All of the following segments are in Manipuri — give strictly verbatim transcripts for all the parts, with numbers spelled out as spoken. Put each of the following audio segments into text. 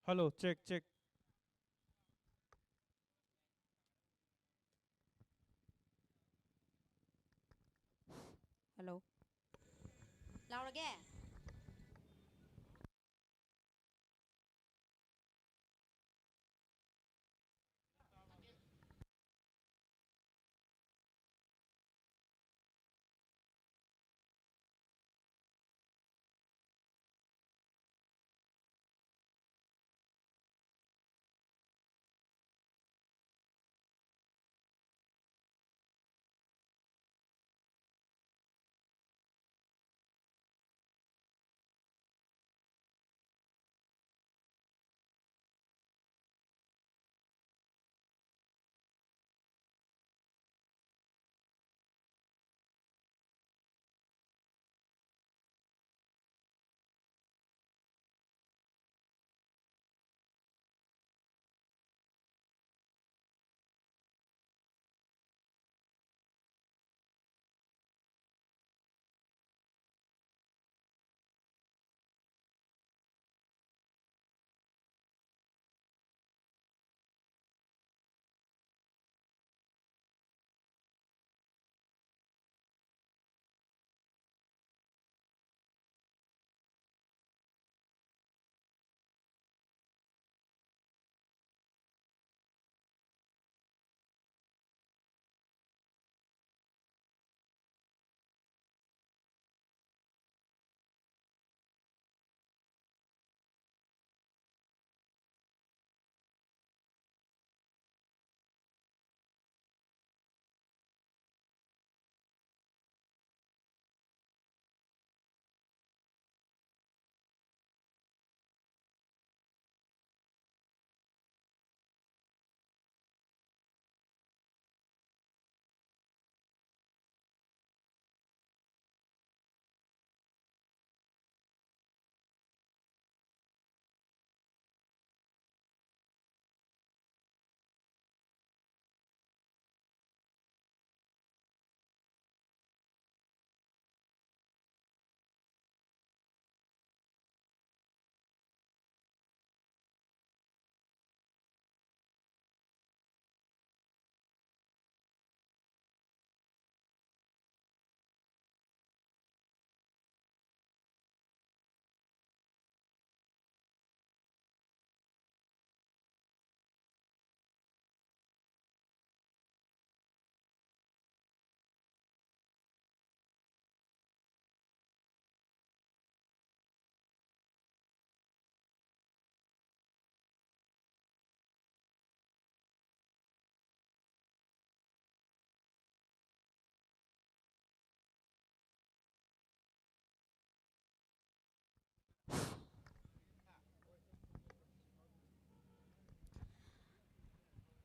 Hello, check, check. Hello. ꯂꯥꯎꯔꯒꯦ?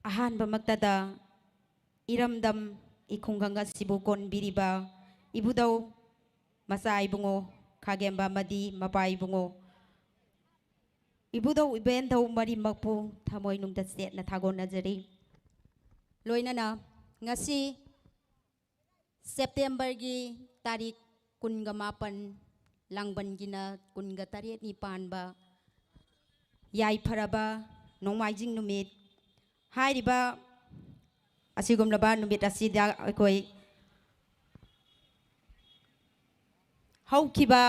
ꯑꯍꯥꯟꯕꯃꯛꯇꯗ ꯏꯔꯝꯗꯝ ꯏꯈꯨꯡꯒꯪ ꯑꯁꯤꯕꯨ ꯀꯣꯟꯕꯤꯔꯤꯕ ꯏꯕꯨꯙꯧ ꯃꯆꯥ ꯏꯕꯨꯡꯉꯣ ꯈꯥꯒꯦꯝꯕ ꯑꯃꯗꯤ ꯃꯄꯥ ꯏꯕꯨꯡꯉꯣ, ꯏꯕꯨꯙꯧ ꯏꯕꯦꯟꯙꯧ ꯃꯔꯤꯃꯛꯄꯨ ꯊꯃꯣꯏꯅꯨꯡꯗ ꯆꯦꯠꯅ ꯊꯥꯒꯣꯟꯅꯖꯔꯤ꯫ ꯂꯣꯏꯅꯅ ꯉꯁꯤ ꯁꯦꯞꯇꯦꯝꯕꯔꯒꯤ ꯇꯥꯔꯤꯛ ꯀꯨꯟꯒ ꯃꯥꯄꯟ, ꯂꯥꯡꯕꯟꯒꯤꯅ ꯀꯨꯟꯒ ꯇꯔꯦꯠꯅꯤ ꯄꯥꯟꯕ ꯌꯥꯏꯐꯔꯕ ꯅꯣꯡꯃꯥꯏꯖꯤꯡ ꯅꯨꯃꯤꯠ꯫ ꯍꯥꯏꯔꯤꯕ ꯑꯁꯤꯒꯨꯝꯂꯕ ꯅꯨꯃꯤꯠ ꯑꯁꯤꯗ ꯑꯩꯈꯣꯏ ꯍꯧꯈꯤꯕ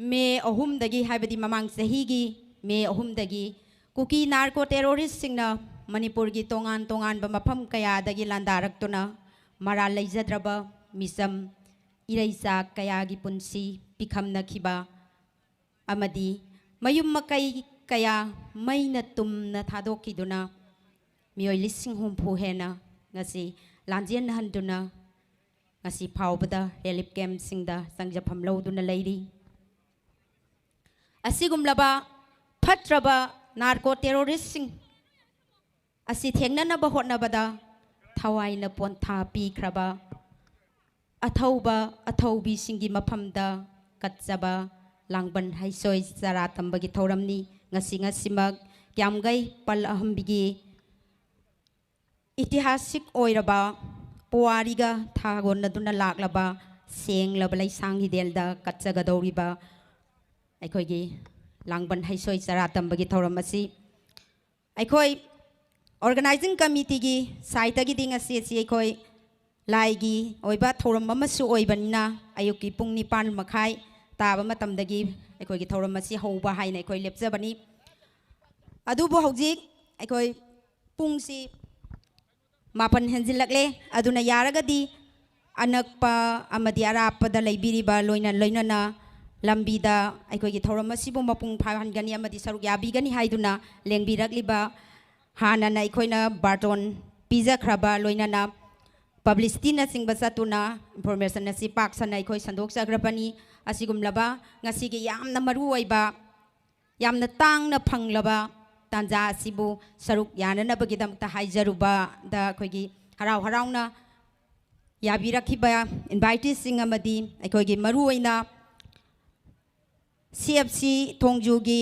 ꯃꯦ ꯑꯍꯨꯝꯗꯒꯤ, ꯍꯥꯏꯕꯗꯤ ꯃꯃꯥꯡ ꯆꯍꯤꯒꯤ ꯃꯦ ꯑꯍꯨꯝꯗꯒꯤ ꯀꯨꯀꯤ ꯅꯥꯔꯀꯣ ꯇꯦꯔꯣꯔꯤꯁꯁꯤꯡꯅ ꯃꯅꯤꯄꯨꯔꯒꯤ ꯇꯣꯉꯥꯟ ꯇꯣꯉꯥꯟꯕ ꯃꯐꯝ ꯀꯌꯥꯗꯒꯤ ꯂꯥꯟꯗꯥꯔꯛꯇꯨꯅ ꯃꯔꯥꯜ ꯂꯩꯖꯗ꯭ꯔꯕ ꯃꯤꯆꯝ ꯏꯔꯩꯆꯥ ꯀꯌꯥꯒꯤ ꯄꯨꯟꯁꯤ ꯄꯤꯈꯝꯅꯈꯤꯕ ꯑꯃꯗꯤ ꯃꯌꯨꯝ ꯃꯀꯩ ꯀꯌꯥ ꯃꯩꯅ ꯇꯨꯝꯅ ꯊꯥꯗꯣꯛꯈꯤꯗꯨꯅ ꯃꯤꯑꯣꯏ ꯂꯤꯁꯤꯡ ꯍꯨꯝꯐꯨ ꯍꯦꯟꯅ ꯉꯁꯤ ꯂꯥꯟꯖꯦꯟꯅꯍꯟꯗꯨꯅ ꯉꯁꯤ ꯐꯥꯎꯕꯗ ꯔꯤꯂꯤꯐ ꯀꯦꯝꯞꯁꯤꯡꯗ ꯆꯪꯖꯐꯝ ꯂꯧꯗꯨꯅ ꯂꯩꯔꯤ꯫ ꯑꯁꯤꯒꯨꯝꯂꯕ ꯐꯠꯇ꯭ꯔꯕ ꯅꯥꯔꯀꯣ ꯇꯦꯔꯣꯔꯤꯁꯁꯤꯡ ꯑꯁꯤ ꯊꯦꯡꯅꯅꯕ ꯍꯣꯠꯅꯕꯗ ꯊꯋꯥꯏꯅ ꯄꯣꯟꯊꯥ ꯄꯤꯈ꯭ꯔꯕ ꯑꯊꯧꯕ ꯑꯊꯧꯕꯤꯁꯤꯡꯒꯤ ꯃꯐꯝꯗ ꯀꯠꯆꯕ ꯂꯥꯡꯕꯟ ꯍꯩꯁꯣꯏ ꯆꯔꯥ ꯇꯝꯕꯒꯤ ꯊꯧꯔꯝꯅꯤ꯫ ꯉꯁꯤ ꯉꯁꯤꯃꯛ ꯀ꯭ꯌꯥꯝꯒꯩ ꯄꯜ ꯑꯍꯝꯕꯤꯒꯤ ꯏꯇꯤꯍꯥꯁꯤꯛ ꯑꯣꯏꯔꯕ ꯄꯨꯋꯥꯔꯤꯒ ꯊꯥꯒꯣꯟꯅꯗꯨꯅ ꯂꯥꯛꯂꯕ ꯁꯦꯡꯂꯕ ꯂꯩꯁꯥꯡ ꯍꯤꯗꯦꯜꯗ ꯀꯠꯆꯒꯗꯧꯔꯤꯕ ꯑꯩꯈꯣꯏꯒꯤ ꯂꯥꯡꯕꯟ ꯍꯩꯁꯣꯏ ꯆꯔꯥ ꯇꯝꯕꯒꯤ ꯊꯧꯔꯝ ꯑꯁꯤ ꯑꯩꯈꯣꯏ ꯑꯣꯔꯒꯅꯥꯏꯖꯤꯡ ꯀꯃꯤꯇꯤꯒꯤ ꯁꯥꯏꯠꯇꯒꯤꯗꯤ ꯉꯁꯤ ꯑꯁꯤ ꯑꯩꯈꯣꯏ ꯂꯥꯏꯒꯤ ꯑꯣꯏꯕ ꯊꯧꯔꯝ ꯑꯃꯁꯨ ꯑꯣꯏꯕꯅꯤꯅ ꯑꯌꯨꯛꯀꯤ ꯄꯨꯡ ꯅꯤꯄꯥꯟ ꯃꯈꯥꯏ ꯇꯥꯕ ꯃꯇꯝꯗꯒꯤ ꯑꯩꯈꯣꯏꯒꯤ ꯊꯧꯔꯝ ꯑꯁꯤ ꯍꯧꯕ ꯍꯥꯏꯅ ꯑꯩꯈꯣꯏ ꯂꯦꯞꯆꯕꯅꯤ꯫ ꯑꯗꯨꯕꯨ ꯍꯧꯖꯤꯛ ꯑꯩꯈꯣꯏ ꯄꯨꯡꯁꯤ ꯃꯥꯄꯟ ꯍꯦꯟꯖꯤꯜꯂꯛꯂꯦ꯫ ꯑꯗꯨꯅ ꯌꯥꯔꯒꯗꯤ ꯑꯅꯛꯄ ꯑꯃꯗꯤ ꯑꯔꯥꯞꯄꯗ ꯂꯩꯕꯤꯔꯤꯕ ꯂꯣꯏꯅ ꯂꯣꯏꯅꯅ ꯂꯝꯕꯤꯗ ꯑꯩꯈꯣꯏꯒꯤ ꯊꯧꯔꯝ ꯑꯁꯤꯕꯨ ꯃꯄꯨꯡ ꯐꯥꯍꯟꯒꯅꯤ ꯑꯃꯗꯤ ꯁꯔꯨꯛ ꯌꯥꯕꯤꯒꯅꯤ ꯍꯥꯏꯗꯨꯅ ꯂꯦꯡꯕꯤꯔꯛꯂꯤꯕ, ꯍꯥꯟꯅꯅ ꯑꯩꯈꯣꯏꯅ ꯕꯥꯔꯇꯣꯟ ꯄꯤꯖꯈ꯭ꯔꯕ ꯂꯣꯏꯅꯅ ꯄꯕ꯭ꯂꯤꯁꯤꯇꯤꯅꯆꯤꯡꯕ ꯆꯠꯇꯨꯅ ꯏꯟꯐꯣꯔꯃꯦꯁꯟ ꯑꯁꯤ ꯄꯥꯛ ꯁꯟꯅ ꯑꯩꯈꯣꯏ ꯁꯟꯗꯣꯛꯆꯈ꯭ꯔꯕꯅꯤ꯫ ꯑꯁꯤꯒꯨꯝꯂꯕ ꯉꯁꯤꯒꯤ ꯌꯥꯝꯅ ꯃꯔꯨ ꯑꯣꯏꯕ, ꯌꯥꯝꯅ ꯇꯥꯡꯅ ꯐꯪꯂꯕ ꯇꯥꯟꯖꯥ ꯑꯁꯤꯕꯨ ꯁꯔꯨꯛ ꯌꯥꯅꯅꯕꯒꯤꯗꯃꯛꯇ ꯍꯥꯏꯖꯔꯨꯕꯗ ꯑꯩꯈꯣꯏꯒꯤ ꯍꯔꯥꯎ ꯍꯔꯥꯎꯅ ꯌꯥꯕꯤꯔꯛꯈꯤꯕ inviteeꯁꯤꯡ ꯑꯃꯗꯤ ꯑꯩꯈꯣꯏꯒꯤ ꯃꯔꯨ ꯑꯣꯏꯅ C F C ꯊꯣꯡꯖꯨꯒꯤ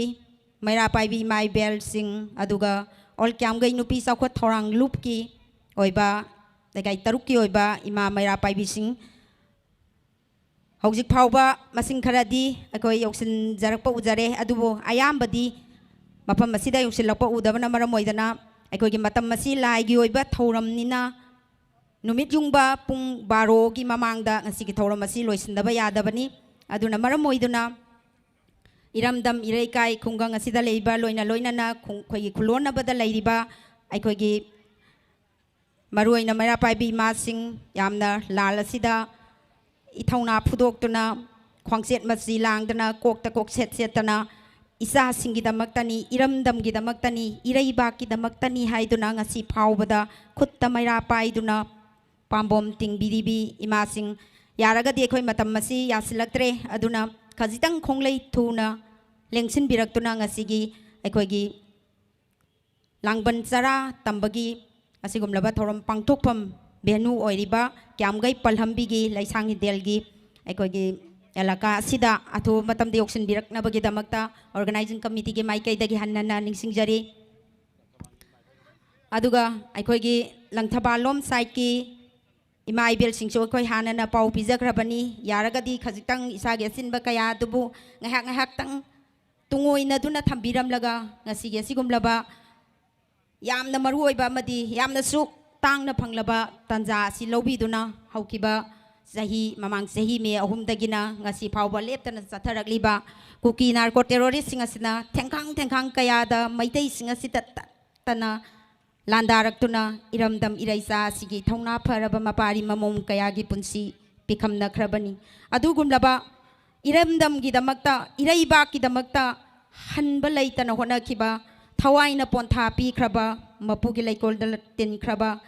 ꯃꯩꯔꯥ ꯄꯥꯏꯕꯤ ꯏꯃꯥ ꯏꯕꯦꯜꯁꯤꯡ, ꯑꯗꯨꯒ All ꯀ꯭ꯌꯥꯝꯒꯩ ꯅꯨꯄꯤ ꯆꯥꯎꯈꯠ ꯊꯧꯔꯥꯡ ꯂꯨꯞꯀꯤ ꯑꯣꯏꯕ, ꯂꯩꯀꯥꯏ ꯇꯔꯨꯛꯀꯤ ꯑꯣꯏꯕ ꯏꯃꯥ ꯃꯩꯔꯥ ꯄꯥꯏꯕꯤꯁꯤꯡ, ꯍꯧꯖꯤꯛ ꯐꯥꯎꯕ ꯃꯁꯤꯡ ꯈꯔꯗꯤ ꯑꯩꯈꯣꯏ ꯌꯧꯁꯤꯟꯖꯔꯛꯄ ꯎꯖꯔꯦ, ꯑꯗꯨꯕꯨ ꯑꯌꯥꯝꯕꯗꯤ ꯃꯐꯝ ꯑꯁꯤꯗ ꯌꯧꯁꯤꯜꯂꯛꯄ ꯎꯗꯕꯅ ꯃꯔꯝ ꯑꯣꯏꯗꯅ ꯑꯩꯈꯣꯏꯒꯤ ꯃꯇꯝ ꯑꯁꯤ ꯂꯥꯏꯒꯤ ꯑꯣꯏꯕ ꯊꯧꯔꯝꯅꯤꯅ ꯅꯨꯃꯤꯠ ꯌꯨꯡꯕ ꯄꯨꯡ ꯕꯥꯔꯣꯒꯤ ꯃꯃꯥꯡꯗ ꯉꯁꯤꯒꯤ ꯊꯧꯔꯝ ꯑꯁꯤ ꯂꯣꯏꯁꯤꯟꯗꯕ ꯌꯥꯗꯕꯅꯤ꯫ ꯑꯗꯨꯅ ꯃꯔꯝ ꯑꯣꯏꯗꯨꯅ ꯏꯔꯝꯗꯝ ꯏꯔꯩꯀꯥꯏ ꯈꯨꯡꯒꯪ ꯑꯁꯤꯗ ꯂꯩꯕ ꯂꯣꯏꯅ ꯂꯣꯏꯅꯅ ꯈꯨꯡ-, ꯑꯩꯈꯣꯏꯒꯤ ꯈꯨꯜꯂꯣꯟꯅꯕꯗ ꯂꯩꯔꯤꯕ ꯑꯩꯈꯣꯏꯒꯤ ꯃꯔꯨꯑꯣꯏꯅ ꯃꯩꯔꯥ ꯄꯥꯏꯕꯤ ꯏꯃꯥꯁꯤꯡ ꯌꯥꯝꯅ ꯂꯥꯜ ꯑꯁꯤꯗ ꯏꯊꯧꯅꯥ ꯐꯨꯗꯣꯛꯇꯨꯅ, ꯈ꯭ꯋꯥꯡꯆꯦꯠ ꯃꯆꯤ ꯂꯥꯡꯗꯅ, ꯀꯣꯛꯇ ꯀꯣꯛꯁꯦꯠ ꯁꯦꯠꯇꯅ, ꯏꯆꯥꯁꯤꯡꯒꯤꯗꯃꯛꯇꯅꯤ, ꯏꯔꯝꯗꯝꯒꯤꯗꯃꯛꯇꯅꯤ, ꯏꯔꯩꯕꯥꯛꯀꯤꯗꯃꯛꯇꯅꯤ ꯍꯥꯏꯗꯨꯅ ꯉꯁꯤ ꯐꯥꯎꯕꯗ ꯈꯨꯠꯇ ꯃꯩꯔꯥ ꯄꯥꯏꯗꯨꯅ ꯄꯥꯝꯕꯣꯝ ꯇꯤꯡꯕꯤꯔꯤꯕꯤ ꯏꯃꯥꯁꯤꯡ, ꯌꯥꯔꯒꯗꯤ ꯑꯩꯈꯣꯏ ꯃꯇꯝ ꯑꯁꯤ ꯌꯥꯁꯤꯜꯂꯛꯇ꯭ꯔꯦ, ꯑꯗꯨꯅ ꯈꯖꯤꯛꯇꯪ ꯈꯣꯡꯂꯩ ꯊꯨꯅ ꯂꯦꯡꯁꯤꯟꯕꯤꯔꯛꯇꯨꯅ ꯉꯁꯤꯒꯤ ꯑꯩꯈꯣꯏꯒꯤ ꯂꯥꯡꯕꯟ ꯆꯔꯥ ꯇꯝꯕꯒꯤ ꯑꯁꯤꯒꯨꯝꯂꯕ ꯊꯧꯔꯝ ꯄꯥꯡꯊꯣꯛꯐꯝ venue ꯑꯣꯏꯔꯤꯕ ꯀ꯭ꯌꯥꯝꯒꯩ ꯄꯜꯍꯝꯕꯤꯒꯤ ꯂꯩꯁꯥꯡ ꯍꯤꯗꯦꯜꯒꯤ ꯑꯩꯈꯣꯏꯒꯤ ꯑꯦꯂꯥꯀꯥ ꯑꯁꯤꯗ ꯑꯊꯨꯕ ꯃꯇꯝꯗ ꯌꯧꯁꯤꯟꯕꯤꯔꯛꯅꯕꯒꯤꯗꯃꯛꯇ organizing committeeꯒꯤ ꯃꯥꯏꯀꯩꯗꯒꯤ ꯍꯟꯅ ꯍꯟꯅ ꯅꯤꯡꯁꯤꯡꯖꯔꯤ꯫ ꯑꯗꯨꯒ ꯑꯩꯈꯣꯏꯒꯤ ꯂꯪꯊꯕꯥꯜꯂꯣꯝ sideꯀꯤ ꯏꯃꯥ ꯏꯕꯦꯜꯁꯤꯡꯁꯨ ꯑꯩꯈꯣꯏ ꯍꯥꯟꯅꯅ ꯄꯥꯎ ꯄꯤꯖꯈ꯭ꯔꯕꯅꯤ꯫ ꯌꯥꯔꯒꯗꯤ ꯈꯖꯤꯛꯇꯪ ꯏꯁꯥꯒꯤ ꯑꯆꯤꯟꯕ ꯀꯌꯥ ꯑꯗꯨꯕꯨ ꯉꯥꯏꯍꯥꯛ ꯉꯥꯏꯍꯥꯛꯇꯪ ꯇꯨꯡꯑꯣꯏꯅꯗꯨꯅ ꯊꯝꯕꯤꯔꯝꯂꯒ ꯉꯁꯤꯒꯤ ꯑꯁꯤꯒꯨꯝꯂꯕ ꯌꯥꯝꯅ ꯃꯔꯨ ꯑꯣꯏꯕ ꯑꯃꯗꯤ ꯌꯥꯝꯅꯁꯨ ꯇꯥꯡꯅ ꯐꯪꯂꯕ ꯇꯥꯟꯖꯥ ꯑꯁꯤ ꯂꯧꯕꯤꯗꯨꯅ ꯍꯧꯈꯤꯕ ꯆꯍꯤ, ꯃꯃꯥꯡ ꯆꯍꯤ ꯃꯦ ꯑꯍꯨꯝꯗꯒꯤꯅ ꯉꯁꯤ ꯐꯥꯎꯕ ꯂꯦꯞꯇꯅ ꯆꯠꯊꯔꯛꯂꯤꯕ ꯀꯨꯀꯤ narco terroristꯁꯤꯡ ꯑꯁꯤꯅ ꯊꯦꯡꯈꯥꯡ ꯊꯦꯡꯈꯥꯡ ꯀꯌꯥꯗ ꯃꯩꯇꯩꯁꯤꯡ ꯑꯁꯤꯗ ꯇꯠꯇꯅ ꯂꯥꯟꯗꯥꯔꯛꯇꯨꯅ ꯏꯔꯝꯗꯝ ꯏꯔꯩꯆꯥ ꯑꯁꯤꯒꯤ ꯊꯧꯅꯥ ꯐꯔꯕ ꯃꯄꯥꯔꯤ ꯃꯃꯣꯝ ꯀꯌꯥꯒꯤ ꯄꯨꯟꯁꯤ ꯄꯤꯈꯝꯅꯈ꯭ꯔꯕꯅꯤ꯫ ꯑꯗꯨꯒꯨꯝꯂꯕ ꯏꯔꯝꯗꯝꯒꯤꯗꯃꯛꯇ, ꯏꯔꯩꯕꯥꯛꯀꯤꯗꯃꯛꯇ ꯍꯟꯕ ꯂꯩꯇꯅ ꯍꯣꯠꯅꯈꯤꯕ, ꯊꯋꯥꯏꯅ ꯄꯣꯟꯊꯥ ꯄꯤꯈ꯭ꯔꯕ, ꯃꯄꯨꯒꯤ ꯂꯩꯀꯣꯜꯗ ꯇꯤꯟꯈ꯭ꯔꯕ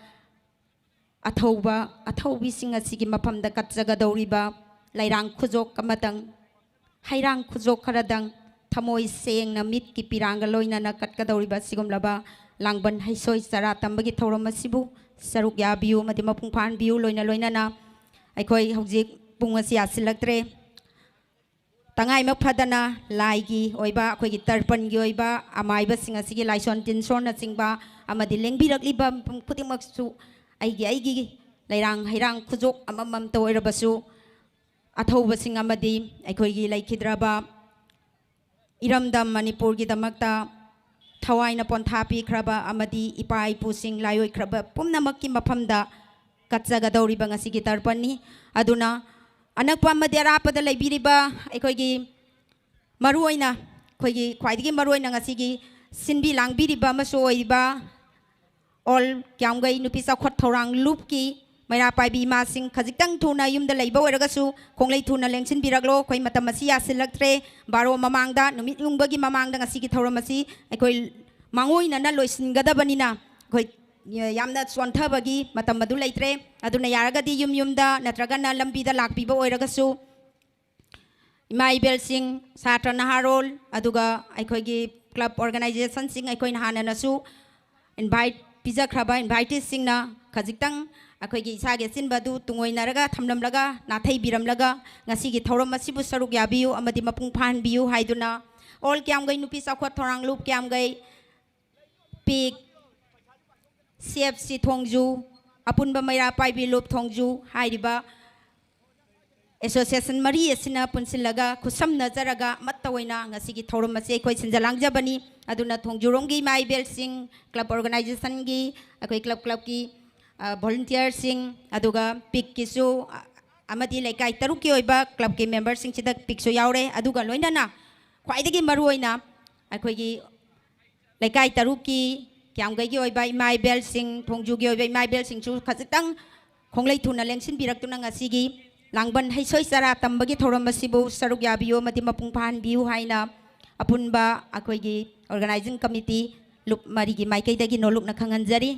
ꯑꯊꯧꯕ, ꯑꯊꯧꯕꯤꯁꯤꯡ ꯑꯁꯤꯒꯤ ꯃꯐꯝꯗ ꯀꯠꯆꯒꯗꯧꯔꯤꯕ ꯂꯩꯔꯥꯡ ꯈꯨꯖꯣꯛ ꯑꯃꯇꯪ, ꯍꯩꯔꯥꯡ ꯈꯨꯖꯣꯛ ꯈꯔꯗꯪ, ꯊꯃꯣꯏ ꯁꯦꯡꯅ ꯃꯤꯠꯀꯤ ꯄꯤꯔꯥꯡꯒ ꯂꯣꯏꯅꯅ ꯀꯠꯀꯗꯧꯔꯤꯕ ꯑꯁꯤꯒꯨꯝꯂꯕ ꯂꯥꯡꯕꯟ ꯍꯩꯁꯣꯏ ꯆꯔꯥ ꯇꯝꯕꯒꯤ ꯊꯧꯔꯝ ꯑꯁꯤꯕꯨ ꯁꯔꯨꯛ ꯌꯥꯕꯤꯌꯨ ꯑꯃꯗꯤ ꯃꯄꯨꯡ ꯐꯥꯍꯟꯕꯤꯌꯨ꯫ ꯂꯣꯏꯅ ꯂꯣꯏꯅꯅ ꯑꯩꯈꯣꯏ ꯍꯧꯖꯤꯛ ꯄꯨꯡ ꯑꯁꯤ ꯌꯥꯁꯤꯜꯂꯛꯇ꯭ꯔꯦ꯫ ꯇꯉꯥꯏꯃꯛ ꯐꯗꯅ ꯂꯥꯏꯒꯤ ꯑꯣꯏꯕ, ꯑꯩꯈꯣꯏꯒꯤ ꯇꯔꯄꯟꯒꯤ ꯑꯣꯏꯕ ꯑꯃꯥꯏꯕꯁꯤꯡ ꯑꯁꯤꯒꯤ ꯂꯥꯏꯁꯣꯟ ꯇꯤꯟꯁꯣꯟꯅꯆꯤꯡꯕ ꯑꯃꯗꯤ ꯂꯦꯡꯕꯤꯔꯛꯂꯤꯕ ꯃꯤꯄꯨꯝ ꯈꯨꯗꯤꯡꯃꯛꯁꯨ ꯑꯩꯒꯤ ꯑꯩꯒꯤ ꯂꯩꯔꯥꯡ ꯍꯩꯔꯥꯡ ꯈꯨꯖꯣꯛ ꯑꯃꯃꯝꯇ ꯑꯣꯏꯔꯕꯁꯨ ꯑꯊꯧꯕꯁꯤꯡ ꯑꯃꯗꯤ ꯑꯩꯈꯣꯏꯒꯤ ꯂꯩꯈꯤꯗ꯭ꯔꯕ ꯏꯔꯝꯗꯝ ꯃꯅꯤꯄꯨꯔꯒꯤꯗꯃꯛꯇ ꯊꯋꯥꯏꯅ ꯄꯣꯟꯊꯥ ꯄꯤꯈ꯭ꯔꯕ ꯑꯃꯗꯤ ꯏꯄꯥ ꯏꯄꯨꯁꯤꯡ ꯂꯥꯏꯑꯣꯏꯈ꯭ꯔꯕ ꯄꯨꯝꯅꯃꯛꯀꯤ ꯃꯐꯝꯗ ꯀꯠꯆꯒꯗꯧꯔꯤꯕ ꯉꯁꯤꯒꯤ ꯇꯔꯄꯟꯅꯤ꯫ ꯑꯗꯨꯅ ꯑꯅꯛꯄ ꯑꯃꯗꯤ ꯑꯔꯥꯞꯄꯗ ꯂꯩꯕꯤꯔꯤꯕ ꯑꯩꯈꯣꯏꯒꯤ ꯃꯔꯨꯑꯣꯏꯅ, ꯑꯩꯈꯣꯏꯒꯤ ꯈ꯭ꯋꯥꯏꯗꯒꯤ ꯃꯔꯨꯑꯣꯏꯅ ꯉꯁꯤꯒꯤ ꯁꯤꯟꯕꯤ ꯂꯥꯡꯕꯤꯔꯤꯕ ꯑꯃꯁꯨ ꯑꯣꯏꯔꯤꯕ ꯑꯣꯜ ꯀ꯭ꯌꯥꯝꯒꯩ ꯅꯨꯄꯤ ꯆꯥꯎꯈꯠ ꯊꯧꯔꯥꯡ ꯂꯨꯞꯀꯤ ꯃꯩꯔꯥ ꯄꯥꯏꯕꯤ ꯏꯃꯥꯁꯤꯡ ꯈꯖꯤꯛꯇꯪ ꯊꯨꯅ ꯌꯨꯝꯗ ꯂꯩꯕ ꯑꯣꯏꯔꯒꯁꯨ ꯈꯣꯡꯂꯩ ꯊꯨꯅ ꯂꯦꯡꯁꯤꯟꯕꯤꯔꯛꯂꯣ꯫ ꯑꯩꯈꯣꯏ ꯃꯇꯝ ꯑꯁꯤ ꯌꯥꯁꯤꯜꯂꯛꯇ꯭ꯔꯦ꯫ ꯕꯥꯔꯣ ꯃꯃꯥꯡꯗ, ꯅꯨꯃꯤꯠ ꯌꯨꯡꯕꯒꯤ ꯃꯃꯥꯡꯗ ꯉꯁꯤꯒꯤ ꯊꯧꯔꯝ ꯑꯁꯤ ꯑꯩꯈꯣꯏ ꯃꯥꯡꯑꯣꯏꯅꯅ ꯂꯣꯏꯁꯤꯟꯒꯗꯕꯅꯤꯅ ꯑꯩꯈꯣꯏ ꯌꯥꯝꯅ ꯆꯣꯟꯊꯕꯒꯤ ꯃꯇꯝ ꯑꯗꯨ ꯂꯩꯇ꯭ꯔꯦ꯫ ꯑꯗꯨꯅ ꯌꯥꯔꯒꯗꯤ ꯌꯨꯝ ꯌꯨꯝꯗ ꯅꯠꯇ꯭ꯔꯒꯅ ꯂꯝꯕꯤꯗ ꯂꯥꯛꯄꯤꯕ ꯑꯣꯏꯔꯒꯁꯨ ꯏꯃꯥ ꯏꯕꯦꯜꯁꯤꯡ, ꯁꯥꯇ꯭ꯔ ꯅꯍꯥꯔꯣꯜ, ꯑꯗꯨꯒ ꯑꯩꯈꯣꯏꯒꯤ ꯀ꯭ꯂꯕ ꯑꯣꯔꯒꯅꯥꯏꯖꯦꯁꯟꯁꯤꯡ, ꯑꯩꯈꯣꯏꯅ ꯍꯥꯟꯅꯅꯁꯨ ꯏꯟꯚꯥꯏꯠ ꯄꯤꯖꯈ꯭ꯔꯕ ꯏꯟꯚꯥꯏꯇꯤꯁꯁꯤꯡꯅ ꯈꯖꯤꯛꯇꯪ ꯑꯩꯈꯣꯏꯒꯤ ꯏꯁꯥꯒꯤ ꯑꯆꯤꯟꯕ ꯑꯗꯨ ꯇꯨꯡꯑꯣꯏꯅꯔꯒ ꯊꯝꯂꯝꯂꯒ, ꯅꯥꯊꯩꯕꯤꯔꯝꯂꯒ ꯉꯁꯤꯒꯤ ꯊꯧꯔꯝ ꯑꯁꯤꯕꯨ ꯁꯔꯨꯛ ꯌꯥꯕꯤꯌꯨ ꯑꯃꯗꯤ ꯃꯄꯨꯡ ꯐꯥꯍꯟꯕꯤꯌꯨ ꯍꯥꯏꯗꯨꯅ ꯑꯣꯜ ꯀ꯭ꯌꯥꯝꯒꯩ ꯅꯨꯄꯤ ꯆꯥꯎꯈꯠ ꯊꯧꯔꯥꯡ ꯂꯨꯞ ꯀ꯭ꯌꯥꯝꯒꯩ, ꯄꯤꯛ, ꯁꯤ ꯑꯦꯐ ꯁꯤ ꯊꯣꯡꯖꯨ, ꯑꯄꯨꯟꯕ ꯃꯩꯔꯥ ꯄꯥꯏꯕꯤ ꯂꯨꯞ ꯊꯣꯡꯖꯨ ꯍꯥꯏꯔꯤꯕ ꯑꯦꯁꯣꯁꯤꯌꯦꯁꯟ ꯃꯔꯤ ꯑꯁꯤꯅ ꯄꯨꯟꯁꯤꯜꯂꯒ ꯈꯨꯠꯁꯝꯅꯖꯔꯒ ꯑꯃꯠꯇ ꯑꯣꯏꯅ ꯉꯁꯤꯒꯤ ꯊꯧꯔꯝ ꯑꯁꯤ ꯑꯩꯈꯣꯏ ꯁꯤꯟꯖ ꯂꯥꯡꯖꯕꯅꯤ꯫ ꯑꯗꯨꯅ ꯊꯣꯡꯖꯨꯔꯣꯝꯒꯤ ꯏꯃꯥ ꯏꯕꯦꯜꯁꯤꯡ, ꯀ꯭ꯂꯕ ꯑꯣꯔꯒꯅꯥꯏꯖꯦꯁꯟꯒꯤ, ꯑꯩꯈꯣꯏ ꯀ꯭ꯂꯕ ꯀ꯭ꯂꯕꯀꯤ, ꯑ, ꯚꯣꯂꯨꯟꯇꯤꯌꯔꯁꯤꯡ, ꯑꯗꯨꯒ ꯄꯤꯛꯀꯤꯁꯨ, ꯑ, ꯑꯃꯗꯤ ꯂꯩꯀꯥꯏ ꯇꯔꯨꯛꯀꯤ ꯑꯣꯏꯕ ꯀ꯭ꯂꯕꯀꯤ ꯃꯦꯝꯕꯔꯁꯤꯡꯁꯤꯗ ꯄꯤꯛꯁꯨ ꯌꯥꯎꯔꯦ꯫ ꯑꯗꯨꯒ ꯂꯣꯏꯅꯅ ꯈ꯭ꯋꯥꯏꯗꯒꯤ ꯃꯔꯨꯑꯣꯏꯅ ꯑꯩꯈꯣꯏꯒꯤ ꯂꯩꯀꯥꯏ ꯇꯔꯨꯛꯀꯤ ꯀ꯭ꯌꯥꯝꯒꯩꯒꯤ ꯑꯣꯏꯕ ꯏꯃꯥ ꯏꯕꯦꯜꯁꯤꯡ, ꯊꯣꯡꯖꯨꯒꯤ ꯑꯣꯏꯕ ꯏꯃꯥ ꯏꯕꯦꯜꯁꯤꯡꯁꯨ ꯈꯖꯤꯛꯇꯪ ꯈꯣꯡꯂꯩ ꯊꯨꯅ ꯂꯦꯡꯁꯤꯟꯕꯤꯔꯛꯇꯨꯅ ꯉꯁꯤꯒꯤ ꯂꯥꯡꯕꯟ ꯍꯩꯁꯣꯏ ꯆꯔꯥ ꯇꯝꯕꯒꯤ ꯊꯧꯔꯝ ꯑꯁꯤꯕꯨ ꯁꯔꯨꯛ ꯌꯥꯕꯤꯌꯨ ꯑꯃꯗꯤ ꯃꯄꯨꯡ ꯐꯥꯍꯟꯕꯤꯌꯨ ꯍꯥꯏꯅ ꯑꯄꯨꯟꯕ ꯑꯩꯈꯣꯏꯒꯤ ꯑꯣꯔꯒꯅꯥꯏꯖꯤꯡ ꯀꯃꯤꯇꯤ ꯂꯨꯞ ꯃꯔꯤꯒꯤ ꯃꯥꯏꯀꯩꯗꯒꯤ ꯅꯣꯂꯨꯛꯅ ꯈꯪꯍꯟꯖꯔꯤ꯫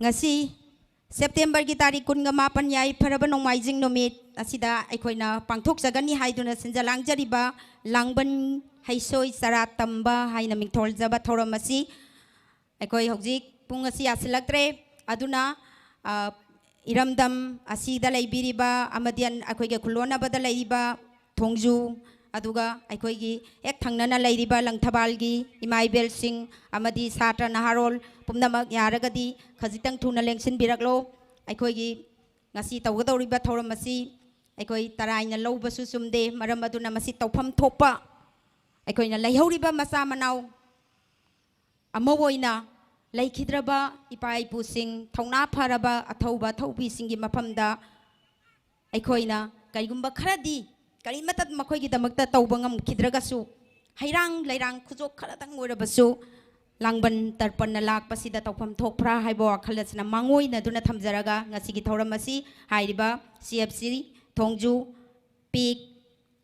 ꯉꯁꯤ ꯁꯦꯞꯇꯦꯝꯕꯔꯒꯤ ꯇꯥꯔꯤꯛ ꯀꯨꯟꯒ ꯃꯥꯄꯟ, ꯌꯥꯏꯐꯔꯕ ꯅꯣꯡꯃꯥꯏꯖꯤꯡ ꯅꯨꯃꯤꯠ ꯑꯁꯤꯗ ꯑꯩꯈꯣꯏꯅ ꯄꯥꯡꯊꯣꯛꯆꯒꯅꯤ ꯍꯥꯏꯗꯨꯅ ꯁꯤꯟꯖ ꯂꯥꯡꯖꯔꯤꯕ ꯂꯥꯡꯕꯟ ꯍꯩꯁꯣꯏ ꯆꯔꯥ ꯇꯝꯕ ꯍꯥꯏꯅ ꯃꯤꯡꯊꯣꯜꯖꯕ ꯊꯧꯔꯝ ꯑꯁꯤ ꯑꯩꯈꯣꯏ ꯍꯧꯖꯤꯛ ꯄꯨꯡ ꯑꯁꯤ ꯌꯥꯁꯤꯜꯂꯛꯇ꯭ꯔꯦ꯫ ꯑꯗꯨꯅ, ꯑ, ꯏꯔꯝꯗꯝ ꯑꯁꯤꯗ ꯂꯩꯕꯤꯔꯤꯕ ꯑꯃꯗꯤ ꯑꯟ-, ꯑꯩꯈꯣꯏꯒꯤ ꯈꯨꯜꯂꯣꯟꯅꯕꯗ ꯂꯩꯔꯤꯕ ꯊꯣꯡꯖꯨ, ꯑꯗꯨꯒ ꯑꯩꯈꯣꯏꯒꯤ ꯍꯦꯛ ꯊꯪꯅꯅ ꯂꯩꯔꯤꯕ ꯂꯪꯊꯕꯥꯜꯒꯤ ꯏꯃꯥ ꯏꯕꯦꯜꯁꯤꯡ ꯑꯃꯗꯤ ꯁꯥꯇ꯭ꯔ ꯅꯍꯥꯔꯣꯜ ꯄꯨꯝꯅꯃꯛ, ꯌꯥꯔꯒꯗꯤ ꯈꯖꯤꯛꯇꯪ ꯊꯨꯅ ꯂꯦꯡꯁꯤꯟꯕꯤꯔꯛꯂꯣ꯫ ꯑꯩꯈꯣꯏꯒꯤ ꯉꯁꯤ ꯇꯧꯒꯗꯧꯔꯤꯕ ꯊꯧꯔꯝ ꯑꯁꯤ ꯑꯩꯈꯣꯏ ꯇꯔꯥꯏꯅ ꯂꯧꯕꯁꯨ ꯆꯨꯝꯗꯦ꯫ ꯃꯔꯝ ꯑꯗꯨꯅ ꯃꯁꯤ ꯇꯧꯐꯝ ꯊꯣꯛꯄ ꯑꯩꯈꯣꯏꯅ ꯂꯩꯍꯧꯔꯤꯕ ꯃꯆꯥ ꯃꯅꯥꯎ ꯑꯃ ꯑꯣꯏꯅ ꯂꯩꯈꯤꯗ꯭ꯔꯕ ꯏꯄꯥ ꯏꯄꯨꯁꯤꯡ, ꯊꯧꯅꯥ ꯐꯔꯕ ꯑꯊꯧꯕ ꯑꯊꯧꯕꯤꯁꯤꯡꯒꯤ ꯃꯐꯝꯗ ꯑꯩꯈꯣꯏꯅ ꯀꯔꯤꯒꯨꯝꯕ ꯈꯔꯗꯤ, ꯀꯔꯤꯃꯠꯇ ꯃꯈꯣꯏꯒꯤꯗꯃꯛꯇ ꯇꯧꯕ ꯉꯝꯈꯤꯗ꯭ꯔꯒꯁꯨ, ꯍꯩꯔꯥꯡ ꯂꯩꯔꯥꯡ ꯈꯨꯖꯣꯞ ꯈꯔꯗꯪ ꯑꯣꯏꯔꯕꯁꯨ ꯂꯥꯡꯕꯟ ꯇꯔꯄꯟꯅ ꯂꯥꯛꯄꯁꯤꯗ ꯇꯧꯐꯝ ꯊꯣꯛꯄ꯭ꯔꯥ ꯍꯥꯏꯕ ꯋꯥꯈꯜ ꯑꯁꯤꯅ ꯃꯥꯡꯑꯣꯏꯅꯗꯨꯅ ꯊꯝꯖꯔꯒ, ꯉꯁꯤꯒꯤ ꯊꯧꯔꯝ ꯑꯁꯤ ꯍꯥꯏꯔꯤꯕ ꯁꯤ ꯑꯦꯐ ꯁꯤ ꯊꯣꯡꯖꯨ, ꯄꯤꯛ,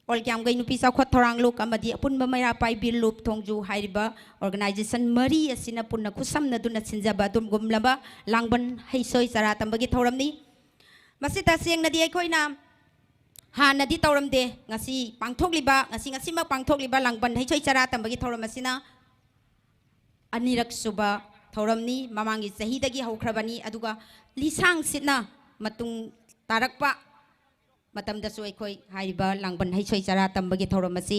ꯑꯣꯜ ꯀ꯭ꯌꯥꯝꯒꯩ ꯅꯨꯄꯤ ꯆꯥꯎꯈꯠ ꯊꯧꯔꯥꯡ ꯂꯨꯞ ꯑꯃꯗꯤ ꯑꯄꯨꯟꯕ ꯃꯩꯔꯥ ꯄꯥꯏꯕꯤ ꯂꯨꯞ ꯊꯣꯡꯖꯨ ꯍꯥꯏꯔꯤꯕ ꯑꯣꯔꯒꯅꯥꯏꯖꯦꯁꯟ ꯃꯔꯤ ꯑꯁꯤꯅ ꯄꯨꯟꯅ ꯈꯨꯠꯁꯝꯅꯗꯨꯅ ꯁꯤꯟꯖꯕ ꯑꯗꯨꯒꯨꯝꯂꯕ ꯂꯥꯡꯕꯟ ꯍꯩꯁꯣꯏ ꯆꯔꯥ ꯇꯝꯕꯒꯤ ꯊꯧꯔꯝꯅꯤ꯫ ꯃꯁꯤ ꯇꯁꯦꯡꯅꯗꯤ ꯑꯩꯈꯣꯏꯅ ꯍꯥꯟꯅꯗꯤ ꯇꯧꯔꯝꯗꯦ꯫ ꯉꯁꯤ ꯄꯥꯡꯊꯣꯛꯂꯤꯕ, ꯉꯁꯤ, ꯉꯁꯤꯃꯛ ꯄꯥꯡꯊꯣꯛꯂꯤꯕ ꯂꯥꯡꯕꯟ ꯍꯩꯁꯣꯏ ꯆꯔꯥ ꯇꯝꯕꯒꯤ ꯊꯧꯔꯝ ꯑꯁꯤꯅ ꯑꯅꯤꯔꯛ ꯁꯨꯕ ꯊꯧꯔꯝꯅꯤ꯫ ꯃꯃꯥꯡꯒꯤ ꯆꯍꯤꯗꯒꯤ ꯍꯧꯈ꯭ꯔꯕꯅꯤ, ꯑꯗꯨꯒ ꯂꯤꯁꯥꯡ ꯁꯤꯠꯅ ꯃꯇꯨꯡ ꯇꯥꯔꯛꯄ ꯃꯇꯝꯗꯁꯨ ꯑꯩꯈꯣꯏ ꯍꯥꯏꯔꯤꯕ ꯂꯥꯡꯕꯟ ꯍꯩꯁꯣꯏ ꯆꯔꯥ ꯇꯝꯕꯒꯤ ꯊꯧꯔꯝ ꯑꯁꯤ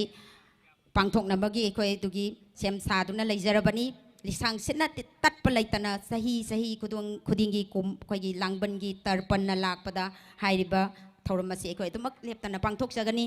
ꯄꯥꯡꯊꯣꯛꯅꯕꯒꯤ ꯑꯩꯈꯣꯏ ꯑꯗꯨꯒꯤ ꯁꯦꯝ ꯁꯥꯗꯨꯅ ꯂꯩꯖꯔꯕꯅꯤ꯫ ꯂꯤꯁꯥꯡ ꯁꯤꯠꯅ ꯇꯠꯄ ꯂꯩꯇꯅ ꯆꯍꯤ, ꯆꯍꯤ ꯈꯨꯗꯣꯡ-, ꯈꯨꯗꯤꯡꯒꯤ ꯀꯨꯝ-, ꯑꯩꯈꯣꯏꯒꯤ ꯂꯥꯡꯕꯟꯒꯤ ꯇꯔꯄꯟꯅ ꯂꯥꯛꯄꯗ ꯍꯥꯏꯔꯤꯕ ꯊꯧꯔꯝ ꯑꯁꯤ ꯑꯩꯈꯣꯏ ꯑꯗꯨꯃꯛ ꯂꯦꯞꯇꯅ ꯄꯥꯡꯊꯣꯛꯆꯒꯅꯤ꯫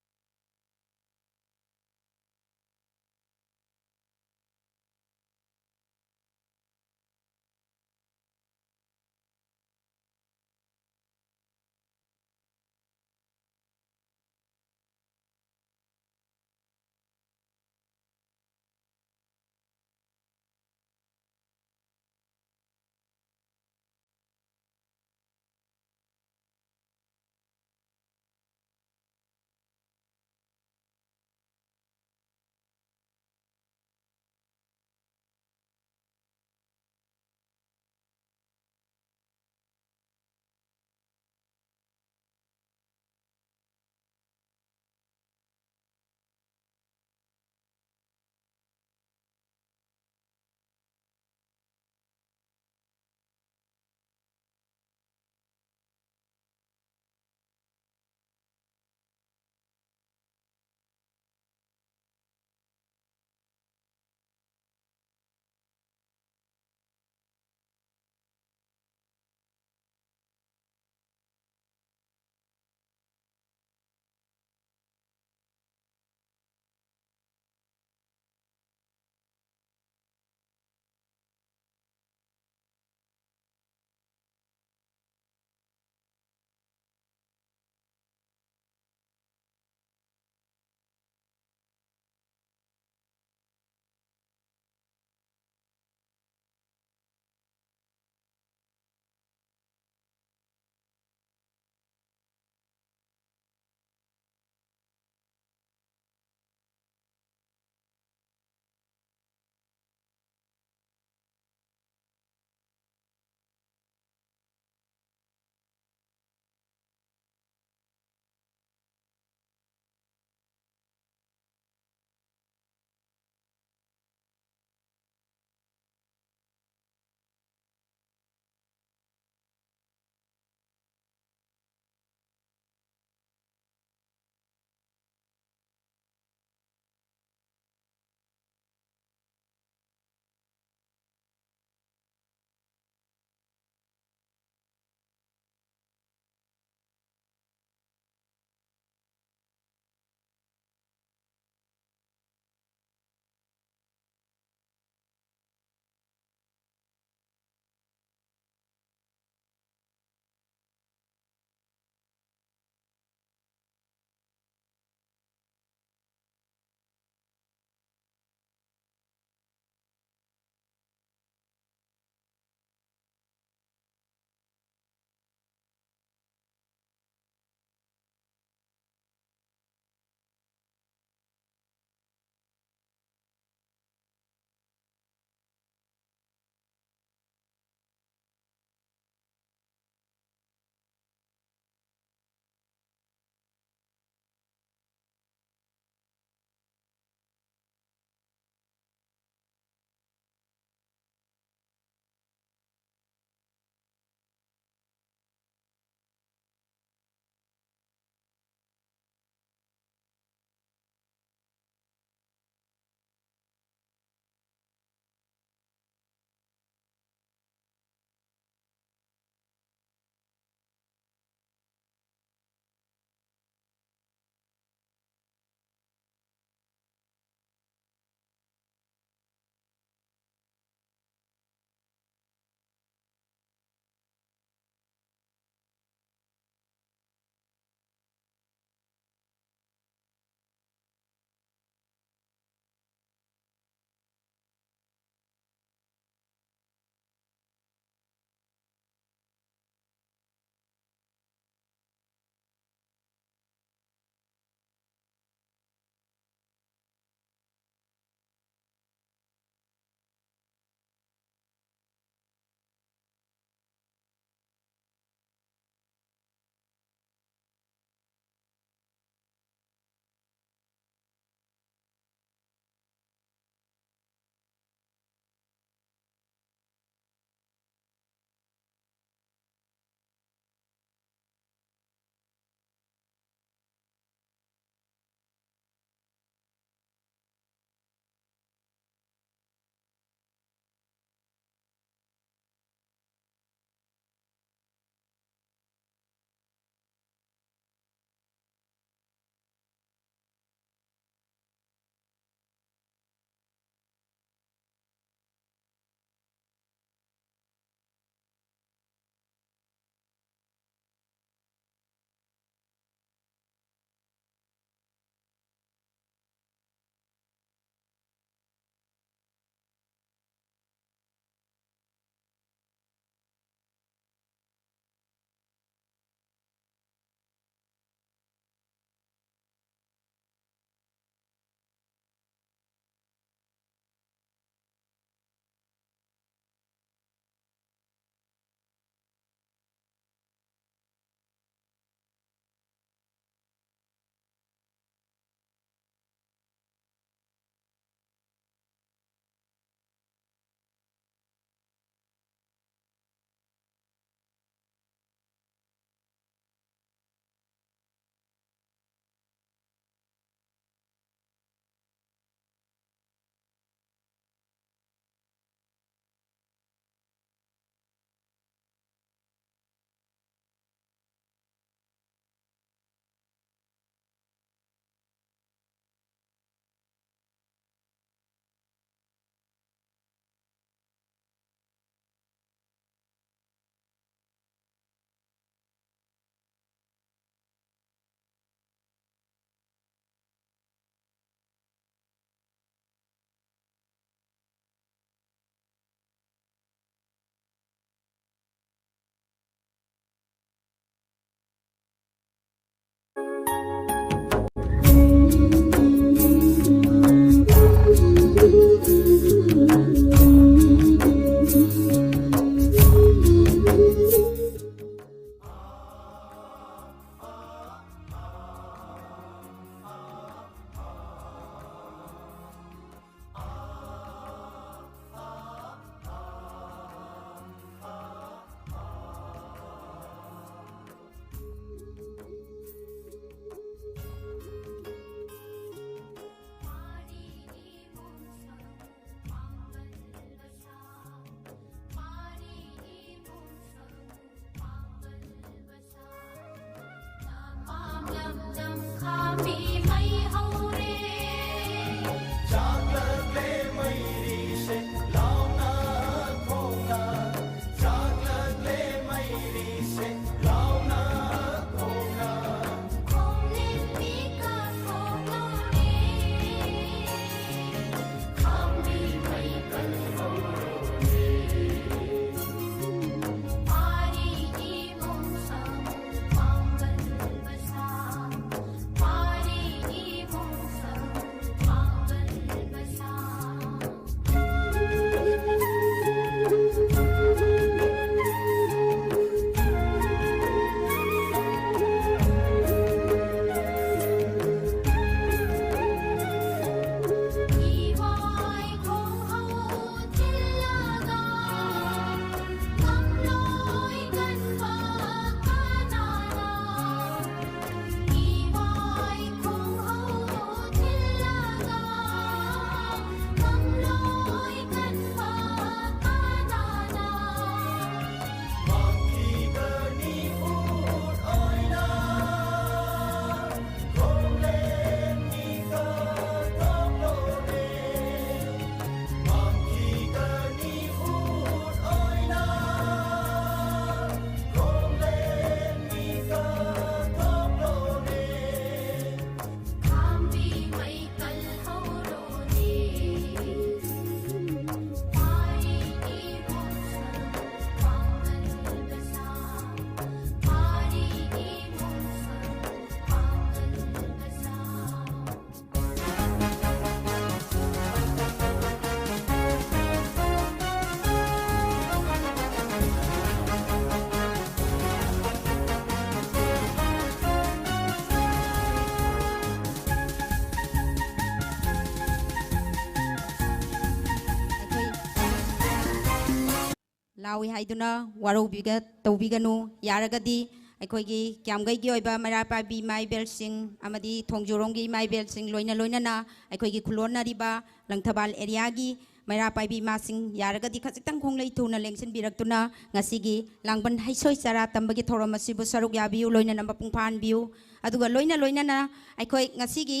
ꯌꯥꯎꯏ ꯍꯥꯏꯗꯨꯅ ꯋꯥꯔꯧꯕꯤꯒ ꯇꯧꯕꯤꯒꯅꯨ꯫ ꯌꯥꯔꯒꯗꯤ ꯑꯩꯈꯣꯏꯒꯤ ꯀꯤꯌꯥꯝꯒꯩꯒꯤ ꯑꯣꯏꯕ ꯃꯩꯔꯥ ꯄꯥꯏꯕꯤ ꯏꯃꯥ ꯏꯕꯦꯜꯁꯤꯡ ꯑꯃꯗꯤ ꯊꯣꯡꯖꯨꯔꯣꯝꯒꯤ ꯏꯃꯥ ꯏꯕꯦꯜꯁꯤꯡ ꯂꯣꯏꯅ ꯂꯣꯏꯅꯅ ꯑꯩꯈꯣꯏꯒꯤ ꯈꯨꯂꯣꯟꯅꯔꯤꯕ ꯂꯪꯊꯕꯥꯜ ꯑꯦꯔꯤꯌꯥꯒꯤ ꯃꯩꯔꯥ ꯄꯥꯏꯕꯤ ꯏꯃꯥꯁꯤꯡ ꯌꯥꯔꯒꯗꯤ ꯈꯖꯤꯛꯇꯪ ꯈꯣꯡꯂꯩ ꯊꯨꯅ ꯂꯦꯡꯁꯤꯟꯕꯤꯔꯛꯇꯨꯅ ꯉꯁꯤꯒꯤ ꯂꯥꯡꯕꯟ ꯍꯩꯁꯣꯏ ꯆꯔꯥ ꯇꯝꯕꯒꯤ ꯊꯧꯔꯝ ꯑꯁꯤꯕꯨ ꯁꯔꯨꯛ ꯌꯥꯕꯤꯌꯨ, ꯂꯣꯏꯅꯅ ꯃꯄꯨꯡ ꯐꯥꯍꯟꯕꯤꯌꯨ꯫ ꯑꯗꯨꯒ ꯂꯣꯏꯅ ꯂꯣꯏꯅꯅ ꯑꯩꯈꯣꯏ ꯉꯁꯤꯒꯤ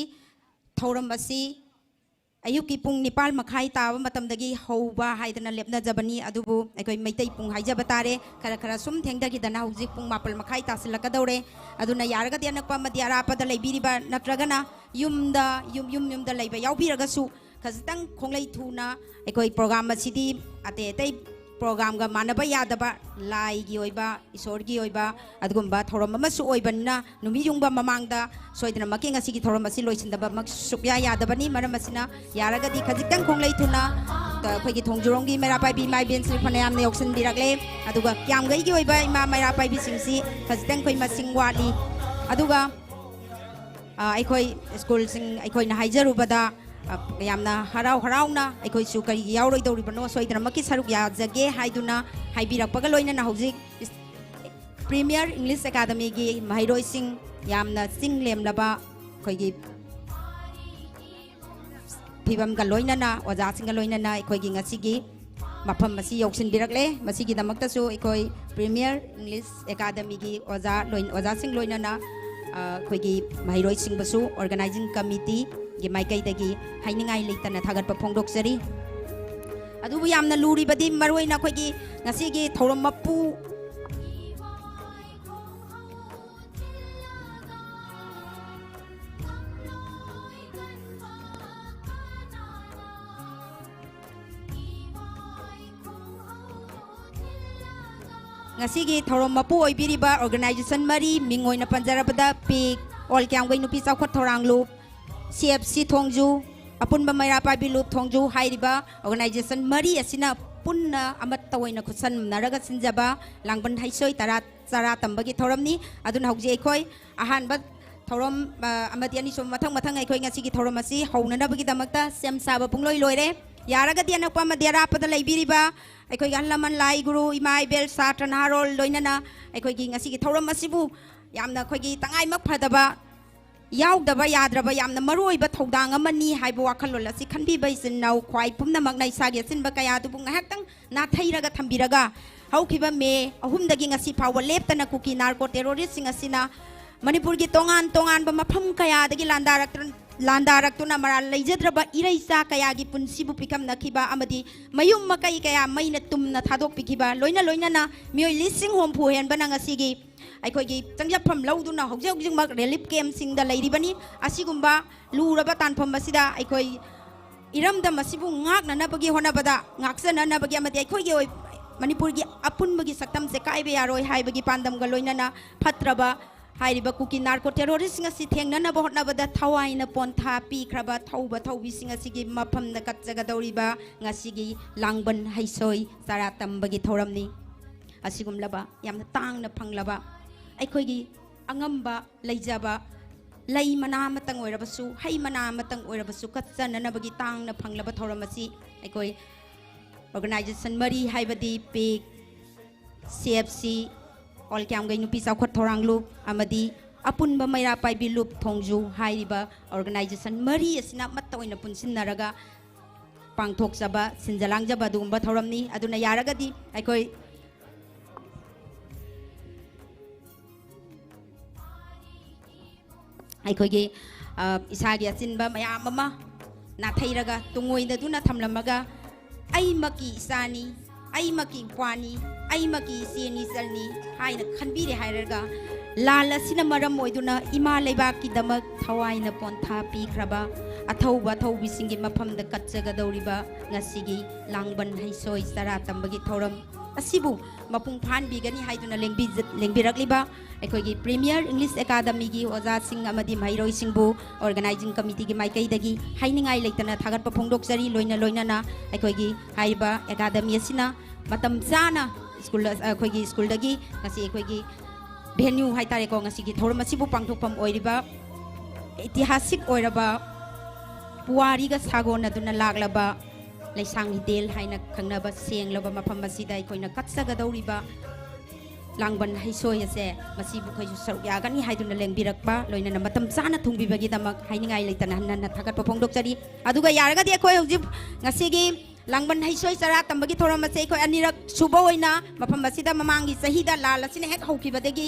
ꯊꯧꯔꯝ ꯑꯁꯤ ꯑꯌꯨꯛꯀꯤ ꯄꯨꯡ ꯅꯤꯄꯥꯜ ꯃꯈꯥꯏ ꯇꯥꯕ ꯃꯇꯝꯗꯒꯤ ꯍꯧꯕ ꯍꯥꯏꯗꯅ ꯂꯦꯞꯅꯖꯕꯅꯤ꯫ ꯑꯗꯨꯕꯨ ꯑꯩꯈꯣꯏ ꯃꯩꯇꯩ ꯄꯨꯡ ꯍꯥꯏꯖꯕ ꯇꯥꯔꯦ, ꯈꯔ ꯈꯔ ꯁꯨꯝ ꯊꯦꯡꯊꯈꯤꯗꯅ ꯍꯧꯖꯤꯛ ꯄꯨꯡ ꯃꯥꯄꯜ ꯃꯈꯥꯏ ꯇꯥꯁꯤꯜꯂꯛꯀꯗꯧꯔꯦ꯫ ꯑꯗꯨꯅ ꯌꯥꯔꯒꯗꯤ ꯑꯅꯛꯄ ꯑꯃꯗꯤ ꯑꯔꯥꯞꯄꯗ ꯂꯩꯕꯤꯔꯤꯕ ꯅꯠꯇ꯭ꯔꯒꯅ ꯌꯨꯝꯗ, ꯌꯨꯝ, ꯌꯨꯝ ꯌꯨꯝꯗ ꯂꯩꯕ ꯌꯥꯎꯕꯤꯔꯒꯁꯨ ꯈꯖꯤꯛꯇꯪ ꯈꯣꯡꯂꯩ ꯊꯨꯅ ꯑꯩꯈꯣꯏ ꯄ꯭ꯔꯣꯒ꯭ꯔꯥꯝ ꯑꯁꯤꯗꯤ ꯑꯇꯩ ꯑꯇꯩ ꯄ꯭ꯔꯣꯒ꯭ꯔꯥꯝꯒ ꯃꯥꯟꯅꯕ ꯌꯥꯗꯕ, ꯂꯥꯏꯒꯤ ꯑꯣꯏꯕ, ꯏꯁꯣꯔꯒꯤ ꯑꯣꯏꯕ ꯑꯗꯨꯒꯨꯝꯕ ꯊꯧꯔꯝ ꯑꯃꯁꯨ ꯑꯣꯏꯕꯅꯤꯅ ꯅꯨꯃꯤꯠ ꯌꯨꯡꯕ ꯃꯃꯥꯡꯗ ꯁꯣꯏꯗꯅꯃꯛꯀꯤ ꯉꯁꯤꯒꯤ ꯊꯧꯔꯝ ꯑꯁꯤ ꯂꯣꯏꯁꯤꯟꯗꯕꯃꯛ ꯁꯨꯛꯌꯥ ꯌꯥꯗꯕꯅꯤ꯫ ꯃꯔꯝ ꯑꯁꯤꯅ ꯌꯥꯔꯒꯗꯤ ꯈꯖꯤꯛꯇꯪ ꯈꯣꯡꯂꯩ ꯊꯨꯅ, ꯑ, ꯑꯩꯈꯣꯏꯒꯤ ꯊꯣꯡꯖꯨꯔꯣꯝꯒꯤ ꯃꯩꯔꯥ ꯄꯥꯏꯕꯤ ꯏꯃꯥ ꯏꯕꯦꯟꯁꯤꯡ ꯐꯅꯌꯥꯝꯅ ꯌꯥꯎꯁꯤꯟꯕꯤꯔꯛꯂꯦ꯫ ꯑꯗꯨꯒ ꯀꯤꯌꯥꯝꯒꯩꯒꯤ ꯑꯣꯏꯕ ꯏꯃꯥ ꯃꯩꯔꯥ ꯄꯥꯏꯕꯤꯁꯤꯡꯁꯤ ꯈꯖꯤꯛꯇꯪ ꯑꯩꯈꯣꯏ ꯃꯁꯤꯡ ꯋꯥꯠꯂꯤ꯫ ꯑꯗꯨꯒ ꯑ, ꯑꯩꯈꯣꯏ ꯁ꯭ꯀꯨꯜꯁꯤꯡ ꯑꯩꯈꯣꯏꯅ ꯍꯥꯏꯖꯔꯨꯕꯗ, ꯑ, ꯌꯥꯝꯅ ꯍꯔꯥꯎ ꯍꯔꯥꯎꯅ ꯑꯩꯈꯣꯏꯁꯨ ꯀꯔꯤꯒꯤ ꯌꯥꯎꯔꯣꯏꯗꯧꯔꯤꯕꯅꯣ, ꯁꯣꯏꯗꯅꯃꯛꯀꯤ ꯁꯔꯨꯛ ꯌꯥꯖꯒꯦ ꯍꯥꯏꯗꯨꯅ ꯍꯥꯏꯕꯤꯔꯛꯄꯒ ꯂꯣꯏꯅꯅ ꯍꯧꯖꯤꯛ ꯏꯁ-, ꯄ꯭ꯔꯤꯃꯤꯌꯔ ꯏꯪꯂꯤꯁ ꯑꯦꯀꯥꯗꯃꯤꯒꯤ ꯃꯍꯩꯔꯣꯏꯁꯤꯡ, ꯌꯥꯝꯅ ꯆꯤꯡ ꯂꯦꯝꯂꯕ ꯑꯩꯈꯣꯏꯒꯤ ꯐꯤꯕꯝꯒ ꯂꯣꯏꯅꯅ, ꯑꯣꯖꯥꯁꯤꯡꯒ ꯂꯣꯏꯅꯅ ꯑꯩꯈꯣꯏꯒꯤ ꯉꯁꯤꯒꯤ ꯃꯐꯝ ꯑꯁꯤ ꯌꯧꯁꯤꯟꯕꯤꯔꯛꯂꯦ꯫ ꯃꯁꯤꯒꯤꯗꯃꯛꯇꯁꯨ ꯑꯩꯈꯣꯏ ꯄ꯭ꯔꯤꯃꯤꯌꯔ ꯏꯪꯂꯤꯁ ꯑꯦꯀꯥꯗꯃꯤꯒꯤ ꯑꯣꯖꯥ ꯂꯣꯏ-, ꯑꯣꯖꯥꯁꯤꯡ ꯂꯣꯏꯅꯅ, ꯑ, ꯑꯩꯈꯣꯏꯒꯤ ꯃꯍꯩꯔꯣꯏꯁꯤꯡꯕꯨꯁꯨ ꯑꯣꯔꯒꯅꯥꯏꯖꯤꯡ ꯀꯃꯤꯇꯤꯒꯤ ꯃꯥꯏꯀꯩꯗꯒꯤ ꯍꯥꯏꯅꯤꯡꯉꯥꯏ ꯂꯩꯇꯅ ꯊꯥꯒꯠꯄ ꯐꯣꯡꯗꯣꯛꯆꯔꯤ꯫ ꯑꯗꯨꯕꯨ ꯌꯥꯝꯅ ꯂꯨꯔꯤꯕꯗꯤ ꯃꯔꯨꯑꯣꯏꯅ ꯑꯩꯈꯣꯏꯒꯤ ꯉꯁꯤꯒꯤ ꯊꯧꯔꯝ ꯃꯄꯨ ꯉꯁꯤꯒꯤ ꯊꯧꯔꯝ ꯃꯄꯨ ꯑꯣꯏꯕꯤꯔꯤꯕ ꯑꯣꯔꯒꯅꯥꯏꯖꯦꯁꯟ ꯃꯔꯤ, ꯃꯤꯡ ꯑꯣꯏꯅ ꯄꯟꯖꯔꯕꯗ ꯄꯤꯛ, ꯑꯣꯜ ꯀꯤꯌꯥꯝꯒꯩ ꯅꯨꯄꯤ ꯆꯥꯎꯈꯠ ꯊꯧꯔꯥꯡꯂꯨꯞ, ꯁꯤ ꯑꯦꯐ ꯁꯤ ꯊꯣꯡꯖꯨ, ꯑꯄꯨꯟꯕ ꯃꯩꯔꯥ ꯄꯥꯏꯕꯤ ꯂꯨꯞ ꯊꯣꯡꯖꯨ ꯍꯥꯏꯔꯤꯕ ꯑꯣꯔꯒꯅꯥꯏꯖꯦꯁꯟ ꯃꯔꯤ ꯑꯁꯤꯅ ꯄꯨꯟꯅ ꯑꯃꯠꯇ ꯑꯣꯏꯅ ꯈꯨꯠꯁꯝꯅꯔꯒ ꯁꯤꯟꯖꯕ ꯂꯥꯡꯕꯟ ꯍꯩꯁꯣꯏ ꯇꯔꯥ ꯆꯔꯥ ꯇꯝꯕꯒꯤ ꯊꯧꯔꯝꯅꯤ꯫ ꯑꯗꯨꯅ ꯍꯧꯖꯤꯛ ꯑꯩꯈꯣꯏ ꯑꯍꯥꯟꯕ ꯊꯧꯔꯝ, ꯑ, ꯑꯃꯗꯤ ꯑꯅꯤꯁꯨꯕ ꯃꯊꯪ ꯃꯊꯪ ꯑꯩꯈꯣꯏ ꯉꯁꯤꯒꯤ ꯊꯧꯔꯝ ꯑꯁꯤ ꯍꯧꯅꯅꯕꯒꯤꯗꯃꯛꯇ ꯁꯦꯝ ꯁꯥꯕ ꯄꯨꯡꯂꯣꯏ ꯂꯣꯏꯔꯦ꯫ ꯌꯥꯔꯒꯗꯤ ꯑꯅꯛꯄ ꯑꯃꯗꯤ ꯑꯔꯥꯞꯄꯗ ꯂꯩꯕꯤꯔꯤꯕ ꯑꯩꯈꯣꯏꯒꯤ ꯑꯍꯜ ꯂꯃꯟ, ꯂꯥꯏ ꯒꯨꯔꯨ, ꯏꯃꯥ ꯏꯕꯦꯜ, ꯁꯥꯇ꯭ꯔ ꯅꯍꯥꯔꯣꯜ, ꯂꯣꯏꯅꯅ ꯑꯩꯈꯣꯏꯒꯤ ꯉꯁꯤꯒꯤ ꯊꯧꯔꯝ ꯑꯁꯤꯕꯨ ꯌꯥꯝꯅ ꯑꯩꯈꯣꯏꯒꯤ ꯇꯉꯥꯏꯃꯛ ꯐꯗꯕ, ꯌꯥꯎꯗꯕ ꯌꯥꯗ꯭ꯔꯕ, ꯌꯥꯝꯅ ꯃꯔꯨ ꯑꯣꯏꯕ ꯊꯧꯗꯥꯡ ꯑꯃꯅꯤ ꯍꯥꯏꯕ ꯋꯥꯈꯜꯂꯣꯟ ꯑꯁꯤ ꯈꯟꯕꯤꯕ ꯏꯆꯤꯟ ꯏꯅꯥꯎ ꯈ꯭ꯋꯥꯏ ꯄꯨꯝꯅꯃꯛꯅ ꯏꯁꯥꯒꯤ ꯑꯆꯤꯟꯕ ꯀꯌꯥ ꯑꯗꯨꯕꯨ ꯉꯥꯏꯍꯥꯛꯇꯪ ꯅꯥꯊꯩꯔꯒ ꯊꯝꯕꯤꯔꯒ, ꯍꯧꯈꯤꯕ ꯃꯦ ꯑꯍꯨꯝꯗꯒꯤ ꯉꯁꯤ ꯐꯥꯎꯕ ꯂꯦꯞꯇꯅ ꯀꯨꯀꯤ ꯅꯥꯔꯀꯣ ꯇꯦꯔꯣꯔꯤꯁꯁꯤꯡ ꯑꯁꯤꯅ ꯃꯅꯤꯄꯨꯔꯒꯤ ꯇꯣꯉꯥꯟ ꯇꯣꯉꯥꯟꯕ ꯃꯐꯝ ꯀꯌꯥꯗꯒꯤ ꯂꯥꯟꯗꯥꯔꯛꯇꯨꯅ, ꯂꯥꯟꯗꯥꯔꯛꯇꯨꯅ ꯃꯔꯥꯜ ꯂꯩꯖꯗ꯭ꯔꯕ ꯏꯔꯩꯆꯥ ꯀꯌꯥꯒꯤ ꯄꯨꯟꯁꯤꯕꯨ ꯄꯤꯈꯝꯅꯈꯤꯕ ꯑꯃꯗꯤ ꯃꯌꯨꯝ ꯃꯀꯩ ꯀꯌꯥ ꯃꯩꯅ ꯇꯨꯝꯅ ꯊꯥꯗꯣꯛꯄꯤꯈꯤꯕ, ꯂꯣꯏꯅ ꯂꯣꯏꯅꯅ ꯃꯤꯑꯣꯏ ꯂꯤꯁꯤꯡ ꯍꯨꯝꯐꯨ ꯍꯦꯟꯕꯅ ꯉꯁꯤꯒꯤ ꯑꯩꯈꯣꯏꯒꯤ ꯆꯪꯖꯐꯝ ꯂꯧꯗꯨꯅ ꯍꯧꯖꯤꯛ ꯍꯧꯖꯤꯛꯃꯛ ꯔꯤꯂꯤꯐ ꯀꯦꯝꯁꯤꯡꯗ ꯂꯩꯔꯤꯕꯅꯤ꯫ ꯑꯁꯤꯒꯨꯝꯕ ꯂꯨꯔꯕ ꯇꯥꯟꯐꯝ ꯑꯁꯤꯗ ꯑꯩꯈꯣꯏ ꯏꯔꯝꯗꯝ ꯑꯁꯤꯕꯨ ꯉꯥꯛꯅꯅꯕꯒꯤ ꯍꯣꯠꯅꯕꯗ, ꯉꯥꯛꯆꯅꯅꯕꯒꯤ ꯑꯃꯗꯤ ꯑꯩꯈꯣꯏꯒꯤ ꯑꯣꯏ-, ꯃꯅꯤꯄꯨꯔꯒꯤ ꯑꯄꯨꯟꯕꯒꯤ ꯁꯛꯇꯝꯁꯦ ꯀꯥꯏꯕ ꯌꯥꯔꯣꯏ ꯍꯥꯏꯕꯒꯤ ꯄꯥꯟꯗꯝꯒ ꯂꯣꯏꯅꯅ ꯐꯠꯇ꯭ꯔꯕ ꯍꯥꯏꯔꯤꯕ ꯀꯨꯀꯤ ꯅꯥꯔꯀꯣ ꯇꯦꯔꯣꯔꯤꯁꯁꯤꯡ ꯑꯁꯤ ꯊꯦꯡꯅꯅꯕ ꯍꯣꯠꯅꯕꯗ ꯊꯋꯥꯏꯅ ꯄꯣꯟꯊꯥ ꯄꯤꯈ꯭ꯔꯕ ꯊꯧꯕ ꯊꯧꯕꯤꯁꯤꯡ ꯑꯁꯤꯒꯤ ꯃꯐꯝꯗ ꯀꯠꯆꯒꯗꯧꯔꯤꯕ ꯉꯁꯤꯒꯤ ꯂꯥꯡꯕꯟ ꯍꯩꯁꯣꯏ ꯆꯔꯥ ꯇꯝꯕꯒꯤ ꯊꯧꯔꯝꯅꯤ꯫ ꯑꯁꯤꯒꯨꯝꯂꯕ ꯌꯥꯝꯅ ꯇꯥꯡꯅ ꯐꯪꯂꯕ ꯑꯩꯈꯣꯏꯒꯤ ꯑꯉꯝꯕ ꯂꯩꯖꯕ ꯂꯩ ꯃꯅꯥ ꯑꯃꯇꯪ ꯑꯣꯏꯔꯕꯁꯨ, ꯍꯩ ꯃꯅꯥ ꯑꯃꯇꯪ ꯑꯣꯏꯔꯕꯁꯨ ꯀꯠꯆꯅꯅꯕꯒꯤ ꯇꯥꯡꯅ ꯐꯪꯂꯕ ꯊꯧꯔꯝ ꯑꯁꯤ ꯑꯩꯈꯣꯏ ꯑꯣꯔꯒꯅꯥꯏꯖꯦꯁꯟ ꯃꯔꯤ, ꯍꯥꯏꯕꯗꯤ ꯄꯦꯛ, ꯁꯤ ꯑꯦꯐ ꯁꯤ, ꯑꯣꯜ ꯀ꯭ꯌꯥꯝꯒꯩ ꯅꯨꯄꯤ ꯆꯥꯎꯈꯠ ꯊꯧꯔꯥꯡ ꯂꯨꯞ ꯑꯃꯗꯤ ꯑꯄꯨꯟꯕ ꯃꯩꯔꯥ ꯄꯥꯏꯕꯤ ꯂꯨꯞ ꯊꯣꯡꯖꯨ ꯍꯥꯏꯔꯤꯕ ꯑꯣꯔꯒꯅꯥꯏꯖꯦꯁꯟ ꯃꯔꯤ ꯑꯁꯤꯅ ꯑꯃꯠꯇ ꯑꯣꯏꯅ ꯄꯨꯟꯁꯤꯟꯅꯔꯒ ꯄꯥꯡꯊꯣꯛꯆꯕ, ꯁꯤꯟꯖ ꯂꯥꯡꯖꯕ ꯑꯗꯨꯒꯨꯝꯕ ꯊꯧꯔꯝꯅꯤ꯫ ꯑꯗꯨꯅ ꯌꯥꯔꯒꯗꯤ ꯑꯩꯈꯣꯏ ꯑꯩꯈꯣꯏꯒꯤ, ꯑ, ꯏꯁꯥꯒꯤ ꯑꯆꯤꯟꯕ ꯃꯌꯥꯝ ꯑꯃ ꯅꯥꯊꯩꯔꯒ, ꯇꯨꯡꯑꯣꯏꯅꯗꯨꯅ ꯊꯝꯂꯝꯃꯒ, "ꯑꯩꯃꯛꯀꯤ ꯏꯆꯥꯅꯤ, ꯑꯩꯃꯛꯀꯤ ꯏꯄ꯭ꯋꯥꯅꯤ, ꯑꯩꯃꯛꯀꯤ ꯏꯆꯦꯅꯤ, ꯏꯆꯜꯅꯤ" ꯍꯥꯏꯅ ꯈꯟꯕꯤꯔꯦ ꯍꯥꯏꯔꯒ, ꯂꯥꯟ ꯑꯁꯤꯅ ꯃꯔꯝ ꯑꯣꯏꯗꯨꯅ ꯏꯃꯥ ꯂꯩꯕꯥꯛꯀꯤꯗꯃꯛ ꯊꯋꯥꯏꯅ ꯄꯣꯟꯊꯥ ꯄꯤꯈ꯭ꯔꯕ ꯑꯊꯧꯕ ꯑꯊꯧꯕꯤꯁꯤꯡꯒꯤ ꯃꯐꯝꯗ ꯀꯠꯆꯒꯗꯧꯔꯤꯕ ꯉꯁꯤꯒꯤ ꯂꯥꯡꯕꯟ ꯍꯩꯁꯣꯏ ꯆꯔꯥ ꯇꯝꯕꯒꯤ ꯊꯧꯔꯝ ꯑꯁꯤꯕꯨ ꯃꯄꯨꯡ ꯐꯥꯍꯟꯕꯤꯒꯅꯤ ꯍꯥꯏꯗꯨꯅ ꯂꯦꯡꯕꯤꯖ-, ꯂꯦꯡꯕꯤꯔꯛꯂꯤꯕ ꯑꯩꯈꯣꯏꯒꯤ ꯄ꯭ꯔꯤꯃꯤꯌꯔ ꯏꯪꯂꯤꯁ ꯑꯦꯀꯥꯗꯃꯤꯒꯤ ꯑꯣꯖꯥꯁꯤꯡ ꯑꯃꯗꯤ ꯃꯍꯩꯔꯣꯏꯁꯤꯡꯕꯨ ꯑꯣꯔꯒꯅꯥꯏꯖꯤꯡ ꯀꯃꯤꯇꯤꯒꯤ ꯃꯥꯏꯀꯩꯗꯒꯤ ꯍꯥꯏꯅꯤꯡꯉꯥꯏ ꯂꯩꯇꯅ ꯊꯥꯒꯠꯄ ꯐꯣꯡꯗꯣꯛꯆꯔꯤ꯫ ꯂꯣꯏꯅ ꯂꯣꯏꯅꯅ ꯑꯩꯈꯣꯏꯒꯤ ꯍꯥꯏꯔꯤꯕ ꯑꯦꯀꯥꯗꯃꯤ ꯑꯁꯤꯅ ꯃꯇꯝ ꯆꯥꯅ ꯁ꯭ꯀꯨꯜ ꯑ-, ꯑꯩꯈꯣꯏꯒꯤ ꯁ꯭ꯀꯨꯜꯗꯒꯤ ꯉꯁꯤ ꯑꯩꯈꯣꯏꯒꯤ ꯚꯦꯅ꯭ꯌꯨ ꯍꯥꯏꯇꯥꯔꯦꯀꯣ, ꯉꯁꯤꯒꯤ ꯊꯧꯔꯝ ꯑꯁꯤꯕꯨ ꯄꯥꯡꯊꯣꯛꯐꯝ ꯑꯣꯏꯔꯤꯕ ꯏꯇꯤꯍꯥꯁꯤꯛ ꯑꯣꯏꯔꯕ ꯄꯨꯋꯥꯔꯤꯒ ꯁꯥꯒꯣꯟꯅꯗꯨꯅ ꯂꯥꯛꯂꯕ ꯂꯩꯁꯥꯡ ꯍꯤꯗꯦꯜ ꯍꯥꯏꯅ ꯈꯪꯅꯕ ꯁꯦꯡꯂꯕ ꯃꯐꯝ ꯑꯁꯤꯗ ꯑꯩꯈꯣꯏꯅ ꯀꯠꯆꯒꯗꯧꯔꯤꯕ ꯂꯥꯡꯕꯟ ꯍꯩꯁꯣꯏ ꯑꯁꯦ ꯃꯁꯤꯕꯨ ꯑꯩꯈꯣꯏꯁꯨ ꯁꯔꯨꯛ ꯌꯥꯒꯅꯤ ꯍꯥꯏꯗꯨꯅ ꯂꯦꯡꯕꯤꯔꯛꯄ, ꯂꯣꯏꯅꯅ ꯃꯇꯝ ꯆꯥꯅ ꯊꯨꯡꯕꯤꯕꯒꯤꯗꯃꯛ ꯍꯥꯏꯅꯤꯡꯉꯥꯏ ꯂꯩꯇꯅ ꯍꯟꯅ ꯍꯟꯅ ꯊꯥꯒꯠꯄ ꯐꯣꯡꯗꯣꯛꯆꯔꯤ꯫ ꯑꯗꯨꯒ ꯌꯥꯔꯒꯗꯤ ꯑꯩꯈꯣꯏ ꯍꯧꯖꯤꯛ ꯉꯁꯤꯒꯤ ꯂꯥꯡꯕꯟ ꯍꯩꯁꯣꯏ ꯆꯔꯥ ꯇꯝꯕꯒꯤ ꯊꯧꯔꯝ ꯑꯁꯦ ꯑꯩꯈꯣꯏ ꯑꯅꯤꯔꯛ ꯁꯨꯕ ꯑꯣꯏꯅ ꯃꯐꯝ ꯑꯁꯤꯗ ꯃꯃꯥꯡꯒꯤ ꯆꯍꯤꯗ ꯂꯥꯜ ꯑꯁꯤꯅ ꯍꯦꯛ ꯍꯧꯈꯤꯕꯗꯒꯤ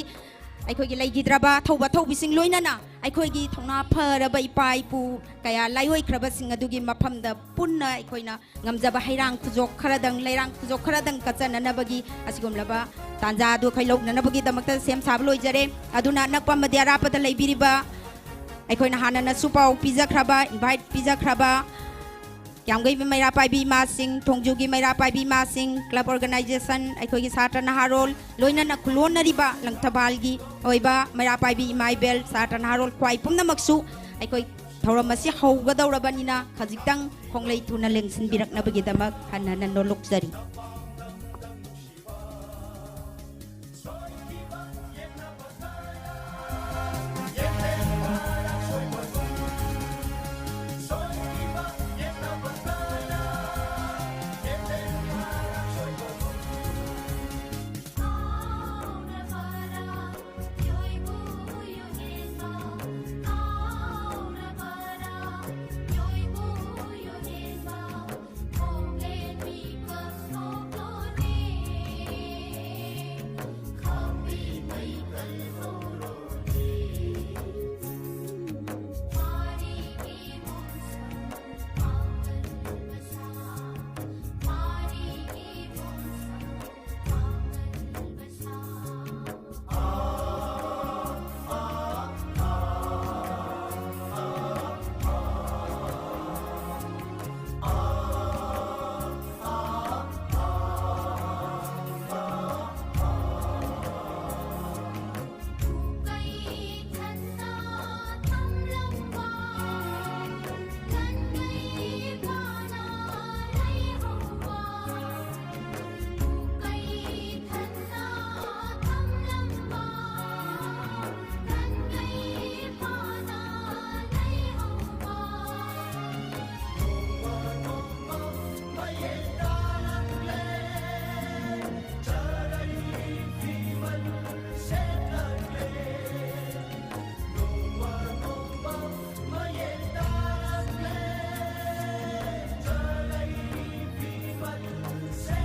ꯑꯩꯈꯣꯏꯒꯤ ꯂꯩꯈꯤꯗ꯭ꯔꯕ ꯑꯊꯧꯕ ꯑꯊꯧꯕꯤꯁꯤꯡ, ꯂꯣꯏꯅꯅ ꯑꯩꯈꯣꯏꯒꯤ ꯊꯧꯅꯥ ꯐꯔꯕ ꯏꯄꯥ ꯏꯄꯨ ꯀꯌꯥ ꯂꯥꯏꯑꯣꯏꯈ꯭ꯔꯕꯁꯤꯡ ꯑꯗꯨꯒꯤ ꯃꯐꯝꯗ ꯄꯨꯟꯅ ꯑꯩꯈꯣꯏꯅ ꯉꯝꯖꯕ ꯍꯩꯔꯥꯡ ꯈꯨꯖꯣꯛ ꯈꯔꯗꯪ, ꯂꯩꯔꯥꯡ ꯈꯨꯖꯣꯛ ꯈꯔꯗꯪ ꯀꯠꯆꯅꯅꯕꯒꯤ ꯑꯁꯤꯒꯨꯝꯂꯕ ꯇꯥꯟꯖꯥ ꯑꯗꯨ ꯑꯩꯈꯣꯏ ꯂꯧꯅꯅꯕꯒꯤꯗꯃꯛꯇ ꯁꯦꯝ ꯁꯥꯕ ꯂꯣꯏꯖꯔꯦ꯫ ꯑꯗꯨꯅ ꯑꯅꯛꯄ ꯑꯃꯗꯤ ꯑꯔꯥꯞꯄꯗ ꯂꯩꯕꯤꯔꯤꯕ ꯑꯩꯈꯣꯏꯅ ꯍꯥꯟꯅꯅꯁꯨ ꯄꯥꯎ ꯄꯤꯖꯈ꯭ꯔꯕ, ꯏꯟꯚꯥꯏꯠ ꯄꯤꯖꯈ꯭ꯔꯕ ꯀ꯭ꯌꯥꯝꯒꯩ ꯃꯩꯔꯥ ꯄꯥꯏꯕꯤ ꯏꯃꯥꯁꯤꯡ, ꯊꯣꯡꯖꯨꯒꯤ ꯃꯩꯔꯥ ꯄꯥꯏꯕꯤ ꯏꯃꯥꯁꯤꯡ, ꯀ꯭ꯂꯕ ꯑꯣꯔꯒꯅꯥꯏꯖꯦꯁꯟ, ꯑꯩꯈꯣꯏꯒꯤ ꯁꯥꯇ꯭ꯔ ꯅꯍꯥꯔꯣꯜ, ꯂꯣꯏꯅꯅ ꯈꯨꯂꯣꯟꯅꯔꯤꯕ ꯂꯪꯊꯕꯥꯜꯒꯤ ꯑꯣꯏꯕ ꯃꯩꯔꯥ ꯄꯥꯏꯕꯤ ꯏꯃꯥ ꯏꯕꯦꯜ, ꯁꯥꯇ꯭ꯔ ꯅꯍꯥꯔꯣꯜ ꯈ꯭ꯋꯥꯏ ꯄꯨꯝꯅꯃꯛꯁꯨ ꯑꯩꯈꯣꯏ ꯊꯧꯔꯝ ꯑꯁꯤ ꯍꯧꯒꯗꯧꯔꯕꯅꯤꯅ ꯈꯖꯤꯛꯇꯪ ꯈꯣꯡꯂꯩ ꯊꯨꯅ ꯂꯦꯡꯁꯤꯟꯕꯤꯔꯛꯅꯕꯒꯤꯗꯃꯛ ꯍꯟꯅ ꯍꯟꯅ ꯅꯣꯂꯨꯛꯆꯔꯤ꯫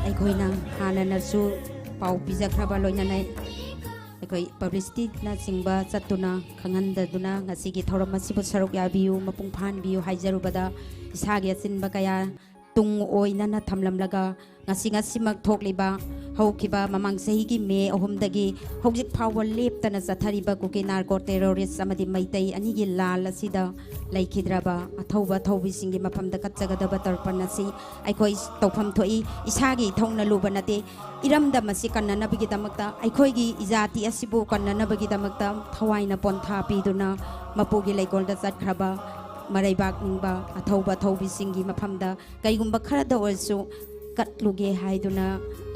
ꯑꯩꯈꯣꯏꯅ ꯍꯥꯟꯅꯅꯁꯨ ꯄꯥꯎ ꯄꯤꯖꯈ꯭ꯔꯕ ꯂꯣꯏꯅꯅ ꯑꯩꯈꯣꯏ ꯄꯕ꯭ꯂꯤꯁꯤꯇꯤꯅꯆꯤꯡꯕ ꯆꯠꯇꯨꯅ ꯈꯪꯍꯟꯗꯗꯨꯅ ꯉꯁꯤꯒꯤ ꯊꯧꯔꯝ ꯑꯁꯤꯕꯨ ꯁꯔꯨꯛ ꯌꯥꯕꯤꯌꯨ, ꯃꯄꯨꯡ ꯐꯥꯍꯟꯕꯤꯌꯨ ꯍꯥꯏꯖꯔꯨꯕꯗ ꯏꯁꯥꯒꯤ ꯑꯆꯤꯟꯕ ꯀꯌꯥ ꯇꯨꯡ ꯑꯣꯏꯅꯅ ꯊꯝꯂꯝꯂꯒ ꯉꯁꯤ ꯉꯁꯤꯃꯛ ꯊꯣꯛꯂꯤꯕ ꯍꯧꯈꯤꯕ ꯃꯃꯥꯡ ꯆꯍꯤꯒꯤ ꯃꯦ ꯑꯍꯨꯝꯗꯒꯤ ꯍꯧꯖꯤꯛ ꯐꯥꯎꯕ ꯂꯦꯞꯇꯅ ꯆꯠꯊꯔꯤꯕ ꯀꯨꯀꯤ ꯅꯥꯔꯀꯣ ꯇꯦꯔꯣꯔꯤꯁ ꯑꯃꯗꯤ ꯃꯩꯇꯩ ꯑꯅꯤꯒꯤ ꯂꯥꯜ ꯑꯁꯤꯗ ꯂꯩꯈꯤꯗ꯭ꯔꯕ ꯑꯊꯧꯕ ꯑꯊꯧꯕꯤꯁꯤꯡꯒꯤ ꯃꯐꯝꯗ ꯀꯠꯆꯒꯗꯕ ꯇꯔꯄꯟ ꯑꯁꯤ ꯑꯩꯈꯣꯏ ꯇꯧꯐꯝ ꯊꯣꯛꯏ꯫ ꯏꯁꯥꯒꯤ ꯏꯊꯧꯅ ꯂꯨꯕ ꯅꯠꯇꯦ꯫ ꯏꯔꯝꯗꯝ ꯑꯁꯤ ꯀꯟꯅꯅꯕꯒꯤꯗꯃꯛꯇ, ꯑꯩꯈꯣꯏꯒꯤ ꯏꯖꯥꯇꯤ ꯑꯁꯤꯕꯨ ꯀꯟꯅꯅꯕꯒꯤꯗꯃꯛꯇ ꯊꯋꯥꯏꯅ ꯄꯣꯟꯊꯥ ꯄꯤꯗꯨꯅ ꯃꯄꯨꯒꯤ ꯂꯩꯀꯣꯜꯗ ꯆꯠꯈ꯭ꯔꯕ ꯃꯔꯩꯕꯥꯛ ꯅꯤꯡꯕ ꯑꯊꯧꯕ ꯑꯊꯧꯕꯤꯁꯤꯡꯒꯤ ꯃꯐꯝꯗ ꯀꯩꯒꯨꯝꯕ ꯈꯔꯗ ꯑꯣꯏꯔꯁꯨ ꯀꯠꯂꯨꯒꯦ ꯍꯥꯏꯗꯨꯅ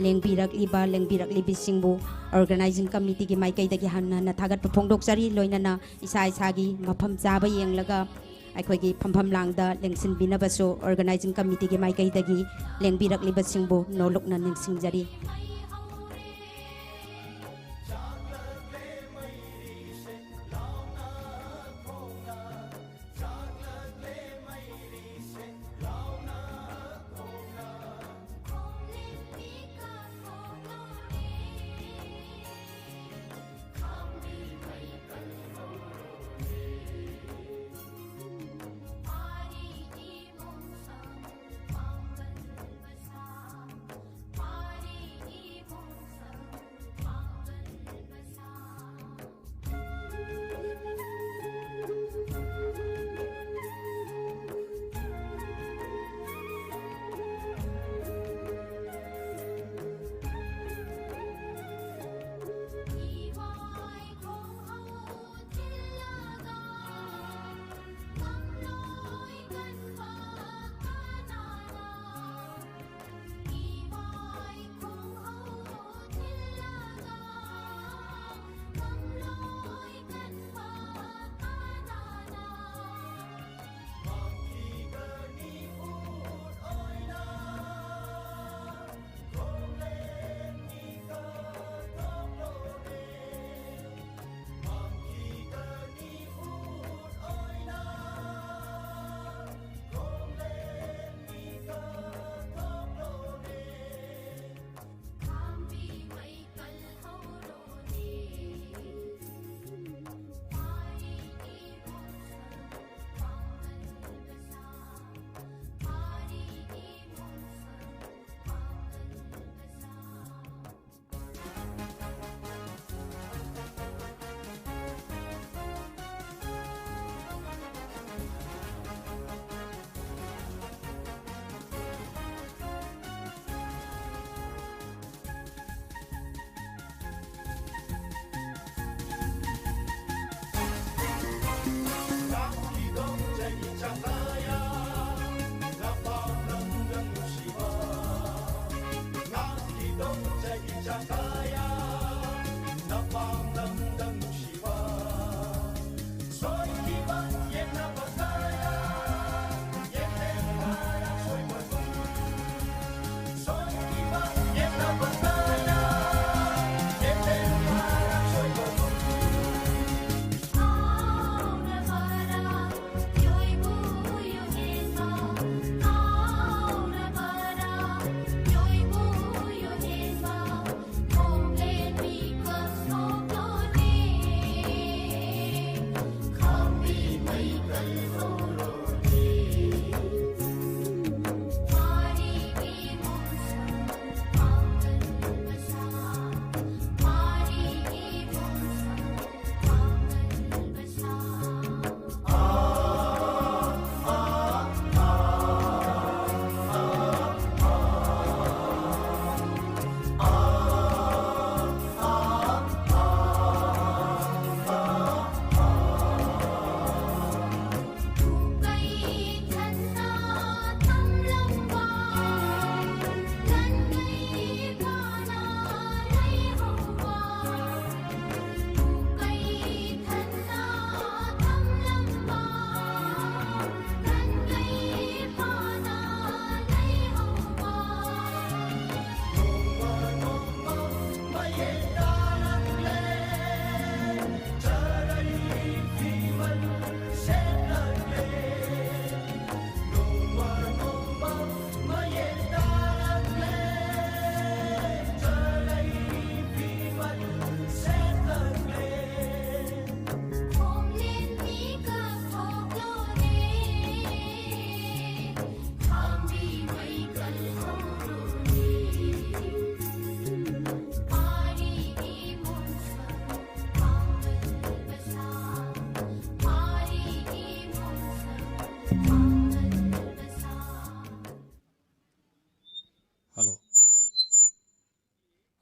ꯂꯦꯡꯕꯤꯔꯛꯂꯤꯕ, ꯂꯦꯡꯕꯤꯔꯛꯂꯤꯕꯤꯁꯤꯡꯕꯨ ꯑꯣꯔꯒꯅꯥꯏꯖꯤꯡ ꯀꯃꯤꯇꯤꯒꯤ ꯃꯥꯏꯀꯩꯗꯒꯤ ꯍꯟꯅ ꯍꯟꯅ ꯊꯥꯒꯠꯄ ꯐꯣꯡꯗꯣꯛꯆꯔꯤ꯫ ꯂꯣꯏꯅꯅ ꯏꯁꯥ ꯏꯁꯥꯒꯤ ꯃꯐꯝ ꯆꯥꯕ ꯌꯦꯡꯂꯒ ꯑꯩꯈꯣꯏꯒꯤ ꯐꯝꯐꯝ ꯂꯥꯡꯗ ꯂꯦꯡꯁꯤꯟꯕꯤꯅꯕꯁꯨ ꯑꯣꯔꯒꯅꯥꯏꯖꯤꯡ ꯀꯃꯤꯇꯤꯒꯤ ꯃꯥꯏꯀꯩꯗꯒꯤ ꯂꯦꯡꯕꯤꯔꯛꯂꯤꯕꯁꯤꯡꯕꯨ ꯅꯣꯂꯨꯛꯅ ꯅꯤꯡꯁꯤꯡꯖꯔꯤ꯫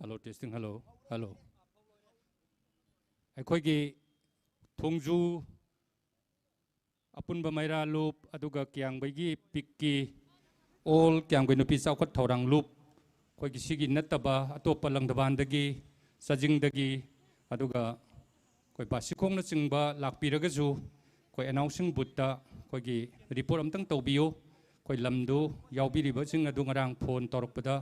Hello, testing, hello, hello. ꯑꯩꯈꯣꯏꯒꯤ ꯊꯣꯡꯖꯨ ꯑꯄꯨꯟꯕ ꯃꯩꯔꯥ ꯂꯨꯞ, ꯑꯗꯨꯒ ꯀꯤꯌꯥꯡꯕꯩꯒꯤ ꯄꯤꯛꯀꯤ ꯑꯣꯜ ꯀꯤꯌꯥꯡꯕꯩ ꯅꯨꯄꯤ ꯆꯥꯎꯈꯠ ꯊꯧꯔꯥꯡ ꯂꯨꯞ, ꯑꯩꯈꯣꯏꯒꯤ ꯁꯤꯒꯤ ꯅꯠꯇꯕ ꯑꯇꯣꯞꯄ ꯂꯪꯗꯕꯥꯟꯗꯒꯤ, ꯆꯥꯖꯤꯡꯗꯒꯤ, ꯑꯗꯨꯒ ꯑꯩꯈꯣꯏ ꯕꯥꯁꯤꯈꯣꯡꯅꯆꯤꯡꯕ ꯂꯥꯛꯄꯤꯔꯒꯁꯨ ꯑꯩꯈꯣꯏ ꯑꯦꯅꯥꯎꯟꯁꯤꯡ ꯕꯨꯠꯇ ꯑꯩꯈꯣꯏꯒꯤ ꯔꯤꯄꯣꯔꯠ ꯑꯝꯇꯪ ꯇꯧꯕꯤꯌꯨ꯫ ꯑꯩꯈꯣꯏ ꯂꯝꯗꯨ ꯌꯥꯎꯕꯤꯔꯤꯕꯁꯤꯡ ꯑꯗꯨ ꯉꯔꯥꯡ ꯐꯣꯟ ꯇꯧꯔꯛꯄꯗ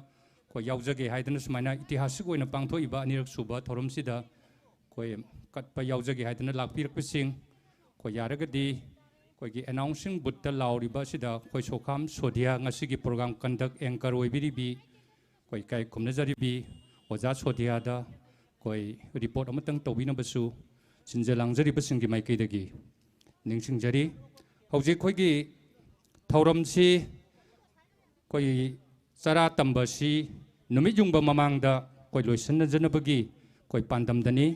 ꯑꯩꯈꯣꯏ ꯌꯥꯎꯖꯒꯦ ꯍꯥꯏꯗꯅ ꯁꯨꯃꯥꯏꯅ ꯏꯇꯤꯍꯥꯁꯤꯛ ꯑꯣꯏꯅ ꯄꯥꯡꯊꯣꯛꯏꯕ ꯑꯅꯤꯔꯛ ꯁꯨꯕ ꯊꯧꯔꯝꯁꯤꯗ ꯑꯩꯈꯣꯏ ꯀꯠꯄ ꯌꯥꯎꯖꯒꯦ ꯍꯥꯏꯗꯅ ꯂꯥꯛꯄꯤꯔꯛꯄꯁꯤꯡ, ꯑꯩꯈꯣꯏ ꯌꯥꯔꯒꯗꯤ ꯑꯩꯈꯣꯏꯒꯤ ꯑꯦꯅꯥꯎꯟꯁꯤꯡ ꯕꯨꯠꯇ ꯂꯥꯎꯔꯤꯕ ꯑꯁꯤꯗ ꯑꯩꯈꯣꯏ ꯁꯣꯈꯥꯝ ꯁꯣꯙꯤꯌꯥ, ꯉꯁꯤꯒꯤ ꯄ꯭ꯔꯣꯒ꯭ꯔꯥꯝ ꯀꯟꯗꯛ ꯑꯦꯡꯀꯔ ꯑꯣꯏꯕꯤꯔꯤꯕꯤ, ꯑꯩꯈꯣꯏ ꯏꯀꯥꯏ ꯈꯨꯝꯅꯖꯔꯤꯕꯤ ꯑꯣꯖꯥ ꯁꯣꯙꯤꯌꯥꯗ ꯑꯩꯈꯣꯏ ꯔꯤꯄꯣꯔꯠ ꯑꯃꯇꯪ ꯇꯧꯕꯤꯅꯕꯁꯨ ꯁꯤꯟꯖ ꯂꯥꯡꯖꯔꯤꯕꯁꯤꯡꯒꯤ ꯃꯥꯏꯀꯩꯗꯒꯤ ꯅꯤꯡꯁꯤꯡꯖꯔꯤ꯫ ꯍꯧꯖꯤꯛ ꯑꯩꯈꯣꯏꯒꯤ ꯊꯧꯔꯝꯁꯤ ꯑꯩꯈꯣꯏ ꯆꯔꯥ ꯇꯝꯕꯁꯤ ꯅꯨꯃꯤꯠ ꯌꯨꯡꯕ ꯃꯃꯥꯡꯗ ꯑꯩꯈꯣꯏ ꯂꯣꯏꯁꯤꯟꯅꯖꯅꯕꯒꯤ ꯑꯩꯈꯣꯏ ꯄꯥꯟꯗꯝꯗꯅꯤ꯫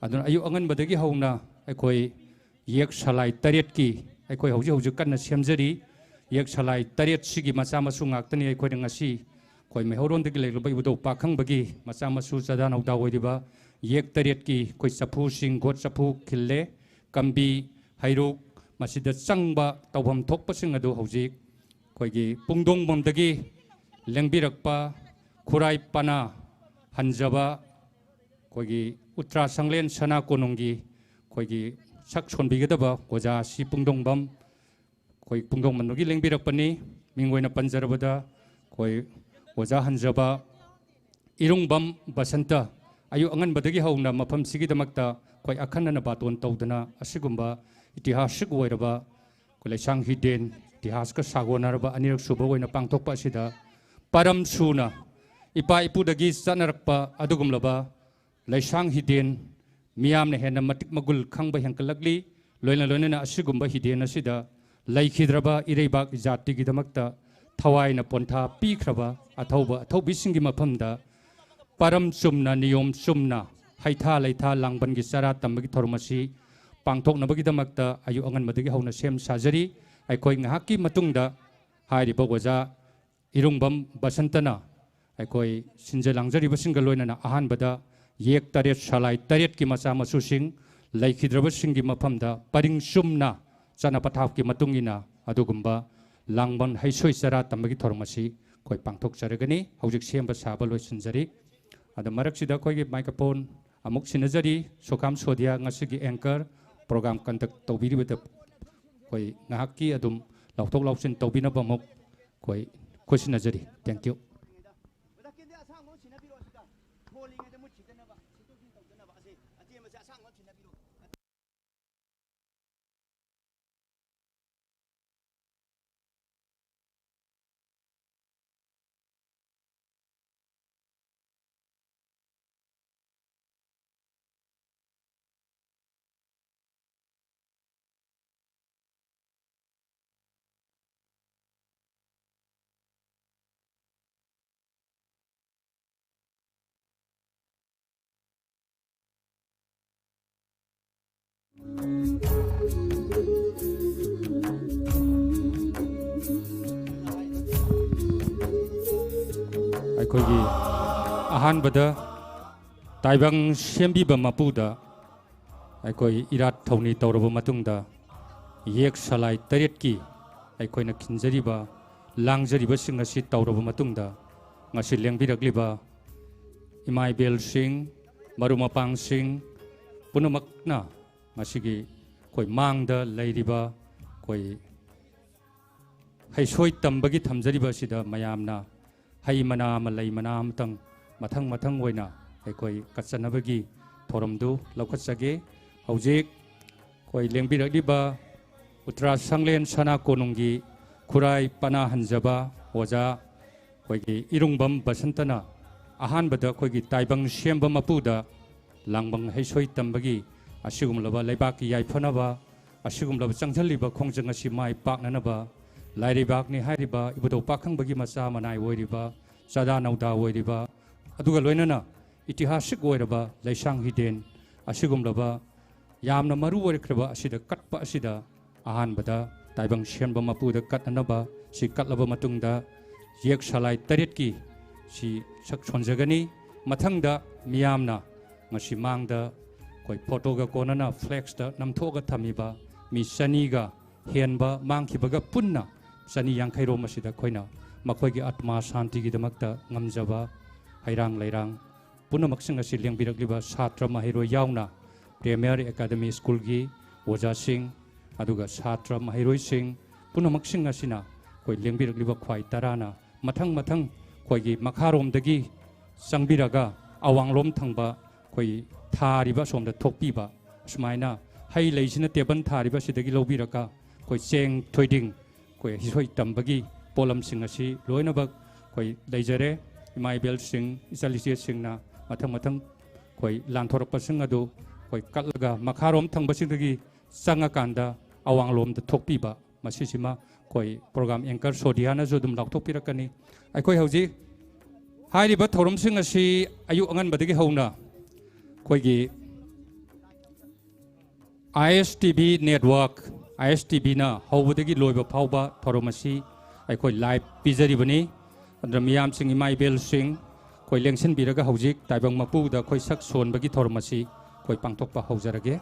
ꯑꯗꯨꯅ ꯑꯌꯨꯛ ꯑꯉꯟꯕꯗꯒꯤ ꯍꯧꯅ ꯑꯩꯈꯣꯏ ꯌꯦꯛ ꯁꯂꯥꯏ ꯇꯔꯦꯠꯀꯤ ꯑꯩꯈꯣꯏ ꯍꯧꯖꯤꯛ ꯍꯧꯖꯤꯛ ꯀꯟꯅ ꯁꯦꯝꯖꯔꯤ꯫ ꯌꯦꯛ ꯁꯂꯥꯏ ꯇꯔꯦꯠꯁꯤꯒꯤ ꯃꯆꯥ ꯃꯁꯨ ꯉꯥꯛꯇꯅꯤ ꯑꯩꯈꯣꯏꯅ ꯉꯁꯤ ꯑꯩꯈꯣꯏ ꯃꯩꯍꯧꯔꯣꯟꯗꯒꯤ ꯂꯩꯔꯨꯕ ꯏꯕꯨꯙꯧ ꯄꯥꯈꯪꯕꯒꯤ ꯃꯆꯥ ꯃꯁꯨ ꯆꯥꯗꯥ ꯅꯧꯗꯥ ꯑꯣꯏꯔꯤꯕ ꯌꯦꯛ ꯇꯔꯦꯠꯀꯤ ꯑꯩꯈꯣꯏ ꯆꯐꯨꯁꯤꯡ, ꯒꯣꯠ ꯆꯐꯨ ꯈꯤꯜꯂꯦ, ꯀꯝꯕꯤ, ꯍꯩꯔꯨꯛ, ꯃꯁꯤꯗ ꯆꯪꯕ ꯇꯧꯐꯝ ꯊꯣꯛꯄꯁꯤꯡ ꯑꯗꯨ ꯍꯧꯖꯤꯛ ꯑꯩꯈꯣꯏꯒꯤ ꯄꯨꯡꯗꯣꯡꯕꯝꯗꯒꯤ ꯂꯦꯡꯕꯤꯔꯛꯄ ꯈꯨꯔꯥꯏ ꯄꯅꯥ ꯍꯟꯖꯕ ꯑꯩꯈꯣꯏꯒꯤ ꯎꯇ꯭ꯔꯥ ꯁꯪꯂꯦꯟ ꯁꯅꯥ ꯀꯣꯅꯨꯡꯒꯤ ꯑꯩꯈꯣꯏꯒꯤ ꯁꯛ ꯁꯣꯟꯕꯤꯒꯗꯕ ꯑꯣꯖꯥ ꯁꯤ ꯄꯨꯡꯗꯣꯡꯕꯝ, ꯑꯩꯈꯣꯏ ꯄꯨꯡꯗꯣꯡꯕꯝꯗꯒꯤ ꯂꯦꯡꯕꯤꯔꯛꯄꯅꯤ꯫ ꯃꯤꯡ ꯑꯣꯏꯅ ꯄꯟꯖꯔꯕꯗ ꯑꯩꯈꯣꯏ ꯑꯣꯖꯥ ꯍꯟꯖꯕ ꯏꯔꯨꯡꯕꯝ ꯕꯁꯟꯇ ꯑꯌꯨꯛ ꯑꯉꯟꯕꯗꯒꯤ ꯍꯧꯅ ꯃꯐꯝꯁꯤꯒꯤꯗꯃꯛꯇ ꯑꯩꯈꯣꯏ ꯑꯈꯟꯅꯅ ꯕꯥꯇꯣꯟ ꯇꯧꯗꯅ ꯑꯁꯤꯒꯨꯝꯕ ꯏꯇꯤꯍꯥꯁꯤꯛ ꯑꯣꯏꯔꯕ ꯑꯩꯈꯣꯏ ꯂꯩꯁꯥꯡ ꯍꯤꯗꯦꯟ ꯏꯇꯤꯍꯥꯁꯀ ꯁꯥꯒꯣꯟꯅꯔꯕ ꯑꯅꯤꯔꯛ ꯁꯨꯕ ꯑꯣꯏꯅ ꯄꯥꯡꯊꯣꯛꯄ ꯑꯁꯤꯗ ꯄꯔꯝ ꯁꯨꯅ ꯏꯄꯥ ꯏꯄꯨꯗꯒꯤ ꯆꯠꯅꯔꯛꯄ ꯑꯗꯨꯒꯨꯝꯂꯕ ꯂꯩꯁꯥꯡ ꯍꯤꯗꯦꯟ ꯃꯤꯌꯥꯝꯅ ꯍꯦꯟꯅ ꯃꯇꯤꯛ ꯃꯒꯨꯜ ꯈꯪꯕ ꯍꯦꯟꯒꯠꯂꯛꯂꯤ꯫ ꯂꯣꯏꯅ ꯂꯣꯏꯅꯅ ꯑꯁꯤꯒꯨꯝꯕ ꯍꯤꯗꯦꯟ ꯑꯁꯤꯗ ꯂꯩꯈꯤꯗ꯭ꯔꯕ ꯏꯔꯩꯕꯥꯛ ꯖꯥꯇꯤꯒꯤꯗꯃꯛꯇ ꯊꯋꯥꯏꯅ ꯄꯣꯟꯊꯥ ꯄꯤꯈ꯭ꯔꯕ ꯑꯊꯧꯕ ꯑꯊꯧꯕꯤꯁꯤꯡꯒꯤ ꯃꯐꯝꯗ ꯄꯔꯝ ꯆꯨꯝꯅ, ꯅꯤꯌꯣꯝ ꯆꯨꯝꯅ, ꯍꯩꯊꯥ ꯂꯩꯊꯥ ꯂꯥꯡꯕꯟꯒꯤ ꯆꯔꯥ ꯇꯝꯕꯒꯤ ꯊꯧꯔꯝ ꯑꯁꯤ ꯄꯥꯡꯊꯣꯛꯅꯕꯒꯤꯗꯃꯛꯇ ꯑꯌꯨꯛ ꯑꯉꯟꯕꯗꯒꯤ ꯍꯧꯅ ꯁꯦꯝ ꯁꯥꯖꯔꯤ꯫ ꯑꯩꯈꯣꯏ ꯉꯥꯏꯍꯥꯛꯀꯤ ꯃꯇꯨꯡꯗ ꯍꯥꯏꯔꯤꯕ ꯑꯣꯖꯥ ꯏꯔꯨꯡꯕꯝ ꯕꯁꯟꯇꯅ ꯑꯩꯈꯣꯏ ꯁꯤꯟꯖ ꯂꯥꯡꯖꯔꯤꯕꯁꯤꯡꯒ ꯂꯣꯏꯅꯅ ꯑꯍꯥꯟꯕꯗ ꯌꯦꯛ ꯇꯔꯦꯠ ꯁꯂꯥꯏ ꯇꯔꯦꯠꯀꯤ ꯃꯆꯥ ꯃꯁꯨꯁꯤꯡ ꯂꯩꯈꯤꯗ꯭ꯔꯕꯁꯤꯡꯒꯤ ꯃꯐꯝꯗ ꯄꯔꯤꯡ ꯆꯨꯝꯅ ꯆꯠꯅ ꯄꯊꯥꯞꯀꯤ ꯃꯇꯨꯡ ꯏꯟꯅ ꯑꯗꯨꯒꯨꯝꯕ ꯂꯥꯡꯕꯟ ꯍꯩꯁꯣꯏ ꯆꯔꯥ ꯇꯝꯕꯒꯤ ꯊꯧꯔꯝ ꯑꯁꯤ ꯑꯩꯈꯣꯏ ꯄꯥꯡꯊꯣꯛꯆꯔꯒꯅꯤ꯫ ꯍꯧꯖꯤꯛ ꯁꯦꯝꯕ ꯁꯥꯕ ꯂꯣꯏꯁꯤꯟꯖꯔꯤ꯫ ꯑꯗ ꯃꯔꯛꯁꯤꯗ ꯑꯩꯈꯣꯏꯒꯤ microphone ꯑꯃꯨꯛ ꯁꯤꯟꯅꯖꯔꯤ꯫ ꯁꯣꯀꯥꯝ ꯁꯣꯗꯤꯌꯥ, ꯉꯁꯤꯒꯤ anchor, program conduct ꯇꯧꯕꯤꯔꯤꯕꯗ ꯑꯩꯈꯣꯏ ꯉꯥꯏꯍꯥꯛꯀꯤ ꯑꯗꯨꯝ ꯂꯥꯎꯊꯣꯛ ꯂꯥꯎꯁꯤꯟ ꯇꯧꯕꯤꯅꯕ ꯑꯃꯨꯛ ꯑꯩꯈꯣꯏ ꯈꯨꯠꯁꯤꯟꯅꯖꯔꯤ꯫ Thank you꯫ ꯑꯩꯈꯣꯏꯒꯤ ꯑꯍꯥꯟꯕꯗ ꯇꯥꯏꯕꯪ ꯁꯦꯝꯕꯤꯕ ꯃꯄꯨꯗ ꯑꯩꯈꯣꯏ ꯏꯔꯥꯠ ꯊꯧꯅꯤ ꯇꯧꯔꯕ ꯃꯇꯨꯡꯗ, ꯌꯦꯛ ꯁꯂꯥꯏ ꯇꯔꯦꯠꯀꯤ ꯑꯩꯈꯣꯏꯅ ꯈꯤꯟꯖꯔꯤꯕ, ꯂꯥꯡꯖꯔꯤꯕꯁꯤꯡ ꯑꯁꯤ ꯇꯧꯔꯕ ꯃꯇꯨꯡꯗ, ꯉꯁꯤ ꯂꯦꯡꯕꯤꯔꯛꯂꯤꯕ ꯏꯃꯥ ꯏꯕꯦꯜꯁꯤꯡ, ꯃꯔꯨꯞ ꯃꯄꯥꯡꯁꯤꯡ ꯄꯨꯝꯅꯃꯛꯅ ꯉꯁꯤꯒꯤ ꯑꯩꯈꯣꯏ ꯃꯥꯡꯗ ꯂꯩꯔꯤꯕ ꯑꯩꯈꯣꯏ ꯍꯩꯁꯣꯏ ꯇꯝꯕꯒꯤ ꯊꯝꯖꯔꯤꯕ ꯑꯁꯤꯗ ꯃꯌꯥꯝꯅ ꯍꯩ ꯃꯅꯥ ꯑꯃ, ꯂꯩ ꯃꯅꯥ ꯑꯃꯇꯪ ꯃꯊꯪ ꯃꯊꯪ ꯑꯣꯏꯅ ꯑꯩꯈꯣꯏ ꯀꯠꯆꯅꯕꯒꯤ ꯊꯧꯔꯝꯗꯨ ꯂꯧꯈꯠꯆꯒꯦ꯫ ꯍꯧꯖꯤꯛ ꯑꯩꯈꯣꯏ ꯂꯦꯡꯕꯤꯔꯛꯂꯤꯕ ꯎꯇ꯭ꯔꯥ ꯁꯪꯂꯦꯟ ꯁꯅꯥ ꯀꯣꯅꯨꯡꯒꯤ ꯈꯨꯔꯥꯏ ꯄꯅꯥ ꯍꯟꯖꯕ ꯑꯣꯖꯥ ꯑꯩꯈꯣꯏꯒꯤ ꯏꯔꯨꯡꯕꯝ ꯕꯁꯟꯇꯅ ꯑꯍꯥꯟꯕꯗ ꯑꯩꯈꯣꯏꯒꯤ ꯇꯥꯏꯕꯪ ꯁꯦꯝꯕ ꯃꯄꯨꯗ ꯂꯥꯡꯕꯪ ꯍꯩꯁꯣꯏ ꯇꯝꯕꯒꯤ ꯑꯁꯤꯒꯨꯝꯂꯕ ꯂꯩꯕꯥꯛꯀꯤ ꯌꯥꯏꯐꯅꯕ, ꯑꯁꯤꯒꯨꯝꯂꯕ ꯆꯪꯁꯤꯜꯂꯤꯕ ꯈꯣꯡꯖꯪ ꯑꯁꯤ ꯃꯥꯏ ꯄꯥꯛꯅꯅꯕ, ꯂꯥꯏꯔꯩꯕꯥꯛꯅꯤ ꯍꯥꯏꯔꯤꯕ ꯏꯕꯨꯙꯧ ꯄꯥꯈꯪꯕꯒꯤ ꯃꯆꯥ ꯃꯅꯥꯏ ꯑꯣꯏꯔꯤꯕ, ꯆꯥꯗꯥ ꯅꯧꯗꯥ ꯑꯣꯏꯔꯤꯕ, ꯑꯗꯨꯒ ꯂꯣꯏꯅꯅ ꯏꯇꯤꯍꯥꯁꯤꯛ ꯑꯣꯏꯔꯕ ꯂꯩꯁꯥꯡ ꯍꯤꯗꯦꯟ ꯑꯁꯤꯒꯨꯝꯂꯕ ꯌꯥꯝꯅ ꯃꯔꯨ ꯑꯣꯏꯔꯛꯈ꯭ꯔꯕ ꯑꯁꯤꯗ ꯀꯠꯄ ꯑꯁꯤꯗ ꯑꯍꯥꯟꯕꯗ ꯇꯥꯏꯕꯪ ꯁꯦꯝꯕ ꯃꯄꯨꯗ ꯀꯠꯅꯅꯕ ꯁꯤ ꯀꯠꯂꯕ ꯃꯇꯨꯡꯗ, ꯌꯦꯛ ꯁꯂꯥꯏ ꯇꯔꯦꯠꯀꯤ ꯁꯤ ꯁꯛ ꯁꯣꯟꯖꯒꯅꯤ꯫ ꯃꯊꯪꯗ ꯃꯤꯌꯥꯝꯅ ꯉꯁꯤ ꯃꯥꯡꯗ ꯑꯩꯈꯣꯏ ꯐꯣꯇꯣꯒ ꯀꯣꯟꯅꯅ ꯐ꯭ꯂꯦꯛꯁꯇ ꯅꯝꯊꯣꯛꯑꯒ ꯊꯝꯃꯤꯕ ꯃꯤ ꯆꯅꯤꯒ ꯍꯦꯟꯕ ꯃꯥꯡꯈꯤꯕꯒ ꯄꯨꯟꯅ ꯆꯅꯤ ꯌꯥꯡꯈꯩ ꯔꯣꯝ ꯑꯁꯤꯗ ꯑꯩꯈꯣꯏꯅ ꯃꯈꯣꯏꯒꯤ ꯑꯥꯠꯃꯥ ꯁꯥꯟꯇꯤꯒꯤꯗꯃꯛꯇ ꯉꯝꯖꯕ ꯍꯩꯔꯥꯡ ꯂꯩꯔꯥꯡ ꯄꯨꯝꯅꯃꯛꯁꯤꯡ ꯑꯁꯤ ꯂꯦꯡꯕꯤꯔꯛꯂꯤꯕ ꯁꯥꯇ꯭ꯔ ꯃꯍꯩꯔꯣꯏ ꯌꯥꯎꯅ ꯄ꯭ꯔꯦꯃꯤꯌꯔ ꯑꯦꯀꯥꯗꯃꯤ ꯁ꯭ꯀꯨꯜꯒꯤ ꯑꯣꯖꯥꯁꯤꯡ, ꯑꯗꯨꯒ ꯁꯥꯇ꯭ꯔ ꯃꯍꯩꯔꯣꯏꯁꯤꯡ ꯄꯨꯝꯅꯃꯛꯁꯤꯡ ꯑꯁꯤꯅ ꯑꯩꯈꯣꯏ ꯂꯦꯡꯕꯤꯔꯛꯂꯤꯕ ꯈ꯭ꯋꯥꯏ ꯇꯔꯥꯅ ꯃꯊꯪ ꯃꯊꯪ ꯑꯩꯈꯣꯏꯒꯤ ꯃꯈꯥꯔꯣꯝꯗꯒꯤ ꯆꯪꯕꯤꯔꯒ ꯑꯋꯥꯡꯂꯣꯝ ꯊꯪꯕ ꯑꯩꯈꯣꯏ ꯊꯥꯔꯤꯕ ꯑꯁꯣꯝꯗ ꯊꯣꯛꯄꯤꯕ, ꯑꯁꯨꯃꯥꯏꯅ ꯍꯩ ꯂꯩꯁꯤꯅ ꯇꯦꯕꯜ ꯊꯥꯔꯤꯕ ꯑꯁꯤꯗꯒꯤ ꯂꯧꯕꯤꯔꯒ ꯑꯩꯈꯣꯏ ꯆꯦꯡ, ꯊꯣꯏꯗꯤꯡ, ꯑꯩꯈꯣꯏ ꯍꯤꯁꯣꯏ ꯇꯝꯕꯒꯤ ꯄꯣꯠꯂꯝꯁꯤꯡ ꯑꯁꯤ ꯂꯣꯏꯅꯃꯛ ꯑꯩꯈꯣꯏ ꯂꯩꯖꯔꯦ꯫ ꯏꯃꯥ ꯏꯕꯦꯜꯁꯤꯡ, ꯏꯆꯜ ꯏꯆꯦꯁꯤꯡꯅ ꯃꯊꯪ ꯃꯊꯪ ꯑꯩꯈꯣꯏ ꯂꯥꯟꯊꯣꯔꯛꯄꯁꯤꯡ ꯑꯗꯨ ꯑꯩꯈꯣꯏ ꯀꯠꯂꯒ ꯃꯈꯥꯔꯣꯝ ꯊꯪꯕꯁꯤꯡꯗꯒꯤ ꯆꯪꯉꯀꯥꯟꯗ ꯑꯋꯥꯡꯂꯣꯝꯗ ꯊꯣꯛꯄꯤꯕ, ꯃꯁꯤꯁꯤꯃ ꯑꯩꯈꯣꯏ ꯄ꯭ꯔꯣꯒ꯭ꯔꯥꯝ ꯑꯦꯡꯀꯔ ꯁꯣꯗꯤꯌꯥꯅꯁꯨ ꯑꯗꯨꯝ ꯂꯥꯎꯊꯣꯛꯄꯤꯔꯛꯀꯅꯤ꯫ ꯑꯩꯈꯣꯏ ꯍꯧꯖꯤꯛ ꯍꯥꯏꯔꯤꯕ ꯊꯧꯔꯝꯁꯤꯡ ꯑꯁꯤ ꯑꯌꯨꯛ ꯑꯉꯟꯕꯗꯒꯤ ꯍꯧꯅ ꯑꯩꯈꯣꯏꯒꯤ ISTV network, ISTVꯅ ꯍꯧꯕꯗꯒꯤ ꯂꯣꯏꯕ ꯐꯥꯎꯕ ꯊꯧꯔꯝ ꯑꯁꯤ ꯑꯩꯈꯣꯏ ꯂꯥꯏꯚ ꯄꯤꯖꯔꯤꯕꯅꯤ꯫ ꯑꯗꯨꯅ ꯃꯤꯌꯥꯝꯁꯤꯡ, ꯏꯃꯥ ꯏꯕꯦꯜꯁꯤꯡ, ꯑꯩꯈꯣꯏ ꯂꯦꯡꯁꯤꯟꯕꯤꯔꯒ ꯍꯧꯖꯤꯛ ꯇꯥꯏꯕꯪ ꯃꯄꯨꯗ ꯑꯩꯈꯣꯏ ꯁꯛ ꯁꯣꯟꯕꯒꯤ ꯊꯧꯔꯝ ꯑꯁꯤ ꯑꯩꯈꯣꯏ ꯄꯥꯡꯊꯣꯛꯄ ꯍꯧꯖꯔꯒꯦ꯫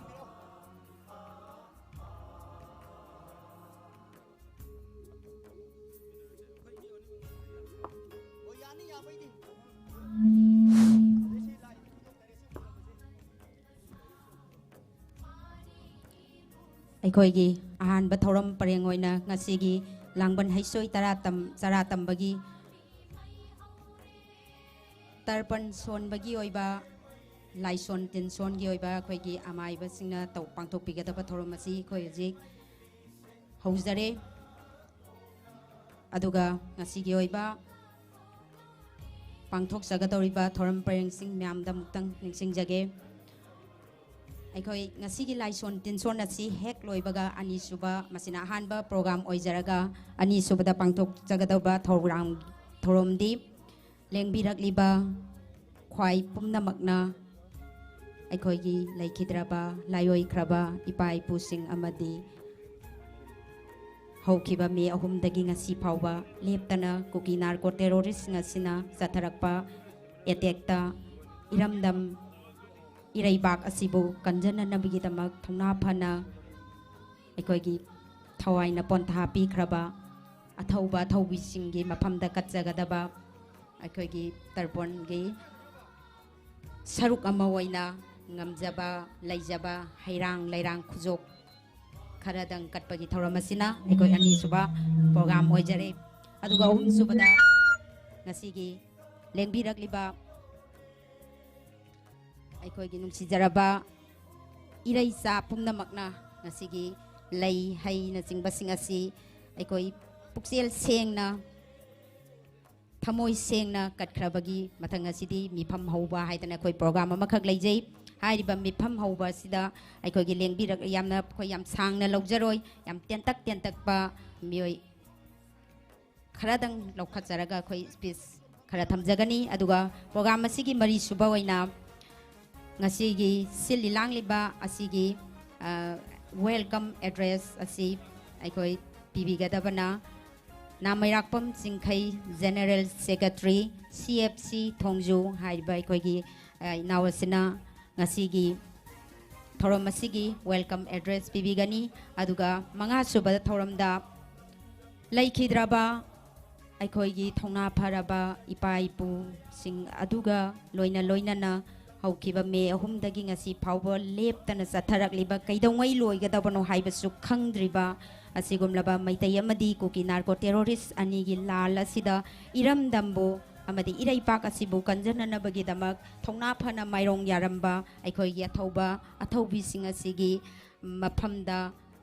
ꯑꯩꯈꯣꯏꯒꯤ ꯑꯍꯥꯟꯕ ꯊꯧꯔꯝ ꯄꯔꯦꯡ ꯑꯣꯏꯅ ꯉꯁꯤꯒꯤ ꯂꯥꯡꯕꯟ ꯍꯩꯁꯣꯏ ꯇꯔꯥ ꯇꯝ-, ꯆꯔꯥ ꯇꯝꯕꯒꯤ ꯇꯔꯄꯟ ꯁꯣꯟꯕꯒꯤ ꯑꯣꯏꯕ, ꯂꯥꯏꯁꯣꯟ ꯇꯤꯟꯁꯣꯟꯒꯤ ꯑꯣꯏꯕ ꯑꯩꯈꯣꯏꯒꯤ ꯑꯃꯥꯏꯕꯁꯤꯡꯅ ꯇꯧ-, ꯄꯥꯡꯊꯣꯛꯄꯤꯒꯗꯕ ꯊꯧꯔꯝ ꯑꯁꯤ ꯑꯩꯈꯣꯏ ꯍꯧꯖꯤꯛ ꯍꯧꯖꯔꯦ꯫ ꯑꯗꯨꯒ ꯉꯁꯤꯒꯤ ꯑꯣꯏꯕ ꯄꯥꯡꯊꯣꯛꯆꯒꯗꯧꯔꯤꯕ ꯊꯧꯔꯝ ꯄꯔꯦꯡꯁꯤꯡ ꯃꯌꯥꯝꯗ ꯑꯃꯨꯛꯇꯪ ꯅꯤꯡꯁꯤꯡꯖꯒꯦ꯫ ꯑꯩꯈꯣꯏ ꯉꯁꯤꯒꯤ ꯂꯥꯏꯁꯣꯟ ꯇꯤꯟꯁꯣꯟ ꯑꯁꯤ ꯍꯦꯛ ꯂꯣꯏꯕꯒ ꯑꯅꯤꯁꯨꯕ, ꯃꯁꯤꯅ ꯑꯍꯥꯟꯕ ꯄ꯭ꯔꯣꯒ꯭ꯔꯥꯝ ꯑꯣꯏꯖꯔꯒ, ꯑꯅꯤꯁꯨꯕꯗ ꯄꯥꯡꯊꯣꯛꯆꯒꯗꯧꯕ ꯊꯧꯔꯥꯡ-, ꯊꯧꯔꯝꯗꯤ ꯂꯦꯡꯕꯤꯔꯛꯂꯤꯕ ꯈ꯭ꯋꯥꯏ ꯄꯨꯝꯅꯃꯛꯅ ꯑꯩꯈꯣꯏꯒꯤ ꯂꯩꯈꯤꯗ꯭ꯔꯕ, ꯂꯥꯏꯑꯣꯏꯈ꯭ꯔꯕ ꯏꯄꯥ ꯏꯄꯨꯁꯤꯡ ꯑꯃꯗꯤ ꯍꯧꯈꯤꯕ ꯃꯦ ꯑꯍꯨꯝꯗꯒꯤ ꯉꯁꯤ ꯐꯥꯎꯕ ꯂꯦꯞꯇꯅ ꯀꯨꯀꯤ ꯅꯥꯔꯀꯣ ꯇꯦꯔꯣꯔꯤꯁꯁꯤꯡ ꯑꯁꯤꯅ ꯆꯠꯊꯔꯛꯄ ꯑꯦꯇꯦꯛꯇ ꯏꯔꯝꯗꯝ ꯏꯔꯩꯕꯥꯛ ꯑꯁꯤꯕꯨ ꯀꯟꯖꯅꯅꯕꯒꯤꯗꯃꯛ ꯊꯧꯅꯥ ꯐꯅ ꯑꯩꯈꯣꯏꯒꯤ ꯊꯋꯥꯏꯅ ꯄꯣꯟꯊꯥ ꯄꯤꯈ꯭ꯔꯕ ꯑꯊꯧꯕ ꯑꯊꯧꯕꯤꯁꯤꯡꯒꯤ ꯃꯐꯝꯗ ꯀꯠꯆꯒꯗꯕ ꯑꯩꯈꯣꯏꯒꯤ ꯇꯔꯄꯣꯟꯒꯤ ꯁꯔꯨꯛ ꯑꯃ ꯑꯣꯏꯅ ꯉꯝꯖꯕ ꯂꯩꯖꯕ ꯍꯩꯔꯥꯡ ꯂꯩꯔꯥꯡ ꯈꯨꯖꯣꯞ ꯈꯔꯗꯪ ꯀꯠꯄꯒꯤ ꯊꯧꯔꯝ ꯑꯁꯤꯅ ꯑꯩꯈꯣꯏ ꯑꯅꯤꯁꯨꯕ ꯄ꯭ꯔꯣꯒ꯭ꯔꯥꯝ ꯑꯣꯏꯖꯔꯦ꯫ ꯑꯗꯨꯒ ꯑꯍꯨꯝꯁꯨꯕꯗ ꯉꯁꯤꯒꯤ ꯂꯦꯡꯕꯤꯔꯛꯂꯤꯕ ꯑꯩꯈꯣꯏꯒꯤ ꯅꯨꯡꯁꯤꯖꯔꯕ ꯏꯔꯩꯆꯥ ꯄꯨꯝꯅꯃꯛꯅ ꯉꯁꯤꯒꯤ ꯂꯩ ꯍꯩꯅꯆꯤꯡꯕꯁꯤꯡ ꯑꯁꯤ ꯑꯩꯈꯣꯏ ꯄꯨꯛꯆꯦꯜ ꯁꯦꯡꯅ ꯊꯃꯣꯏ ꯁꯦꯡꯅ ꯀꯠꯈ꯭ꯔꯕꯒꯤ ꯃꯊꯪ ꯑꯁꯤꯗꯤ ꯃꯤꯐꯝ ꯍꯧꯕ ꯍꯥꯏꯗꯅ ꯑꯩꯈꯣꯏ ꯄ꯭ꯔꯣꯒ꯭ꯔꯥꯝ ꯑꯃꯈꯛ ꯂꯩꯖꯩ꯫ ꯍꯥꯏꯔꯤꯕ ꯃꯤꯐꯝ ꯍꯧꯕ ꯑꯁꯤꯗ ꯑꯩꯈꯣꯏꯒꯤ ꯂꯦꯡꯕꯤꯔꯛ ꯌꯥꯝꯅ ꯑꯩꯈꯣꯏ ꯌꯥꯝ ꯁꯥꯡꯅ ꯂꯧꯖꯔꯣꯏ꯫ ꯌꯥꯝ ꯇꯦꯟꯇꯛ ꯇꯦꯟꯇꯛꯄ ꯃꯤꯑꯣꯏ ꯈꯔꯗꯪ ꯂꯧꯈꯠꯆꯔꯒ ꯑꯩꯈꯣꯏ ꯁ꯭ꯄꯤꯆ ꯈꯔ ꯊꯝꯖꯒꯅꯤ꯫ ꯑꯗꯨꯒ ꯄ꯭ꯔꯣꯒ꯭ꯔꯥꯝ ꯑꯁꯤꯒꯤ ꯃꯔꯤꯁꯨꯕ ꯑꯣꯏꯅ ꯉꯁꯤꯒꯤ ꯁꯤꯜꯂꯤ ꯂꯥꯡꯂꯤꯕ ꯑꯁꯤꯒꯤ ꯋꯦꯜꯀꯝ ꯑꯦꯗ꯭ꯔꯦꯁ ꯑꯁꯤ ꯑꯩꯈꯣꯏ ꯄꯤꯕꯤꯒꯗꯕꯅ Nameirakpam Chingkhei, general secretary, C F C ꯊꯣꯡꯖꯨ ꯍꯥꯏꯔꯤꯕ ꯑꯩꯈꯣꯏꯒꯤ ꯏꯅꯥꯎ ꯑꯁꯤꯅ ꯉꯁꯤꯒꯤ ꯊꯧꯔꯝ ꯑꯁꯤꯒꯤ ꯋꯦꯜꯀꯝ ꯑꯦꯗ꯭ꯔꯦꯁ ꯄꯤꯕꯤꯒꯅꯤ꯫ ꯑꯗꯨꯒ ꯃꯉꯥꯁꯨꯕꯗ ꯊꯧꯔꯝꯗ ꯂꯩꯈꯤꯗ꯭ꯔꯕ ꯑꯩꯈꯣꯏꯒꯤ ꯊꯧꯅꯥ ꯐꯔꯕ ꯏꯄꯥ ꯏꯄꯨꯁꯤꯡ ꯑꯗꯨꯒ ꯂꯣꯏꯅ ꯂꯣꯏꯅꯅ ꯍꯧꯈꯤꯕ ꯃꯦ ꯑꯍꯨꯝꯗꯒꯤ ꯉꯁꯤ ꯐꯥꯎꯕ ꯂꯦꯞꯇꯅ ꯆꯠꯊꯔꯛꯂꯤꯕ, ꯀꯩꯗꯧꯉꯩ ꯂꯣꯏꯒꯗꯕꯅꯣ ꯍꯥꯏꯕꯁꯨ ꯈꯪꯗ꯭ꯔꯤꯕ ꯑꯁꯤꯒꯨꯝꯂꯕ ꯃꯩꯇꯩ ꯑꯃꯗꯤ ꯀꯨꯀꯤ ꯅꯥꯔꯀꯣ ꯇꯦꯔꯣꯔꯤꯁ ꯑꯅꯤꯒꯤ ꯂꯥꯜ ꯑꯁꯤꯗ ꯏꯔꯝꯗꯝꯕꯨ ꯑꯃꯗꯤ ꯏꯔꯩꯄꯥꯛ ꯑꯁꯤꯕꯨ ꯀꯟꯖꯅꯅꯕꯒꯤꯗꯃꯛ ꯊꯧꯅꯥ ꯐꯅ ꯃꯥꯏꯔꯣꯡ ꯌꯥꯔꯝꯕ ꯑꯩꯈꯣꯏꯒꯤ ꯑꯊꯧꯕ ꯑꯊꯧꯕꯤꯁꯤꯡ ꯑꯁꯤꯒꯤ ꯃꯐꯝꯗ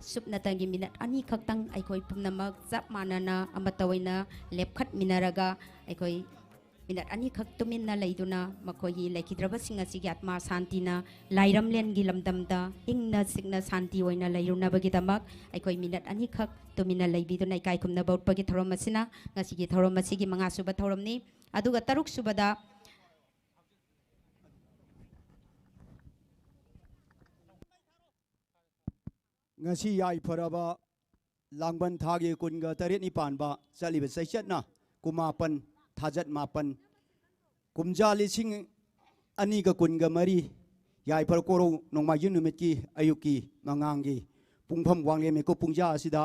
ꯁꯨꯞꯅꯇꯪꯒꯤ ꯃꯤꯅꯠ ꯑꯅꯤꯈꯛꯇꯪ ꯑꯩꯈꯣꯏ ꯄꯨꯝꯅꯃꯛ ꯆꯞ ꯃꯥꯟꯅꯅ ꯑꯃꯠꯇ ꯑꯣꯏꯅ ꯂꯦꯞꯈꯠꯃꯤꯟꯅꯔꯒ ꯑꯩꯈꯣꯏ ꯃꯤꯅꯠ ꯑꯅꯤꯈꯛ ꯇꯨꯃꯤꯟꯅ ꯂꯩꯗꯨꯅ ꯃꯈꯣꯏꯒꯤ ꯂꯩꯈꯤꯗ꯭ꯔꯕꯁꯤꯡ ꯑꯁꯤꯒꯤ ꯑꯥꯠꯃꯥ ꯁꯥꯟꯇꯤꯅ ꯂꯥꯏꯔꯝꯂꯦꯟꯒꯤ ꯂꯝꯗꯝꯗ ꯏꯪꯅ ꯆꯤꯛꯅ ꯁꯥꯟꯇꯤ ꯑꯣꯏꯅ ꯂꯩꯔꯨꯅꯕꯒꯤꯗꯃꯛ ꯑꯩꯈꯣꯏ ꯃꯤꯅꯠ ꯑꯅꯤꯈꯛ ꯇꯨꯃꯤꯟꯅ ꯂꯩꯕꯤꯗꯨꯅ ꯏꯀꯥꯏ ꯈꯨꯝꯅꯕ ꯎꯠꯄꯒꯤ ꯊꯧꯔꯝ ꯑꯁꯤꯅ ꯉꯁꯤꯒꯤ ꯊꯧꯔꯝ ꯑꯁꯤꯒꯤ ꯃꯉꯥꯁꯨꯕ ꯊꯧꯔꯝꯅꯤ꯫ ꯑꯗꯨꯒ ꯇꯔꯨꯛꯁꯨꯕꯗ ꯉꯁꯤ ꯌꯥꯏꯐꯔꯕ ꯂꯥꯡꯕꯟ ꯊꯥꯒꯤ ꯀꯨꯟꯒ ꯇꯔꯦꯠꯅꯤ ꯄꯥꯟꯕ ꯆꯠꯂꯤꯕ ꯆꯩꯆꯠꯅ ꯀꯨꯟꯃꯥꯄꯟ, ꯊꯥꯖꯠ ꯃꯥꯄꯟ, ꯀꯨꯝꯖꯥ ꯂꯤꯁꯤꯡ ꯑꯅꯤꯒ ꯀꯨꯟꯒ ꯃꯔꯤ, ꯌꯥꯏꯐꯔ ꯀꯣꯔꯧ ꯅꯣꯡꯃꯥꯏꯖꯤꯡ ꯅꯨꯃꯤꯠꯀꯤ ꯑꯌꯨꯛꯀꯤ ꯃꯉꯥꯡꯒꯤ ꯄꯨꯡꯐꯝ ꯋꯥꯡꯂꯦꯟ ꯃꯤꯀꯨꯞ ꯄꯨꯡꯖꯥ ꯑꯁꯤꯗ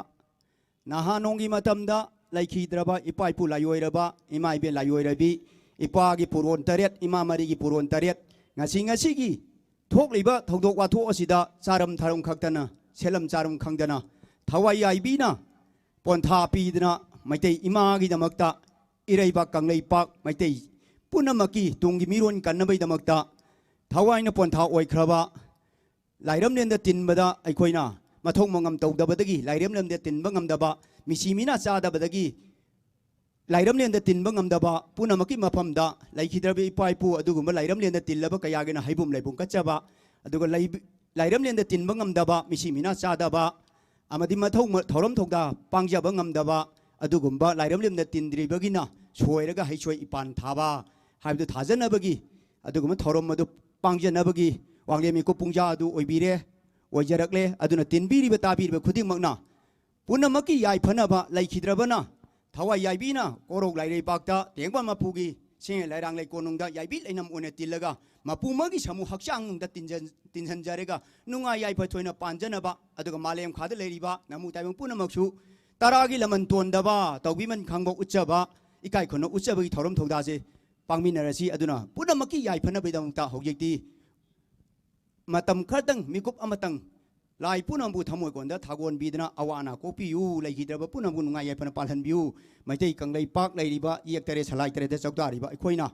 ꯅꯍꯥ ꯅꯣꯡꯒꯤ ꯃꯇꯝꯗ ꯂꯩꯈꯤꯗ꯭ꯔꯕ ꯏꯄꯥ ꯏꯄꯨ ꯂꯥꯏꯑꯣꯏꯔꯕ, ꯏꯃꯥ ꯏꯕꯦꯟ ꯂꯥꯏꯑꯣꯏꯔꯕꯤ, ꯏꯄꯥꯒꯤ ꯄꯨꯔꯣꯟ ꯇꯔꯦꯠ, ꯏꯃꯥ ꯃꯔꯤꯒꯤ ꯄꯨꯔꯣꯟ ꯇꯔꯦꯠ, ꯉꯁꯤ ꯉꯁꯤꯒꯤ ꯊꯣꯛꯂꯤꯕ ꯊꯧꯗꯣꯛ ꯋꯥꯊꯣꯛ ꯑꯁꯤꯗ ꯆꯥꯔꯝ ꯊꯥꯔꯝ ꯈꯛꯇꯅ, ꯁꯦꯠꯂꯝ ꯆꯥꯔꯝ ꯈꯪꯗꯅ, ꯊꯋꯥꯏ ꯌꯥꯏꯕꯤꯅ ꯄꯣꯟꯊꯥ ꯄꯤꯗꯅ ꯃꯩꯇꯩ ꯏꯃꯥꯒꯤꯗꯃꯛꯇ, ꯏꯔꯩꯕꯥꯛ ꯀꯪꯂꯩꯄꯥꯛ ꯃꯩꯇꯩ ꯄꯨꯝꯅꯃꯛꯀꯤ ꯇꯨꯡꯒꯤ ꯃꯤꯔꯣꯟ ꯀꯟꯅꯕꯒꯤꯗꯃꯛꯇ ꯊꯋꯥꯏꯅ ꯄꯣꯟꯊꯥ ꯑꯣꯏꯈ꯭ꯔꯕ ꯂꯥꯏꯔꯝꯂꯦꯟꯗ ꯇꯤꯟꯕꯗ ꯑꯩꯈꯣꯏꯅ ꯃꯊꯧ ꯃꯉꯝ ꯇꯧꯗꯕꯗꯒꯤ, ꯂꯥꯏꯔꯝꯂꯦꯟꯗ ꯇꯤꯟꯕ ꯉꯝꯗꯕ, ꯃꯤꯁꯤ ꯃꯤꯅꯥ ꯆꯥꯗꯕꯗꯒꯤ ꯂꯥꯏꯔꯝꯂꯦꯟꯗ ꯇꯤꯟꯕ ꯉꯝꯗꯕ ꯄꯨꯝꯅꯃꯛꯀꯤ ꯃꯐꯝꯗ ꯂꯩꯈꯤꯗ꯭ꯔꯕ ꯏꯄꯥ ꯏꯄꯨ ꯑꯗꯨꯒꯨꯝꯕ ꯂꯥꯏꯔꯝꯂꯦꯟꯗ ꯇꯤꯜꯂꯕ ꯀꯌꯥꯒꯤꯅ ꯍꯩꯕꯨꯝ ꯂꯩꯕꯨꯡ ꯀꯠꯆꯕ, ꯑꯗꯨꯒ ꯂꯩ-, ꯂꯥꯏꯔꯝꯂꯦꯟꯗ ꯇꯤꯟꯕ ꯉꯝꯗꯕ, ꯃꯤꯁꯤ ꯃꯤꯅꯥ ꯆꯥꯗꯕ, ꯑꯃꯗꯤ ꯃꯊꯧ ꯊꯧꯔꯝ ꯊꯧꯗꯥ ꯄꯥꯡꯖꯕ ꯉꯝꯗꯕ, ꯑꯗꯨꯒꯨꯝꯕ ꯂꯥꯏꯔꯝꯂꯦꯟꯗ ꯇꯤꯟꯗ꯭ꯔꯤꯕꯒꯤꯅ ꯁꯣꯏꯔꯒ ꯍꯩꯁꯣꯏ ꯏꯄꯥꯟ ꯊꯥꯕ ꯍꯥꯏꯕꯗꯨ ꯊꯥꯖꯅꯕꯒꯤ, ꯑꯗꯨꯒꯨꯝꯕ ꯊꯧꯔꯝ ꯑꯗꯨ ꯄꯥꯡꯖꯅꯕꯒꯤ ꯋꯥꯡꯂꯦꯟ ꯃꯤꯀꯨꯞ ꯄꯨꯡꯖꯥ ꯑꯗꯨ ꯑꯣꯏꯕꯤꯔꯦ, ꯑꯣꯏꯖꯔꯛꯂꯦ꯫ ꯑꯗꯨꯅ ꯇꯤꯟꯕꯤꯔꯤꯕ ꯇꯥꯕꯤꯔꯤꯕ ꯈꯨꯗꯤꯡꯃꯛꯅ ꯄꯨꯝꯅꯃꯛꯀꯤ ꯌꯥꯏꯐꯅꯕ ꯂꯩꯈꯤꯗ꯭ꯔꯕꯅ ꯊꯋꯥꯏ ꯌꯥꯏꯕꯤꯅ ꯀꯣꯔꯧ ꯂꯥꯏꯔꯩꯕꯥꯛꯇ ꯇꯦꯡꯕ ꯃꯄꯨꯒꯤ ꯁꯤꯡ ꯂꯩꯔꯥꯡ ꯂꯩꯀꯣꯜꯅꯨꯡꯗ ꯌꯥꯏꯕꯤ ꯂꯩꯅꯝ ꯑꯣꯏꯅ ꯇꯤꯜꯂꯒ ꯃꯄꯨ ꯑꯃꯒꯤ ꯁꯃꯨ ꯍꯛꯆꯥꯡ ꯅꯨꯡꯗ ꯇꯤꯟꯖꯟ-, ꯇꯤꯟꯁꯤꯟꯖꯔꯒ ꯅꯨꯡꯉꯥꯏ ꯌꯥꯏꯐ ꯊꯣꯏꯅ ꯄꯥꯟꯖꯅꯕ, ꯑꯗꯨꯒ ꯃꯥꯂꯦꯝ ꯈꯥꯗ ꯂꯩꯔꯤꯕ ꯅꯃꯨ ꯇꯥꯏꯕꯪ ꯄꯨꯝꯅꯃꯛꯁꯨ ꯇꯔꯥꯒꯤ ꯂꯃꯟ ꯇꯣꯟꯗꯕ, ꯇꯧꯕꯤꯃꯟ ꯈꯪꯕ ꯎꯠꯆꯕ, ꯏꯀꯥꯏ ꯈꯨꯝꯅ ꯎꯠꯆꯕꯒꯤ ꯊꯧꯔꯝ ꯊꯧꯗꯥꯁꯦ ꯄꯥꯡꯃꯤꯟꯅꯔꯁꯤ꯫ ꯑꯗꯨꯅ ꯄꯨꯝꯅꯃꯛꯀꯤ ꯌꯥꯏꯐꯅꯕꯒꯤꯗꯃꯛꯇ ꯍꯧꯖꯤꯛꯇꯤ ꯃꯇꯝ ꯈꯔꯇꯪ, ꯃꯤꯀꯨꯞ ꯑꯃꯇꯪ, ꯂꯥꯏ ꯄꯨꯝꯅꯃꯛꯄꯨ ꯊꯃꯣꯏ ꯀꯣꯟꯗ ꯊꯥꯒꯣꯟꯕꯤꯗꯨꯅ ꯑꯋꯥ ꯑꯅꯥ ꯀꯣꯛꯄꯤꯌꯨ, ꯂꯩꯈꯤꯗ꯭ꯔꯕ ꯄꯨꯝꯅꯃꯛꯄꯨ ꯅꯨꯡꯉꯥꯏ ꯌꯥꯏꯐꯅ ꯄꯥꯜꯍꯟꯕꯤꯌꯨ꯫ ꯃꯩꯇꯩ ꯀꯪꯂꯩꯄꯥꯛ ꯂꯩꯔꯤꯕ ꯏꯌꯦꯛ ꯇꯔꯦꯠ ꯁꯂꯥꯏ ꯇꯔꯦꯠꯇ ꯆꯧꯗꯥꯔꯤꯕ ꯑꯩꯈꯣꯏꯅ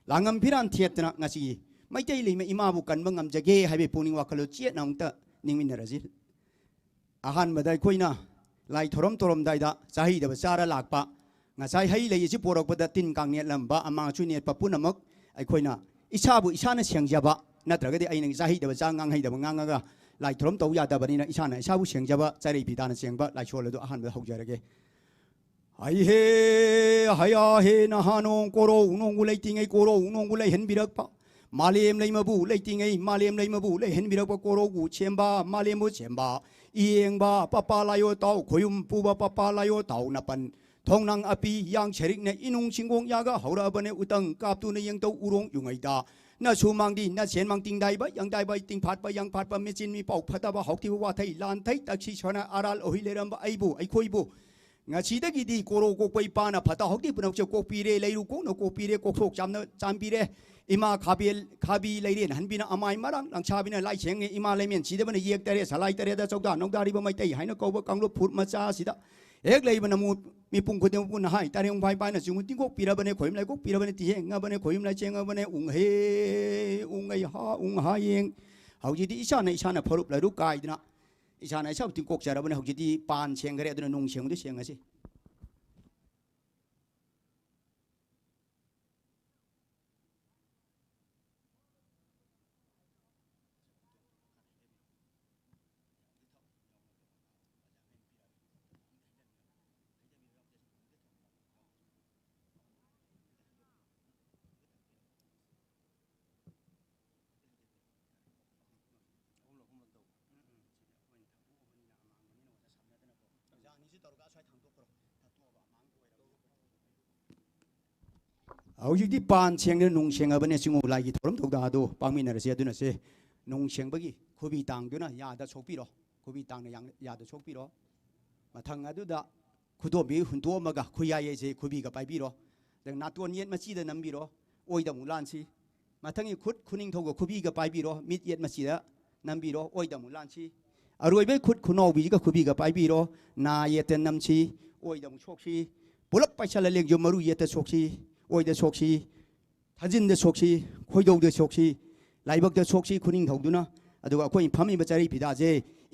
ꯂꯥꯡꯉꯝ ꯐꯤꯔꯥꯟ ꯊꯦꯠꯇꯅ ꯉꯁꯤꯒꯤ ꯃꯩꯇꯩ ꯂꯩꯃ ꯏꯃꯥꯕꯨ ꯀꯟꯕ ꯉꯝꯖꯒꯦ ꯍꯥꯏꯕꯒꯤ ꯄꯨꯛꯅꯤꯡ ꯋꯥꯈꯜꯂꯣꯟ ꯆꯦꯠꯅ ꯑꯃꯨꯛꯇ ꯅꯤꯡꯃꯤꯟꯅꯔꯁꯤ꯫ ꯑꯍꯥꯟꯕꯗ ꯑꯩꯈꯣꯏꯅ ꯂꯥꯏ ꯊꯧꯔꯝ ꯇꯧꯔꯝꯗꯥꯏꯗ ꯆꯥꯍꯩꯗꯕ ꯆꯥꯔ ꯂꯥꯛꯄ, ꯉꯁꯥꯏ ꯍꯩ ꯂꯩ ꯑꯁꯤ ꯄꯣꯔꯛꯄꯗ ꯇꯤꯟ ꯀꯥꯡ ꯅꯦꯠꯂꯝꯕ, ꯑꯃꯥꯡ ꯑꯁꯣꯏ ꯅꯦꯠꯄ ꯄꯨꯝꯅꯃꯛ ꯑꯩꯈꯣꯏꯅ ꯏꯁꯥꯕꯨ ꯏꯁꯥꯅ ꯁꯦꯡꯖꯕ, ꯅꯠꯇ꯭ꯔꯒꯗꯤ ꯑꯩꯅ ꯆꯥꯍꯩꯗꯕ ꯆꯥ, ꯉꯥꯡꯍꯩꯗꯕ ꯉꯥꯡꯉꯒ ꯂꯥꯏ ꯊꯧꯔꯝ ꯇꯧ ꯌꯥꯗꯕꯅꯤꯅ ꯏꯁꯥꯅ ꯏꯁꯥꯕꯨ ꯁꯦꯡꯖꯕ ꯆꯥꯔꯩ ꯐꯤꯗꯥꯅ ꯆꯦꯡꯕ ꯂꯥꯏꯁꯣꯜ ꯑꯗꯨ ꯑꯍꯥꯟꯕꯗ ꯍꯧꯖꯔꯒꯦ꯫ ꯍꯩ ꯍꯦ, ꯍꯌꯥ ꯍꯦ, ꯅꯍꯥꯅꯣꯡ ꯀꯣꯔꯧ ꯅꯣꯡꯕꯨ ꯂꯩꯇꯤꯉꯩ ꯀꯣꯔꯧ ꯅꯣꯡꯕꯨ ꯂꯩꯍꯟꯕꯤꯔꯛꯄ, ꯃꯥꯂꯦꯝ ꯂꯩꯃꯕꯨ ꯂꯩꯇꯤꯉꯩ ꯃꯥꯂꯦꯝ ꯂꯩꯃꯕꯨ ꯂꯩꯍꯟꯕꯤꯔꯛꯄ ꯀꯣꯔꯧꯕꯨ ꯁꯦꯝꯕ, ꯃꯥꯂꯦꯝꯕꯨ ꯁꯦꯝꯕ, ꯏꯌꯦꯡꯕ ꯄꯄꯥ ꯂꯥꯏꯌꯣ ꯇꯥꯎ, ꯈꯣꯌꯨꯝ ꯄꯨꯕ ꯄꯄꯥ ꯂꯥꯏꯌꯣ ꯇꯥꯎ ꯅꯄꯟ꯫ ꯊꯣꯡꯅꯥꯡ ꯑꯄꯤ ꯌꯥꯡ ꯁꯦꯔꯤꯛꯅ ꯏꯅꯨꯡ ꯁꯤꯡꯒꯣꯡ ꯌꯥꯒ ꯍꯧꯔꯛꯑꯕꯅꯦ ꯎꯇꯪ ꯀꯥꯞꯇꯨꯅ ꯌꯦꯡꯇꯧ ꯎꯔꯣꯡ ꯌꯨꯉꯩꯗ꯫ ꯅꯁꯨ ꯃꯥꯡꯗꯤ ꯅꯁꯦꯟ ꯃꯥꯡ ꯇꯤꯡꯗꯥꯏꯕ ꯌꯥꯡꯗꯥꯏꯕ ꯇꯤꯡꯐꯥꯠꯄ ꯌꯥꯡꯐꯥꯠꯄ ꯃꯦꯆꯤꯟ ꯃꯤꯄꯥꯎ ꯐꯠꯇꯕ ꯍꯥꯎꯊꯤꯕ ꯋꯥꯊꯩ ꯂꯥꯟ ꯊꯩ ꯇꯛꯁꯤ ꯁꯣꯅ ꯑꯔꯥꯜ ꯑꯣꯍꯤ ꯂꯩꯔꯝꯕ ꯑꯩꯕꯨ ꯑꯩꯈꯣꯏꯕꯨ ꯉꯁꯤꯗꯒꯤꯗꯤ ꯀꯣꯔꯣ ꯀꯣꯛꯄ ꯏꯄꯥꯅ ꯐꯠꯇ ꯍꯥꯎꯊꯤ ꯄꯨꯝꯅꯃꯛꯁꯦ ꯀꯣꯛꯄꯤꯔꯦ, ꯂꯩꯔꯨ ꯀꯣꯛꯅ ꯀꯣꯛꯄꯤꯔꯦ, ꯀꯣꯛꯊꯣꯛ ꯆꯥꯝꯅ ꯆꯥꯝꯕꯤꯔꯦ꯫ ꯏꯃꯥ ꯈꯥꯕꯤ, ꯈꯥꯕꯤ ꯂꯩꯔꯦꯟ ꯍꯟꯕꯤꯅ ꯑꯃꯥꯏ ꯃꯔꯥꯡ ꯂꯪꯁꯥꯕꯤꯅ ꯂꯥꯏꯁꯦꯡꯉꯦ, ꯏꯃꯥ ꯂꯩꯃꯦꯟ ꯁꯤꯗꯕꯅ ꯌꯦꯛ ꯇꯔꯦꯠ ꯁꯂꯥꯏ ꯇꯔꯦꯠꯇ ꯆꯧꯗꯥ ꯅꯧꯗꯥꯔꯤꯕ ꯃꯩꯇꯩ ꯍꯥꯏꯅ ꯀꯧꯕ ꯀꯥꯡꯂꯨꯞ ꯐꯨꯔꯨꯞ ꯃꯆꯥ ꯑꯁꯤꯗ ꯍꯦꯛ ꯂꯩꯕꯅ ꯃꯨ-, ꯃꯤꯄꯨꯝ ꯈꯨꯗꯤꯡꯃꯛꯄꯨ ꯅꯍꯥꯏ ꯇꯔꯦꯡ ꯐꯥꯏ ꯄꯥꯏꯅ ꯆꯤꯡꯉꯨ ꯇꯤꯡꯀꯣꯛꯄꯤꯔꯕꯅꯦ, ꯈꯣꯏꯝ ꯂꯩꯀꯣꯛꯄꯤꯔꯕꯅꯦ, ꯇꯤꯍꯦꯡꯉꯕꯅꯦ, ꯈꯣꯏꯝ ꯂꯩꯆꯦꯡꯉꯕꯅꯦ, ꯎꯪꯍꯦ, ꯎꯪꯍꯩ ꯍꯥ, ꯎꯪꯍꯥ ꯌꯦꯡ꯫ ꯍꯧꯖꯤꯛꯇꯤ ꯏꯁꯥꯅ ꯏꯁꯥꯅ ꯐꯔꯨꯞ ꯂꯩꯔꯨ ꯀꯥꯏꯗꯅ ꯏꯁꯥꯅ ꯏꯁꯥꯕꯨ ꯇꯤꯡꯀꯣꯛꯆꯔꯕꯅꯦ꯫ ꯍꯧꯖꯤꯛꯇꯤ ꯄꯥꯟ ꯁꯦꯡꯈ꯭ꯔꯦ, ꯑꯗꯨꯅ ꯅꯨꯡ ꯁꯦꯡꯕꯗꯨ ꯁꯦꯡꯉꯁꯤ꯫ ꯍꯧꯖꯤꯛꯇꯤ ꯄꯥꯟ ꯁꯦꯡꯗꯅ ꯅꯨꯡ ꯁꯦꯡꯉꯕꯅꯦ꯫ ꯆꯤꯡꯉꯨ ꯂꯥꯏꯒꯤ ꯊꯧꯔꯝ ꯊꯧꯗꯥ ꯑꯗꯨ ꯄꯥꯡꯃꯤꯟꯅꯔꯁꯤ꯫ ꯑꯗꯨꯅꯁꯦ ꯅꯨꯡ ꯁꯦꯡꯕꯒꯤ ꯈꯨꯕꯤ ꯇꯥꯡꯗꯨꯅ ꯌꯥꯗ ꯁꯣꯛꯄꯤꯔꯣ꯫ ꯈꯨꯕꯤ ꯇꯥꯡꯅ ꯌꯥꯡ-, ꯌꯥꯗ ꯁꯣꯛꯄꯤꯔꯣ꯫ ꯃꯊꯪ ꯑꯗꯨꯗ ꯈꯨꯗꯣꯝꯕꯤ ꯍꯨꯟꯗꯣꯛꯑꯝꯃꯒ ꯈꯨꯌꯥꯏ ꯑꯩꯁꯦ ꯈꯨꯕꯤꯒ ꯄꯥꯏꯕꯤꯔꯣ꯫ ꯑꯗꯨꯒ ꯅꯥꯇꯣꯟ ꯌꯦꯠ ꯃꯆꯤꯗ ꯅꯝꯕꯤꯔꯣ꯫ ꯑꯣꯏꯗ ꯑꯃꯨꯛ ꯂꯥꯟꯁꯤ꯫ ꯃꯊꯪꯒꯤ ꯈꯨꯠ ꯈꯨꯅꯤꯡꯊꯧꯒ ꯈꯨꯕꯤꯒ ꯄꯥꯏꯕꯤꯔꯣ꯫ ꯃꯤꯠ ꯌꯦꯠ ꯃꯆꯤꯗ ꯅꯝꯕꯤꯔꯣ꯫ ꯑꯣꯏꯗ ꯑꯃꯨꯛ ꯂꯥꯟꯁꯤ꯫ ꯑꯔꯣꯏꯕꯩ ꯈꯨꯠ ꯈꯨꯅꯥꯎꯕꯤꯁꯤꯒ ꯈꯨꯕꯤꯒ ꯄꯥꯏꯕꯤꯔꯣ꯫ ꯅꯥ ꯌꯦꯠꯇ ꯅꯝꯁꯤ꯫ ꯑꯣꯏꯗ ꯑꯃꯨꯛ ꯁꯣꯛꯁꯤ꯫ ꯄꯨꯂꯞ ꯄꯥꯏꯁꯜꯂ ꯂꯦꯡꯖꯨꯝ ꯃꯔꯨ ꯌꯦꯠꯇ ꯁꯣꯛꯁꯤ꯫ ꯑꯣꯏꯗ ꯁꯣꯛꯁꯤ꯫ ꯊꯥꯖꯤꯟꯗ ꯁꯣꯛꯁꯤ, ꯈꯣꯏꯗꯧꯗ ꯁꯣꯛꯁꯤ, ꯂꯥꯏꯕꯛꯇ ꯁꯣꯛꯁꯤ, ꯈꯨꯅꯤꯡꯊꯧꯗꯨꯅ꯫ ꯑꯗꯨꯒ ꯑꯩꯈꯣꯏ ꯐꯝꯃꯤꯕ ꯆꯔꯩ ꯐꯤꯗꯥꯁꯦ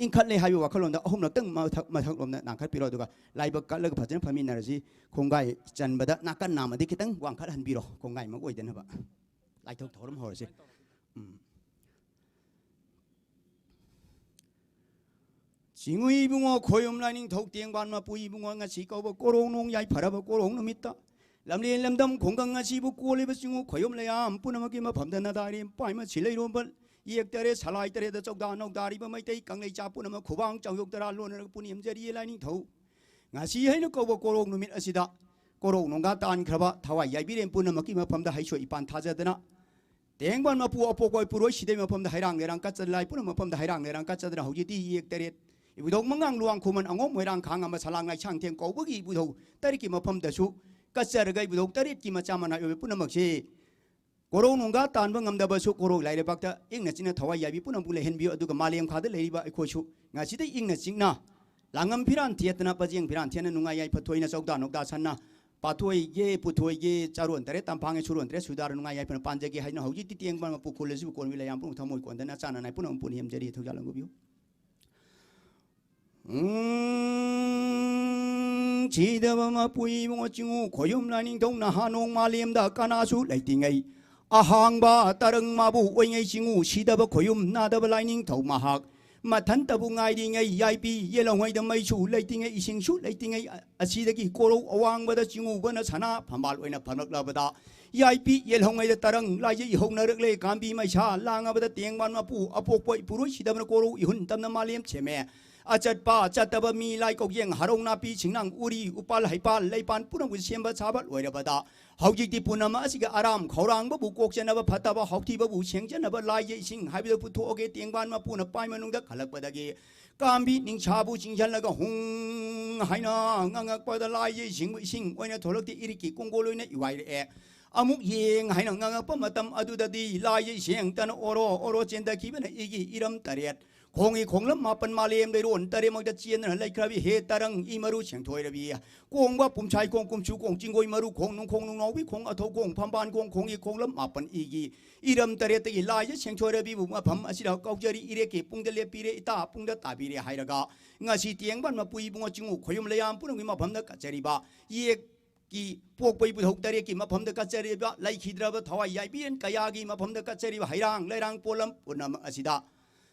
ꯏꯟꯈꯠꯂꯦ ꯍꯥꯏꯕ ꯋꯥꯈꯜꯂꯣꯟꯗ ꯑꯍꯨꯝꯂꯛꯇꯪ ꯃꯊꯛ, ꯃꯊꯛꯂꯣꯝꯗ ꯅꯥꯟꯈꯠꯄꯤꯔꯣ꯫ ꯑꯗꯨꯒ ꯂꯥꯏꯕꯛ ꯀꯠꯂꯒ ꯐꯖꯅ ꯐꯝꯃꯤꯟꯅꯔꯁꯤ꯫ ꯈꯣꯡꯒꯥꯏ ꯆꯟꯕꯗ ꯅꯥꯀꯟ ꯅꯥꯝꯃꯗꯤ ꯈꯤꯇꯪ ꯋꯥꯡꯈꯠꯍꯟꯕꯤꯔꯣ, ꯈꯣꯡꯒꯥꯏꯃꯛ ꯑꯣꯏꯗꯅꯕ꯫ ꯂꯥꯏꯊꯣꯛ ꯊꯧꯔꯝ ꯍꯧꯔꯁꯤ꯫ ꯎꯝ꯫ ꯆꯤꯡꯉꯨ ꯏꯕꯨꯡꯉꯣ, ꯈꯣꯌꯨꯝ ꯂꯥꯏꯅꯤꯡꯊꯧ ꯇꯦꯡꯕꯥꯟ ꯃꯄꯨ ꯏꯕꯨꯡꯉꯣ, ꯉꯁꯤ ꯀꯧꯕ ꯀꯣꯔꯣꯡ ꯅꯣꯡ ꯌꯥꯏꯐꯔꯕ ꯀꯣꯔꯣꯡ ꯅꯨꯃꯤꯠꯇ, ꯂꯝꯂꯦꯟ ꯂꯝꯗꯝ ꯈꯨꯡꯒꯪ ꯑꯁꯤꯕꯨ ꯀꯣꯜꯂꯤꯕ ꯆꯤꯡꯉꯨ ꯈꯣꯌꯨꯝ ꯂꯩꯌꯥꯝ ꯄꯨꯝꯅꯃꯛꯀꯤ ꯃꯐꯝꯗ ꯅꯗꯥꯏꯔꯦꯝ ꯄꯥꯏꯃ ꯁꯤꯜꯂꯩꯔꯣꯝꯕ ꯏꯌꯦꯛ ꯇꯔꯦꯠ, ꯁꯂꯥꯏ ꯇꯔꯦꯠꯇ ꯆꯧꯗꯥ ꯅꯧꯗꯥꯔꯤꯕ ꯃꯩꯇꯩ ꯀꯪꯂꯩꯆꯥ ꯄꯨꯝꯅꯃꯛ ꯈꯨꯕꯥꯡ ꯆꯥꯎꯌꯣꯛ ꯇꯔꯥ ꯂꯣꯟꯅꯔꯒ ꯄꯨꯅꯦꯝꯖꯔꯤꯌꯦ ꯂꯥꯏꯅꯤꯡꯊꯧ꯫ ꯉꯁꯤ ꯍꯥꯏꯅ ꯀꯧꯕ ꯀꯣꯔꯧ ꯅꯨꯃꯤꯠ ꯑꯁꯤꯗ ꯀꯣꯔꯧ ꯅꯣꯡꯒꯥ ꯇꯥꯟꯈ꯭ꯔꯕ ꯊꯋꯥꯏ ꯌꯥꯏꯕꯤꯔꯦꯟ ꯄꯨꯝꯅꯃꯛꯀꯤ ꯃꯐꯝꯗ ꯍꯩꯁꯣꯏ ꯏꯄꯥꯟ ꯊꯥꯖꯗꯅ, ꯇꯦꯡꯕꯥꯟ ꯃꯄꯨ ꯑꯄꯣꯛꯄ ꯏꯄꯨꯔꯣꯏ ꯁꯤꯗꯩ ꯃꯐꯝꯗ ꯍꯩꯔꯥꯡ ꯂꯩꯔꯥꯡ ꯀꯠꯆꯗꯅ, ꯍꯧꯖꯤꯛꯇꯤ ꯏꯌꯦꯛ ꯇꯔꯦꯠ, ꯏꯕꯨꯙꯧ ꯃꯉꯥꯡ ꯂꯨꯋꯥꯡ ꯈꯨꯃꯟ ꯑꯉꯣꯝ ꯃꯣꯏꯔꯥꯡ ꯈꯥꯡ ꯑꯃ ꯁꯂꯥꯡ ꯂꯥꯏꯁꯥꯡ ꯊꯦꯡ ꯀꯧꯕꯒꯤ ꯏꯕꯨꯙꯧ ꯇꯔꯦꯠꯀꯤ ꯃꯐꯝꯗꯁꯨ ꯀꯠꯆꯔꯒ, ꯏꯕꯨꯙꯧ ꯇꯔꯦꯠꯀꯤ ꯃꯆꯥ ꯃꯅꯥꯏ ꯑꯣꯏꯕ ꯄꯨꯝꯅꯃꯛꯁꯤ ꯀꯣꯔꯧ ꯅꯣꯡꯒꯥ ꯇꯥꯟꯕ ꯉꯝꯗꯕꯁꯨ ꯀꯣꯔꯧ ꯂꯥꯏꯔꯩꯕꯥꯛꯇ ꯏꯪꯅ ꯆꯤꯛꯅ ꯊꯋꯥꯏ ꯌꯥꯏꯕꯤ ꯄꯨꯝꯅꯃꯛꯄꯨ ꯂꯩꯍꯟꯕꯤꯌꯨ꯫ ꯑꯗꯨꯒ ꯃꯥꯂꯦꯝ ꯈꯥꯗ ꯂꯩꯔꯤꯕ ꯑꯩꯈꯣꯏꯁꯨ ꯉꯁꯤꯗꯩ ꯏꯪꯅ ꯆꯤꯛꯅ ꯂꯥꯡꯉꯝ ꯐꯤꯔꯥꯟ ꯊꯦꯠꯇꯅ, ꯄꯖꯦꯡ ꯐꯤꯔꯥꯟ ꯊꯦꯠꯅ, ꯅꯨꯡꯉꯥꯏ ꯌꯥꯏꯐ ꯊꯣꯏꯅ ꯆꯧꯗꯥ ꯅꯧꯗꯥ ꯁꯟꯅ ꯄꯥꯊꯣꯏꯒꯦ, ꯄꯨꯊꯣꯏꯒꯦ, ꯆꯥꯔꯣꯟ ꯇꯔꯦꯠ ꯇꯝꯐꯥꯡꯒꯦ, ꯁꯨꯔꯣꯟ ꯇꯔꯦꯠ ꯁꯨꯗꯥꯔ ꯅꯨꯡꯉꯥꯏ ꯌꯥꯏꯐꯅ ꯄꯥꯟꯖꯒꯦ ꯍꯥꯏꯅ ꯍꯧꯖꯤꯛꯇꯤ ꯇꯦꯡꯕꯥꯟ ꯃꯄꯨ ꯈꯨꯜ ꯑꯁꯤꯕꯨ ꯀꯣꯟꯕꯤ ꯂꯩꯌꯥꯝ ꯄꯨꯝꯅꯃꯛ ꯊꯃꯣꯏ ꯀꯣꯟꯗꯅ ꯆꯥꯅꯅ ꯄꯨꯝꯅꯃꯛ ꯄꯨꯅꯤ ꯌꯦꯝꯖꯔꯤ꯫ ꯊꯧꯖꯥꯜ ꯂꯪꯒꯨꯕꯤꯌꯨ꯫ ꯎꯝ, ꯁꯤꯗꯕ ꯃꯄꯨ ꯏꯕꯨꯡꯉꯣ ꯆꯤꯡꯉꯨ ꯈꯣꯌꯨꯝ ꯂꯥꯏꯅꯤꯡꯊꯧ ꯅꯍꯥ ꯅꯣꯡ ꯃꯥꯂꯦꯝꯗ ꯀꯅꯥꯁꯨ ꯂꯩꯇꯤꯉꯩ꯫ ꯑꯍꯥꯡꯕ ꯇꯔꯪ ꯃꯥꯕꯨ ꯑꯣꯏꯉꯩ ꯆꯤꯡꯉꯨ ꯁꯤꯗꯕ ꯈꯣꯌꯨꯝ ꯅꯥꯗꯕ ꯂꯥꯏꯅꯤꯡꯊꯧ ꯃꯍꯥꯛ꯫ ꯃꯊꯟꯇꯕꯨ ꯉꯥꯏꯔꯤꯉꯩ ꯌꯥꯏꯄꯤ ꯌꯦꯜꯍꯧꯉꯩꯗ ꯃꯩꯁꯨ ꯂꯩꯇꯤꯉꯩ ꯏꯁꯤꯡꯁꯨ ꯂꯩꯇꯤꯉꯩ ꯑ-, ꯑꯁꯤꯗꯒꯤ ꯀꯣꯔꯧ ꯑꯋꯥꯡꯕꯗ ꯆꯤꯡꯉꯨꯕꯅ ꯁꯅꯥ ꯐꯝꯕꯥꯜ ꯑꯣꯏꯅ ꯐꯝꯂꯛꯂꯕꯗ ꯌꯥꯏꯄꯤ ꯌꯦꯜꯍꯧꯉꯩꯗ ꯇꯔꯪ ꯂꯥꯏꯖꯩ ꯍꯧꯅꯔꯛꯂꯦ꯫ ꯀꯥꯝꯕꯤ ꯃꯩꯁꯥ ꯂꯥꯡꯉꯕꯗ ꯇꯦꯡꯕꯥꯟ ꯃꯄꯨ ꯑꯄꯣꯛꯄ ꯏꯄꯨꯔꯣꯏ ꯁꯤꯗꯕꯅ ꯀꯣꯔꯧ ꯏꯍꯨꯟ ꯇꯝꯅ ꯃꯥꯂꯦꯝ ꯁꯦꯝꯃꯦ꯫ ꯑꯆꯠꯄ ꯆꯠꯇꯕ ꯃꯤ ꯂꯥꯏ ꯀꯧꯖꯦꯡ ꯍꯔꯧ ꯅꯥꯄꯤ ꯁꯤꯡꯅꯥꯡ ꯎꯔꯤ ꯎꯄꯥꯜ ꯍꯩꯄꯥꯜ ꯂꯩꯄꯥꯟ ꯄꯨꯝꯅꯃꯛꯄꯨ ꯁꯦꯝꯕ ꯁꯥꯕ ꯂꯣꯏꯔꯕꯗ ꯍꯧꯖꯤꯛꯇꯤ ꯄꯨꯝꯅꯃꯛ ꯑꯁꯤꯒꯤ ꯑꯔꯥꯝ ꯈꯧꯔꯥꯡꯕꯕꯨ ꯀꯣꯛꯆꯅꯕ ꯐꯠꯇꯕ ꯍꯥꯎꯊꯤꯕꯕꯨ ꯁꯦꯡꯖꯅꯕ ꯂꯥꯏꯖꯩ ꯏꯁꯤꯡ ꯍꯥꯏꯕꯗꯨ ꯄꯨꯊꯣꯛꯑꯒꯦ꯫ ꯇꯦꯡꯕꯥꯟ ꯃꯄꯨꯅ ꯄꯥꯏ ꯃꯅꯨꯡꯗ ꯈꯜꯂꯛꯄꯗꯒꯤ ꯀꯥꯝꯕꯤ ꯅꯤꯡꯁꯥꯕꯨ ꯆꯤꯡꯁꯤꯜꯂꯒ ꯍꯨꯡ ꯍꯥꯏꯅ ꯉꯥꯡꯉꯛꯄꯗ ꯂꯥꯏꯖꯩ ꯏꯁꯤꯡꯕꯨ ꯏꯁꯤꯡ ꯑꯣꯏꯅ ꯊꯣꯛꯂꯛꯇꯦ꯫ ꯏꯔꯤꯛꯀꯤ ꯀꯣꯡꯒꯣꯜ ꯑꯣꯏꯅ ꯏꯋꯥꯏꯔꯛꯑꯦ꯫ ꯑꯃꯨꯛ ꯌꯦꯡ ꯍꯥꯏꯅ ꯉꯥꯡꯉꯛꯄ ꯃꯇꯝ ꯑꯗꯨꯗꯗꯤ ꯂꯥꯏꯖꯩ ꯏꯁꯤꯡ ꯇꯅ ꯑꯣꯔꯣ ꯑꯣꯔꯣ ꯆꯦꯟꯊꯈꯤꯕꯅ ꯏꯒꯤ ꯏꯔꯝ ꯇꯔꯦꯠ ꯈꯣꯡꯒꯤ ꯈꯣꯡꯂꯝ ꯃꯥꯄꯟ ꯃꯥꯂꯦꯝ ꯂꯩꯔꯣꯟ ꯇꯔꯦꯠꯃꯛꯇ ꯆꯦꯟꯗꯨꯅ ꯂꯩꯈ꯭ꯔꯕꯤ ꯍꯦ ꯇꯔꯪ ꯏ ꯃꯔꯨ ꯁꯦꯡꯊꯣꯏꯔꯕꯤ꯫ ꯀꯣꯡꯕ ꯄꯨꯝꯁꯥꯏ ꯈꯣꯡ ꯀꯨꯝꯁꯨ ꯈꯣꯡ ꯆꯤꯡꯒꯣꯏ ꯃꯔꯨ ꯈꯣꯡ ꯅꯨꯡꯈꯣꯡ ꯅꯨꯡꯅꯥꯎꯕꯤ ꯈꯣꯡ ꯑꯊꯧ ꯈꯣꯡ ꯐꯝꯕꯥꯟ ꯈꯣꯡ ꯈꯣꯡꯒꯤ ꯈꯣꯡꯂꯝ ꯃꯥꯄꯟ ꯏꯒꯤ ꯏꯔꯝ ꯇꯔꯦꯠꯇꯒꯤ ꯂꯥꯏꯖ ꯁꯦꯡꯊꯣꯏꯔꯕꯤꯕꯨ ꯃꯐꯝ ꯑꯁꯤꯗ ꯀꯧꯖꯔꯤ꯫ ꯏꯔꯦꯛꯀꯤ ꯄꯨꯡꯗ ꯂꯦꯞꯄꯤꯔꯦ, ꯏꯇꯥ ꯄꯨꯡꯗ ꯇꯥꯕꯤꯔꯦ ꯍꯥꯏꯔꯒ ꯉꯁꯤ ꯇꯦꯡꯕꯥꯟ ꯃꯄꯨ ꯏꯕꯨꯡꯉꯣ ꯆꯤꯡꯉꯨ ꯈꯣꯌꯨꯝ ꯂꯩꯌꯥꯝ ꯄꯨꯝꯅꯃꯛꯀꯤ ꯃꯐꯝꯗ ꯀꯠꯆꯔꯤꯕ ꯌꯦꯛ ꯀꯤ ꯄꯣꯛꯄ ꯏꯕꯨꯙꯧ ꯇꯔꯦꯠꯀꯤ ꯃꯐꯝꯗ ꯀꯠꯆꯔꯤꯕ ꯂꯩꯈꯤꯗ꯭ꯔꯕ ꯊꯋꯥꯏ ꯌꯥꯏꯕꯤꯔꯦꯟ ꯀꯌꯥꯒꯤ ꯃꯐꯝꯗ ꯀꯠꯆꯔꯤꯕ ꯍꯩꯔꯥꯡ ꯂꯩꯔꯥꯡ ꯄꯣꯠꯂꯝ ꯄꯨꯝꯅꯃꯛ ꯑꯁꯤꯗ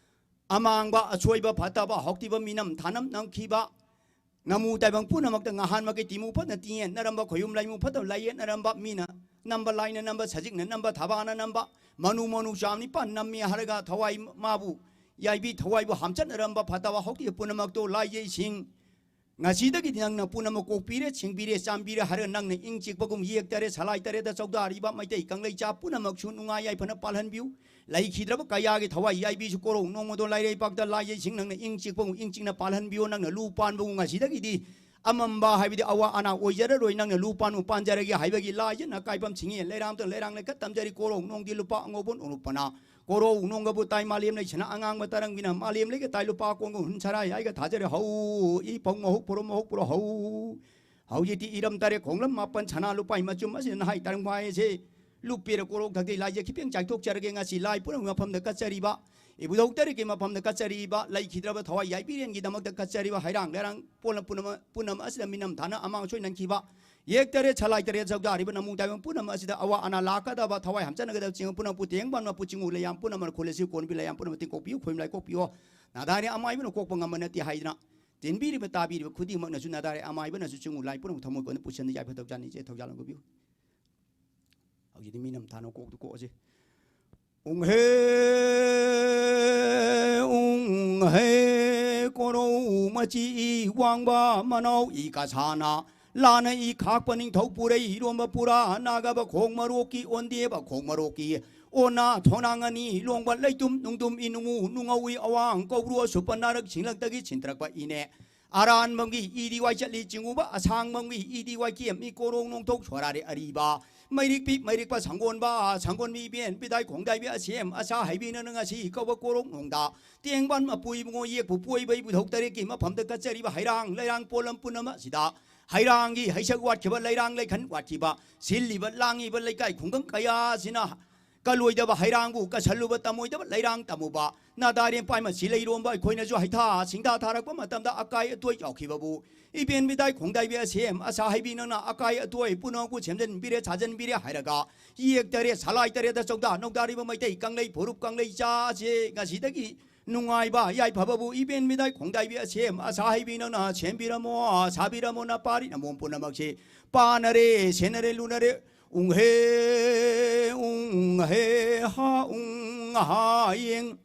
ꯑꯃꯥꯡꯕ ꯑꯁꯣꯏꯕ ꯐꯠꯇꯕ ꯍꯥꯎꯊꯤꯕ ꯃꯤꯅꯝ ꯊꯥꯅꯝ ꯅꯝꯈꯤꯕ ꯅꯃꯨ ꯇꯥꯏꯕꯪ ꯄꯨꯝꯅꯃꯛꯇ ꯉꯍꯥꯟꯃꯛꯀꯤ ꯇꯤꯃꯨ ꯐꯠꯅ ꯇꯤꯡꯌꯦꯠꯅꯔꯝꯕ ꯈꯣꯌꯨꯝ ꯂꯩꯃꯨ ꯐꯠꯇꯕ ꯂꯥꯏꯌꯦꯠꯅꯔꯝꯕ ꯃꯤꯅ ꯅꯝꯕ, ꯂꯥꯏꯅ ꯅꯝꯕ, ꯁꯖꯤꯛꯅ ꯅꯝꯕ, ꯊꯕꯥꯅ ꯅꯝꯕ, ꯃꯅꯨ ꯃꯅꯨ ꯆꯥꯝ ꯅꯤꯄꯥꯟ ꯅꯝꯃꯤ ꯍꯥꯏꯔꯒ ꯊꯋꯥꯏ ꯃꯥꯕꯨ ꯌꯥꯏꯕꯤ ꯊꯋꯥꯏꯕꯨ ꯍꯥꯝꯆꯠꯅꯔꯝꯕ ꯐꯠꯇꯕ ꯍꯥꯎꯗꯤ ꯄꯨꯝꯅꯃꯛꯇꯣ ꯂꯥꯏꯖꯩꯁꯤꯡ ꯉꯁꯤꯗꯒꯤꯗꯤ ꯅꯪꯅ ꯄꯨꯝꯅꯃꯛ ꯀꯣꯛꯄꯤꯔꯦ, ꯁꯤꯡꯕꯤꯔꯦ, ꯆꯥꯝꯕꯤꯔꯦ ꯍꯥꯏꯔꯒ ꯅꯪꯅ ꯏꯪ ꯆꯤꯛꯄꯒꯨꯝ ꯌꯦꯛꯇꯔꯦ, ꯁꯂꯥꯏ ꯇꯔꯦꯠꯇ ꯆꯧꯗꯥꯔꯤꯕ ꯃꯩꯇꯩ ꯀꯪꯂꯩꯆꯥ ꯄꯨꯝꯅꯃꯛꯁꯨ ꯅꯨꯡꯉꯥꯏ ꯌꯥꯏꯐꯅ ꯄꯥꯜꯍꯟꯕꯤꯌꯨ꯫ ꯂꯩꯈꯤꯗ꯭ꯔꯕ ꯀꯌꯥꯒꯤ ꯊꯋꯥꯏ ꯌꯥꯏꯕꯤꯁꯨ ꯀꯣꯔꯧ ꯅꯣꯡꯃꯗꯣ ꯂꯥꯏꯔꯩꯄꯥꯛꯇ ꯂꯥꯏꯖꯩꯁꯤꯡ ꯅꯪꯅ ꯏꯪ ꯆꯤꯛꯄꯒꯨꯝ ꯏꯪ ꯆꯤꯛꯅ ꯄꯥꯜꯍꯟꯕꯤꯌꯨ꯫ ꯅꯪꯅ ꯂꯨ ꯄꯥꯟꯕꯒꯨꯝ ꯉꯁꯤꯗꯒꯤꯗꯤ ꯑꯃꯝꯕ ꯍꯥꯏꯕꯗꯤ ꯑꯋꯥ ꯑꯅꯥ ꯑꯣꯏꯖꯔꯔꯣꯏ꯫ ꯅꯪꯅ ꯂꯨ ꯄꯥꯟꯕꯨ ꯄꯥꯟꯖꯔꯒꯦ ꯍꯥꯏꯕꯒꯤ ꯂꯥꯏꯖꯅ ꯀꯥꯏꯐꯝ ꯁꯤꯡꯉꯤ꯫ ꯂꯩꯔꯥꯝꯇ ꯂꯩꯔꯥꯡ ꯂꯩꯈꯠ ꯇꯝꯖꯔꯤ꯫ ꯀꯣꯔꯧ ꯅꯣꯡꯗꯤ ꯂꯨꯄꯥ ꯑꯉꯧꯕ ꯎꯔꯨꯞꯄꯅ ꯀꯣꯔꯧ ꯅꯣꯡꯒꯕꯨ ꯇꯥꯏ ꯃꯥꯂꯦꯝ ꯂꯩꯁꯅ ꯑꯉꯥꯡꯕ ꯇꯔꯪꯕꯤꯅ ꯃꯥꯂꯦꯝ ꯂꯩꯒ ꯇꯥꯏ ꯂꯨꯄꯥ ꯀꯣꯟꯒ ꯍꯨꯟ ꯁꯔꯥꯏ ꯍꯥꯏꯒ ꯊꯥꯖꯔꯦ꯫ ꯍꯧ ꯏ ꯐꯧ ꯃꯍꯨꯛ ꯄꯨꯔꯣ ꯃꯍꯨꯛ ꯄꯨꯔꯣ ꯍꯧ꯫ ꯍꯧꯖꯤꯛꯇꯤ ꯏꯔꯝ ꯇꯔꯦꯠ ꯈꯣꯡꯂꯝ ꯃꯥꯄꯟ ꯁꯅꯥ ꯂꯨꯄꯥꯏ ꯃꯆꯨꯝ ꯑꯁꯤꯗ ꯅꯍꯥꯏ ꯇꯔꯪ ꯍꯥꯏꯁꯦ ꯂꯨꯞꯄꯤꯔ ꯀꯣꯔꯧ ꯊꯛꯇꯤ ꯂꯥꯏꯖꯦ ꯈꯤꯇꯪ ꯆꯥꯏꯊꯣꯛꯆꯔꯒꯦ꯫ ꯉꯁꯤ ꯂꯥꯏ ꯄꯨꯝꯅꯃꯛ ꯃꯐꯝꯗ ꯀꯠꯆꯔꯤꯕ ꯏꯕꯨꯙꯧ ꯇꯔꯦꯠꯀꯤ ꯃꯐꯝꯗ ꯀꯠꯆꯔꯤꯕ ꯂꯩꯈꯤꯗ꯭ꯔꯕ ꯊꯋꯥꯏ ꯌꯥꯏꯕꯤꯔꯦꯟꯒꯤꯗꯃꯛꯇ ꯀꯠꯆꯔꯤꯕ ꯍꯩꯔꯥꯡ ꯂꯩꯔꯥꯡ ꯄꯣꯠꯂꯝ ꯄꯨꯝꯅꯃꯛ, ꯄꯨꯝꯅꯃꯛ ꯑꯁꯤꯗ ꯃꯤꯅꯝ ꯊꯥꯅ ꯑꯃꯥꯡ ꯑꯁꯣꯏ ꯅꯪꯈꯤꯕ ꯌꯦꯛ ꯇꯔꯦꯠ ꯁꯂꯥꯏ ꯇꯔꯦꯠ ꯁꯧꯗꯥꯔꯤꯕ ꯅꯃꯨ ꯇꯥꯏꯕꯪ ꯄꯨꯝꯅꯃꯛ ꯑꯁꯤꯗ ꯑꯋꯥ ꯑꯅꯥ ꯂꯥꯛꯀꯗꯕ ꯊꯋꯥꯏ ꯍꯥꯝꯆꯠꯅꯒꯗꯕ ꯆꯤꯡ ꯄꯨꯝꯅꯃꯛꯄꯨ ꯇꯦꯡꯕꯥꯟ ꯃꯄꯨ ꯆꯤꯡꯉꯨ ꯂꯩꯌꯥꯝ ꯄꯨꯝꯅꯃꯛ ꯈꯣꯜꯂꯁꯤ ꯀꯣꯟꯕꯤ ꯂꯩꯌꯥꯝ ꯄꯨꯝꯅꯃꯛ ꯇꯤꯡꯀꯣꯛꯄꯤꯌꯨ ꯈꯣꯏꯃꯂꯥꯏ ꯀꯣꯛꯄꯤꯌꯣ꯫ ꯅꯥꯗꯥꯅꯤ ꯑꯃꯥꯏꯕꯅ ꯀꯣꯛꯄ ꯉꯝꯕ ꯅꯠꯇꯦ ꯍꯥꯏꯗꯅ ꯇꯤꯟꯕꯤꯔꯤꯕ ꯇꯥꯕꯤꯔꯤꯕ ꯈꯨꯗꯤꯡꯃꯛꯅꯁꯨ ꯅꯥꯗꯥꯔꯦ ꯑꯃꯥꯏꯕꯅꯁꯨ ꯆꯤꯡꯉꯨ ꯂꯥꯏ ꯄꯨꯝꯅꯃꯛ ꯊꯃꯣꯏ ꯀꯣꯟꯅ ꯄꯨꯁꯤꯟꯅ ꯌꯥꯏꯐ ꯊꯧꯖꯥꯜ ꯅꯤꯡꯖꯩ ꯊꯧꯖꯥꯜ ꯂꯧꯕꯤꯌꯨ꯫ ꯍꯧꯖꯤꯛꯇꯤ ꯃꯤꯅꯝ ꯊꯥꯅ ꯀꯣꯛꯇꯨ ꯀꯣꯛꯑꯁꯤ꯫ ꯎꯡꯍꯦ ꯎꯡꯍꯦ ꯀꯣꯔꯧ ꯃꯆꯤ ꯏ ꯋꯥꯡꯕ ꯃꯅꯥꯎ ꯏ ꯀꯁꯥꯅ ꯂꯥꯟꯅ ꯏ ꯈꯥꯛꯄ ꯅꯤꯡꯊꯧ ꯄꯨꯔꯩ ꯏꯔꯣꯝꯕ ꯄꯨꯔꯥ ꯅꯥꯒꯕ ꯈꯣꯡ ꯃꯔꯣꯛꯀꯤ ꯑꯣꯟꯗꯦꯕ ꯈꯣꯡ ꯃꯔꯣꯛꯀꯤ ꯑꯣꯅꯥ ꯊꯣꯅꯥꯡ ꯑꯅꯤ ꯂꯣꯡꯕ ꯂꯩꯇꯨꯝ ꯅꯨꯡꯗꯨꯝ ꯏ ꯅꯨꯡꯉꯨ ꯅꯨꯡꯉꯧꯏ ꯑꯋꯥꯡ ꯀꯧꯕ꯭ꯔꯨ ꯑꯁꯨꯞꯄ ꯅꯥꯔꯛ ꯁꯤꯡꯂꯛꯇꯒꯤ ꯁꯤꯟꯊꯔꯛꯄ ꯏꯅꯦ꯫ ꯑꯔꯥꯟꯕꯝꯒꯤ ꯏꯗꯤ ꯋꯥꯏ ꯆꯠꯂꯤ ꯆꯤꯡꯉꯨꯕ ꯑꯁꯥꯡꯕꯝꯒꯤ ꯏꯗꯤ ꯋꯥꯏ ꯀꯦꯝꯃꯤ ꯀꯣꯔꯣꯡ ꯅꯣꯡꯊꯣꯛ ꯁꯣꯔꯥꯔꯦ ꯑꯔꯤꯕ ꯃꯩꯔꯤꯛꯄꯤ ꯃꯩꯔꯤꯛꯄ ꯁꯪꯒꯣꯟꯕ ꯁꯪꯒꯣꯟꯕꯤ ꯏꯕꯦꯟ ꯄꯤꯗꯥꯏ ꯈꯣꯡꯗꯥꯏꯕꯤ ꯑꯁꯦꯝ ꯑꯁꯥ ꯍꯩꯕꯤꯅ ꯉꯁꯤ ꯀꯧꯕ ꯀꯣꯔꯣꯛ ꯅꯣꯡꯗ ꯇꯦꯡꯕꯥꯟ ꯃꯄꯨ ꯏꯕꯨꯡꯉꯣ ꯌꯦꯛꯄꯨ ꯄꯣꯏꯕ ꯏꯕꯨꯙꯧ ꯇꯔꯦꯠꯀꯤ ꯃꯐꯝꯗ ꯀꯠꯆꯔꯤꯕ ꯍꯩꯔꯥꯡ ꯂꯩꯔꯥꯡ ꯄꯣꯂꯝ ꯄꯨꯝꯅꯃꯛ ꯑꯁꯤꯗ ꯍꯩꯔꯥꯡꯒꯤ ꯍꯩꯁꯛ ꯋꯥꯠꯈꯤꯕ ꯂꯩꯔꯥꯡ ꯂꯩꯈꯟ ꯋꯥꯠꯈꯤꯕ ꯁꯤꯜꯂꯤꯕ ꯂꯥꯡꯉꯤꯕ ꯂꯩꯀꯥꯏ ꯈꯨꯡꯒꯪ ꯀꯌꯥ ꯑꯁꯤꯅ ꯀꯜꯂꯣꯏꯗꯕ ꯍꯩꯔꯥꯡꯕꯨ ꯀꯁꯜꯂꯨꯕ ꯇꯝꯃꯣꯏꯗꯕ ꯂꯩꯔꯥꯡ ꯇꯝꯃꯨꯕ ꯅꯥꯗꯥꯔꯦꯝ ꯄꯥꯏꯃ ꯁꯤꯂꯩꯔꯣꯝꯕ ꯑꯩꯈꯣꯏꯅꯁꯨ ꯍꯩꯊꯥ ꯁꯤꯡꯊꯥ ꯊꯥꯔꯛꯄ ꯃꯇꯝꯗ ꯑꯀꯥꯏ ꯑꯇꯣꯏ ꯌꯥꯎꯈꯤꯕꯕꯨ ꯏꯕꯦꯟ ꯃꯤꯗꯥꯏ ꯈꯣꯡꯗꯥꯏꯕꯤ ꯑꯁꯦꯝ ꯑꯁꯥ ꯍꯩꯕꯤ ꯅꯪꯅ ꯑꯀꯥꯏ ꯑꯇꯣꯏ ꯄꯨꯝꯅꯃꯛꯄꯨ ꯁꯦꯝꯖꯤꯟꯕꯤꯔꯦ ꯁꯥꯖꯤꯟꯕꯤꯔꯦ ꯍꯥꯏꯔꯒ ꯌꯦꯛ ꯇꯔꯦꯠ ꯁꯂꯥꯏ ꯇꯔꯦꯠꯇ ꯆꯧꯗꯥ ꯅꯧꯗꯥꯔꯤꯕ ꯃꯩꯇꯩ ꯀꯪꯂꯩ ꯐꯨꯔꯨꯞ ꯀꯪꯂꯩ ꯆꯥꯁꯦ ꯉꯁꯤꯗꯒꯤ ꯅꯨꯡꯉꯥꯏꯕ ꯌꯥꯏꯐꯕꯕꯨ ꯏꯕꯦꯟ ꯃꯤꯗꯥꯏ ꯈꯣꯡꯗꯥꯏꯕꯤ ꯑꯁꯦꯝ ꯑꯁꯥ ꯍꯩꯕꯤ ꯅꯪꯅ ꯁꯦꯝꯕꯤꯔꯝꯃꯣ ꯁꯥꯕꯤꯔꯝꯃꯣ ꯅꯄꯥꯔꯤ ꯅꯃꯣꯝ ꯄꯨꯝꯅꯃꯛꯁꯦ ꯄꯥꯅꯔꯦ ꯁꯦꯟꯅꯔꯦ ꯂꯨꯅꯔꯦ ꯎꯪꯍꯦ ꯎꯪꯍꯦ ꯍꯥ ꯎꯪ ꯍꯥ ꯌꯦꯡ꯫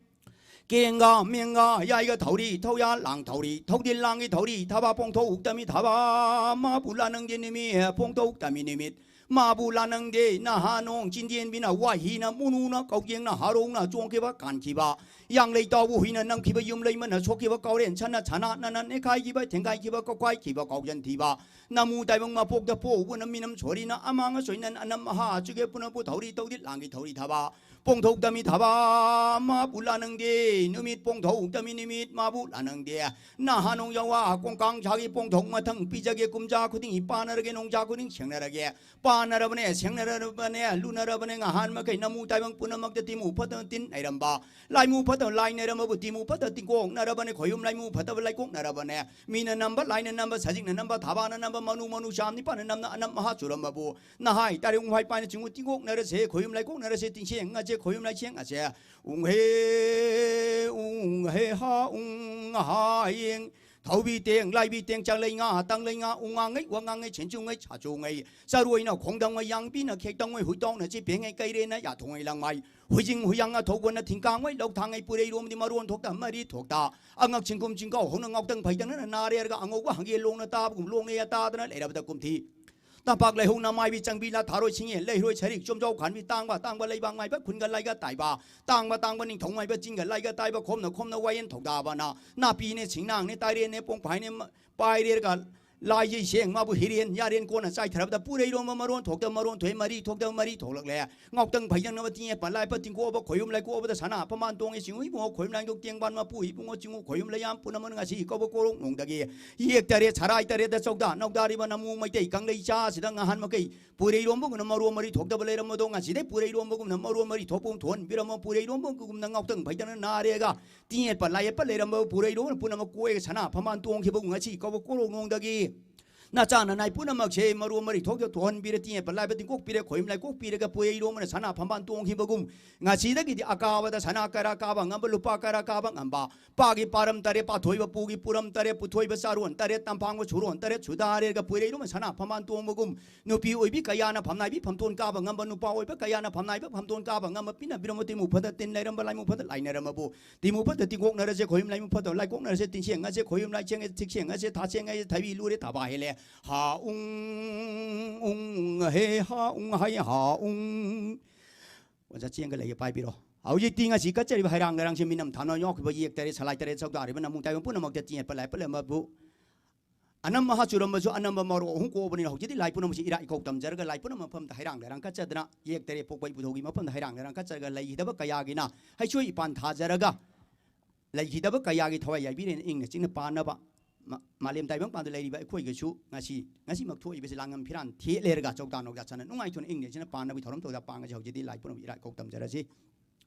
ꯀꯦꯡꯒ ꯃꯦꯡꯒ ꯌꯥꯏꯒ ꯊꯧꯔꯤ ꯊꯧꯌꯥ ꯂꯥꯡ ꯊꯧꯔꯤ ꯊꯧꯗꯤꯜ ꯂꯥꯡꯒꯤ ꯊꯧꯔꯤ ꯊꯕꯥ ꯄꯣꯡꯊꯣꯛꯇꯃꯤ ꯊꯕꯥ ꯃꯥꯕꯨ ꯂꯥꯅꯪꯗꯦ ꯅꯨꯃꯤꯠ ꯄꯣꯡꯊꯣꯛꯇꯃꯤ ꯅꯨꯃꯤꯠ ꯃꯥꯕꯨ ꯂꯥꯅꯪꯗꯦ ꯅꯍꯥ ꯅꯣꯡ ꯆꯤꯟꯖꯦꯟꯕꯤꯅ ꯋꯥꯍꯤꯅ ꯃꯨꯅꯨꯅ ꯀꯧꯖꯦꯡꯅ ꯍꯥꯔꯧꯅ ꯆꯣꯡꯈꯤꯕ ꯀꯥꯟꯈꯤꯕ ꯌꯥꯡꯂꯩ ꯇꯥꯎꯕ ꯍꯨꯏꯅ ꯅꯝꯈꯤꯕ ꯌꯨꯝ ꯂꯩꯃꯅ ꯁꯣꯛꯈꯤꯕ ꯀꯥꯎꯔꯦꯟ ꯁꯅ ꯁꯅꯥꯅꯅ ꯅꯦꯈꯥꯏꯈꯤꯕ ꯊꯦꯡꯒꯥꯏꯈꯤꯕ ꯀꯧꯈꯥꯏꯈꯤꯕ ꯀꯥꯎꯖꯟ ꯊꯤꯕ ꯅꯃꯨ ꯇꯥꯏꯕꯪ ꯃꯄꯣꯛꯇ ꯄꯣꯛꯎꯕꯅ ꯃꯤꯅꯝ ꯁꯣꯔꯤꯅ ꯑꯃꯥꯡ ꯑꯁꯣꯏꯅꯟ ꯑꯅꯝ ꯑꯍꯥ ꯑꯆꯨꯒꯦ ꯄꯨꯅꯄꯨ ꯊꯧꯔꯤ ꯇꯧꯗꯤ ꯂꯥꯡꯒꯤ ꯊꯧꯔꯤ ꯊꯕ ꯄꯣꯡꯊꯣꯛꯇꯃꯤ ꯊꯕ ꯃꯥꯕꯨ ꯂꯥꯅꯪꯗꯦ ꯅꯨꯃꯤꯠ ꯄꯣꯡꯊꯣꯛꯇꯃꯤ ꯅꯨꯃꯤꯠ ꯃꯥꯕꯨ ꯂꯥꯅꯪꯗꯦ ꯅꯍꯥ ꯅꯣꯡ ꯌꯥꯋꯥ ꯀꯣꯡꯀꯥꯡ ꯁꯥꯒꯤ ꯄꯣꯡꯊꯣꯛ ꯃꯊꯪ ꯄꯤꯖꯒꯦ ꯀꯨꯝꯖꯥ ꯈꯨꯗꯤꯡ ꯏꯄꯥꯟꯅꯔꯒꯦ ꯅꯣꯡꯖꯥ ꯈꯨꯗꯤꯡ ꯁꯦꯡꯅꯔꯒꯦ ꯄꯥꯟꯅꯔꯕꯅꯦ ꯁꯦꯡꯅꯔꯕꯅꯦ ꯂꯨꯅꯔꯕꯅꯦ ꯉꯍꯥꯟ ꯃꯈꯩ ꯅꯃꯨ ꯇꯥꯏꯕꯪ ꯄꯨꯝꯅꯃꯛꯇ ꯇꯤꯃꯨ ꯐꯠꯇꯅ ꯇꯤꯟ ꯅꯩꯔꯝꯕ ꯂꯥꯏꯃꯨ ꯐꯠꯇꯕ ꯂꯥꯏ ꯅꯩꯔꯝꯕꯕꯨ ꯇꯤꯃꯨ ꯐꯠꯇ ꯇꯤꯡꯀꯣꯛꯅꯔꯕꯅꯦ ꯈꯣꯌꯨꯝ ꯂꯥꯏꯃꯨ ꯐꯠꯇꯕ ꯂꯥꯏꯀꯣꯛꯅꯔꯕꯅꯦ ꯃꯤꯅ ꯅꯝꯕ ꯂꯥꯏꯅ ꯅꯝꯕ ꯁꯖꯤꯛꯅ ꯅꯝꯕ ꯊꯥꯕꯥꯅ ꯅꯝꯕ ꯃꯅꯨ ꯃꯅꯨ ꯆꯥꯝ ꯅꯤꯄꯥꯟꯅ ꯅꯝꯅ ꯑꯅꯝ ꯑꯍꯥ ꯆꯨꯔꯝꯕꯕꯨ ꯅꯍꯥꯏ ꯇꯥꯔꯦ ꯎꯪꯍꯥꯏ ꯄꯥꯏꯅ ꯆꯤꯡꯉꯨ ꯇꯤꯡꯀꯣꯛꯅꯔꯁꯦ ꯈꯣꯌꯨꯝ ꯂꯥꯏꯀꯣꯛꯅꯔꯁꯦ ꯇꯤꯡꯁꯦꯡ ꯑꯁꯦ ꯈꯣꯌꯨꯝ ꯂꯥꯏꯁꯦꯡ ꯑꯁꯦ ꯎꯪꯍꯦ ꯎꯪꯍꯦ ꯍꯥ ꯎꯪ ꯍꯥ ꯌꯦꯡ ꯊꯧꯕꯤ ꯇꯦꯡ ꯂꯥꯏꯕꯤ ꯇꯦꯡ ꯆꯥꯛꯂꯩ ꯉꯥ ꯇꯪꯂꯩ ꯉꯥ ꯎꯉꯥꯡꯉꯩ ꯋꯥꯉꯥꯡꯉꯩ ꯁꯦꯟꯆꯨꯉꯩ ꯁꯥꯆꯨꯉꯩ ꯆꯔꯣꯏꯅ ꯈꯣꯡꯗꯪꯉꯩ ꯌꯥꯡꯕꯤꯅ ꯈꯦꯛꯇꯪꯉꯩ ꯍꯨꯏꯇꯥꯎꯅ ꯆꯤꯄꯦꯡꯉꯩ ꯀꯩꯔꯦꯅ ꯌꯥꯊꯣꯡꯉꯩ ꯂꯪꯃꯥꯏ ꯍꯨꯏꯖꯤꯡ ꯍꯨꯏꯌꯥꯡ ꯑꯊꯧꯕꯅ ꯊꯤꯡꯀꯥꯡꯉꯩ ꯂꯧꯊꯥꯡꯉꯩ ꯄꯨꯔꯩꯔꯣꯝꯗꯤ ꯃꯔꯣꯟ ꯊꯣꯛꯇ ꯃꯔꯤ ꯊꯣꯛꯇ ꯑꯉꯛ ꯆꯤꯡꯒꯨꯝ ꯆꯤꯡꯒꯥꯎ ꯍꯧꯅ ꯉꯥꯎꯇꯪ ꯐꯩꯗꯪꯅꯅ ꯅꯥꯔꯦꯔꯒ ꯑꯉꯧꯕ ꯍꯪꯒꯦ ꯂꯣꯡꯅ ꯇꯥꯕꯒꯨꯝ ꯂꯣꯡꯅ ꯌꯥꯇꯥꯗꯅ ꯂꯩꯔꯕꯗ ꯀꯨꯝꯊꯤ ꯇꯝꯄꯥꯛ ꯂꯩꯍꯧꯅ ꯃꯥꯏꯕꯤ ꯆꯪꯕꯤ ꯂꯥ ꯊꯥꯔꯣꯏ ꯁꯤꯡꯉꯦ ꯂꯩꯔꯣꯏ ꯁꯔꯤꯛ ꯆꯣꯝꯖꯥꯎ ꯈꯥꯟꯕꯤ ꯇꯥꯡꯕ ꯇꯥꯡꯕ ꯂꯩꯕꯥꯛ ꯃꯥꯏꯕ ꯈꯨꯟꯒ ꯂꯥꯏꯒ ꯇꯥꯏꯕ ꯇꯥꯡꯕ ꯇꯥꯡꯕ ꯅꯤꯡꯊꯧ ꯃꯥꯏꯕ ꯆꯤꯡꯒ ꯂꯥꯏꯒ ꯇꯥꯏꯕ ꯈꯣꯝꯅ ꯈꯣꯝꯅ ꯋꯥꯌꯦꯟ ꯊꯧꯗꯥꯕꯅ ꯅꯥꯄꯤꯅꯦ ꯁꯤꯡꯅꯥꯡꯅꯦ ꯇꯥꯏꯔꯦꯟꯅꯦ ꯄꯣꯡꯐꯥꯏꯅꯦ ꯃ- ꯄꯥꯏꯔꯦꯔꯒ ꯂꯥꯏꯖꯩ ꯁꯦꯡ ꯃꯥꯕꯨ ꯍꯤꯔꯦꯟ ꯌꯥꯔꯦꯟ ꯀꯣꯟꯅ ꯆꯥꯏꯊꯔꯕꯗ ꯄꯨꯔꯩꯔꯣꯝꯕ ꯃꯔꯣꯟ ꯊꯣꯛꯇ ꯃꯔꯣꯟ ꯊꯣꯛꯑꯦ ꯃꯔꯤ ꯊꯣꯛꯇ ꯃꯔꯤ ꯊꯣꯛꯂꯛꯂꯦ ꯉꯥꯎꯇꯪ ꯐꯩꯗꯪꯅꯕ ꯇꯤꯡꯉꯦ ꯄꯟꯂꯥꯏꯄ ꯇꯤꯡꯀꯣꯛꯑꯕ ꯈꯣꯌꯨꯝ ꯂꯩꯀꯣꯛꯑꯕꯗ ꯁꯅꯥ ꯄꯃꯥꯟ ꯇꯣꯡꯉꯦ ꯆꯤꯡꯉꯨ ꯏꯕꯨꯡꯉꯣ ꯈꯣꯌꯨꯝ ꯂꯥꯏꯗꯣꯛ ꯇꯦꯡꯕꯥꯟ ꯃꯄꯨ ꯏꯕꯨꯡꯉꯣ ꯆꯤꯡꯉꯨ ꯈꯣꯌꯨꯝ ꯂꯩꯌꯥꯝ ꯄꯨꯝꯅꯃꯛ ꯉꯁꯤ ꯀꯧꯕ ꯀꯣꯔꯣꯛ ꯅꯣꯡꯗꯒꯤ ꯌꯦꯛ ꯇꯔꯦꯠ ꯁꯔꯥꯏ ꯇꯔꯦꯠꯇ ꯆꯧꯗꯥ ꯅꯧꯗꯥꯔꯤꯕ ꯅꯃꯨ ꯃꯩꯇꯩ ꯀꯪꯂꯩ ꯆꯥꯁꯤꯗ ꯉꯍꯥꯟ ꯃꯈꯩ ꯄꯨꯔꯩꯔꯣꯝꯕꯒꯨꯝꯅ ꯃꯔꯣ ꯃꯔꯤ ꯊꯣꯛꯇꯕ ꯂꯩꯔꯝꯕꯗꯣ ꯉꯁꯤꯗꯩ ꯄꯨꯔꯩꯔꯣꯝꯕꯒꯨꯝꯅ ꯃꯔꯣ ꯃꯔꯤ ꯊꯣꯛꯄ ꯊꯣꯛꯍꯟꯕꯤꯔꯝꯃꯣ ꯄꯨꯔꯩꯔꯣꯝꯕꯒꯨꯝꯅ ꯉꯥꯎꯇꯪ ꯐꯩꯗꯪꯅ ꯅꯥꯔꯦꯒ ꯇꯤꯡꯌꯦꯠꯄ ꯂꯥꯏꯌꯦꯠꯄ ꯂꯩꯔꯝꯕ ꯄꯨꯔꯩꯔꯣꯝꯅ ꯄꯨꯝꯅꯃꯛ ꯀꯣꯏꯒ ꯁꯅꯥ ꯐꯝꯕꯥꯟ ꯇꯣꯡꯈꯤꯕꯒꯨꯝ ꯉꯁꯤ ꯀꯧꯕ ꯀꯣꯔꯣꯛ ꯅꯣꯡꯗꯒꯤ ꯅꯆꯥ ꯅꯅꯥꯏ ꯄꯨꯝꯅꯃꯛꯁꯦ ꯃꯔꯨ ꯃꯔꯤ ꯊꯣꯛꯇ ꯊꯣꯛꯍꯟꯕꯤꯔ, ꯇꯤꯡꯉꯦ ꯄꯜꯂꯥꯏꯕ ꯇꯤꯡꯀꯣꯛꯄꯤꯔꯦ, ꯈꯣꯏꯃꯂꯥꯏ ꯀꯣꯛꯄꯤꯔꯒ ꯄꯨꯌꯩꯔꯣꯝꯕꯅ ꯁꯅꯥ ꯐꯝꯕꯥꯜ ꯇꯣꯡꯈꯤꯕꯒꯨꯝ, ꯉꯁꯤꯗꯒꯤꯗꯤ ꯑꯀꯥꯕꯗ ꯁꯅꯥ ꯀꯔꯥ ꯀꯥꯕ ꯉꯝꯕ, ꯂꯨꯄꯥ ꯀꯔꯥ ꯀꯥꯕ ꯉꯝꯕ, ꯄꯥꯒꯤ ꯄꯥꯔꯝ ꯇꯔꯦꯠ, ꯄꯥꯊꯣꯏꯕ ꯄꯨꯒꯤ ꯄꯨꯔꯝ ꯇꯔꯦꯠ, ꯄꯨꯊꯣꯏꯕ ꯆꯥꯔꯣꯟ ꯇꯔꯦꯠ, ꯇꯝꯐꯥꯡꯕ ꯁꯨꯔꯣꯟ ꯇꯔꯦꯠ ꯁꯨꯗꯥꯔꯦꯔꯒ ꯄꯨꯌꯩꯔꯣꯝꯕ ꯁꯅꯥ ꯐꯝꯕꯥꯜ ꯇꯣꯡꯕꯒꯨꯝ, ꯅꯨꯄꯤ ꯑꯣꯏꯕꯤ ꯀꯌꯥꯅ ꯐꯝꯅꯥꯏꯕꯤ ꯐꯝꯇꯣꯟ ꯀꯥꯕ ꯉꯝꯕ, ꯅꯨꯄꯥ ꯑꯣꯏꯕ ꯀꯌꯥꯅ ꯐꯝꯅꯥꯏꯕ ꯐꯝꯇꯣꯟ ꯀꯥꯕ ꯉꯝꯕ, ꯄꯤꯅꯕꯤꯔꯝꯕ ꯇꯤꯃꯨ ꯐꯗ ꯇꯤꯟ ꯂꯩꯔꯝꯕ, ꯂꯥꯏꯃꯨ ꯐꯗ ꯂꯥꯏꯅꯔꯝꯃꯕꯨ, ꯇꯤꯃꯨ ꯐꯠꯇ ꯇꯤꯡꯀꯣꯛꯅꯔꯁꯦ, ꯈꯣꯏꯌꯨꯝ ꯂꯥꯏꯃꯨ ꯐꯠꯇ ꯂꯥꯏꯀꯣꯛꯅꯔꯁꯦ, ꯇꯤꯡꯁꯦꯡꯉꯁꯦ, ꯈꯣꯏꯌꯨꯝ ꯂꯥꯏꯁꯦꯡꯉꯁꯦ, ꯊꯤꯛꯁꯦꯡꯉꯁꯦ, ꯊꯥꯁꯦꯡꯉꯁꯦ, ꯊꯕꯤ ꯂꯨꯔꯦ ꯊꯕꯥ ꯍꯦꯜꯂꯦ꯫ ꯍꯥ ꯎꯪ ꯎꯪ ꯍꯦ ꯍꯥ ꯎꯪ ꯍꯥꯏ ꯍꯥ ꯎꯪ꯫ ꯑꯣꯖꯥ ꯆꯦꯡꯒ ꯂꯩꯒ ꯄꯥꯏꯕꯤꯔꯣ꯫ ꯍꯧꯖꯤꯛꯇꯤ ꯉꯁꯤ ꯀꯠꯆꯔꯤꯕ ꯍꯩꯔꯥꯡ ꯂꯩꯔꯥꯡꯁꯦ ꯃꯤꯅꯝ ꯊꯥꯅ ꯌꯥꯎꯈꯤꯕ ꯌꯦꯛ ꯇꯔꯦꯠ, ꯁꯂꯥꯏ ꯇꯔꯦꯠ ꯁꯛꯇꯥꯔꯤꯕ ꯅꯃꯨ ꯇꯥꯏꯕꯪ ꯄꯨꯝꯅꯃꯛꯇ ꯇꯤꯌꯦꯠꯄ ꯂꯥꯏꯄ ꯂꯩꯔꯝꯕꯕꯨ ꯑꯅꯝ ꯑꯍꯥ ꯆꯨꯔꯝꯕꯁꯨ ꯑꯅꯝꯕ ꯃꯔꯣꯛ ꯑꯍꯨꯝ ꯀꯣꯛꯑꯕꯅꯤꯅ ꯍꯧꯖꯤꯛꯇꯤ ꯂꯥꯏ ꯄꯨꯝꯅꯃꯛꯁꯤ ꯏꯔꯥꯠ ꯏꯀꯧ ꯇꯝꯖꯔꯒ ꯂꯥꯏ ꯄꯨꯝꯅꯃꯛ ꯃꯐꯝꯗ ꯍꯩꯔꯥꯡ ꯂꯩꯔꯥꯡ ꯀꯠꯆꯗꯅ ꯌꯦꯛ ꯇꯔꯦꯠ ꯄꯣꯛꯄ ꯏꯕꯨꯙꯧꯒꯤ ꯃꯐꯝꯗ ꯍꯩꯔꯥꯡ ꯂꯩꯔꯥꯡ ꯀꯠꯆꯔꯒ ꯂꯩꯈꯤꯗꯕ ꯀꯌꯥꯒꯤꯅ ꯍꯩꯁꯣꯏ ꯏꯄꯥꯟ ꯊꯥꯖꯔꯒ ꯂꯩꯈꯤꯗꯕ ꯀꯌꯥꯒꯤ ꯊꯋꯥꯏ ꯌꯥꯏꯕꯤꯔꯦꯅ ꯏꯪꯅ ꯆꯤꯛꯅ ꯄꯥꯟꯅꯕ ꯃ-, ꯃꯥꯂꯦꯝ ꯇꯥꯏꯕꯪ ꯄꯥꯟꯗ ꯂꯩꯔꯤꯕ ꯑꯩꯈꯣꯏꯒꯁꯨ ꯉꯁꯤ, ꯉꯁꯤꯃꯛ ꯊꯣꯛꯏꯕꯁꯤ ꯂꯥꯡꯉꯝ ꯐꯤꯔꯥꯟ ꯊꯦꯠ ꯂꯩꯔꯒ ꯆꯧꯗꯥ ꯅꯧꯗꯥ ꯆꯠꯅ ꯅꯨꯡꯉꯥꯏꯊꯣꯛꯅ ꯏꯪꯅ ꯆꯤꯛꯅ ꯄꯥꯟꯅꯕꯒꯤ ꯊꯧꯔꯝ ꯇꯧꯗ ꯄꯥꯡꯉꯁꯤ꯫ ꯍꯧꯖꯤꯛꯇꯤ ꯂꯥꯏ ꯄꯨꯝꯅꯃꯛ ꯏꯔꯥꯠ ꯏꯀꯧ ꯇꯝꯖꯔꯁꯤ꯫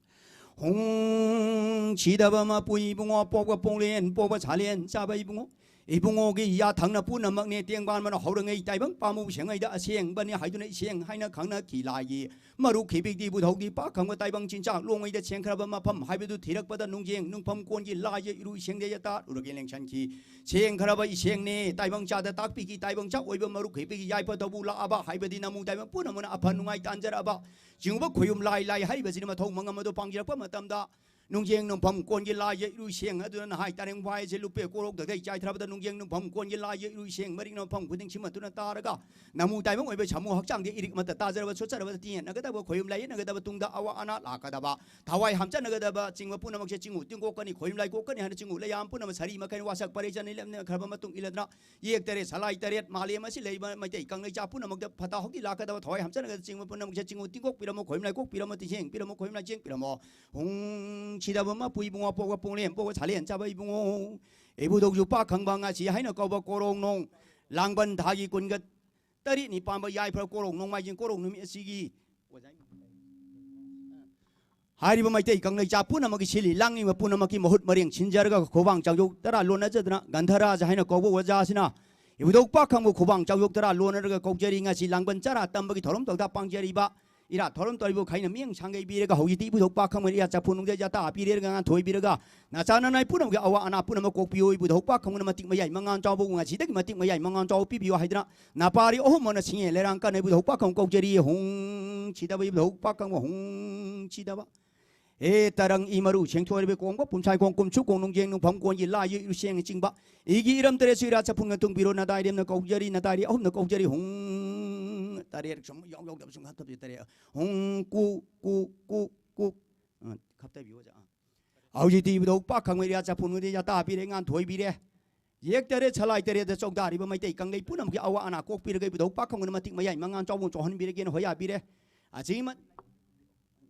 ꯍꯨꯡ ꯁꯤꯗꯕ ꯃꯄꯨ ꯏꯕꯨꯡꯉꯣ, ꯄꯣꯛꯄ ꯄꯣꯡꯂꯦꯟ, ꯄꯣꯛꯄ ꯁꯥꯂꯦꯟ ꯆꯥꯕ ꯏꯕꯨꯡꯉꯣ꯫ ꯏꯕꯨꯡꯉꯣꯒꯤ ꯌꯥꯊꯪꯅ ꯄꯨꯝꯅꯃꯛꯅꯦ, ꯇꯦꯡꯕꯥꯟꯕꯅ ꯍꯧꯔꯉꯩ ꯇꯥꯏꯕꯪ ꯄꯥꯝꯃꯨ ꯁꯦꯡꯉꯩꯗ ꯑꯁꯦꯡꯕꯅꯤ ꯍꯥꯏꯗꯨꯅ ꯏꯁꯦꯡ ꯍꯥꯏꯅ ꯈꯪꯅꯈꯤ ꯂꯥꯏꯒꯤ꯫ ꯃꯔꯨꯞ ꯈꯤꯕꯤꯛꯇꯤ ꯕꯨꯙꯧꯒꯤ ꯄꯥꯛ ꯈꯪꯕ ꯇꯥꯏꯕꯪ ꯆꯤꯟꯖꯥꯛ ꯂꯣꯡꯉꯩꯗ ꯁꯦꯡꯈ꯭ꯔꯕ ꯃꯐꯝ ꯍꯥꯏꯕꯗꯨ ꯊꯤꯔꯛꯄꯗ ꯅꯨꯡꯖꯦꯡ ꯅꯨꯡꯐꯝ ꯀꯣꯟꯒꯤ ꯂꯥꯏꯁꯦ ꯏꯔꯨ ꯏꯁꯦꯡꯗ ꯌꯦꯇꯥꯔꯨꯔꯒꯦ ꯂꯦꯡꯁꯟꯈꯤ꯫ ꯁꯦꯡꯈ꯭ꯔꯕ ꯏꯁꯦꯡꯅꯦ, ꯇꯥꯏꯕꯪ ꯆꯥꯗ ꯇꯥꯛꯄꯤꯈꯤ, ꯇꯥꯏꯕꯪ ꯆꯥꯛ ꯑꯣꯏꯕ ꯃꯔꯨꯞ ꯈꯤꯕꯤꯛꯀꯤ ꯌꯥꯏꯐ ꯊꯧꯕꯨ ꯂꯥꯛꯑꯕ ꯍꯥꯏꯕꯗꯤ ꯅꯃꯨ ꯇꯥꯏꯕꯪ ꯄꯨꯝꯅꯃꯛꯅ ꯑꯐ ꯅꯨꯡꯉꯥꯏ ꯇꯥꯟꯖꯔꯛꯑꯕ꯫ ꯆꯤꯡꯕ ꯈꯣꯌꯨꯝ ꯂꯥꯏ ꯂꯥꯏ ꯍꯥꯏꯔꯤꯕꯁꯤꯅ ꯃꯊꯧ ꯃꯉꯝ ꯑꯗꯨ ꯄꯥꯡꯖꯔꯛꯄ ꯃꯇꯝꯗ ꯅꯨꯡꯖꯦꯡ ꯅꯨꯡꯐꯝ ꯀꯣꯟꯒꯤ ꯂꯥꯏꯁꯦ ꯏꯔꯨ ꯏꯁꯦꯡ ꯑꯗꯨꯅ ꯅꯍꯥꯏ ꯇꯥꯔꯦꯡ ꯋꯥꯏꯁꯦ ꯂꯨꯄꯦ ꯀꯣꯔꯣꯛꯇꯒꯩ ꯆꯥꯏꯊꯔꯕꯗ ꯅꯨꯡꯖꯦꯡ ꯅꯨꯡꯐꯝ ꯀꯣꯟꯒꯤ ꯂꯥꯏꯁꯦ ꯏꯔꯨ ꯏꯁꯦꯡ ꯃꯔꯤꯛꯅ ꯃꯐꯝ ꯈꯨꯗꯤꯡ ꯁꯤꯃꯠꯇꯨꯅ ꯇꯥꯔꯒ ꯅꯃꯨ ꯇꯥꯏꯕꯪ ꯑꯣꯏꯕ ꯁꯥꯃꯨ ꯍꯛꯆꯥꯡꯗ ꯏꯔꯤꯛ ꯑꯃꯠꯇ ꯇꯥꯖꯔꯕ ꯁꯣꯠꯆꯔꯕ ꯇꯤꯡꯍꯟꯅꯒꯗꯕ ꯈꯣꯌꯨꯝ ꯂꯥꯏꯌꯦꯠꯅꯒꯗꯕ ꯇꯨꯡꯗ ꯑꯋꯥ ꯑꯅꯥ ꯂꯥꯛꯀꯗꯕ ꯊꯋꯥꯏ ꯍꯥꯝꯆꯠꯅꯒꯗꯕ ꯆꯤꯡꯕ ꯄꯨꯝꯅꯃꯛꯁꯦ ꯆꯤꯡꯉꯨ ꯇꯤꯡꯀꯣꯛꯀꯅꯤ, ꯈꯣꯌꯨꯝ ꯂꯥꯏꯀꯣꯛꯀꯅꯤ ꯍꯥꯏꯅ ꯆꯤꯡꯉꯨ ꯂꯩꯌꯥꯝ ꯄꯨꯝꯅꯃꯛ ꯁꯥꯔꯤ ꯃꯈꯩ ꯋꯥꯁꯛ ꯄꯔꯦꯆꯟ ꯂꯦꯞꯅꯈ꯭ꯔꯕ ꯃꯇꯨꯡ ꯏꯜꯂꯗꯅ ꯌꯦꯛ ꯇꯔꯦꯠ, ꯁꯂꯥꯏ ꯇꯔꯦꯠ, ꯃꯥꯂꯦꯝ ꯑꯁꯤ ꯂꯩꯕ ꯃꯩꯇꯩ ꯀꯪꯂꯩꯆꯥ ꯄꯨꯝꯅꯃꯛꯇ ꯐꯠꯇ ꯍꯥꯎꯗꯤ ꯂꯥꯛꯀꯗꯕ ꯊꯋꯥꯏ ꯍꯥꯝꯆꯠꯅꯒꯗꯕ ꯆꯤꯡꯕ ꯄꯨꯝꯅꯃꯛꯁꯦ ꯆꯤꯡꯉꯨ ꯇꯤꯡꯀꯣꯛꯄꯤꯔꯝꯃꯣ, ꯈꯣꯌꯨꯝ ꯂꯥꯏꯀꯣꯛꯄꯤꯔꯝꯃꯣ, ꯇꯤꯡꯁꯦꯡ ꯄꯤꯔꯝꯃꯣ, ꯈꯣꯌꯨꯝ ꯂꯥꯏꯆꯦꯡ ꯄꯤꯔꯝꯃꯣ꯫ ꯍꯨꯡ ꯁꯤꯗꯕ ꯃꯄꯨ ꯏꯕꯨꯡꯉꯣ ꯄꯣꯛꯄ ꯄꯣꯡꯂꯦꯝ ꯄꯣꯛꯄ ꯁꯥꯂꯦꯟ ꯆꯥꯕ ꯏꯕꯨꯡꯉꯣ꯫ ꯏꯕꯨꯙꯧꯁꯨ ꯄꯥꯛ ꯈꯪꯕ ꯉꯁꯤ ꯍꯥꯏꯅ ꯀꯧꯕ ꯀꯣꯔꯣꯡ ꯅꯣꯡ ꯂꯥꯡꯕꯟ ꯊꯥꯒꯤ ꯀꯨꯟꯒ ꯇꯔꯦꯠꯅꯤ ꯄꯥꯟꯕ ꯌꯥꯏꯐ ꯀꯣꯔꯣꯡ ꯅꯣꯡꯃꯥꯏꯖꯤꯡ ꯀꯣꯔꯣꯡ ꯅꯨꯃꯤꯠ ꯑꯁꯤꯒꯤ ꯍꯥꯏꯔꯤꯕ ꯃꯩꯇꯩ ꯀꯪꯂꯩꯆꯥ ꯄꯨꯝꯅꯃꯛꯀꯤ ꯁꯤꯜꯂꯤ ꯂꯥꯡꯂꯤꯕ ꯄꯨꯝꯅꯃꯛꯀꯤ ꯃꯍꯨꯠ ꯃꯔꯦꯡ ꯁꯤꯟꯖꯔꯒ ꯈꯨꯕꯥꯡ ꯆꯥꯎꯖꯧ ꯇꯔꯥ ꯂꯣꯟꯅꯖꯗꯅ ꯒꯟꯙꯔꯥꯖ ꯍꯥꯏꯅ ꯀꯧꯕ ꯑꯣꯖꯥ ꯑꯁꯤꯅ ꯏꯕꯨꯙꯧ ꯄꯥꯈꯪꯕ ꯈꯨꯕꯥꯡ ꯆꯥꯎꯊꯣꯛ ꯇꯔꯥ ꯂꯣꯟꯅꯔꯒ ꯀꯧꯖꯔꯤ꯫ ꯉꯁꯤ ꯂꯥꯡꯕꯟ ꯆꯔꯥ ꯇꯝꯕꯒꯤ ꯊꯧꯔꯝ ꯇꯧꯗ ꯄꯥꯡꯖꯔꯤꯕ ꯏꯔꯥꯠ ꯊꯧꯔꯝ ꯇꯧꯔꯤꯕ ꯈꯩꯅ ꯃꯤꯠꯌꯦꯡ ꯁꯥꯡꯒꯩ ꯄꯤꯔꯒ ꯍꯧꯖꯤꯛꯇꯤ ꯏꯕꯨꯙꯧ ꯄꯥꯈꯪꯕ ꯏꯔꯥꯠ ꯆꯐꯨ ꯅꯨꯡꯗ ꯌꯥꯇꯥ ꯄꯤꯔꯦꯔꯒ ꯉꯥꯟꯊꯣꯏ ꯄꯤꯔꯒ ꯅꯆꯥ ꯅꯅꯥꯏ ꯄꯨꯝꯅꯃꯛꯀꯤ ꯑꯋꯥ ꯑꯅꯥ ꯄꯨꯝꯅꯃꯛ ꯀꯣꯛꯄꯤꯌꯨ꯫ ꯏꯕꯨꯙꯧ ꯄꯥꯈꯪꯕꯅ ꯃꯇꯤꯛ ꯃꯌꯥꯏ ꯃꯉꯥꯜ ꯆꯥꯎꯕ ꯉꯁꯤꯗꯒꯤ ꯃꯇꯤꯛ ꯃꯌꯥꯏ ꯃꯉꯥꯜ ꯆꯥꯎꯕ ꯄꯤꯕꯤꯌꯨ ꯍꯥꯏꯗꯅ ꯅꯄꯥꯔꯤ ꯑꯍꯨꯝ ꯑꯃꯅ ꯁꯤꯡꯉꯦ ꯂꯩꯔꯥꯡ ꯀꯟꯅ ꯏꯕꯨꯙꯧ ꯄꯥꯈꯪ ꯀꯧꯖꯔꯤ꯫ ꯍꯨꯡ ꯁꯤꯗꯕ ꯏꯕꯨꯙꯧ ꯄꯥꯈꯪꯕ ꯍꯨꯡ ꯁꯤꯗꯕ꯫ ꯍꯦ ꯇꯔꯪ ꯏ ꯃꯔꯨ ꯁꯦꯡꯊꯣꯏꯔꯕ ꯀꯣꯡꯕ ꯄꯨꯝꯁꯥꯏ ꯈꯣꯡ ꯀꯨꯝꯁꯨ ꯀꯣꯡꯅꯨꯡ ꯌꯦꯡ ꯅꯨꯡꯐꯝ ꯀꯣꯟꯒꯤ ꯂꯥꯏ ꯏꯔꯨꯁꯦꯡ ꯆꯤꯡꯕ ꯏꯒꯤ ꯏꯔꯝ ꯇꯔꯦꯠ ꯁꯨꯏꯔꯥ ꯆꯐꯨꯟꯒ ꯇꯨꯡꯕꯤꯔꯣ꯫ ꯅꯗꯥꯏꯔꯦꯝꯅ ꯀꯧꯖꯔꯤ, ꯅꯗꯥꯏꯔꯤ ꯑꯍꯨꯝꯅ ꯀꯧꯖꯔꯤ꯫ ꯍꯨꯡ ꯇꯔꯦꯠ ꯁꯨꯝ ꯌꯥꯎ ꯌꯥꯎꯗꯕ ꯁꯨꯝ ꯍꯥꯞꯇꯕꯁꯦ ꯇꯔꯦꯠ꯫ ꯍꯨꯡ ꯀꯨ ꯀꯨ ꯀꯨ ꯀꯨ꯫ ꯑ, ꯈꯞꯇꯕꯤꯌꯨ ꯑꯣꯖꯥ꯫ ꯍꯧꯖꯤꯛꯇꯤ ꯏꯕꯨꯙꯧ ꯄꯥꯈꯪ ꯑꯣꯏꯔꯦ, ꯆꯐꯨꯟ ꯑꯣꯏꯔꯦ, ꯌꯥꯇꯥ ꯄꯤꯔꯦ, ꯉꯥꯟꯊꯣꯏꯕꯤꯔꯦ꯫ ꯌꯦꯛ ꯇꯔꯦꯠ ꯁꯂꯥꯏ ꯇꯔꯦꯠꯇ ꯆꯧꯗꯥꯔꯤꯕ ꯃꯩꯇꯩ ꯀꯪꯂꯩ ꯄꯨꯝꯅꯃꯛꯀꯤ ꯑꯋꯥ ꯑꯅꯥ ꯀꯣꯛꯄꯤꯔꯒ ꯏꯕꯨꯙꯧ ꯄꯥꯈꯪꯕꯅ ꯃꯇꯤꯛ ꯃꯌꯥꯏ ꯃꯉꯥꯜ ꯆꯥꯎꯕ ꯆꯥꯎꯍꯟꯕꯤꯔꯒꯦꯅ ꯍꯣꯌꯥꯕꯤꯔꯦ꯫ ꯑꯁꯤꯒꯤ ꯃ-,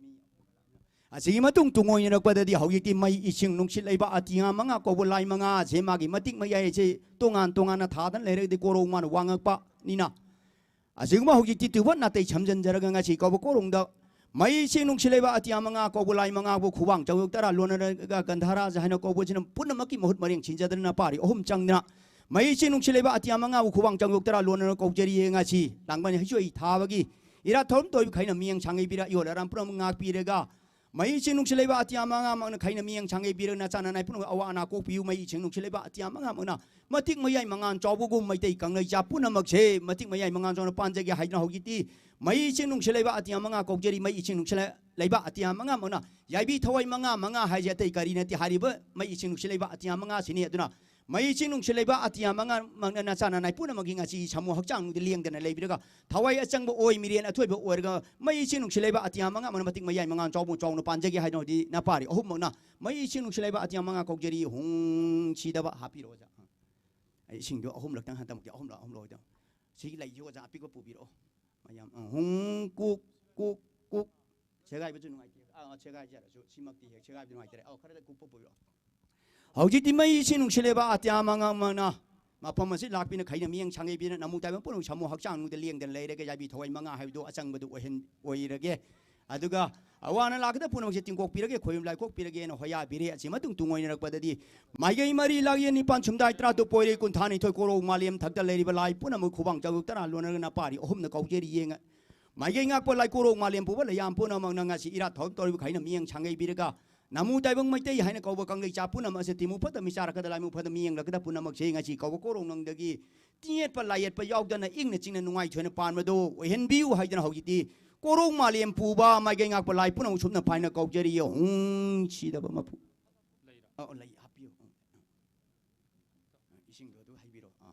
ꯑꯁꯤꯒꯤ ꯃꯇꯨꯡ ꯇꯨꯡꯑꯣꯏꯅꯔꯛꯄꯗꯗꯤ ꯍꯧꯖꯤꯛꯇꯤ ꯃꯩ, ꯏꯁꯤꯡ, ꯅꯨꯡꯁꯤꯠ, ꯂꯩꯕꯥꯛ, ꯑꯇꯤꯌꯥ ꯃꯉꯥ ꯀꯧꯕ ꯂꯥꯏ ꯃꯉꯥ ꯑꯁꯦ ꯃꯥꯒꯤ ꯃꯇꯤꯛ ꯃꯌꯥꯏ ꯑꯁꯦ ꯇꯣꯉꯥꯟ ꯇꯣꯉꯥꯟꯅ ꯊꯥꯗꯅ ꯂꯩꯔꯒꯗꯤ ꯀꯣꯔꯧ ꯃꯥꯅ ꯋꯥꯉꯛꯄꯅꯤꯅ ꯑꯁꯤꯒꯨꯝꯕ ꯍꯧꯖꯤꯛꯇꯤ ꯇꯨꯕꯠ ꯅꯥꯇꯩ ꯁꯝꯖꯤꯟꯖꯔꯒ ꯉꯁꯤ ꯀꯧꯕ ꯀꯣꯔꯧꯗ ꯃꯩ, ꯏꯁꯤꯡ, ꯅꯨꯡꯁꯤꯠ, ꯂꯩꯕꯥꯛ, ꯑꯇꯤꯌꯥ ꯃꯉꯥ ꯀꯧꯕ ꯂꯥꯏ ꯃꯉꯥꯕꯨ ꯈꯨꯕꯥꯡ ꯆꯥꯎꯊꯣꯛ ꯇꯔꯥ ꯂꯣꯟꯅꯔꯒ ꯒꯟꯙꯥꯔꯥꯖ ꯍꯥꯏꯅ ꯀꯧꯕꯁꯤꯅ ꯄꯨꯝꯅꯃꯛꯀꯤ ꯃꯍꯨꯠ ꯃꯔꯦꯡ ꯁꯤꯟꯖꯗꯅ ꯄꯥꯔꯤ ꯑꯍꯨꯝ ꯆꯪꯗꯅ ꯃꯩ, ꯏꯁꯤꯡ, ꯅꯨꯡꯁꯤꯠ, ꯂꯩꯕꯥꯛ, ꯑꯇꯤꯌꯥ ꯃꯉꯥꯕꯨ ꯈꯨꯕꯥꯡ ꯆꯥꯎꯊꯣꯛ ꯇꯔꯥ ꯂꯣꯟꯅꯔꯒ ꯀꯧꯖꯔꯤꯌꯦ꯫ ꯉꯁꯤ ꯂꯥꯡꯕꯟ ꯍꯩꯁꯨ ꯍꯩ ꯊꯥꯕꯒꯤ ꯏꯔꯥꯠ ꯊꯧꯔꯝ ꯇꯧꯔꯤꯕ ꯈꯩꯅ ꯃꯤꯌꯦꯡ ꯁꯥꯡꯉꯩ ꯄꯤꯔ ꯏꯌꯣꯜ ꯑꯔꯥꯝ ꯄꯨꯝꯅꯃꯛ ꯉꯥꯛꯄꯤꯔꯒ ꯃꯩ, ꯏꯁꯤꯡ, ꯅꯨꯡꯁꯤꯠ, ꯂꯩꯕꯥꯛ, ꯑꯇꯤꯌꯥ ꯃꯉꯥꯃꯛꯅ ꯈꯩꯅ ꯃꯤꯌꯦꯡ ꯁꯥꯡꯒꯩ ꯄꯤꯔꯒ ꯅꯆꯥ ꯅꯅꯥꯏ ꯄꯨꯝꯅꯃꯛ ꯑꯋꯥ ꯑꯅꯥ ꯀꯣꯛꯄꯤꯌꯨ꯫ ꯃꯩ, ꯏꯁꯤꯡ, ꯅꯨꯡꯁꯤꯠ, ꯂꯩꯕꯥꯛ, ꯑꯇꯤꯌꯥ ꯃꯉꯥꯃꯛꯅ ꯃꯇꯤꯛ ꯃꯌꯥꯏ ꯃꯉꯥꯜ ꯆꯥꯎꯕꯒꯨꯝ ꯃꯩꯇꯩ ꯀꯪꯂꯩꯆꯥ ꯄꯨꯝꯅꯃꯛꯁꯦ ꯃꯇꯤꯛ ꯃꯌꯥꯏ ꯃꯉꯥꯜ ꯆꯥꯎꯅ ꯄꯥꯟꯖꯒꯦ ꯍꯥꯏꯗꯨꯅ ꯍꯧꯖꯤꯛꯇꯤ ꯃꯩ, ꯏꯁꯤꯡ, ꯅꯨꯡꯁꯤꯠ, ꯂꯩꯕꯥꯛ, ꯑꯇꯤꯌꯥ ꯃꯉꯥ ꯀꯧꯖꯔꯤ꯫ ꯃꯩ, ꯏꯁꯤꯡ, ꯅꯨꯡꯁꯤꯠ, ꯂꯩꯕꯥꯛ, ꯑꯇꯤꯌꯥ ꯃꯉꯥꯃꯛꯅ ꯌꯥꯏꯕꯤ ꯊꯋꯥꯏ ꯃꯉꯥ ꯃꯉꯥ ꯍꯥꯏꯁꯦ ꯑꯇꯩ ꯀꯔꯤ ꯅꯠꯇꯦ꯫ ꯍꯥꯏꯔꯤꯕ ꯃꯩ, ꯏꯁꯤꯡ, ꯅꯨꯡꯁꯤꯠ, ꯂꯩꯕꯥꯛ, ꯑꯇꯤꯌꯥ ꯃꯉꯥꯁꯤꯅꯤ꯫ ꯑꯗꯨꯅ ꯃꯩ, ꯏꯁꯤꯡ, ꯅꯨꯡꯁꯤꯠ, ꯂꯩꯕꯥꯛ, ꯑꯇꯤꯌꯥ ꯃꯉꯥꯃꯛꯅ ꯅꯆꯥ ꯅꯅꯥꯏ ꯄꯨꯝꯅꯃꯛꯀꯤ ꯉꯁꯤ ꯁꯥꯃꯨ ꯍꯛꯆꯥꯡꯗ ꯂꯦꯡꯗꯅ ꯂꯩꯕꯤꯔꯒ ꯊꯋꯥꯏ ꯑꯆꯪꯕ ꯑꯣꯏ, ꯃꯤꯔꯦꯟ ꯑꯊꯣꯏꯕ ꯑꯣꯏꯔꯒ ꯃꯩ, ꯏꯁꯤꯡ, ꯅꯨꯡꯁꯤꯠ, ꯂꯩꯕꯥꯛ, ꯑꯇꯤꯌꯥ ꯃꯉꯥꯃꯛꯅ ꯃꯇꯤꯛ ꯃꯌꯥꯏ ꯃꯉꯥꯜ ꯆꯥꯎꯕ ꯆꯥꯎꯅ ꯄꯥꯟꯖꯒꯦ ꯍꯥꯏꯅ ꯍꯧꯖꯤꯛ ꯅꯄꯥꯔꯤ ꯑꯍꯨꯝꯃꯛꯅ ꯃꯩ, ꯏꯁꯤꯡ, ꯅꯨꯡꯁꯤꯠ, ꯂꯩꯕꯥꯛ, ꯑꯇꯤꯌꯥ ꯃꯉꯥ ꯀꯧꯖꯔꯤ꯫ ꯍꯨꯡ ꯁꯤꯗꯕ ꯍꯥꯞꯄꯤꯔꯣ ꯑꯣꯖꯥ꯫ ꯑꯩ ꯏꯁꯤꯡꯗꯣ ꯑꯍꯨꯝꯂꯛꯇꯪ ꯍꯟꯇꯃꯛꯇꯤ ꯑꯍꯨꯝꯂꯛ ꯑꯍꯨꯝꯂꯛ ꯑꯣꯏꯗꯣ꯫ ꯁꯤꯒꯤ ꯂꯩꯁꯤ ꯑꯣꯖꯥ ꯑꯄꯤꯛꯄ ꯄꯨꯕꯤꯔꯛꯑꯣ꯫ ꯃꯌꯥꯝ, ꯑ, ꯍꯨꯡ ꯀꯨꯛ ꯀꯨꯛ ꯀꯨꯛ꯫ ꯁꯦꯒꯥꯏꯕꯁꯨ ꯅꯨꯡꯉꯥꯏꯇꯦ꯫ ꯑꯥ, ꯁꯦꯒꯥꯏꯖꯔꯁꯨ ꯁꯤꯃꯛꯇꯤ ꯍꯦꯛ ꯁꯦꯒꯥꯏꯕꯗꯤ ꯅꯨꯡꯉꯥꯏꯇꯔꯦ꯫ ꯑꯧ, ꯈꯔꯗ ꯀꯨꯞꯄ ꯄꯨꯕꯤꯔꯛꯑꯣ꯫ ꯍꯧꯖꯤꯛꯇꯤ ꯃꯩ, ꯏꯁꯤꯡ, ꯅꯨꯡꯁꯤꯠ, ꯂꯩꯕꯥꯛ, ꯑꯇꯤꯌꯥ ꯃꯉꯥꯃꯛꯅ ꯃꯐꯝ ꯑꯁꯤ ꯂꯥꯛꯄꯤꯅ ꯈꯩꯅ ꯃꯤꯠꯌꯦꯡ ꯁꯥꯡꯒꯩꯕꯤꯅ ꯅꯃꯨ ꯇꯥꯏꯕ ꯄꯨꯝꯅꯃꯛ ꯁꯥꯃꯨ ꯍꯛꯆꯥꯡ ꯅꯨꯡꯗ ꯂꯦꯡꯗꯅ ꯂꯩꯔꯒ ꯌꯥꯏꯕꯤ ꯊꯋꯥꯏ ꯃꯉꯥ ꯍꯥꯏꯕꯗꯨ ꯑꯆꯪꯕꯗꯨ ꯑꯣꯏꯍꯟ-, ꯑꯣꯏꯔꯒꯦ꯫ ꯑꯗꯨꯒ ꯑꯋꯥ ꯑꯅꯥ ꯂꯥꯛꯀꯗꯕ ꯄꯨꯝꯅꯃꯛꯁꯦ ꯇꯤꯡꯀꯣꯛꯄꯤꯔꯒꯦ, ꯈꯣꯏꯕꯨꯝ ꯂꯥꯏꯀꯣꯛꯄꯤꯔꯒꯦꯅ ꯍꯣꯌꯥꯕꯤꯔꯦ꯫ ꯑꯁꯤ ꯃꯇꯨꯡ ꯇꯨꯡ ꯑꯣꯏꯅꯔꯛꯄꯗꯗꯤ ꯃꯥꯏꯀꯩ ꯃꯔꯤ, ꯂꯥꯛꯌꯦꯟ ꯅꯤꯄꯥꯟ, ꯁꯨꯝꯗꯥꯏ ꯇꯔꯥꯇꯔꯨꯛ, ꯄꯣꯏꯔꯩ ꯀꯨꯟꯊ꯭ꯔꯥꯅꯤꯊꯣꯏ, ꯀꯣꯔꯧ ꯃꯥꯂꯦꯝ ꯊꯛꯇ ꯂꯩꯔꯤꯕ ꯂꯥꯏ ꯄꯨꯝꯅꯃꯛ ꯈꯨꯕꯥꯡ ꯆꯥꯎ ꯇꯔꯥ ꯂꯣꯟꯅꯔꯒ ꯅꯄꯥꯔꯤ ꯑꯍꯨꯝꯅ ꯀꯧꯖꯔꯤ ꯌꯦꯡꯉ꯫ ꯃꯥꯏꯀꯩ ꯉꯥꯛꯄ ꯂꯥꯏ ꯀꯣꯔꯧ ꯃꯥꯂꯦꯝ ꯄꯨꯕ ꯂꯩꯌꯥꯝ ꯄꯨꯝꯅꯃꯛꯅ ꯉꯁꯤ ꯏꯔꯥꯠ ꯊꯧꯔꯝ ꯇꯧꯔꯤꯕ ꯈꯩꯅ ꯃꯤꯠꯌꯦꯡ ꯁꯥꯡꯒꯩꯕꯤꯔꯒ ꯅꯃꯨ ꯇꯥꯏꯕꯪ ꯃꯩꯇꯩ ꯍꯥꯏꯅ ꯀꯧꯕ ꯀꯪꯂꯩꯆꯥ ꯄꯨꯝꯅꯃꯛ ꯑꯁꯤ ꯇꯤꯃꯨ ꯐꯠꯇ ꯃꯤꯆꯥꯔꯛꯀꯗ ꯂꯥꯏꯃꯨ ꯐꯠꯇ ꯃꯤꯌꯦꯡꯂꯛꯀꯗ ꯄꯨꯝꯅꯃꯛꯁꯦ ꯉꯁꯤ ꯀꯧꯕ ꯀꯣꯔꯧ ꯅꯪꯗꯒꯤ ꯇꯤꯌꯦꯠꯄ ꯂꯥꯏꯌꯦꯠꯄ ꯌꯥꯎꯗꯅ ꯏꯪꯅ ꯆꯤꯡꯅ ꯅꯨꯡꯉꯥꯏꯊꯣꯏꯅ ꯄꯥꯟꯕꯗꯣ ꯑꯣꯏꯍꯟꯕꯤꯌꯨ ꯍꯥꯏꯗꯅ ꯍꯧꯖꯤꯛꯇꯤ ꯀꯣꯔꯧ ꯃꯥꯂꯦꯝ ꯄꯨꯕ ꯃꯥꯏꯀꯩ ꯉꯥꯛꯄ ꯂꯥꯏ ꯄꯨꯝꯅꯃꯛ ꯁꯨꯞꯅ ꯐꯥꯏꯅ ꯀꯧꯖꯔꯤꯌꯦ꯫ ꯍꯨꯡ ꯁꯤꯗꯕ ꯃꯄꯨ꯫ ꯑ, ꯂꯩ ꯍꯥꯞꯄꯤꯌꯨ꯫ ꯏꯁꯤꯡꯗꯣ ꯑꯗꯨ ꯍꯩꯕꯤꯔꯣ꯫ ꯑꯥ꯫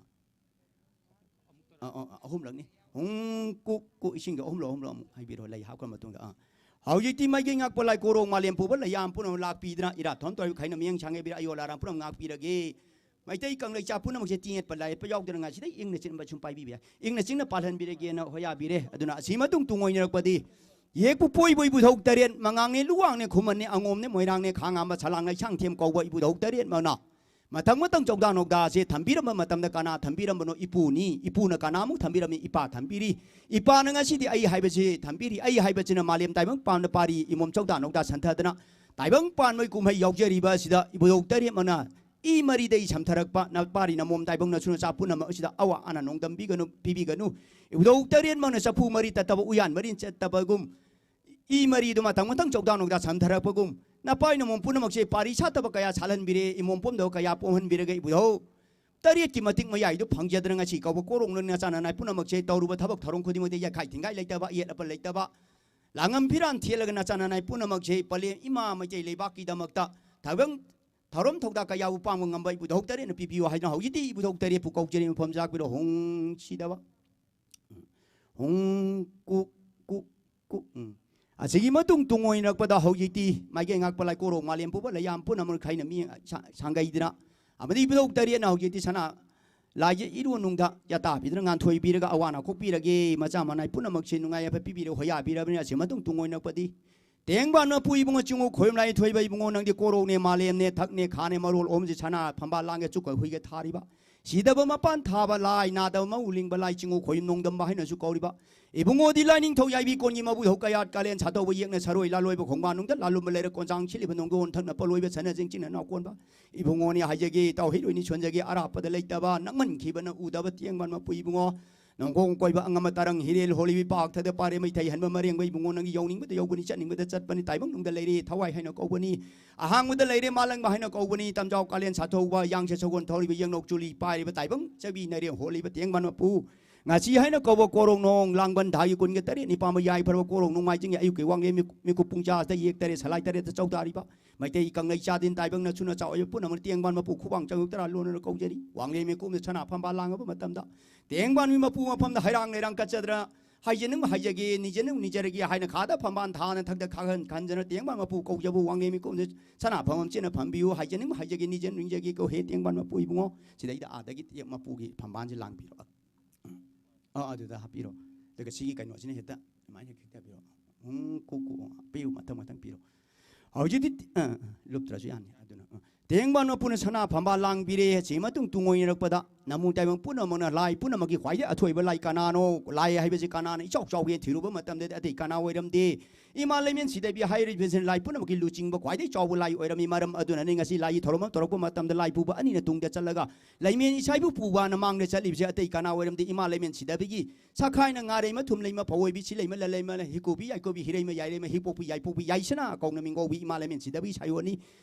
ꯑꯥ, ꯑꯥ, ꯑꯥ, ꯑꯍꯨꯝꯂꯛꯅꯤ꯫ ꯍꯨꯡ ꯀꯨꯛ ꯀꯨꯛ ꯏꯁꯤꯡꯗꯣ ꯑꯍꯨꯝꯂꯛ ꯑꯍꯨꯝꯂꯛ ꯑꯃꯨꯛ ꯍꯩꯕꯤꯔꯣ꯫ ꯂꯩ ꯍꯥꯞꯈ꯭ꯔ ꯃꯇꯨꯡꯗ꯫ ꯑꯥ꯫ ꯍꯧꯖꯤꯛꯇꯤ ꯃꯥꯏꯀꯩ ꯉꯥꯛꯄ ꯂꯥꯏ ꯀꯣꯔꯧ ꯃꯥꯂꯦꯝ ꯄꯨꯕ ꯂꯩꯌꯥꯝ ꯄꯨꯝꯅꯃꯛ ꯂꯥꯛꯄꯤꯗꯅ ꯏꯔꯥꯠ ꯊꯧꯔꯝ ꯇꯧꯔꯤꯕ ꯈꯩꯅ ꯃꯤꯠꯌꯦꯡ ꯁꯥꯡꯉꯩꯕꯤꯔ ꯑꯌꯣ ꯂꯥꯔꯥꯝ ꯄꯨꯝꯅꯃꯛ ꯉꯥꯛꯄꯤꯔꯒꯦ꯫ ꯃꯩꯇꯩ ꯀꯪꯂꯩꯆꯥ ꯄꯨꯝꯅꯃꯛꯁꯦ ꯇꯤꯌꯦꯠꯄ ꯂꯥꯏꯌꯦꯠꯄ ꯌꯥꯎꯗꯅ ꯉꯁꯤꯗꯩ ꯏꯪꯅ ꯆꯤꯟꯕ ꯁꯨꯝ ꯄꯥꯏꯕꯤꯕ ꯌꯥꯏ꯫ ꯏꯪꯅ ꯆꯤꯡꯅ ꯄꯥꯜꯍꯟꯕꯤꯔꯒꯦꯅ ꯍꯣꯌꯥꯕꯤꯔꯦ꯫ ꯑꯗꯨꯅ ꯑꯁꯤ ꯃꯇꯨꯡ ꯇꯨꯡ ꯑꯣꯏꯅꯔꯛꯄꯗꯤ ꯌꯦꯛꯄꯨ ꯄꯣꯏꯕꯨ ꯏꯕꯨꯙꯧ ꯇꯔꯦꯠ, ꯃꯉꯥꯡꯅꯦ, ꯂꯨꯋꯥꯡꯅꯦ, ꯈꯨꯃꯟꯅꯦ, ꯑꯉꯣꯝꯅꯦ, ꯃꯣꯏꯔꯥꯡꯅꯦ, ꯈꯥꯉꯥꯝꯕ, ꯁꯂꯥꯡ, ꯂꯩꯁꯥꯡꯊꯦꯝ ꯀꯧꯕ ꯏꯕꯨꯙꯧ ꯇꯔꯦꯠ ꯃꯅ ꯃꯊꯪ ꯃꯊꯪ ꯆꯧꯗꯥ ꯅꯧꯗꯥꯁꯦ ꯊꯝꯕꯤꯔꯝꯕ ꯃꯇꯝꯗ ꯀꯅꯥ ꯊꯝꯕꯤꯔꯝꯕꯅꯣ? ꯏꯄꯨꯅꯤ꯫ ꯏꯄꯨꯅ ꯀꯅꯥꯃꯨꯛ ꯊꯝꯕꯤꯔꯝꯃꯤ? ꯏꯄꯥ ꯊꯝꯕꯤꯔꯤ꯫ ꯏꯄꯥꯅ ꯉꯁꯤꯗꯤ ꯑꯩ ꯍꯥꯏꯕꯁꯤ ꯊꯝꯕꯤꯔꯤ꯫ ꯑꯩ ꯍꯥꯏꯕꯁꯤꯅ ꯃꯥꯂꯦꯝ ꯇꯥꯏꯕꯪ ꯄꯥꯟꯗ ꯄꯥꯔꯤ ꯏꯃꯣꯝ ꯆꯧꯗꯥ ꯅꯧꯗꯥ ꯁꯟꯊꯗꯅ ꯇꯥꯏꯕꯪ ꯄꯥꯟꯕꯒꯤ ꯀꯨꯝꯍꯩ ꯌꯥꯎꯖꯔꯤꯕ ꯑꯁꯤꯗ ꯏꯕꯨꯙꯧ ꯇꯔꯦꯠꯃꯛꯅ ꯏ ꯃꯔꯤꯗꯒꯤ ꯁꯝꯊꯔꯛꯄ ꯅꯄꯥꯔꯤ ꯅꯃꯣꯝ ꯇꯥꯏꯕꯪ ꯅꯁꯨ ꯅꯆꯥ ꯄꯨꯝꯅꯃꯛ ꯑꯁꯤꯗ ꯑꯋꯥ ꯑꯅꯥ ꯅꯣꯡꯗꯝꯕꯤꯒꯅꯨ, ꯄꯤꯕꯤꯒꯅꯨ꯫ ꯏꯕꯨꯙꯧ ꯇꯔꯦꯠꯃꯛꯅ ꯆꯐꯨ ꯃꯔꯤ ꯇꯠꯇꯕ, ꯎꯌꯥꯟ ꯃꯔꯤ ꯆꯠꯇꯕꯒꯨꯝ, ꯏ ꯃꯔꯤꯗꯨ ꯃꯊꯪ ꯃꯊꯪ ꯆꯧꯗꯥ ꯅꯧꯗꯥ ꯁꯝꯊꯔꯛꯄꯒꯨꯝ, ꯅꯄꯥꯏ ꯅꯃꯣꯝ ꯄꯨꯝꯅꯃꯛꯁꯦ ꯄꯥꯔꯤ ꯁꯥꯠꯇꯕ ꯀꯌꯥ ꯁꯥꯠꯍꯟꯕꯤꯔꯦ, ꯏꯃꯣꯝ ꯄꯣꯝꯗꯕ ꯀꯌꯥ ꯄꯣꯝꯍꯟꯕꯤꯔꯒ ꯏꯕꯨꯙꯧ ꯇꯔꯦꯠꯀꯤ ꯃꯇꯤꯛ ꯃꯌꯥꯏꯗꯨ ꯐꯪꯖꯗꯅ ꯉꯁꯤ ꯀꯧꯕ ꯀꯣꯔꯣꯡꯂꯣꯟ ꯅꯆꯥ ꯅꯅꯥꯏ ꯄꯨꯝꯅꯃꯛꯁꯦ ꯇꯧꯔꯨꯕ ꯊꯕꯛ ꯊꯧꯔꯝ ꯈꯨꯗꯤꯡꯃꯛꯇ ꯌꯥꯈꯥꯏ ꯊꯤꯡꯒꯥꯏ ꯂꯩꯇꯕ, ꯑꯌꯦꯠ ꯑꯄꯟ ꯂꯩꯇꯕ, ꯂꯥꯡꯉꯝ ꯐꯤꯔꯥꯟ ꯊꯦꯠꯂꯒ ꯅꯆꯥ ꯅꯅꯥꯏ ꯄꯨꯝꯅꯃꯛꯁꯦ ꯄꯂꯦꯝ ꯏꯃꯥ ꯃꯩꯇꯩ ꯂꯩꯕꯥꯛꯀꯤꯗꯃꯛꯇ ꯊꯕꯛ ꯊꯧꯔꯝ ꯊꯧꯗꯥ ꯀꯌꯥꯕꯨ ꯄꯥꯡꯕ ꯉꯝꯕ ꯏꯕꯨꯙꯧ ꯇꯔꯦꯠꯅ ꯄꯤꯕꯤꯌꯨ ꯍꯥꯏꯗꯨꯅ ꯍꯧꯖꯤꯛꯇꯤ ꯏꯕꯨꯙꯧ ꯇꯔꯦꯠꯄꯨ ꯀꯧꯖꯔꯤ ꯃꯐꯝ ꯆꯥꯛꯄꯤꯔꯣ ꯍꯣꯡꯁꯤꯗꯕ꯫ ꯍꯨꯡ ꯀꯨꯛ ꯀꯨꯛ ꯀꯨꯛ꯫ ꯎꯝ꯫ ꯑꯁꯤꯒꯤ ꯃꯇꯨꯡ ꯇꯨꯡ ꯑꯣꯏꯅꯔꯛꯄꯗ ꯍꯧꯖꯤꯛꯇꯤ ꯃꯥꯏꯀꯩ ꯉꯥꯛꯄ ꯂꯥꯏꯀꯣꯔꯣꯛ ꯃꯥꯂꯦꯝ ꯄꯨꯕ ꯂꯩꯌꯥꯝ ꯄꯨꯝꯅꯃꯛ ꯈꯥꯏꯅ ꯃꯤ ꯁꯥ-, ꯁꯥꯡꯒꯩꯗꯅ ꯑꯃꯗꯤ ꯏꯕꯨꯙꯧ ꯇꯔꯦꯠꯅ ꯍꯧꯖꯤꯛꯇꯤ ꯁꯅꯥ ꯂꯥꯏꯁꯦ ꯏꯔꯨ ꯅꯨꯡꯗ ꯌꯥꯇꯥꯕꯤꯗꯨꯅ ꯉꯥꯟꯊꯣꯏꯕꯤꯔꯒ ꯑꯋꯥꯅ ꯀꯣꯛꯄꯤꯔꯒꯦ꯫ ꯃꯆꯥ ꯃꯅꯥꯏ ꯄꯨꯝꯅꯃꯛꯁꯦ ꯅꯨꯡꯉꯥꯏ ꯌꯥꯏꯐ ꯄꯤꯕꯤꯔꯦ ꯍꯣꯌꯥꯕꯤꯔꯕꯅꯤ꯫ ꯑꯁꯤ ꯃꯇꯨꯡ ꯇꯨꯡ ꯑꯣꯏꯅꯔꯛꯄꯗꯤ ꯇꯦꯡꯕꯥꯟ ꯃꯄꯨ ꯏꯕꯨꯡꯉꯣ ꯆꯤꯡꯉꯨ ꯈꯣꯏꯕ ꯂꯥꯏ ꯊꯣꯏꯕ ꯏꯕꯨꯡꯉꯣ ꯅꯪꯗꯤ ꯀꯣꯔꯧꯅꯦ ꯃꯥꯂꯦꯝꯅꯦ ꯊꯛꯅꯦ ꯈꯥꯅꯦ ꯃꯔꯣꯜ ꯑꯍꯨꯝꯁꯦ ꯁꯅꯥ ꯐꯝꯕꯥꯜ ꯂꯥꯡꯒꯦ ꯆꯨꯛꯀ ꯍꯨꯏꯒ ꯊꯥꯔꯤꯕ ꯁꯤꯗꯕ ꯃꯄꯥꯟ ꯊꯥꯕ ꯂꯥꯏ, ꯅꯥꯗꯕ ꯃꯧ ꯂꯤꯡꯕ ꯂꯥꯏ, ꯆꯤꯡꯉꯨ ꯈꯣꯏ ꯅꯣꯡꯗꯝꯕ ꯍꯥꯏꯅꯁꯨ ꯀꯧꯔꯤꯕ ꯏꯕꯨꯡꯉꯣꯗꯤ ꯂꯥꯏꯅꯤꯡꯊꯧ ꯌꯥꯏꯕꯤ ꯀꯣꯟꯒꯤ ꯃꯕꯨ ꯍꯧ ꯀꯌꯥꯠ ꯀꯥꯂꯦꯟ ꯁꯥꯊꯧꯕ ꯌꯦꯛꯅ ꯁꯔꯣꯏ ꯂꯥꯂꯣꯏꯕ ꯈꯣꯡꯕꯥꯟ ꯅꯨꯡꯗ ꯂꯥꯂꯨꯝꯕ ꯂꯩꯔ ꯀꯣꯟꯆꯥꯡ ꯁꯤꯜꯂꯤꯕ ꯅꯣꯡꯗꯣꯟ ꯊꯛꯅ ꯄꯣꯂꯣꯏꯕ ꯁꯅꯖꯤꯡ ꯆꯤꯟꯅ ꯅꯥꯎꯀꯣꯟꯕ ꯏꯕꯨꯡꯉꯣꯅꯤ ꯍꯥꯏꯖꯒꯦ ꯏꯇꯥꯎ ꯍꯩꯔꯣꯏꯅꯤ ꯁꯣꯟꯖꯒꯦ ꯑꯔꯥꯞꯄꯗ ꯂꯩꯇꯕ ꯅꯪꯃꯟꯈꯤꯕꯅ ꯎꯗꯕ ꯇꯦꯡꯕꯥꯟ ꯃꯄꯨ ꯏꯕꯨꯡꯉꯣ ꯅꯣꯡꯈꯣꯡ ꯀꯣꯏꯕ ꯑꯉꯝꯕ ꯇꯔꯪ ꯍꯤꯔꯦꯜ ꯍꯣꯜꯂꯤꯕꯤ ꯄꯥꯛꯊꯗ ꯄꯥꯔꯦ ꯃꯩꯊꯩ ꯍꯟꯕ ꯃꯔꯦꯡꯕ ꯏꯕꯨꯡꯉꯣ ꯅꯪꯒꯤ ꯌꯧꯅꯤꯡꯕꯗ ꯌꯧꯕꯅꯤ ꯆꯠꯅꯤꯡꯕꯗ ꯆꯠꯄꯅꯤ ꯇꯥꯏꯕꯪ ꯅꯨꯡꯗ ꯂꯩꯔꯦ ꯊꯋꯥꯏ ꯍꯥꯏꯅ ꯀꯧꯕꯅꯤ ꯑꯍꯥꯡꯕꯗ ꯂꯩꯔꯦ ꯃꯥꯂꯪꯕ ꯍꯥꯏꯅ ꯀꯧꯕꯅꯤ ꯇꯝꯖꯥꯎ ꯀꯥꯂꯦꯟ ꯁꯥꯊꯧꯕ ꯌꯥꯡꯁꯦ ꯁꯒꯣꯜ ꯊꯧꯔꯤꯕ ꯌꯦꯡꯅꯧ ꯆꯨꯂꯤ ꯄꯥꯏꯔꯤꯕ ꯇꯥꯏꯕꯪ ꯆꯕꯤ ꯅꯔꯦꯡ ꯍꯣꯜꯂꯤꯕ ꯇꯦꯡꯕꯥꯟ ꯃꯄꯨ ꯉꯁꯤ ꯍꯥꯏꯅ ꯀꯧꯕ ꯀꯣꯔꯣꯡ ꯅꯣꯡ ꯂꯥꯡꯕꯟ ꯊꯥꯒꯤ ꯀꯨꯟꯒ ꯇꯔꯦꯠ ꯅꯤꯄꯥꯟꯕ ꯌꯥꯏꯐꯔꯕ ꯀꯣꯔꯣꯡ ꯅꯣꯡꯃꯥꯏꯖꯤꯡꯒꯤ ꯑꯌꯨꯛꯀꯤ ꯋꯥꯡꯂꯦꯟ ꯃꯤꯀꯨꯞ ꯃꯤꯀꯨꯞ ꯄꯨꯡ ꯆꯥꯁꯤꯗ ꯌꯦꯛ ꯇꯔꯦꯠ ꯁꯂꯥꯏ ꯇꯔꯦꯠꯇ ꯆꯧꯗꯥꯔꯤꯕ ꯃꯩꯇꯩ ꯀꯪꯂꯩ ꯆꯥꯗꯤꯟ ꯇꯥꯏꯕꯪ ꯅꯁꯨ ꯅꯆꯥ ꯑꯣꯏꯕ ꯄꯨꯝꯅꯃꯛ ꯇꯦꯡꯕꯥꯟ ꯃꯄꯨ ꯈꯨꯕꯥꯡ ꯆꯪꯉꯨ ꯇꯔꯥ ꯂꯣꯟꯅꯅ ꯀꯧꯖꯔꯤ ꯋꯥꯡꯂꯦꯟ ꯃꯤꯀꯨꯞꯅ ꯁꯅꯥ ꯐꯝꯕꯥꯜ ꯂꯥꯡꯉꯕ ꯃꯇꯝꯗ ꯇꯦꯡꯕꯥꯟꯒꯤ ꯃꯄꯨ ꯃꯐꯝꯗ ꯍꯩꯔꯥꯡ ꯂꯩꯔꯥꯡ ꯀꯠꯆꯗꯅ ꯍꯥꯏꯖꯅꯤꯡꯕ ꯍꯥꯏꯖꯒꯦ ꯅꯤꯖꯅꯤꯡꯕ ꯅꯤꯖꯔꯒꯦ ꯍꯥꯏꯅ ꯈꯥꯗ ꯐꯝꯕꯥꯜ ꯊꯥꯅ ꯊꯛꯇ ꯈꯥꯍꯟ ꯈꯟꯖꯅ ꯇꯦꯡꯕꯥꯟ ꯃꯄꯨ ꯀꯧꯖꯕ ꯋꯥꯡꯂꯦꯟ ꯃꯤꯀꯨꯞꯅ ꯁꯅꯥ ꯐꯝ ꯑꯃ ꯆꯦꯟꯅ ꯐꯝꯕꯤꯌꯨ ꯍꯥꯏꯖꯅꯤꯡꯕ ꯍꯥꯏꯖꯒꯦ ꯅꯤꯖꯅꯤꯡꯕ ꯅꯤꯖꯒꯦ ꯀꯧ ꯍꯦ ꯇꯦꯡꯕꯥꯟ ꯃꯄꯨ ꯏꯕꯨꯡꯉꯣ ꯁꯤꯗꯩꯗ ꯑꯥꯗꯒꯤ ꯃꯄꯨꯒꯤ ꯐꯝꯕꯥꯜꯁꯦ ꯂꯥꯡꯕꯤꯔꯣ ꯑꯥ ꯑꯗꯨꯗ ꯍꯥꯞꯄꯤꯔꯣ ꯑꯗꯨꯒ ꯁꯤꯒꯤ ꯀꯩꯅꯣꯁꯤꯅ ꯍꯦꯛꯇ ꯑꯗꯨꯃꯥꯏꯅ ꯍꯦꯛꯇ ꯍꯥꯞꯄꯤꯔꯣ ꯎꯝ ꯀꯨ ꯀꯨ ꯄꯤꯌꯨ ꯃꯊꯪ ꯃꯊꯪ ꯄꯤꯔꯣ ꯍꯧꯖꯤꯛꯇꯤ ꯑ, ꯂꯨꯞꯇ꯭ꯔꯁꯨ ꯌꯥꯅꯤ ꯑꯗꯨꯅ ꯑ, ꯇꯦꯡꯕꯥꯟ ꯃꯄꯨꯅ ꯁꯅꯥ ꯐꯝꯕꯥꯜ ꯂꯥꯡꯕꯤꯔꯦ ꯁꯤ ꯃꯇꯨꯡ ꯇꯨꯡꯑꯣꯏꯅꯔꯛꯄꯗ ꯅꯃꯨ ꯇꯥꯏꯕꯪ ꯄꯨꯝꯅꯃꯛꯅ ꯂꯥꯏ ꯄꯨꯝꯅꯃꯛꯀꯤ ꯈ꯭ꯋꯥꯏꯗꯒꯤ ꯑꯊꯣꯏꯕ ꯂꯥꯏ ꯀꯅꯥꯅꯣ ꯂꯥꯏ ꯍꯥꯏꯕꯁꯤ ꯀꯅꯥꯅ ꯏꯆꯥꯎ ꯆꯥꯎꯒꯦꯅ ꯊꯤꯔꯨꯕ ꯃꯇꯝꯗꯗꯤ ꯑꯇꯩ ꯀꯅꯥ ꯑꯣꯏꯔꯝꯗꯦ ꯏꯃꯥ ꯂꯩꯃꯦꯟ ꯁꯤꯗꯕꯤ ꯍꯥꯏꯔꯤꯕꯁꯤꯅ ꯂꯥꯏ ꯄꯨꯝꯅꯃꯛꯀꯤ ꯂꯨꯆꯤꯡꯕ ꯈ꯭ꯋꯥꯏꯗꯒꯤ ꯆꯥꯎꯕ ꯂꯥꯏ ꯑꯣꯏꯔꯝꯃꯤ ꯃꯔꯝ ꯑꯗꯨꯅꯅꯤ ꯉꯁꯤ ꯂꯥꯏꯒꯤ ꯊꯧꯔꯝ ꯑꯃ ꯇꯧꯔꯛꯄ ꯃꯇꯝꯗ ꯂꯥꯏ ꯄꯨꯕ ꯑꯅꯤꯅ ꯇꯨꯡꯗ ꯆꯠꯂꯒ ꯂꯩꯃꯦꯟ ꯏꯁꯥꯏꯕꯨ ꯄꯨꯕꯅ ꯃꯥꯡꯗ ꯆꯠꯂꯤꯕꯁꯦ ꯑꯇꯩ ꯀꯅꯥ ꯑꯣꯏꯔꯝꯗꯦ ꯏꯃꯥ ꯂꯩꯃꯦꯟ ꯁꯤꯗꯕꯤꯒꯤ ꯁꯈꯥꯏꯅ ꯉꯥꯔꯩꯃ ꯊꯨꯝꯂꯩꯃ ꯐꯧꯑꯣꯏꯕꯤ ꯁꯤꯂꯩꯃ ꯂꯂꯩꯃ ꯍꯤꯀꯣꯕꯤ ꯌꯥꯏꯀꯣꯕꯤ ꯍꯤꯔꯩꯃ ꯌꯥꯏꯔꯩꯃ ꯍꯤꯄꯣꯛꯄꯤ ꯌꯥꯏꯄꯣꯛꯄꯤ ꯌꯥꯏꯁꯅꯥ ꯀꯧꯅ ꯃꯤꯡꯒꯧꯕꯤ ꯏꯃꯥ ꯂꯩꯃꯦꯟ ꯁꯤꯗꯕꯤ ꯁꯥꯏꯑꯣꯅꯤ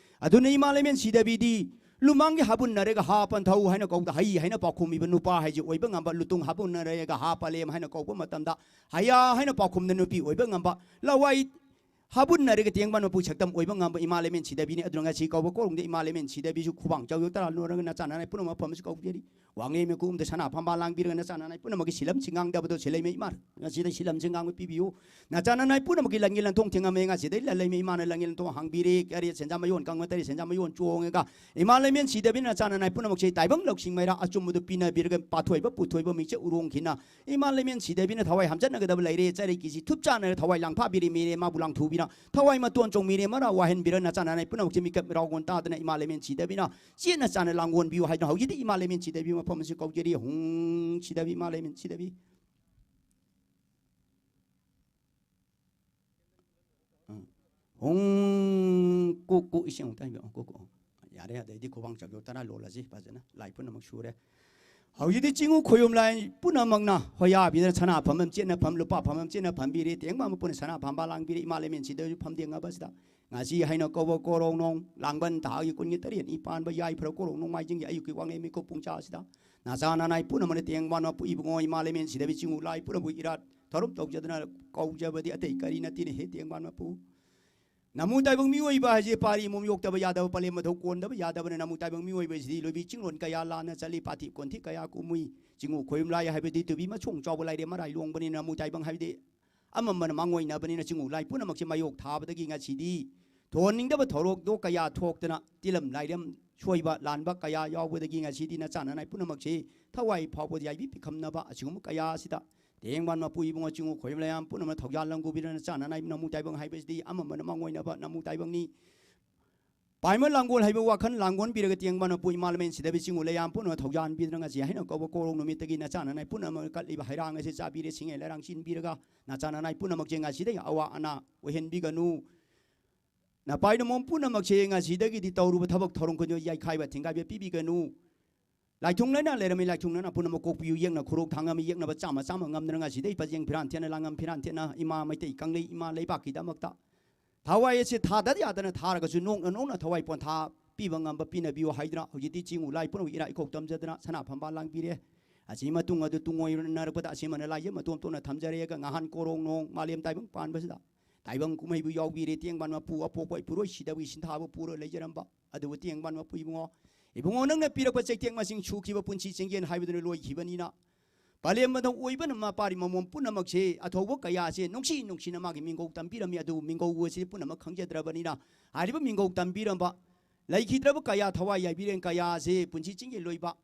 ꯑꯗꯨꯅ ꯏꯃꯥ ꯂꯩꯃꯦꯟ ꯁꯤꯗꯕꯤꯗꯤ ꯂꯨꯃꯥꯡꯒꯤ ꯍꯥꯕꯨꯟꯅꯔꯒ ꯍꯥ ꯄꯟꯊꯧ ꯍꯥꯏꯅ ꯀꯧꯕꯗ ꯍꯩ ꯍꯥꯏꯅ ꯄꯥꯎꯈꯨꯝꯃꯤꯕ ꯅꯨꯄꯥ ꯍꯥꯏꯁꯤ ꯑꯣꯏꯕ ꯉꯝꯕ ꯂꯨꯇꯨꯡ ꯍꯥꯕꯨꯟꯅꯔꯒ ꯍꯥ ꯄꯂꯦꯝ ꯍꯥꯏꯅ ꯀꯧꯕ ꯃꯇꯝꯗ ꯍꯌꯥ ꯍꯥꯏꯅ ꯄꯥꯎꯈꯨꯝꯗ ꯅꯨꯄꯤ ꯑꯣꯏꯕ ꯉꯝꯕ ꯂꯋꯥꯏ ꯍꯥꯕꯨꯟꯅꯔꯒ ꯇꯦꯡꯕꯥꯟ ꯃꯄꯨ ꯁꯛꯇꯝ ꯑꯣꯏꯕ ꯉꯝꯕ ꯏꯃꯥ ꯂꯩꯃꯦꯟ ꯁꯤꯗꯕꯤꯅꯤ ꯑꯗꯨꯅ ꯉꯁꯤ ꯀꯧꯕ ꯀꯧꯔꯨꯡꯗ ꯏꯃꯥ ꯂꯩꯃꯦꯟ ꯁꯤꯗꯕꯤꯁꯨ ꯈꯨꯕꯥꯡ ꯆꯥꯎꯖ ꯇꯔꯥ ꯂꯣꯟꯔꯒ ꯅꯆꯥ ꯅꯅꯥꯏ ꯄꯨꯝꯅꯃꯛ ꯐꯝꯕꯁꯨ ꯀꯧꯖꯔꯤ ꯋꯥꯡꯂꯦꯟ ꯃꯀꯨꯝꯗ ꯁꯅꯥ ꯐꯝꯕꯥꯜ ꯂꯥꯡꯕꯤꯔꯒ ꯅꯆꯥ ꯅꯅꯥꯏ ꯄꯨꯝꯅꯃꯛꯀꯤ ꯁꯤꯂꯝ ꯁꯤꯡꯉꯥꯡꯗꯕꯗꯣ ꯁꯤꯂꯩꯃ ꯏꯃꯥ ꯉꯁꯤꯗ ꯁꯤꯂꯝ ꯁꯤꯡꯉꯥꯡꯕ ꯄꯤꯕꯤꯌꯨ ꯅꯆꯥ ꯅꯅꯥꯏ ꯄꯨꯝꯅꯃꯛꯀꯤ ꯂꯟꯒꯤ ꯂꯟꯊꯣꯡ ꯊꯤꯡꯉꯝꯃꯦ ꯉꯁꯤꯗꯩ ꯂꯟꯂꯩꯃ ꯏꯃꯥꯅ ꯂꯟꯒꯤ ꯂꯟꯊꯣꯡ ꯍꯥꯡꯕꯤꯔꯦ ꯀꯔꯤ ꯁꯦꯟꯖꯥ ꯃꯌꯣꯟ ꯀꯪꯕ ꯇꯔꯦ ꯁꯦꯟꯖꯥ ꯃꯌꯣꯟ ꯆꯣꯡꯉꯒ ꯏꯃꯥ ꯂꯩꯃꯦꯟ ꯁꯤꯗꯕꯤꯅ ꯅꯆꯥ ꯅꯅꯥꯏ ꯄꯨꯝꯅꯃꯛꯁꯦ ꯇꯥꯏꯕꯪ ꯂꯧꯁꯤꯡ ꯃꯩꯔꯥ ꯑꯆꯨꯝꯕꯗꯨ ꯄꯤꯅꯕꯤꯔꯒ ꯄꯥꯊꯣꯏꯕ ꯄꯨꯊꯣꯏꯕ ꯃꯤꯡꯆꯠ ꯎꯔꯣꯡꯈꯤꯅ ꯏꯃꯥ ꯂꯩꯃꯦꯟ ꯁꯤꯗꯕꯤꯅ ꯊꯋꯥꯏ ꯍꯥꯝꯆꯠꯅꯒꯗꯕ ꯂꯩꯔꯦ ꯆꯔꯩ ꯀꯤꯁꯤ ꯊꯨꯞ ꯆꯥꯟꯅꯔ ꯊꯋꯥꯏ ꯂꯥꯡꯐꯥꯕꯤꯔꯦ ꯃꯤꯔꯦ ꯃꯥꯕꯨ ꯂꯥꯡꯊꯨꯕꯤꯔꯦ ꯊꯋꯥꯏ ꯃꯇꯣꯟ ꯆꯣꯡ ꯃꯤꯔꯦꯝ ꯃꯔꯥ ꯋꯥꯍꯟꯕꯤꯔ ꯅꯆꯥ ꯅꯅꯥꯏ ꯄꯨꯝꯅꯃꯛꯁꯦ ꯃꯤꯀꯞ ꯃꯤꯔꯥꯎꯒꯣꯟ ꯇꯥꯗꯅ ꯏꯃꯥ ꯂꯩꯃꯦꯟ ꯁꯤꯗꯕꯤꯅ ꯆꯦꯠꯅ ꯆꯥꯅ ꯂꯥꯡꯒꯣꯟꯕꯤꯌꯨ ꯍꯥꯏꯗꯅ ꯍꯧꯖꯤꯛꯇꯤ ꯏꯃꯥ ꯂꯩꯃꯦꯟ ꯁꯤꯗꯕꯤ ꯃꯐꯝ ꯑꯁꯤ ꯀꯧꯖꯔꯤ꯫ ꯍꯨꯡ ꯁꯤꯗꯕꯤ, ꯏꯃꯥ ꯂꯩꯃꯦꯟ ꯁꯤꯗꯕꯤ꯫ ꯎꯝ꯫ ꯍꯨꯡ ꯀꯨꯛ ꯀꯨꯛ ꯏꯁꯤꯡ ꯑꯃꯨꯛꯇ ꯍꯩꯕꯤꯔꯛꯑꯣ꯫ Cook cook. ꯌꯥꯔꯦ, ꯑꯗꯩꯗꯤ ꯈꯨꯕꯥꯡ ꯆꯥꯎꯖꯣꯛ ꯇꯔꯥ ꯂꯣꯜꯂꯁꯤ ꯐꯖꯅ꯫ ꯂꯥꯏ ꯄꯨꯝꯅꯃꯛ ꯁꯨꯔꯦ꯫ ꯍꯧꯖꯤꯛꯇꯤ ꯆꯤꯡꯉꯨ ꯈꯣꯌꯨꯝ ꯂꯥꯏ ꯄꯨꯝꯅꯃꯛꯅ ꯍꯣꯌꯥꯕꯤꯗꯅ ꯁꯅꯥ ꯐꯝꯕꯝ ꯆꯦꯠꯅ ꯐꯝ, ꯂꯨꯄꯥ ꯐꯝꯕꯝ ꯆꯦꯠꯅ ꯐꯝꯕꯤꯔꯦ꯫ ꯇꯦꯡꯕꯥꯟ ꯃꯄꯨꯅ ꯁꯅꯥ ꯐꯝꯕ ꯂꯥꯡꯕꯤꯔꯦ꯫ ꯏꯃꯥ ꯂꯩꯃꯦꯟ ꯁꯤꯗꯕꯤ ꯐꯝꯗꯦꯡꯉꯕꯁꯤꯗ ꯉꯁꯤ ꯍꯥꯏꯅ ꯀꯧꯕ ꯀꯣꯔꯣꯡ ꯅꯣꯡ ꯂꯥꯡꯕꯟ ꯊꯥꯒꯤ ꯀꯨꯟꯒꯤ ꯇꯔꯦꯠꯅꯤ ꯄꯥꯟꯕ ꯌꯥꯏꯐꯔ ꯀꯣꯔꯣꯡ ꯅꯣꯡꯃꯥꯏꯖꯤꯡꯒꯤ ꯑꯌꯨꯛꯀꯤ ꯋꯥꯡꯂꯦꯟ ꯃꯤꯀꯨꯞ ꯄꯨꯡ ꯆꯥꯁꯤꯗ ꯅꯆꯥ ꯅꯅꯥꯏ ꯄꯨꯝꯅꯃꯛꯅ ꯇꯦꯡꯕꯥꯟ ꯃꯄꯨ ꯏꯕꯨꯡꯉꯣ ꯏꯃꯥ ꯂꯩꯃꯦꯟ ꯁꯤꯗꯕꯤ ꯆꯤꯡꯉꯨ ꯂꯥꯏ ꯄꯨꯝꯅꯃꯛꯄꯨ ꯏꯔꯥꯠ ꯊꯧꯔꯝ ꯇꯧꯖꯗꯅ ꯀꯧꯖꯕꯗꯤ ꯑꯇꯩ ꯀꯔꯤ ꯅꯠꯇꯦꯅꯦ ꯍꯦ ꯇꯦꯡꯕꯥꯟ ꯃꯄꯨ꯫ ꯅꯃꯨ ꯇꯥꯏꯕꯪ ꯃꯤꯑꯣꯏꯕ ꯍꯥꯏꯁꯦ ꯄꯥꯔꯤ ꯑꯃꯃꯝ ꯌꯣꯛꯇꯕ ꯌꯥꯗꯕ, ꯄꯂꯦꯝ ꯃꯊꯧ ꯀꯣꯟꯗꯕ ꯌꯥꯗꯕꯅ ꯅꯃꯨ ꯇꯥꯏꯕꯪ ꯃꯤꯑꯣꯏꯕꯁꯤꯗꯤ ꯂꯣꯏꯕꯤ ꯆꯤꯡꯂꯣꯟ ꯀꯌꯥ ꯂꯥꯟꯅ ꯆꯠꯂꯤ, ꯄꯥꯊꯤ ꯀꯣꯟꯊꯤ ꯀꯌꯥ ꯀꯨꯝꯃꯨꯏ꯫ ꯆꯤꯡꯉꯨ ꯈꯣꯌꯨꯝ ꯂꯥꯏ ꯍꯥꯏꯕꯗꯤ ꯇꯨꯕꯤ ꯃꯁꯣꯡ ꯆꯥꯎꯕ ꯂꯥꯏꯔꯦꯝ ꯃꯔꯥꯏ ꯂꯣꯡꯕꯅꯤꯅ ꯅꯃꯨ ꯇꯥꯏꯕꯪ ꯍꯥꯏꯕꯗꯤ ꯑꯃꯝꯕꯅ ꯃꯥꯡꯑꯣꯏꯅꯕꯅꯤꯅ ꯆꯤꯡꯉꯨ ꯂꯥꯏ ꯄꯨꯝꯅꯃꯛꯁꯦ ꯃꯥꯌꯣꯛ ꯊꯥꯕꯗꯒꯤ ꯉꯁꯤꯗꯤ ꯊꯣꯟꯅꯤꯡꯗꯕ ꯊꯧꯔꯣꯛꯇꯣ ꯀꯌꯥ ꯊꯣꯛꯇꯅ ꯇꯤꯂꯝ ꯂꯥꯏꯔꯝ ꯁꯣꯏꯕ ꯂꯥꯟꯕ ꯀꯌꯥ ꯌꯥꯎꯕꯗꯒꯤ ꯉꯁꯤꯗꯤ ꯅꯆꯥ ꯅꯅꯥꯏ ꯄꯨꯝꯅꯃꯛꯁꯦ ꯊꯋꯥꯏ ꯐꯥꯎꯕꯗ ꯌꯥꯏꯕꯤ ꯄꯤꯈꯝꯅꯕ ꯑꯁꯤꯒꯨꯝꯕ ꯀꯌꯥ ꯑꯁꯤꯗ ꯇꯦꯡꯕꯥꯟ ꯃꯄꯨ ꯏꯕꯨꯡꯉꯣ ꯆꯤꯡꯉꯨ ꯈꯣꯏꯕ ꯂꯩꯌꯥꯝ ꯄꯨꯝꯅꯃꯛ ꯊꯧꯖꯥꯜ ꯂꯪꯒꯨꯕꯤꯔꯅ ꯆꯥꯅꯅꯥꯏ ꯅꯃꯨ ꯇꯥꯏꯕꯪ ꯍꯥꯏꯕꯁꯤꯗꯤ ꯑꯃꯝꯕꯅ ꯃꯥꯡꯑꯣꯏꯅꯕ ꯅꯃꯨ ꯇꯥꯏꯕꯪꯅꯤ꯫ ꯄꯥꯏꯃ ꯂꯥꯡꯒꯣꯜ ꯍꯥꯏꯕ ꯋꯥꯈꯜ ꯂꯥꯡꯒꯣꯟꯕꯤꯔꯒ ꯇꯦꯡꯕꯥꯟ ꯃꯄꯨ ꯏꯃꯥ ꯂꯩꯃꯦꯟ ꯁꯤꯗꯕꯤ ꯆꯤꯡꯉꯨ ꯂꯩꯌꯥꯝ ꯄꯨꯝꯅꯃꯛ ꯊꯧꯖꯥꯟꯕꯤꯗꯅ ꯉꯁꯤ ꯍꯥꯏꯅ ꯀꯧꯕ ꯀꯣꯔꯣꯡ ꯅꯨꯃꯤꯠꯇꯒꯤ ꯅꯆꯥ ꯅꯅꯥꯏ ꯄꯨꯝꯅꯃꯛ ꯀꯠꯂꯤꯕ ꯍꯩꯔꯥꯡ ꯑꯁꯤ ꯆꯥꯕꯤꯔꯦ ꯁꯤꯡꯉꯦ ꯂꯩꯔꯥꯡ ꯆꯤꯟꯕꯤꯔꯒ ꯅꯆꯥ ꯅꯅꯥꯏ ꯄꯨꯝꯅꯃꯛꯁꯦ ꯉꯁꯤꯗꯒꯤ ꯑꯋꯥ ꯑꯅꯥ ꯑꯣꯏꯍꯟꯕꯤꯒꯅꯨ꯫ ꯅꯄꯥꯏ ꯅꯃꯣꯝ ꯄꯨꯝꯅꯃꯛꯁꯦ ꯉꯁꯤꯗꯒꯤꯗꯤ ꯇꯧꯔꯨꯕ ꯊꯕꯛ ꯊꯧꯔꯝ ꯈꯨꯗꯤꯡꯃꯛ ꯌꯥꯏꯈꯥꯏꯕ ꯊꯤꯡꯒꯥꯏꯕ ꯄꯤꯕꯤꯒꯅꯨ꯫ ꯂꯥꯏꯊꯨꯡ ꯂꯩꯅꯥ ꯂꯩꯔꯝꯃꯤ, ꯂꯥꯏꯊꯨꯡ ꯂꯩꯅꯥ ꯄꯨꯝꯅꯃꯛ ꯀꯣꯛꯄꯤꯌꯨ꯫ ꯌꯦꯛꯅ ꯈꯨꯔꯣꯛ ꯊꯥꯡꯉꯝꯃꯤ, ꯌꯦꯛꯅꯕ ꯆꯥꯝꯃ ꯆꯥꯝꯃ ꯉꯝꯗꯅ ꯉꯁꯤꯗꯩ ꯄꯖꯦꯡ ꯐꯤꯔꯥꯟ ꯊꯦꯠꯅ ꯂꯥꯡꯉꯝ ꯐꯤꯔꯥꯟ ꯊꯦꯠꯅ ꯏꯃꯥ ꯃꯩꯇꯩ ꯀꯪꯂꯩ ꯏꯃꯥ ꯂꯩꯕꯥꯛꯀꯤꯗꯃꯛꯇ ꯊꯋꯥꯏ ꯑꯁꯤ ꯊꯥꯗ ꯌꯥꯗꯅ ꯊꯥꯔꯒꯁꯨ ꯅꯣꯛꯅ ꯅꯣꯛꯅ ꯊꯋꯥꯏ ꯄꯣꯟꯊꯥ ꯄꯤꯕ ꯉꯝꯕ ꯄꯤꯅꯕꯤꯌꯨ ꯍꯥꯏꯗꯨꯅ ꯍꯧꯖꯤꯛꯇꯤ ꯆꯤꯡꯉꯨ ꯂꯥꯏ ꯄꯨꯝꯅꯃꯛ ꯏꯔꯥ ꯏꯈꯧ ꯇꯝꯖꯗꯅ ꯁꯅꯥ ꯐꯝꯕꯥꯜ ꯂꯥꯡꯕꯤꯔꯦ꯫ ꯑꯁꯤ ꯃꯇꯨꯡ ꯑꯗꯨ ꯇꯨꯡꯑꯣꯏꯅꯔꯛꯄꯗ ꯑꯁꯤꯃꯅ ꯂꯥꯏꯖ ꯃꯇꯣꯝ ꯇꯣꯟꯅ ꯊꯝꯖꯔꯦꯒ ꯉꯍꯥꯟ ꯀꯣꯔꯣꯡ ꯅꯣꯡ ꯃꯥꯂꯦꯝ ꯇꯥꯏꯕꯪ ꯄꯥꯟꯕꯁꯤꯗ ꯇꯥꯏꯕꯪ ꯀꯨꯝꯍꯩꯕꯨ ꯌꯥꯎꯕꯤꯔꯦ꯫ ꯇꯦꯡꯕꯥꯟ ꯃꯄꯨ ꯑꯄꯣꯛꯄ ꯏꯄꯨꯔꯣꯏ ꯁꯤꯗꯕꯒꯤ ꯁꯤꯟꯊꯥꯕ ꯄꯨꯔ ꯂꯩꯖꯔꯝꯕ ꯑꯗꯨꯕꯨ ꯇꯦꯡꯕꯥꯟ ꯃꯄꯨ ꯏꯕꯨꯡꯉꯣ, ꯏꯕꯨꯡꯉꯣ ꯅꯪꯅ ꯄꯤꯔꯛꯄ ꯆꯩꯇꯦꯛ ꯃꯁꯤꯡ ꯁꯨꯈꯤꯕ ꯄꯨꯟꯁꯤ ꯆꯤꯡꯒꯦꯟ ꯍꯥꯏꯕꯗꯨꯅ ꯂꯣꯏꯈꯤꯕꯅꯤꯅ ꯄꯂꯦꯝꯕꯗ ꯑꯣꯏꯕꯅ ꯃꯄꯥꯔꯤ ꯃꯃꯣꯝ ꯄꯨꯝꯅꯃꯛꯁꯦ ꯑꯊꯧꯕ ꯀꯌꯥꯁꯦ ꯅꯨꯡꯁꯤ ꯅꯨꯡꯁꯤꯅ ꯃꯥꯒꯤ ꯃꯤꯡꯒꯧ ꯇꯝꯕꯤꯔꯝꯃꯤ꯫ ꯑꯗꯨꯕꯨ ꯃꯤꯡꯒꯧ ꯑꯁꯤ ꯄꯨꯝꯅꯃꯛ ꯈꯪꯖꯗ꯭ꯔꯕꯅꯤꯅ ꯍꯥꯏꯔꯤꯕ ꯃꯤꯡꯒꯧ ꯇꯝꯕꯤꯔꯝꯕ ꯂꯩꯈꯤꯗ꯭ꯔꯕ ꯀꯌꯥ ꯊꯋꯥꯏ ꯌꯥꯏꯕꯤꯔꯦꯟ ꯀꯌꯥꯁꯦ ꯄꯨꯟꯁꯤ ꯆꯤꯡꯒꯦꯟ ꯂꯣꯏꯕ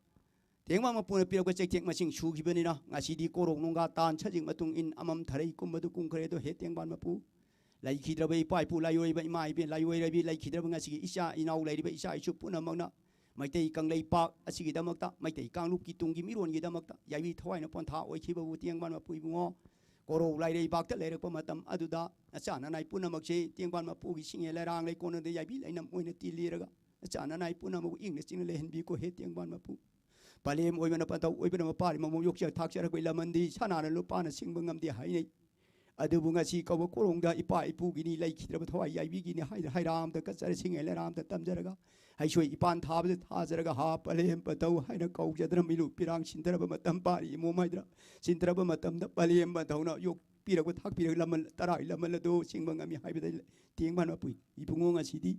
ꯇꯦꯡꯕꯥꯟ ꯃꯄꯨꯅ ꯄꯤꯔꯛꯄ ꯆꯩꯊꯦꯛ ꯃꯁꯤꯡ ꯁꯨꯈꯤꯕꯅꯤꯅ ꯉꯁꯤꯗꯤ ꯀꯣꯔꯣꯛ ꯅꯣꯡꯒꯥ ꯇꯥꯟ ꯁꯖꯤꯛ ꯃꯇꯨꯡ ꯏꯟ ꯑꯃꯝ ꯊꯔꯩ ꯀꯨꯝꯕꯗꯨ ꯀꯨꯝꯈ꯭ꯔꯦ꯫ ꯑꯗꯣ ꯍꯦ ꯇꯦꯡꯕꯥꯟ ꯃꯄꯨ, ꯂꯩꯈꯤꯗ꯭ꯔꯕ ꯏꯄꯥ ꯏꯄꯨ ꯂꯥꯏꯑꯣꯏꯕ ꯏꯃꯥ ꯏꯕꯦꯟ ꯂꯥꯏꯑꯣꯏꯔꯕꯤ ꯂꯩꯈꯤꯗ꯭ꯔꯕ ꯉꯁꯤꯒꯤ ꯏꯆꯥ ꯏꯅꯥꯎ ꯂꯩꯔꯤꯕ ꯏꯆꯥ ꯏꯁꯨ ꯄꯨꯝꯅꯃꯛꯅ ꯃꯩꯇꯩ ꯀꯪꯂꯩꯄꯥꯛ ꯑꯁꯤꯒꯤꯗꯃꯛꯇ, ꯃꯩꯇꯩ ꯀꯥꯡꯂꯨꯞꯀꯤ ꯇꯨꯡꯒꯤ ꯃꯤꯔꯣꯟꯒꯤꯗꯃꯛꯇ ꯌꯥꯏꯕꯤ ꯊꯋꯥꯏꯅ ꯄꯣꯟꯊꯥ ꯑꯣꯏꯈꯤꯕꯕꯨ ꯇꯦꯡꯕꯥꯟ ꯃꯄꯨ ꯏꯕꯨꯡꯉꯣ, ꯀꯣꯔꯧ ꯂꯥꯏꯔꯩꯕꯥꯛꯇ ꯂꯩꯔꯛꯄ ꯃꯇꯝ ꯑꯗꯨꯗ ꯅꯆꯥ ꯅꯅꯥꯏ ꯄꯨꯝꯅꯃꯛꯁꯤ ꯇꯦꯡꯕꯥꯟ ꯃꯄꯨꯒꯤ ꯁꯤꯡꯉꯦ ꯂꯩꯔꯥꯡ ꯂꯩꯀꯣꯟ ꯑꯗꯨꯗ ꯌꯥꯏꯕꯤ ꯂꯩꯅꯝ ꯑꯣꯏꯅ ꯇꯤꯜꯂꯤꯔꯒ, ꯅꯆꯥ ꯅꯅꯥꯏ ꯄꯨꯝꯅꯃꯛꯄꯨ ꯏꯪꯅ ꯆꯤꯛꯅ ꯂꯩꯍꯟꯕꯤꯀꯣ ꯍꯦ ꯇꯦꯡꯕꯥꯟ ꯃꯄꯨ꯫ ꯄꯂꯦꯝ ꯑꯣꯏꯕꯅ ꯄꯟꯊꯧ ꯑꯣꯏꯕꯅ ꯃꯄꯥꯔꯤ ꯃꯃꯧ ꯌꯣꯛꯆ ꯊꯥꯛꯆꯔꯛꯄꯒꯤ ꯂꯃꯟꯗꯤ ꯁꯅꯥꯅ ꯂꯨꯄꯥꯅ ꯁꯤꯡꯕ ꯉꯝꯗꯦ ꯍꯥꯏꯅꯩ꯫ ꯑꯗꯨꯕꯨ ꯉꯁꯤ ꯀꯧꯕ ꯀꯣꯔꯣꯡꯗ ꯏꯄꯥ ꯏꯄꯨꯒꯤꯅꯤ, ꯂꯩꯈꯤꯗ꯭ꯔꯕ ꯊꯋꯥꯏ ꯌꯥꯏꯕꯤꯒꯤꯅꯤ ꯍꯥꯏꯗꯅ ꯍꯩꯔꯥꯡꯗ ꯀꯠꯆꯔ ꯁꯤꯡꯉꯦ ꯂꯩꯔꯥꯡꯗ ꯇꯝꯖꯔꯒ, ꯍꯩꯁꯣꯏ ꯏꯄꯥꯟ ꯊꯥꯕꯗ ꯊꯥꯖꯔꯒ, ꯍꯥ ꯄꯂꯦꯝ ꯄꯟꯊꯧ ꯍꯥꯏꯅ ꯀꯧꯖꯗꯅ ꯃꯤꯂꯨ ꯄꯤꯔꯥꯡ ꯁꯤꯟꯊꯔꯕ ꯃꯇꯝ ꯄꯥꯔꯤ ꯏꯃꯣꯝ ꯍꯥꯏꯗꯅ ꯁꯤꯟꯊꯔꯕ ꯃꯇꯝꯗ ꯄꯂꯦꯝ ꯄꯟꯊꯧꯅ ꯌꯣꯛꯄꯤꯔꯛꯄ ꯊꯥꯛꯄꯤꯔꯛꯄ ꯂꯃꯟ ꯇꯔꯥꯒꯤ ꯂꯃꯟ ꯑꯗꯨ ꯁꯤꯡꯕ ꯉꯝꯃꯤ ꯍꯥꯏꯕꯗ ꯇꯦꯡꯕꯥꯟ ꯃꯄꯨꯏ ꯏꯕꯨꯡꯉꯣ ꯉꯁꯤꯗꯤ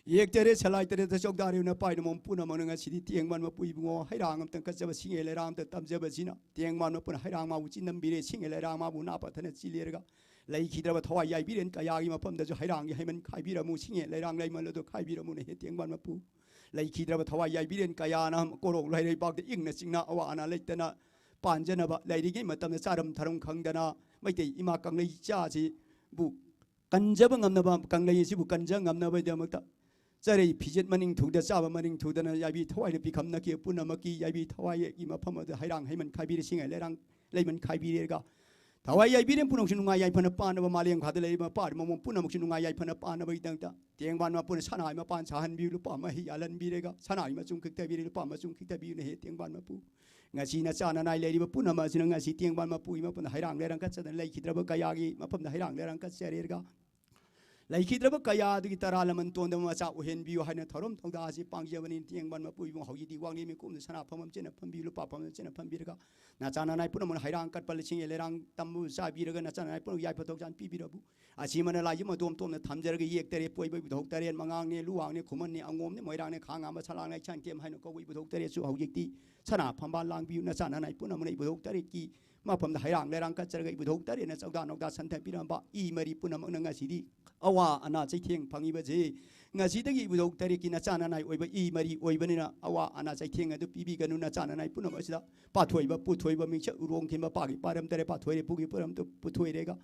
ꯌꯦꯛ ꯇꯔꯦꯠ ꯁꯂꯥꯏ ꯇꯔꯦꯠꯇ ꯆꯧꯗꯥꯔꯤꯕꯅ ꯄꯥꯏꯅꯃꯣꯝ ꯄꯨꯝꯅꯃꯛꯅ ꯉꯁꯤꯗꯤ ꯇꯦꯡꯕꯥꯟ ꯃꯄꯨ ꯏꯕꯨꯡꯉꯣ ꯍꯩꯔꯥꯡ ꯑꯝꯇꯪ ꯀꯠꯆꯕ ꯁꯤꯡꯉꯦ ꯂꯩꯔꯥꯡ ꯑꯝꯇ ꯇꯝꯖꯕꯁꯤꯅ ꯇꯦꯡꯕꯥꯟ ꯃꯄꯨꯅ ꯍꯩꯔꯥꯡ ꯃꯥꯕꯨ ꯆꯤꯟꯅꯝꯕꯤꯔꯦ, ꯁꯤꯡꯉꯦ ꯂꯩꯔꯥꯡ ꯃꯥꯕꯨ ꯅꯥ ꯄꯠꯊꯅ ꯆꯤꯜꯂꯦꯔꯒ ꯂꯩꯈꯤꯗ꯭ꯔꯕ ꯊꯋꯥꯏ ꯌꯥꯏꯕꯤꯔꯦꯟ ꯀꯌꯥꯒꯤ ꯃꯐꯝꯗꯁꯨ ꯍꯩꯔꯥꯡꯒꯤ ꯍꯩꯃꯟ ꯈꯥꯏꯕꯤꯔꯝꯃꯨ, ꯁꯤꯡꯉꯦ ꯂꯩꯔꯥꯡ ꯂꯩꯃꯜ ꯑꯗꯨ ꯈꯥꯏꯕꯤꯔꯝꯃꯨꯅ ꯍꯦ ꯇꯦꯡꯕꯥꯟ ꯃꯄꯨ꯫ ꯂꯩꯈꯤꯗ꯭ꯔꯕ ꯊꯋꯥꯏ ꯌꯥꯏꯕꯤꯔꯦꯟ ꯀꯌꯥꯅ ꯀꯣꯔꯧ ꯂꯩꯔꯩꯕꯥꯛꯇ ꯏꯪꯅ ꯆꯤꯡꯅ ꯑꯋꯥ ꯑꯅꯥ ꯂꯩꯇꯅ ꯄꯥꯟꯖꯅꯕ ꯂꯩꯔꯤꯉꯩ ꯃꯇꯝꯗ ꯆꯥꯔꯝ ꯊꯔꯝ ꯈꯪꯗꯅ ꯃꯩꯇꯩ ꯏꯃꯥ ꯀꯪꯂꯩ ꯏꯆꯥꯁꯤꯕꯨ ꯀꯟꯖꯕ ꯉꯝꯅꯕ, ꯀꯪꯂꯩ ꯑꯁꯤꯕꯨ ꯀꯟꯖ ꯉꯝꯅꯕꯒꯤꯗꯃꯛꯇ ꯆꯔꯩ ꯐꯤꯖꯦꯠ ꯃꯅꯤꯡ ꯊꯨꯗ ꯆꯥꯕ ꯃꯅꯤꯡ ꯊꯨꯗꯅ ꯌꯥꯏꯕꯤ ꯊꯋꯥꯏꯅ ꯄꯤꯈꯝꯅꯈꯤ ꯄꯨꯝꯅꯃꯛꯀꯤ ꯌꯥꯏꯕꯤ ꯊꯋꯥꯏꯒꯤ ꯃꯐꯝ ꯑꯗꯨ ꯍꯩꯔꯥꯡ ꯍꯩꯃꯟ ꯈꯥꯏꯕꯤꯔꯦ, ꯁꯤꯡꯉꯥꯏ ꯂꯩꯔꯥꯡ ꯂꯩꯃꯟ ꯈꯥꯏꯕꯤꯔꯦꯒ ꯊꯋꯥꯏ ꯌꯥꯏꯕꯤꯔꯦ ꯄꯨꯝꯅꯃꯛꯁꯨ ꯅꯨꯡꯉꯥꯏ ꯌꯥꯏꯐꯅ ꯄꯥꯟꯅꯕ ꯃꯥꯂꯦꯝ ꯈꯥꯗ ꯂꯩꯔꯤꯕ ꯃꯄꯥ ꯃꯃꯣꯝ ꯄꯨꯝꯅꯃꯛꯁꯨ ꯅꯨꯡꯉꯥꯏ ꯌꯥꯏꯐꯅ ꯄꯥꯟꯅꯕꯒꯤꯗꯃꯛꯇ ꯇꯦꯡꯕꯥꯟ ꯃꯄꯨꯅ ꯁꯅꯥꯒꯤ ꯃꯄꯥꯟ ꯁꯥꯍꯟꯕꯤꯌꯨ, ꯂꯨꯄꯥ ꯃꯍꯩ ꯌꯥꯜꯍꯟꯕꯤꯔꯦꯒ ꯁꯅꯥꯒꯤ ꯃꯆꯨꯝ ꯈꯤꯛꯇꯕꯤꯔꯦ, ꯂꯨꯄꯥ ꯃꯆꯨꯝ ꯈꯤꯛꯇꯕꯤꯌꯨꯅ ꯍꯦ ꯇꯦꯡꯕꯥꯟ ꯃꯄꯨ꯫ ꯉꯁꯤ ꯅꯆꯥ ꯅꯅꯥꯏ ꯂꯩꯔꯤꯕ ꯄꯨꯝꯅꯃꯛ ꯑꯁꯤꯅ ꯉꯁꯤ ꯇꯦꯡꯕꯥꯟ ꯃꯄꯨꯒꯤ ꯃꯐꯝꯗ ꯍꯩꯔꯥꯡ ꯂꯩꯔꯥꯡ ꯀꯠꯆꯗꯅ ꯂꯩꯈꯤꯗ꯭ꯔꯕ ꯀꯌꯥꯒꯤ ꯃꯐꯝꯗ ꯍꯩꯔꯥꯡ ꯂꯩꯔꯥꯡ ꯀꯠꯆꯔꯦꯒ ꯂꯩꯈꯤꯗ꯭ꯔꯕ ꯀꯌꯥ ꯑꯗꯨꯒꯤ ꯇꯔꯥ ꯂꯃꯟ ꯇꯣꯟꯗꯕ ꯃꯆꯥ ꯑꯣꯏꯍꯟꯕꯤꯌꯨ ꯍꯥꯏꯅ ꯊꯧꯔꯝ ꯊꯧꯗꯥ ꯑꯁꯤ ꯄꯥꯡꯖꯕꯅꯤ꯫ ꯇꯦꯡꯕꯥꯟ ꯃꯄꯨ ꯏꯕꯨꯡ ꯍꯧꯖꯤꯛꯇꯤ ꯋꯥꯡꯂꯦꯟ ꯃꯤꯀꯨꯞꯅ ꯁꯅꯥ ꯐꯝꯐꯝ ꯆꯦꯠꯅ ꯐꯝꯕꯤꯌꯨ, ꯂꯨꯄꯥ ꯐꯝꯐꯝ ꯆꯦꯠꯅ ꯐꯝꯕꯤꯔꯒ ꯅꯆꯥ ꯅꯅꯥꯏ ꯄꯨꯝꯅꯃꯛꯅ ꯍꯩꯔꯥꯡ ꯀꯠꯄ ꯂꯤꯁꯤꯡ ꯂꯩꯔꯥꯡ ꯇꯝꯕꯨ ꯆꯥꯕꯤꯔꯒ ꯅꯆꯥ ꯅꯅꯥꯏ ꯄꯨꯝꯅꯃꯛ ꯌꯥꯏꯐ ꯊꯧꯖꯥꯟ ꯄꯤꯕꯤꯔꯕꯨ꯫ ꯑꯁꯤꯃꯅ ꯂꯥꯏꯖꯝ ꯑꯗꯣꯝ ꯇꯣꯝꯅ ꯊꯝꯖꯔꯒ ꯌꯦꯛ ꯇꯔꯦꯠ ꯄꯣꯏꯕ ꯏꯕꯨꯙꯧ ꯇꯔꯦꯠ ꯃꯉꯥꯡꯅꯦ, ꯂꯨꯋꯥꯡꯅꯦ, ꯈꯨꯃꯟꯅꯦ, ꯑꯉꯣꯝꯅꯦ, ꯃꯣꯏꯔꯥꯡꯅꯦ, ꯈꯥꯉꯥꯝꯕ, ꯁꯂꯥꯡ, ꯂꯥꯏꯁꯥꯡꯊꯦꯝ ꯍꯥꯏꯅ ꯀꯧꯕ ꯏꯕꯨꯙꯧ ꯇꯔꯦꯠꯁꯨ ꯍꯧꯖꯤꯛꯇꯤ ꯁꯅꯥ ꯐꯝꯕꯥꯜ ꯂꯥꯡꯕꯤꯌꯨ꯫ ꯅꯆꯥ ꯅꯅꯥꯏ ꯄꯨꯝꯅꯃꯛꯅ ꯏꯕꯨꯙꯧ ꯇꯔꯦꯠꯀꯤ ꯃꯐꯝꯗ ꯍꯩꯔꯥꯡ ꯂꯩꯔꯥꯡ ꯀꯠꯆꯔꯒ ꯏꯕꯨꯙꯧ ꯇꯔꯦꯠꯅ ꯆꯧꯗꯥ ꯅꯧꯗꯥ ꯁꯟꯊ ꯄꯤꯔꯝꯕ ꯏ ꯃꯔꯤ ꯄꯨꯝꯅꯃꯛꯅ ꯉꯁꯤꯗꯤ ꯑꯋꯥ ꯑꯅꯥ ꯆꯩꯊꯦꯡ ꯐꯪꯉꯤꯕꯁꯤ, ꯉꯁꯤꯗꯒꯤ ꯏꯕꯨꯙꯧ ꯇꯔꯦꯠꯀꯤ ꯅꯆꯥ ꯅꯅꯥꯏ ꯑꯣꯏꯕ ꯏ ꯃꯔꯤ ꯑꯣꯏꯕꯅꯤꯅ ꯑꯋꯥ ꯑꯅꯥ ꯆꯩꯊꯦꯡ ꯑꯗꯨ ꯄꯤꯕꯤꯒꯅꯨ꯫ ꯅꯆꯥ ꯅꯅꯥꯏ ꯄꯨꯝꯅꯃꯛ ꯑꯁꯤꯗ ꯄꯥꯊꯣꯏꯕ ꯄꯨꯊꯣꯏꯕ ꯃꯤꯡꯆꯠ ꯎꯔꯣꯡ ꯈꯤꯟꯕ ꯄꯥꯒꯤ ꯄꯥꯔꯝ ꯇꯔꯦꯠ ꯄꯥꯊꯣꯏꯔꯦ ꯄꯨꯒꯤ ꯄꯨꯔꯝ ꯄꯨꯊꯣꯏꯔꯦꯒ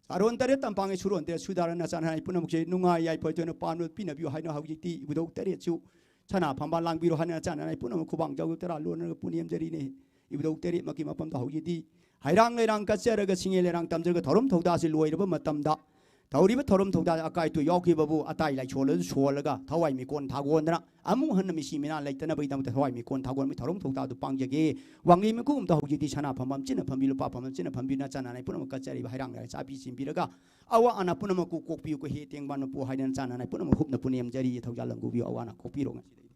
ꯆꯥꯔꯣꯟ ꯇꯔꯦꯠ ꯇꯝꯄꯥꯡꯒꯤ ꯁꯨꯔꯣꯟ ꯇꯔꯦꯠ ꯁꯨꯗꯥꯔ ꯅꯆꯥ ꯅꯅꯥꯏ ꯄꯨꯝꯅꯃꯛꯁꯦ ꯅꯨꯡꯉꯥꯏ ꯌꯥꯏꯐ ꯑꯣꯏꯊꯣꯛꯅ ꯄꯥꯟꯕ ꯄꯤꯅꯕꯤꯌꯨ ꯍꯥꯏꯅ ꯍꯧꯖꯤꯛꯇꯤ ꯏꯕꯨꯙꯧ ꯇꯔꯦꯠꯁꯨ ꯁꯅꯥ ꯐꯝꯕꯥꯜ ꯂꯥꯡꯕꯤꯔꯣ ꯍꯥꯏꯅ ꯅꯆꯥ ꯅꯅꯥꯏ ꯄꯨꯝꯅꯃꯛ ꯈꯨꯕꯥꯡ ꯆꯥꯎꯗꯨ ꯇꯔꯥ ꯂꯣꯟꯅꯔꯒ ꯄꯨꯅꯦꯝꯖꯔꯤꯅꯦ꯫ ꯏꯕꯨꯙꯧ ꯇꯔꯦꯠꯃꯛꯀꯤ ꯃꯐꯝꯗ ꯍꯧꯖꯤꯛꯇꯤ ꯍꯩꯔꯥꯡ ꯂꯩꯔꯥꯡ ꯀꯠꯆꯔꯒ ꯁꯤꯡꯉꯦ ꯂꯩꯔꯥꯡ ꯇꯝꯖꯔꯒ ꯊꯧꯔꯝ ꯊꯧꯗꯥꯁꯤ ꯂꯣꯏꯔꯕ ꯃꯇꯝꯗ ꯇꯧꯔꯤꯕ ꯊꯧꯔꯝ ꯊꯧꯗꯥ ꯑꯀꯥꯏ ꯑꯇꯣꯏ ꯌꯥꯎꯈꯤꯕꯕꯨ ꯑꯇꯥꯏ ꯂꯥꯏꯁꯣꯜ ꯑꯗꯨ ꯁꯣꯜꯂꯒ ꯊꯋꯥꯏ ꯃꯤꯀꯣꯟ ꯊꯥꯒꯣꯟꯗꯅ ꯑꯃꯨꯛ ꯍꯟꯅ ꯃꯤꯁꯤ ꯃꯤꯅꯥ ꯂꯩꯇꯅꯕꯒꯤꯗꯃꯛꯇ ꯊꯋꯥꯏ ꯃꯤꯀꯣꯟ ꯊꯥꯒꯣꯟꯕꯒꯤ ꯊꯧꯔꯝ ꯊꯧꯗꯥꯗꯨ ꯄꯥꯡꯖꯒꯦ꯫ ꯋꯥꯡꯂꯦꯟ ꯃꯈꯨ ꯑꯝꯇ ꯍꯧꯖꯤꯛꯇꯤ ꯁꯅꯥ ꯐꯝꯐꯝ ꯆꯤꯟꯅ ꯐꯝꯕꯤ ꯂꯨꯄꯥ ꯐꯝꯐꯝ ꯆꯤꯟꯅ ꯐꯝꯕꯤ ꯅꯆꯥ ꯅꯅꯥꯏ ꯄꯨꯝꯅꯃꯛ ꯀꯠꯆꯔꯤꯕ ꯍꯩꯔꯥꯡ ꯂꯩꯔꯥꯡ ꯆꯥꯕꯤ ꯆꯤꯟꯕꯤꯔꯒ ꯑꯋꯥ ꯑꯅꯥ ꯄꯨꯝꯅꯃꯛꯄꯨ ꯀꯣꯛꯄꯤꯌꯨ ꯀꯣꯏꯍꯦ ꯇꯦꯡꯕꯥꯟ ꯃꯄꯨ ꯍꯥꯏꯗꯅ ꯅꯆꯥ ꯅꯅꯥꯏ ꯄꯨꯝꯅꯃꯛ ꯍꯨꯞꯅ ꯄꯨꯅꯦꯝꯖꯔꯤ꯫ ꯊꯧꯖꯥꯜ ꯂꯪꯒꯨꯕꯤꯌꯨ ꯑꯋꯥ ꯑꯅꯥ ꯀꯣꯛꯄꯤꯔꯣ ꯉꯁꯤꯗꯒꯤꯗꯤ꯫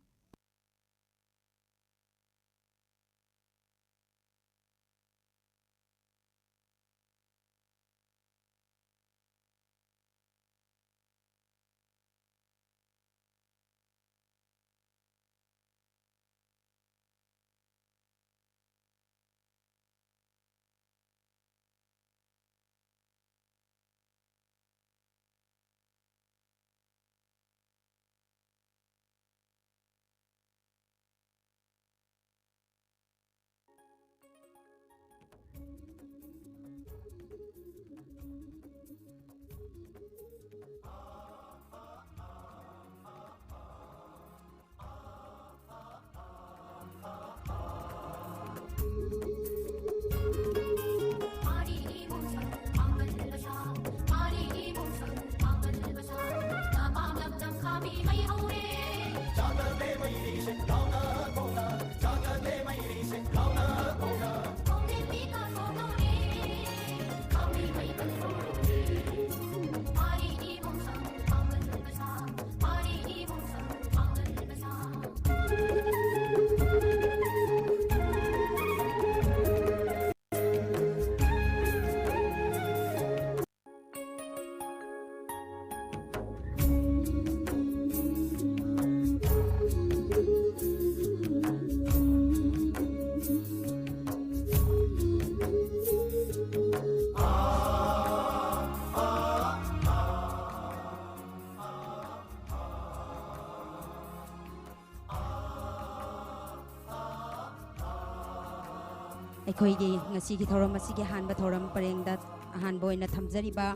ꯑꯩꯈꯣꯏꯒꯤ ꯉꯁꯤꯒꯤ ꯊꯧꯔꯝ ꯑꯁꯤꯒꯤ ꯑꯍꯥꯟꯕ ꯊꯧꯔꯝ ꯄꯔꯦꯡꯗ ꯑꯍꯥꯟꯕ ꯑꯣꯏꯅ ꯊꯝꯖꯔꯤꯕ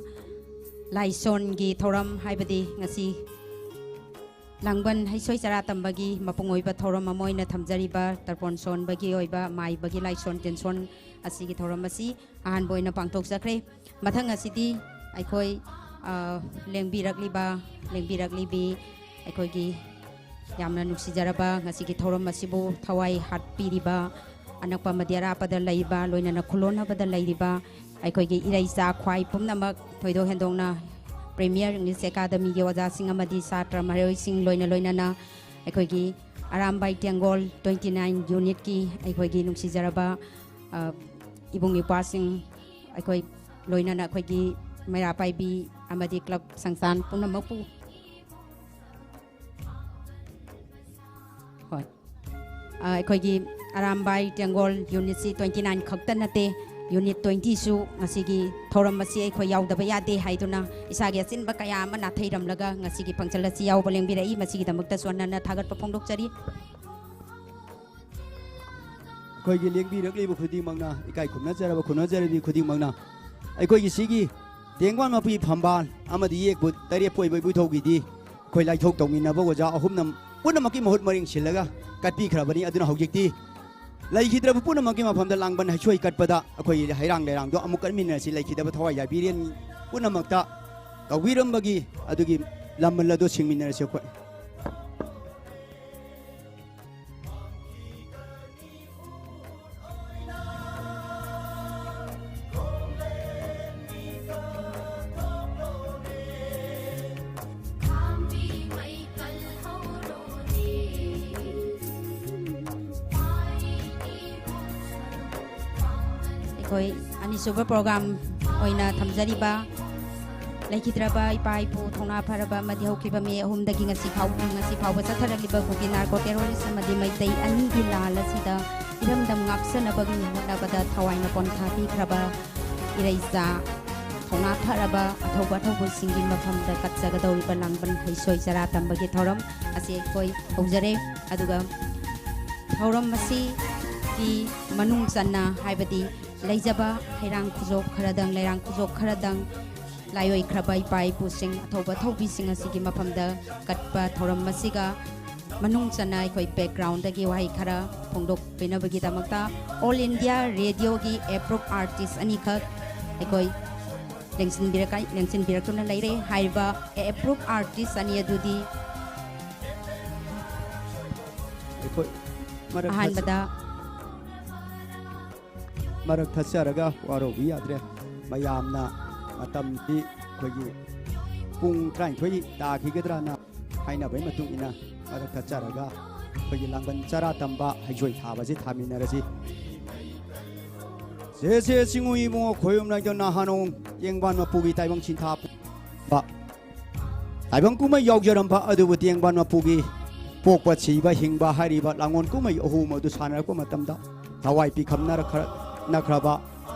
ꯂꯥꯏꯁꯣꯟꯒꯤ ꯊꯧꯔꯝ, ꯍꯥꯏꯕꯗꯤ ꯉꯁꯤ ꯂꯥꯡꯕꯟ ꯍꯩꯁꯣꯏ ꯆꯔꯥ ꯇꯝꯕꯒꯤ ꯃꯄꯨꯡ ꯑꯣꯏꯕ ꯊꯧꯔꯝ ꯑꯃ ꯑꯣꯏꯅ ꯊꯝꯖꯔꯤꯕ ꯇꯔꯄꯣꯟ ꯁꯣꯟꯕꯒꯤ ꯑꯣꯏꯕ ꯃꯥꯏꯕꯒꯤ ꯂꯥꯏꯁꯣꯟ ꯇꯤꯟꯁꯣꯟ ꯑꯁꯤꯒꯤ ꯊꯧꯔꯝ ꯑꯁꯤ ꯑꯍꯥꯟꯕ ꯑꯣꯏꯅ ꯄꯥꯡꯊꯣꯛꯆꯈ꯭ꯔꯦ꯫ ꯃꯊꯪ ꯑꯁꯤꯗꯤ ꯑꯩꯈꯣꯏ, ꯑ, ꯂꯦꯡꯕꯤꯔꯛꯂꯤꯕ, ꯂꯦꯡꯕꯤꯔꯛꯂꯤꯕꯤ ꯑꯩꯈꯣꯏꯒꯤ ꯌꯥꯝꯅ ꯅꯨꯡꯁꯤꯖꯔꯕ, ꯉꯁꯤꯒꯤ ꯊꯧꯔꯝ ꯑꯁꯤꯕꯨ ꯊꯋꯥꯏ ꯍꯥꯞꯄꯤꯔꯤꯕ, ꯑꯅꯛꯄ ꯑꯃꯗꯤ ꯑꯔꯥꯞꯄꯗ ꯂꯩꯕ, ꯂꯣꯏꯅꯅ ꯈꯨꯂꯣꯟꯅꯕꯗ ꯂꯩꯔꯤꯕ ꯑꯩꯈꯣꯏꯒꯤ ꯏꯔꯩꯆꯥ ꯈ꯭ꯋꯥꯏ ꯄꯨꯝꯅꯃꯛ, ꯊꯣꯏꯗꯣꯛ ꯍꯦꯟꯗꯣꯛꯅ Premier English Academyꯒꯤ ꯑꯣꯖꯥꯁꯤꯡ ꯑꯃꯗꯤ ꯁꯥꯇ꯭ꯔ ꯃꯍꯩꯔꯣꯏꯁꯤꯡ, ꯂꯣꯏꯅ ꯂꯣꯏꯅꯅ ꯑꯩꯈꯣꯏꯒꯤ ꯑꯔꯥꯝꯕꯥꯏ ꯇꯦꯡꯒꯣꯜ twenty nine unitꯀꯤ ꯑꯩꯈꯣꯏꯒꯤ ꯅꯨꯡꯁꯤꯖꯔꯕ, ꯑ, ꯏꯕꯨꯡ ꯏꯄ꯭ꯋꯥꯁꯤꯡ, ꯑꯩꯈꯣꯏ ꯂꯣꯏꯅꯅ ꯑꯩꯈꯣꯏꯒꯤ ꯃꯩꯔꯥ ꯄꯥꯏꯕꯤ ꯑꯃꯗꯤ club ꯁꯪꯁꯊꯥꯟ ꯄꯨꯝꯅꯃꯛꯄꯨ, ꯍꯣꯏ, ꯑ, ꯑꯩꯈꯣꯏꯒꯤ ꯑꯔꯥꯝꯕꯥꯏ ꯇꯦꯡꯒꯣꯜ unitꯁꯤ twenty nine ꯈꯛꯇ ꯅꯠꯇꯦ, unit twentyꯁꯨ ꯉꯁꯤꯒꯤ ꯊꯧꯔꯝ ꯑꯁꯤ ꯑꯩꯈꯣꯏ ꯌꯥꯎꯗꯕ ꯌꯥꯗꯦ ꯍꯥꯏꯗꯨꯅ ꯏꯁꯥꯒꯤ ꯑꯆꯤꯟꯕ ꯀꯌꯥ ꯑꯃ ꯅꯥꯊꯩꯔꯝꯂꯒ ꯉꯁꯤꯒꯤ function ꯑꯁꯤ ꯌꯥꯎꯕ ꯂꯦꯡꯕꯤꯔꯛꯏ꯫ ꯃꯁꯤꯒꯤꯗꯃꯛꯇꯁꯨ ꯍꯟꯅ ꯍꯟꯅ ꯊꯥꯒꯠꯄ ꯐꯣꯡꯗꯣꯛꯆꯔꯤ꯫ ꯑꯩꯈꯣꯏꯒꯤ ꯂꯦꯡꯕꯤꯔꯛꯂꯤꯕ ꯈꯨꯗꯤꯡꯃꯛꯅ, ꯏꯀꯥꯏ ꯈꯨꯝꯅꯖꯔꯕ ꯈꯨꯝꯅꯖꯔꯕꯤ ꯈꯨꯗꯤꯡꯃꯛꯅ, ꯑꯩꯈꯣꯏꯒꯤ ꯁꯤꯒꯤ ꯇꯦꯡꯕꯥꯟ ꯃꯄꯤ ꯐꯝꯕꯥꯜ ꯑꯃꯗꯤ ꯌꯦꯛꯄꯨ ꯇꯔꯦꯠꯄꯨ ꯑꯣꯏꯕ ꯏꯕꯨꯙꯧꯒꯤꯗꯤ ꯑꯩꯈꯣꯏ ꯂꯥꯏꯊꯣꯛ ꯇꯧꯃꯤꯟꯅꯕ ꯑꯣꯖꯥ ꯑꯍꯨꯝꯅ ꯄꯨꯝꯅꯃꯛꯀꯤ ꯃꯍꯨꯠ ꯃꯔꯤꯡ ꯁꯤꯜꯂꯒ ꯀꯠꯄꯤꯈ꯭ꯔꯕꯅꯤ꯫ ꯑꯗꯨꯅ ꯍꯧꯖꯤꯛꯇꯤ ꯂꯩꯈꯤꯗ꯭ꯔꯕ ꯄꯨꯝꯅꯃꯛꯀꯤ ꯃꯐꯝꯗ ꯂꯥꯡꯕꯟ ꯍꯩꯁꯣꯏ ꯀꯠꯄꯗ ꯑꯩꯈꯣꯏꯒꯤ ꯍꯩꯔꯥꯡ ꯂꯩꯔꯥꯡꯗꯣ ꯑꯃꯨꯛ ꯀꯠꯃꯤꯟꯅꯔꯁꯤ꯫ ꯂꯩꯈꯤꯗꯕ ꯊꯋꯥꯏ ꯌꯥꯕꯤꯔꯦꯟ ꯄꯨꯝꯅꯃꯛꯇ ꯇꯧꯕꯤꯔꯝꯕꯒꯤ ꯑꯗꯨꯒꯤ ꯂꯃꯟ ꯑꯗꯨ ꯁꯤꯡꯃꯤꯟꯅꯔꯁꯤ ꯑꯩꯈꯣꯏ꯫ ꯑꯩꯈꯣꯏ ꯑꯅꯤꯁꯨꯕ program ꯑꯣꯏꯅ ꯊꯝꯖꯔꯤꯕ ꯂꯩꯈꯤꯗ꯭ꯔꯕ ꯏꯄꯥ ꯏꯄꯨ ꯊꯧꯅꯥ ꯐꯔꯕ ꯑꯃꯗꯤ ꯍꯧꯈꯤꯕ ꯃꯦ ꯑꯍꯨꯝꯗꯒꯤ ꯉꯁꯤ ꯐꯥꯎ, ꯉꯁꯤ ꯐꯥꯎꯕ ꯆꯠꯊꯔꯛꯂꯤꯕ ꯀꯨꯀꯤ narco terrorist ꯑꯃꯗꯤ ꯃꯩꯇꯩ ꯑꯅꯤꯒꯤ ꯂꯥꯜ ꯑꯁꯤꯗ ꯏꯔꯝꯗꯝ ꯉꯥꯛꯆꯅꯕꯒꯤ ꯍꯣꯠꯅꯕꯗ ꯊꯋꯥꯏꯅ ꯄꯣꯟꯊꯥ ꯄꯤꯈ꯭ꯔꯕ ꯏꯔꯩꯆꯥ ꯊꯧꯅꯥ ꯐꯔꯕ ꯑꯊꯧꯕ ꯑꯊꯧꯕꯁꯤꯡꯒꯤ ꯃꯐꯝꯗ ꯀꯠꯆꯒꯗꯧꯔꯤꯕ ꯂꯥꯡꯕꯟ ꯍꯩꯁꯣꯏ ꯆꯔꯥ ꯇꯝꯕꯒꯤ ꯊꯧꯔꯝ ꯑꯁꯤ ꯑꯩꯈꯣꯏ ꯍꯧꯖꯔꯦ꯫ ꯑꯗꯨꯒ ꯊꯧꯔꯝ ꯑꯁꯤ ꯃꯅꯨꯡ ꯆꯟꯅ, ꯍꯥꯏꯕꯗꯤ ꯂꯩꯖꯕ ꯍꯩꯔꯥꯡ ꯈꯨꯖꯣꯞ ꯈꯔꯗꯪ, ꯂꯩꯔꯥꯡ ꯈꯨꯖꯣꯞ ꯈꯔꯗꯪ ꯂꯥꯏꯑꯣꯏꯈ꯭ꯔꯕ ꯏꯄꯥ ꯏꯄꯨꯁꯤꯡ, ꯑꯊꯧꯕ ꯑꯊꯧꯕꯤꯁꯤꯡ ꯑꯁꯤꯒꯤ ꯃꯐꯝꯗ ꯀꯠꯄ ꯊꯧꯔꯝ ꯑꯁꯤꯒ ꯃꯅꯨꯡ ꯆꯟꯅ ꯑꯩꯈꯣꯏ background ꯗꯒꯤ ꯋꯥꯍꯩ ꯈꯔ ꯐꯣꯡꯗꯣꯛꯄꯤꯅꯕꯒꯤꯗꯃꯛꯇ All India Radio ꯒꯤ approved artist ꯑꯅꯤꯈꯛ ꯑꯩꯈꯣꯏ ꯂꯦꯡꯁꯤꯟꯕꯤꯔꯛ-, ꯂꯦꯡꯁꯤꯟꯕꯤꯔꯛꯇꯨꯅ ꯂꯩꯔꯦ꯫ ꯍꯥꯏꯔꯤꯕ approved artist ꯑꯅꯤ ꯑꯗꯨꯗꯤ ꯑꯩꯈꯣꯏ ꯃꯔꯛ ꯑꯍꯥꯟꯕꯗ ꯃꯔꯛ ꯊꯠꯆꯔꯒ ꯋꯥꯔꯧꯕꯤ ꯌꯥꯗ꯭ꯔꯦ꯫ ꯃꯌꯥꯝꯅ ꯃꯇꯝꯗꯤ ꯑꯩꯈꯣꯏꯒꯤ ꯄꯨꯡ ꯇꯔꯥꯅꯤꯊꯣꯏ ꯇꯥꯈꯤꯒꯗ꯭ꯔꯥꯅ ꯍꯥꯏꯅꯕꯒꯤ ꯃꯇꯨꯡ ꯏꯟꯅ ꯃꯔꯛ ꯊꯠꯆꯔꯒ ꯑꯩꯈꯣꯏꯒꯤ ꯂꯥꯡꯕꯟ ꯆꯔꯥ ꯇꯝꯕ ꯍꯩꯖꯣꯏ ꯊꯥꯕꯁꯤ ꯊꯥꯃꯤꯟꯅꯔꯁꯤ꯫ ꯁꯦ ꯁꯦ ꯆꯤꯡꯉꯨ ꯏꯕꯨꯡꯉꯣ ꯈꯣꯏꯌꯨꯝ ꯅꯥꯏꯗꯣ ꯅꯍꯥꯅꯣꯡ ꯇꯦꯡꯕꯥꯟ ꯃꯄꯨꯒꯤ ꯇꯥꯏꯕꯪ ꯁꯤꯟꯊꯥ ꯄꯨꯕ ꯇꯥꯏꯕꯪ ꯀꯨꯝꯍꯩ ꯌꯥꯎꯖꯔꯝꯕ ꯑꯗꯨꯕꯨ ꯇꯦꯡꯕꯥꯟ ꯃꯄꯨꯒꯤ ꯄꯣꯛꯄ, ꯁꯤꯕ, ꯍꯤꯡꯕ ꯍꯥꯏꯔꯤꯕ ꯂꯥꯡꯑꯣꯟ ꯀꯨꯝꯍꯩ ꯑꯍꯨꯝ ꯑꯗꯨ ꯁꯥꯟꯅꯔꯛꯄ ꯃꯇꯝꯗ ꯊꯋꯥꯏ ꯄꯤꯈꯝꯅꯔꯛꯈ꯭ꯔ-, ꯅꯈ꯭ꯔꯕ,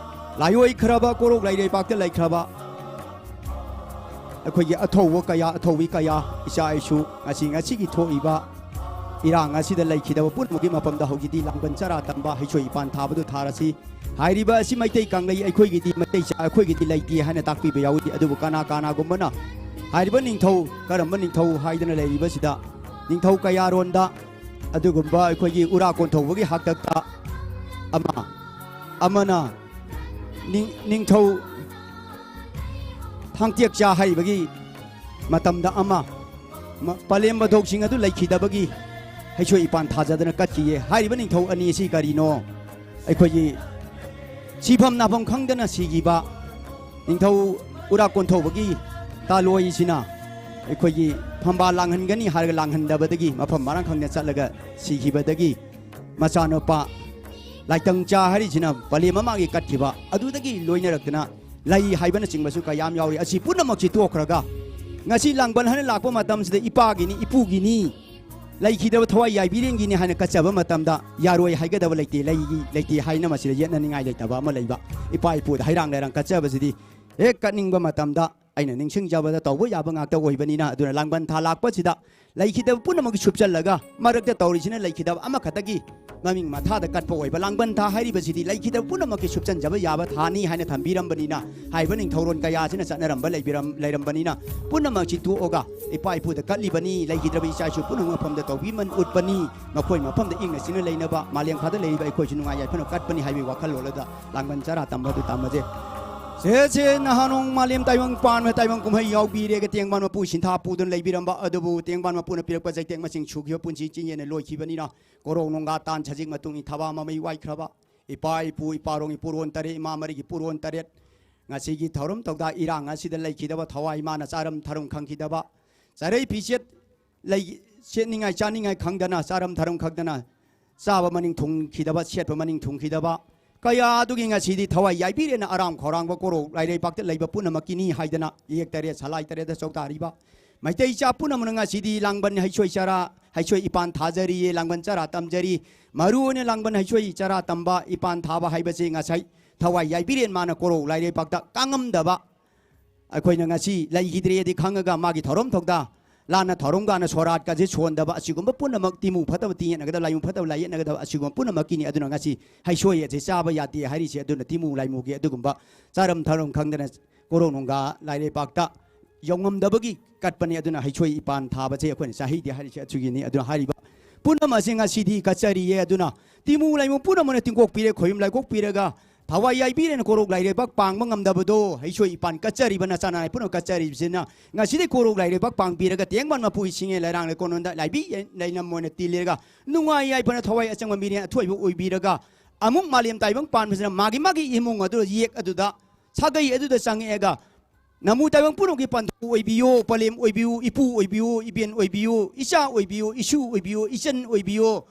ꯂꯥꯏꯑꯣꯏꯈ꯭ꯔꯕ ꯀꯣꯔꯧ ꯂꯩꯔꯩꯕꯥꯛꯇ ꯂꯩꯈ꯭ꯔꯕ ꯑꯩꯈꯣꯏꯒꯤ ꯑꯊꯧꯕ ꯀꯌꯥ, ꯑꯊꯧꯕꯤ ꯀꯌꯥ, ꯏꯆꯥ ꯏꯁꯨ, ꯉꯁꯤ, ꯉꯁꯤꯒꯤ ꯊꯣꯛꯏꯕ ꯏꯔꯥꯡ ꯑꯁꯤꯗ ꯂꯩꯈꯤꯗꯕ ꯄꯨꯝꯅꯃꯛꯀꯤ ꯃꯐꯝꯗ ꯍꯧꯖꯤꯛꯇꯤ ꯂꯥꯡꯕꯟ ꯆꯔꯥ ꯇꯝꯕ, ꯍꯩꯁꯣꯏ ꯏꯄꯥꯟ ꯊꯥꯕꯗꯨ ꯊꯥꯔꯁꯤ꯫ ꯍꯥꯏꯔꯤꯕ ꯑꯁꯤ ꯃꯩꯇꯩ ꯀꯪꯂꯩ ꯑꯩꯈꯣꯏꯒꯤꯗꯤ, ꯃꯩꯇꯩ ꯆꯥ ꯑꯩꯈꯣꯏꯒꯤꯗꯤ ꯂꯩꯇꯦ ꯍꯥꯏꯅ ꯇꯥꯛꯄꯤꯕ ꯌꯥꯎꯏ꯫ ꯑꯗꯨꯕꯨ ꯀꯅꯥ ꯀꯅꯥꯒꯨꯝꯕꯅ ꯍꯥꯏꯔꯤꯕ ꯅꯤꯡꯊꯧ, ꯀꯔꯝꯕ ꯅꯤꯡꯊꯧ ꯍꯥꯏꯗꯅ ꯂꯩꯔꯤꯕꯁꯤꯗ, ꯅꯤꯡꯊꯧ ꯀꯌꯥꯔꯣꯟꯗ ꯑꯗꯨꯒꯨꯝꯕ ꯑꯩꯈꯣꯏꯒꯤ ꯎꯔꯥ ꯀꯣꯟꯊꯧꯕꯒꯤ ꯍꯥꯛꯇꯛꯇ ꯑꯃ, ꯑꯃꯅ ꯅꯤꯡ-, ꯅꯤꯡꯊꯧ ꯊꯥꯡꯇꯦꯛꯆꯥ ꯍꯥꯏꯔꯤꯕꯒꯤ ꯃꯇꯝꯗ ꯑꯃ, ꯃ-, ꯄꯂꯦꯝ ꯃꯙꯧꯁꯤꯡ ꯑꯗꯨ ꯂꯩꯈꯤꯗꯕꯒꯤ ꯍꯩꯁꯣꯏ ꯏꯄꯥꯟ ꯊꯥꯖꯗꯅ ꯀꯠꯈꯤꯌꯦ꯫ ꯍꯥꯏꯔꯤꯕ ꯅꯤꯡꯊꯧ ꯑꯅꯤ ꯑꯁꯤ ꯀꯔꯤꯅꯣ? ꯑꯩꯈꯣꯏꯒꯤ ꯁꯤꯐꯝ ꯅꯥꯐꯝ ꯈꯪꯗꯅ ꯁꯤꯈꯤꯕ ꯅꯤꯡꯊꯧ ꯎꯔꯥ ꯀꯣꯟꯊꯧꯕꯒꯤ ꯇꯥꯂꯣꯏꯁꯤꯅ ꯑꯩꯈꯣꯏꯒꯤ ꯐꯝꯕꯥꯜ ꯂꯥꯡꯍꯟꯒꯅꯤ ꯍꯥꯏꯔꯒ ꯂꯥꯡꯍꯟꯗꯕꯗꯒꯤ ꯃꯐꯝ ꯃꯔꯥꯡ ꯈꯪꯗꯅ ꯆꯠꯂꯒ ꯁꯤꯈꯤꯕꯗꯒꯤ ꯃꯆꯥꯅꯨꯄꯥ ꯂꯥꯏꯇꯪꯆꯥ ꯍꯥꯏꯔꯤꯁꯤꯅ ꯄꯂꯦꯝ ꯃꯃꯥꯒꯤ ꯀꯠꯈꯤꯕ ꯑꯗꯨꯗꯒꯤ ꯂꯣꯏꯅꯔꯛꯇꯅ ꯂꯩ ꯍꯥꯏꯕꯅꯆꯤꯡꯕꯁꯨ ꯀꯌꯥꯝ ꯌꯥꯎꯔꯤ꯫ ꯑꯁꯤ ꯄꯨꯝꯅꯃꯛꯁꯤ ꯇꯣꯛꯈ꯭ꯔꯒ ꯉꯁꯤ ꯂꯥꯡꯕꯟ ꯍꯥꯏꯅ ꯂꯥꯛꯄ ꯃꯇꯝꯁꯤꯗ ꯏꯄꯥꯒꯤꯅꯤ, ꯏꯄꯨꯒꯤꯅꯤ, ꯂꯩꯈꯤꯗꯕ ꯊꯋꯥꯏ ꯌꯥꯏꯕꯤꯔꯦꯟꯒꯤꯅꯤ ꯍꯥꯏꯅ ꯀꯠꯆꯕ ꯃꯇꯝꯗ ꯌꯥꯔꯣꯏ ꯍꯥꯏꯒꯗꯕ ꯂꯩꯇꯦ꯫ ꯂꯩꯒꯤ ꯂꯩꯇꯦ ꯍꯥꯏꯅ ꯃꯁꯤꯗ ꯌꯦꯠꯅꯅꯤꯡꯉꯥꯏ ꯂꯩꯇꯕ ꯑꯃ ꯂꯩꯕ꯫ ꯏꯄꯥ ꯏꯄꯨꯗ ꯍꯩꯔꯥꯡ ꯂꯩꯔꯥꯡ ꯀꯠꯆꯕꯁꯤꯗꯤ ꯍꯦꯛ ꯀꯠꯅꯤꯡꯕ ꯃꯇꯝꯗ ꯑꯩꯅ ꯅꯤꯡꯁꯤꯡꯖꯕꯗ ꯇꯧꯕ ꯌꯥꯕ ꯉꯥꯛꯇ ꯑꯣꯏꯕꯅꯤꯅ, ꯑꯗꯨꯅ ꯂꯥꯡꯕꯟ ꯊꯥ ꯂꯥꯛꯄꯁꯤꯗ ꯂꯩꯈꯤꯗꯕ ꯄꯨꯝꯅꯃꯛꯀꯤ ꯁꯨꯞꯆꯜꯂꯒ ꯃꯔꯛꯇ ꯇꯧꯔꯤꯁꯤꯅ ꯂꯩꯈꯤꯗꯕ ꯑꯃꯈꯛꯇꯒꯤ ꯃꯃꯤꯡ ꯃꯊꯥꯗ ꯀꯠꯄ ꯑꯣꯏꯕ꯫ ꯂꯥꯡꯕꯟ ꯊꯥ ꯍꯥꯏꯔꯤꯕꯁꯤꯗꯤ ꯂꯩꯈꯤꯗꯕ ꯄꯨꯝꯅꯃꯛꯀꯤ ꯁꯨꯞꯆꯟꯖꯕ ꯌꯥꯕ ꯊꯥꯅꯤ ꯍꯥꯏꯅ ꯊꯝꯕꯤꯔꯝꯕꯅꯤꯅ, ꯍꯥꯏꯔꯤꯕ ꯅꯤꯡꯊꯧꯔꯣꯟ ꯀꯌꯥꯁꯤꯅ ꯆꯠꯅꯔꯝꯕ ꯂꯩꯕꯤꯔꯝ-, ꯂꯩꯔꯝꯕꯅꯤꯅ, ꯄꯨꯝꯅꯃꯛꯁꯤ ꯇꯣꯛꯑꯒ ꯏꯄꯥ ꯏꯄꯨꯗ ꯀꯠꯂꯤꯕꯅꯤ꯫ ꯂꯩꯈꯤꯗ꯭ꯔꯕ ꯏꯆꯥ ꯏꯁꯨ ꯄꯨꯝꯅꯃꯛ ꯃꯐꯝꯗ ꯇꯧꯕꯤꯃꯟ ꯎꯠꯄꯅꯤ꯫ ꯃꯈꯣꯏ ꯃꯐꯝꯗ ꯏꯪꯅ ꯆꯤꯛꯅ ꯂꯩꯅꯕ, ꯃꯥꯂꯦꯝ ꯈꯥꯗ ꯂꯩꯔꯤꯕ ꯑꯩꯈꯣꯏꯁꯨ ꯅꯨꯡꯉꯥꯏ ꯌꯥꯏꯐꯅ ꯀꯠꯄꯅꯤ ꯍꯥꯏꯕꯒꯤ ꯋꯥꯈꯜꯂꯣꯟ ꯑꯗꯨꯗ ꯂꯥꯡꯕꯟ ꯆꯔꯥ ꯇꯝꯕ ꯑꯗꯨ ꯇꯝꯃꯁꯦ꯫ ꯁꯦ ꯁꯦ ꯅꯍꯥꯟ ꯅꯣꯡ ꯃꯥꯂꯦꯝ ꯇꯥꯏꯕꯪ ꯄꯥꯟꯕ ꯇꯥꯏꯕꯪ ꯀꯨꯝꯍꯩ ꯌꯥꯎꯕꯤꯔꯦꯒ ꯇꯦꯡꯕꯥꯟ ꯃꯄꯨ ꯁꯤꯟꯊꯥ ꯄꯨꯗꯨꯅ ꯂꯩꯕꯤꯔꯝꯕ ꯑꯗꯨꯕꯨ ꯇꯦꯡꯕꯥꯟ ꯃꯄꯨꯅ ꯄꯤꯔꯛꯄ ꯆꯩꯇꯦꯛ ꯃꯁꯤꯡ ꯁꯨꯈꯤꯕ ꯄꯨꯟꯁꯤ ꯆꯤꯡꯌꯦꯅ ꯂꯣꯏꯈꯤꯕꯅꯤꯅ, ꯀꯣꯔꯧ ꯅꯣꯡꯒꯥ ꯇꯥꯟ ꯁꯖꯤꯛ ꯃꯇꯨꯡ ꯏꯟ ꯊꯕꯥ ꯃꯃꯩ ꯋꯥꯏꯈ꯭ꯔꯕ ꯏꯄꯥ ꯏꯄꯨ ꯏꯄꯥꯔꯣꯡ ꯏꯄꯨꯔꯣꯟ ꯇꯔꯦꯠ ꯏꯃꯥ ꯃꯔꯤꯒꯤ ꯄꯨꯔꯣꯟ ꯇꯔꯦꯠ ꯉꯁꯤꯒꯤ ꯊꯧꯔꯝ ꯊꯧꯗꯥ ꯏꯔꯥꯡ ꯑꯁꯤꯗ ꯂꯩꯈꯤꯗꯕ ꯊꯋꯥꯏ ꯏꯃꯥꯅ ꯆꯥꯔꯝ ꯊꯔꯝ ꯈꯪꯈꯤꯗꯕ ꯆꯔꯩ ꯐꯤꯁꯦꯠ ꯂꯩ-, ꯁꯦꯠꯅꯤꯡꯉꯥꯏ ꯆꯥꯅꯤꯡꯉꯥꯏ ꯈꯪꯗꯅ, ꯆꯥꯔꯝ ꯊꯔꯝ ꯈꯪꯗꯅ, ꯆꯥꯕ ꯃꯅꯤꯡ ꯊꯨꯡꯈꯤꯗꯕ, ꯁꯦꯠꯄ ꯃꯅꯤꯡ ꯊꯨꯡꯈꯤꯗꯕ ꯀꯌꯥ ꯑꯗꯨꯒꯤ ꯉꯁꯤꯗꯤ ꯊꯋꯥꯏ ꯌꯥꯏꯕꯤꯔꯦꯅ ꯑꯔꯥꯝ ꯈꯧꯔꯥꯡꯕ ꯀꯣꯔꯧ ꯂꯥꯏꯔꯩꯕꯥꯛꯇ ꯂꯩꯕ ꯄꯨꯝꯅꯃꯛꯀꯤꯅꯤ ꯍꯥꯏꯗꯅ ꯏꯌꯦꯛ ꯇꯔꯦꯠ ꯁꯂꯥꯏ ꯇꯔꯦꯠꯇ ꯆꯧꯗꯥꯔꯤꯕ ꯃꯩꯇꯩ ꯏꯆꯥ ꯄꯨꯝꯅꯃꯛꯅ ꯉꯁꯤꯗꯤ ꯂꯥꯡꯕꯟ ꯍꯩꯁꯣꯏ ꯆꯔꯥ, ꯍꯩꯁꯣꯏ ꯏꯄꯥꯟ ꯊꯥꯖꯔꯤꯌꯦ, ꯂꯥꯡꯕꯟ ꯆꯔꯥ ꯇꯝꯖꯔꯤ꯫ ꯃꯔꯨꯑꯣꯏꯅ ꯂꯥꯡꯕꯟ ꯍꯩꯁꯣꯏ ꯆꯔꯥ ꯇꯝꯕ, ꯏꯄꯥꯟ ꯊꯥꯕ ꯍꯥꯏꯕꯁꯤ ꯉꯁꯥꯏ ꯊꯋꯥꯏ ꯌꯥꯏꯕꯤꯔꯦꯟ ꯃꯥꯅ ꯀꯣꯔꯧ ꯂꯥꯏꯔꯩꯕꯥꯛꯇ ꯀꯥꯡꯉꯝꯗꯕ ꯑꯩꯈꯣꯏꯅ ꯉꯁꯤ ꯂꯩꯈꯤꯗ꯭ꯔꯦꯗꯤ ꯈꯪꯉꯒ ꯃꯥꯒꯤ ꯊꯧꯔꯝ ꯊꯧꯗꯥ, ꯂꯥꯟꯅ ꯊꯧꯔꯝꯒꯥꯅ ꯁꯣꯔꯥꯠꯀꯁꯦ ꯁꯣꯟꯗꯕ, ꯑꯁꯤꯒꯨꯝꯕ ꯄꯨꯝꯅꯃꯛ ꯇꯤꯃꯨ ꯐꯠꯇꯕ ꯇꯤꯡꯌꯦꯠꯅꯒꯗꯕ, ꯂꯥꯏꯃꯨ ꯐꯠꯇꯕ ꯂꯥꯏꯌꯦꯠꯅꯒꯗꯕ, ꯑꯁꯤꯒꯨꯝꯕ ꯄꯨꯝꯅꯃꯛꯀꯤꯅꯤ꯫ ꯑꯗꯨꯅ ꯉꯁꯤ ꯍꯩꯁꯣꯏ ꯑꯁꯦ ꯆꯥꯕ ꯌꯥꯗꯦ ꯍꯥꯏꯔꯤꯁꯦ꯫ ꯑꯗꯨꯅ ꯇꯤꯃꯨ ꯂꯥꯏꯃꯨꯒꯤ ꯑꯗꯨꯒꯨꯝꯕ ꯆꯥꯔꯝ ꯊꯧꯔꯝ ꯈꯪꯗꯅ ꯀꯣꯔꯧ ꯅꯨꯡꯒꯥ ꯂꯥꯏꯔꯩꯕꯥꯛꯇ ꯌꯧꯉꯝꯗꯕꯒꯤ ꯀꯠꯄꯅꯤ꯫ ꯑꯗꯨꯅ ꯍꯩꯁꯣꯏ ꯏꯄꯥꯟ ꯊꯥꯕꯁꯦ ꯑꯩꯈꯣꯏꯅ ꯆꯥꯍꯩꯗꯦ ꯍꯥꯏꯔꯤꯁꯦ ꯑꯗꯨꯒꯤꯅꯤ꯫ ꯑꯗꯨꯅ ꯍꯥꯏꯔꯤꯕ ꯄꯨꯝꯅꯃꯛ ꯑꯁꯤ ꯉꯁꯤꯗꯤ ꯀꯠꯆꯔꯤꯌꯦ꯫ ꯑꯗꯨꯅ ꯇꯤꯃꯨ ꯂꯥꯏꯃꯨ ꯄꯨꯝꯅꯃꯛꯅ ꯇꯤꯡꯀꯣꯛꯄꯤꯔꯦ, ꯈꯣꯏꯌꯨꯝ ꯂꯥꯏꯀꯣꯛꯄꯤꯔꯒ ꯊꯋꯥꯏ ꯌꯥꯏꯕꯤꯔꯦꯅ ꯀꯣꯔꯧ ꯂꯥꯏꯔꯩꯕꯥꯛ ꯄꯥꯡꯕ ꯉꯝꯗꯕꯗꯣ ꯍꯩꯁꯣꯏ ꯏꯄꯥꯟ ꯀꯠꯆꯔꯤꯕ ꯅꯆꯥ ꯅꯅꯥꯏ ꯄꯨꯝꯅꯃꯛ ꯀꯠꯆꯔꯤꯕꯁꯤꯅ ꯉꯁꯤꯗꯤ ꯀꯣꯔꯧ ꯂꯥꯏꯔꯩꯕꯥꯛ ꯄꯥꯡꯕꯤꯔꯒ ꯇꯦꯡꯕꯥꯟ ꯃꯄꯨ ꯏꯁꯤꯡꯉꯦ ꯂꯩꯔꯥꯡ ꯂꯩꯀꯣꯟꯂꯣꯟꯗ ꯂꯥꯏꯕꯤ ꯂꯩꯅꯝ ꯑꯣꯏꯅ ꯇꯤꯜꯂꯤꯔꯒ ꯅꯨꯡꯉꯥꯏ ꯌꯥꯏꯐꯅ ꯊꯋꯥꯏ ꯑꯆꯪꯕ ꯃꯤꯔꯦꯟ ꯑꯊꯣꯏꯕ ꯑꯣꯏꯕꯤꯔꯒ ꯑꯃꯨꯛ ꯃꯥꯂꯦꯝ ꯇꯥꯏꯕꯪ ꯄꯥꯟꯕꯁꯤꯅ ꯃꯥꯒꯤ ꯃꯥꯒꯤ ꯏꯃꯨꯡ ꯑꯗꯨ ꯌꯦꯛ ꯑꯗꯨꯗ ꯁꯥꯒꯩ ꯑꯗꯨꯗ ꯆꯪꯉꯛꯑꯒ ꯅꯃꯨ ꯇꯥꯏꯕꯪ ꯄꯨꯝꯅꯃꯛꯀꯤ ꯄꯟꯊꯨ ꯑꯣꯏꯕꯤꯌꯨ, ꯄꯂꯦꯝ ꯑꯣꯏꯕꯤꯌꯨ, ꯏꯄꯨ ꯑꯣꯏꯕꯤꯌꯨ, ꯏꯕꯦꯟ ꯑꯣꯏꯕꯤꯌꯨ, ꯏꯆꯥ ꯑꯣꯏꯕꯤꯌꯨ, ꯏꯁꯨ ꯑꯣꯏꯕꯤꯌꯨ, ꯏꯆꯟ ꯑꯣꯏꯕꯤꯌꯨ,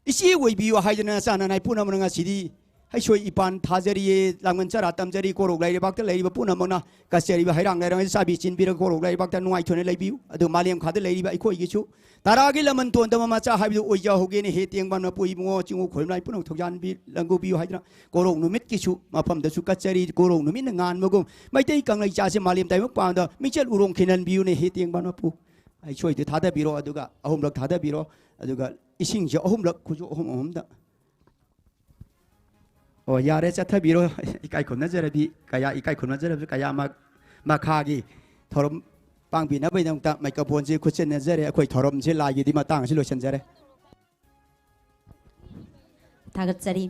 ꯏꯆꯦ ꯑꯣꯏꯕꯤꯌꯨ ꯍꯥꯏꯗꯅ ꯅꯆꯥ ꯅꯅꯥꯏ ꯄꯨꯝꯅꯃꯛꯅ ꯉꯁꯤꯗꯤ ꯍꯩꯁꯣꯏ ꯏꯄꯥꯟ ꯊꯥꯖꯔꯤꯌꯦ, ꯂꯥꯡꯕꯟ ꯆꯔꯥ ꯇꯝꯖꯔꯤ꯫ ꯀꯣꯔꯧ ꯂꯩꯔꯩꯕꯥꯛꯇ ꯂꯩꯔꯤꯕ ꯄꯨꯝꯅꯃꯛꯅ ꯀꯠꯆꯔꯤꯕ ꯍꯩꯔꯥꯡ ꯂꯩꯔꯥꯡꯁꯤ ꯆꯥꯕꯤ ꯆꯤꯟꯕꯤꯔꯒ ꯀꯣꯔꯧ ꯂꯩꯔꯩꯕꯥꯛꯇ ꯅꯨꯡꯉꯥꯏꯊꯣꯛꯅ ꯂꯩꯕꯤꯌꯨ꯫ ꯑꯗꯨ ꯃꯥꯂꯦꯝ ꯈꯥꯗ ꯂꯩꯔꯤꯕ ꯑꯩꯈꯣꯏꯒꯤꯁꯨ ꯇꯔꯥꯒꯤ ꯂꯃꯟ ꯇꯣꯟꯗꯕ ꯃꯆꯥ ꯍꯥꯏꯕꯗꯨ ꯑꯣꯏꯖꯍꯧꯒꯦꯅ ꯍꯦ ꯇꯦꯡꯕꯥꯟ ꯃꯄꯨ ꯏꯕꯨꯡꯉꯣ ꯆꯤꯡꯉꯨ ꯈꯣꯏꯃꯂꯥꯏ ꯄꯨꯝꯅꯃꯛ ꯊꯧꯖꯥꯟꯕꯤ ꯂꯪꯒꯨꯕꯤꯌꯨ ꯍꯥꯏꯗꯅ ꯀꯣꯔꯧ ꯅꯨꯃꯤꯠꯀꯤꯁꯨ ꯃꯐꯝꯗꯁꯨ ꯀꯠꯆꯔꯤ꯫ ꯀꯣꯔꯧ ꯅꯨꯃꯤꯠꯅ ꯉꯥꯟꯕꯒꯨꯝ ꯃꯩꯇꯩ ꯀꯪꯂꯩꯆꯥꯁꯦ ꯃꯥꯂꯦꯝ ꯇꯥꯏꯕꯪ ꯄꯥꯟꯗ ꯃꯤꯡꯆꯠ ꯎꯔꯣꯡ ꯈꯤꯜꯍꯟꯕꯤꯌꯨꯅꯦ ꯍꯦ ꯇꯦꯡꯕꯥꯟ ꯃꯄꯨ꯫ ꯍꯩꯁꯣꯏꯗꯨ ꯊꯥꯗꯕꯤꯔꯣ, ꯑꯗꯨꯒ ꯑꯍꯨꯝꯂꯛ ꯊꯥꯗꯕꯤꯔꯣ, ꯑꯗꯨꯒ ꯏꯁꯤꯡꯁꯦ ꯑꯍꯨꯝꯂꯛ ꯈꯨꯖꯨ ꯑꯍꯨꯝ ꯑꯍꯨꯝꯗ꯫ ꯑꯣ, ꯌꯥꯔꯦ, ꯆꯠꯊꯕꯤꯔꯣ꯫ ꯏꯀꯥꯏ ꯈꯨꯝꯅꯖꯔꯕꯤ ꯀꯌꯥ, ꯏꯀꯥꯏ ꯈꯨꯝꯅꯖꯔꯕꯁꯨ ꯀꯌꯥ ꯃ-, ꯃꯈꯥꯒꯤ ꯊꯧꯔꯝ ꯄꯥꯡꯕꯤꯅꯕꯒꯤꯗꯃꯛꯇ ꯃꯥꯏꯀ꯭ꯔꯣꯐꯣꯟꯁꯤ ꯈꯨꯠꯁꯤꯟꯅꯖꯔꯦ꯫ ꯑꯩꯈꯣꯏ ꯊꯧꯔꯝꯁꯤ ꯂꯥꯏꯒꯤꯗꯤ ꯃꯇꯥꯡ ꯑꯁꯤ ꯂꯣꯏꯁꯤꯟꯖꯔꯦ꯫ ꯊꯥꯒꯠꯆꯔꯤ꯫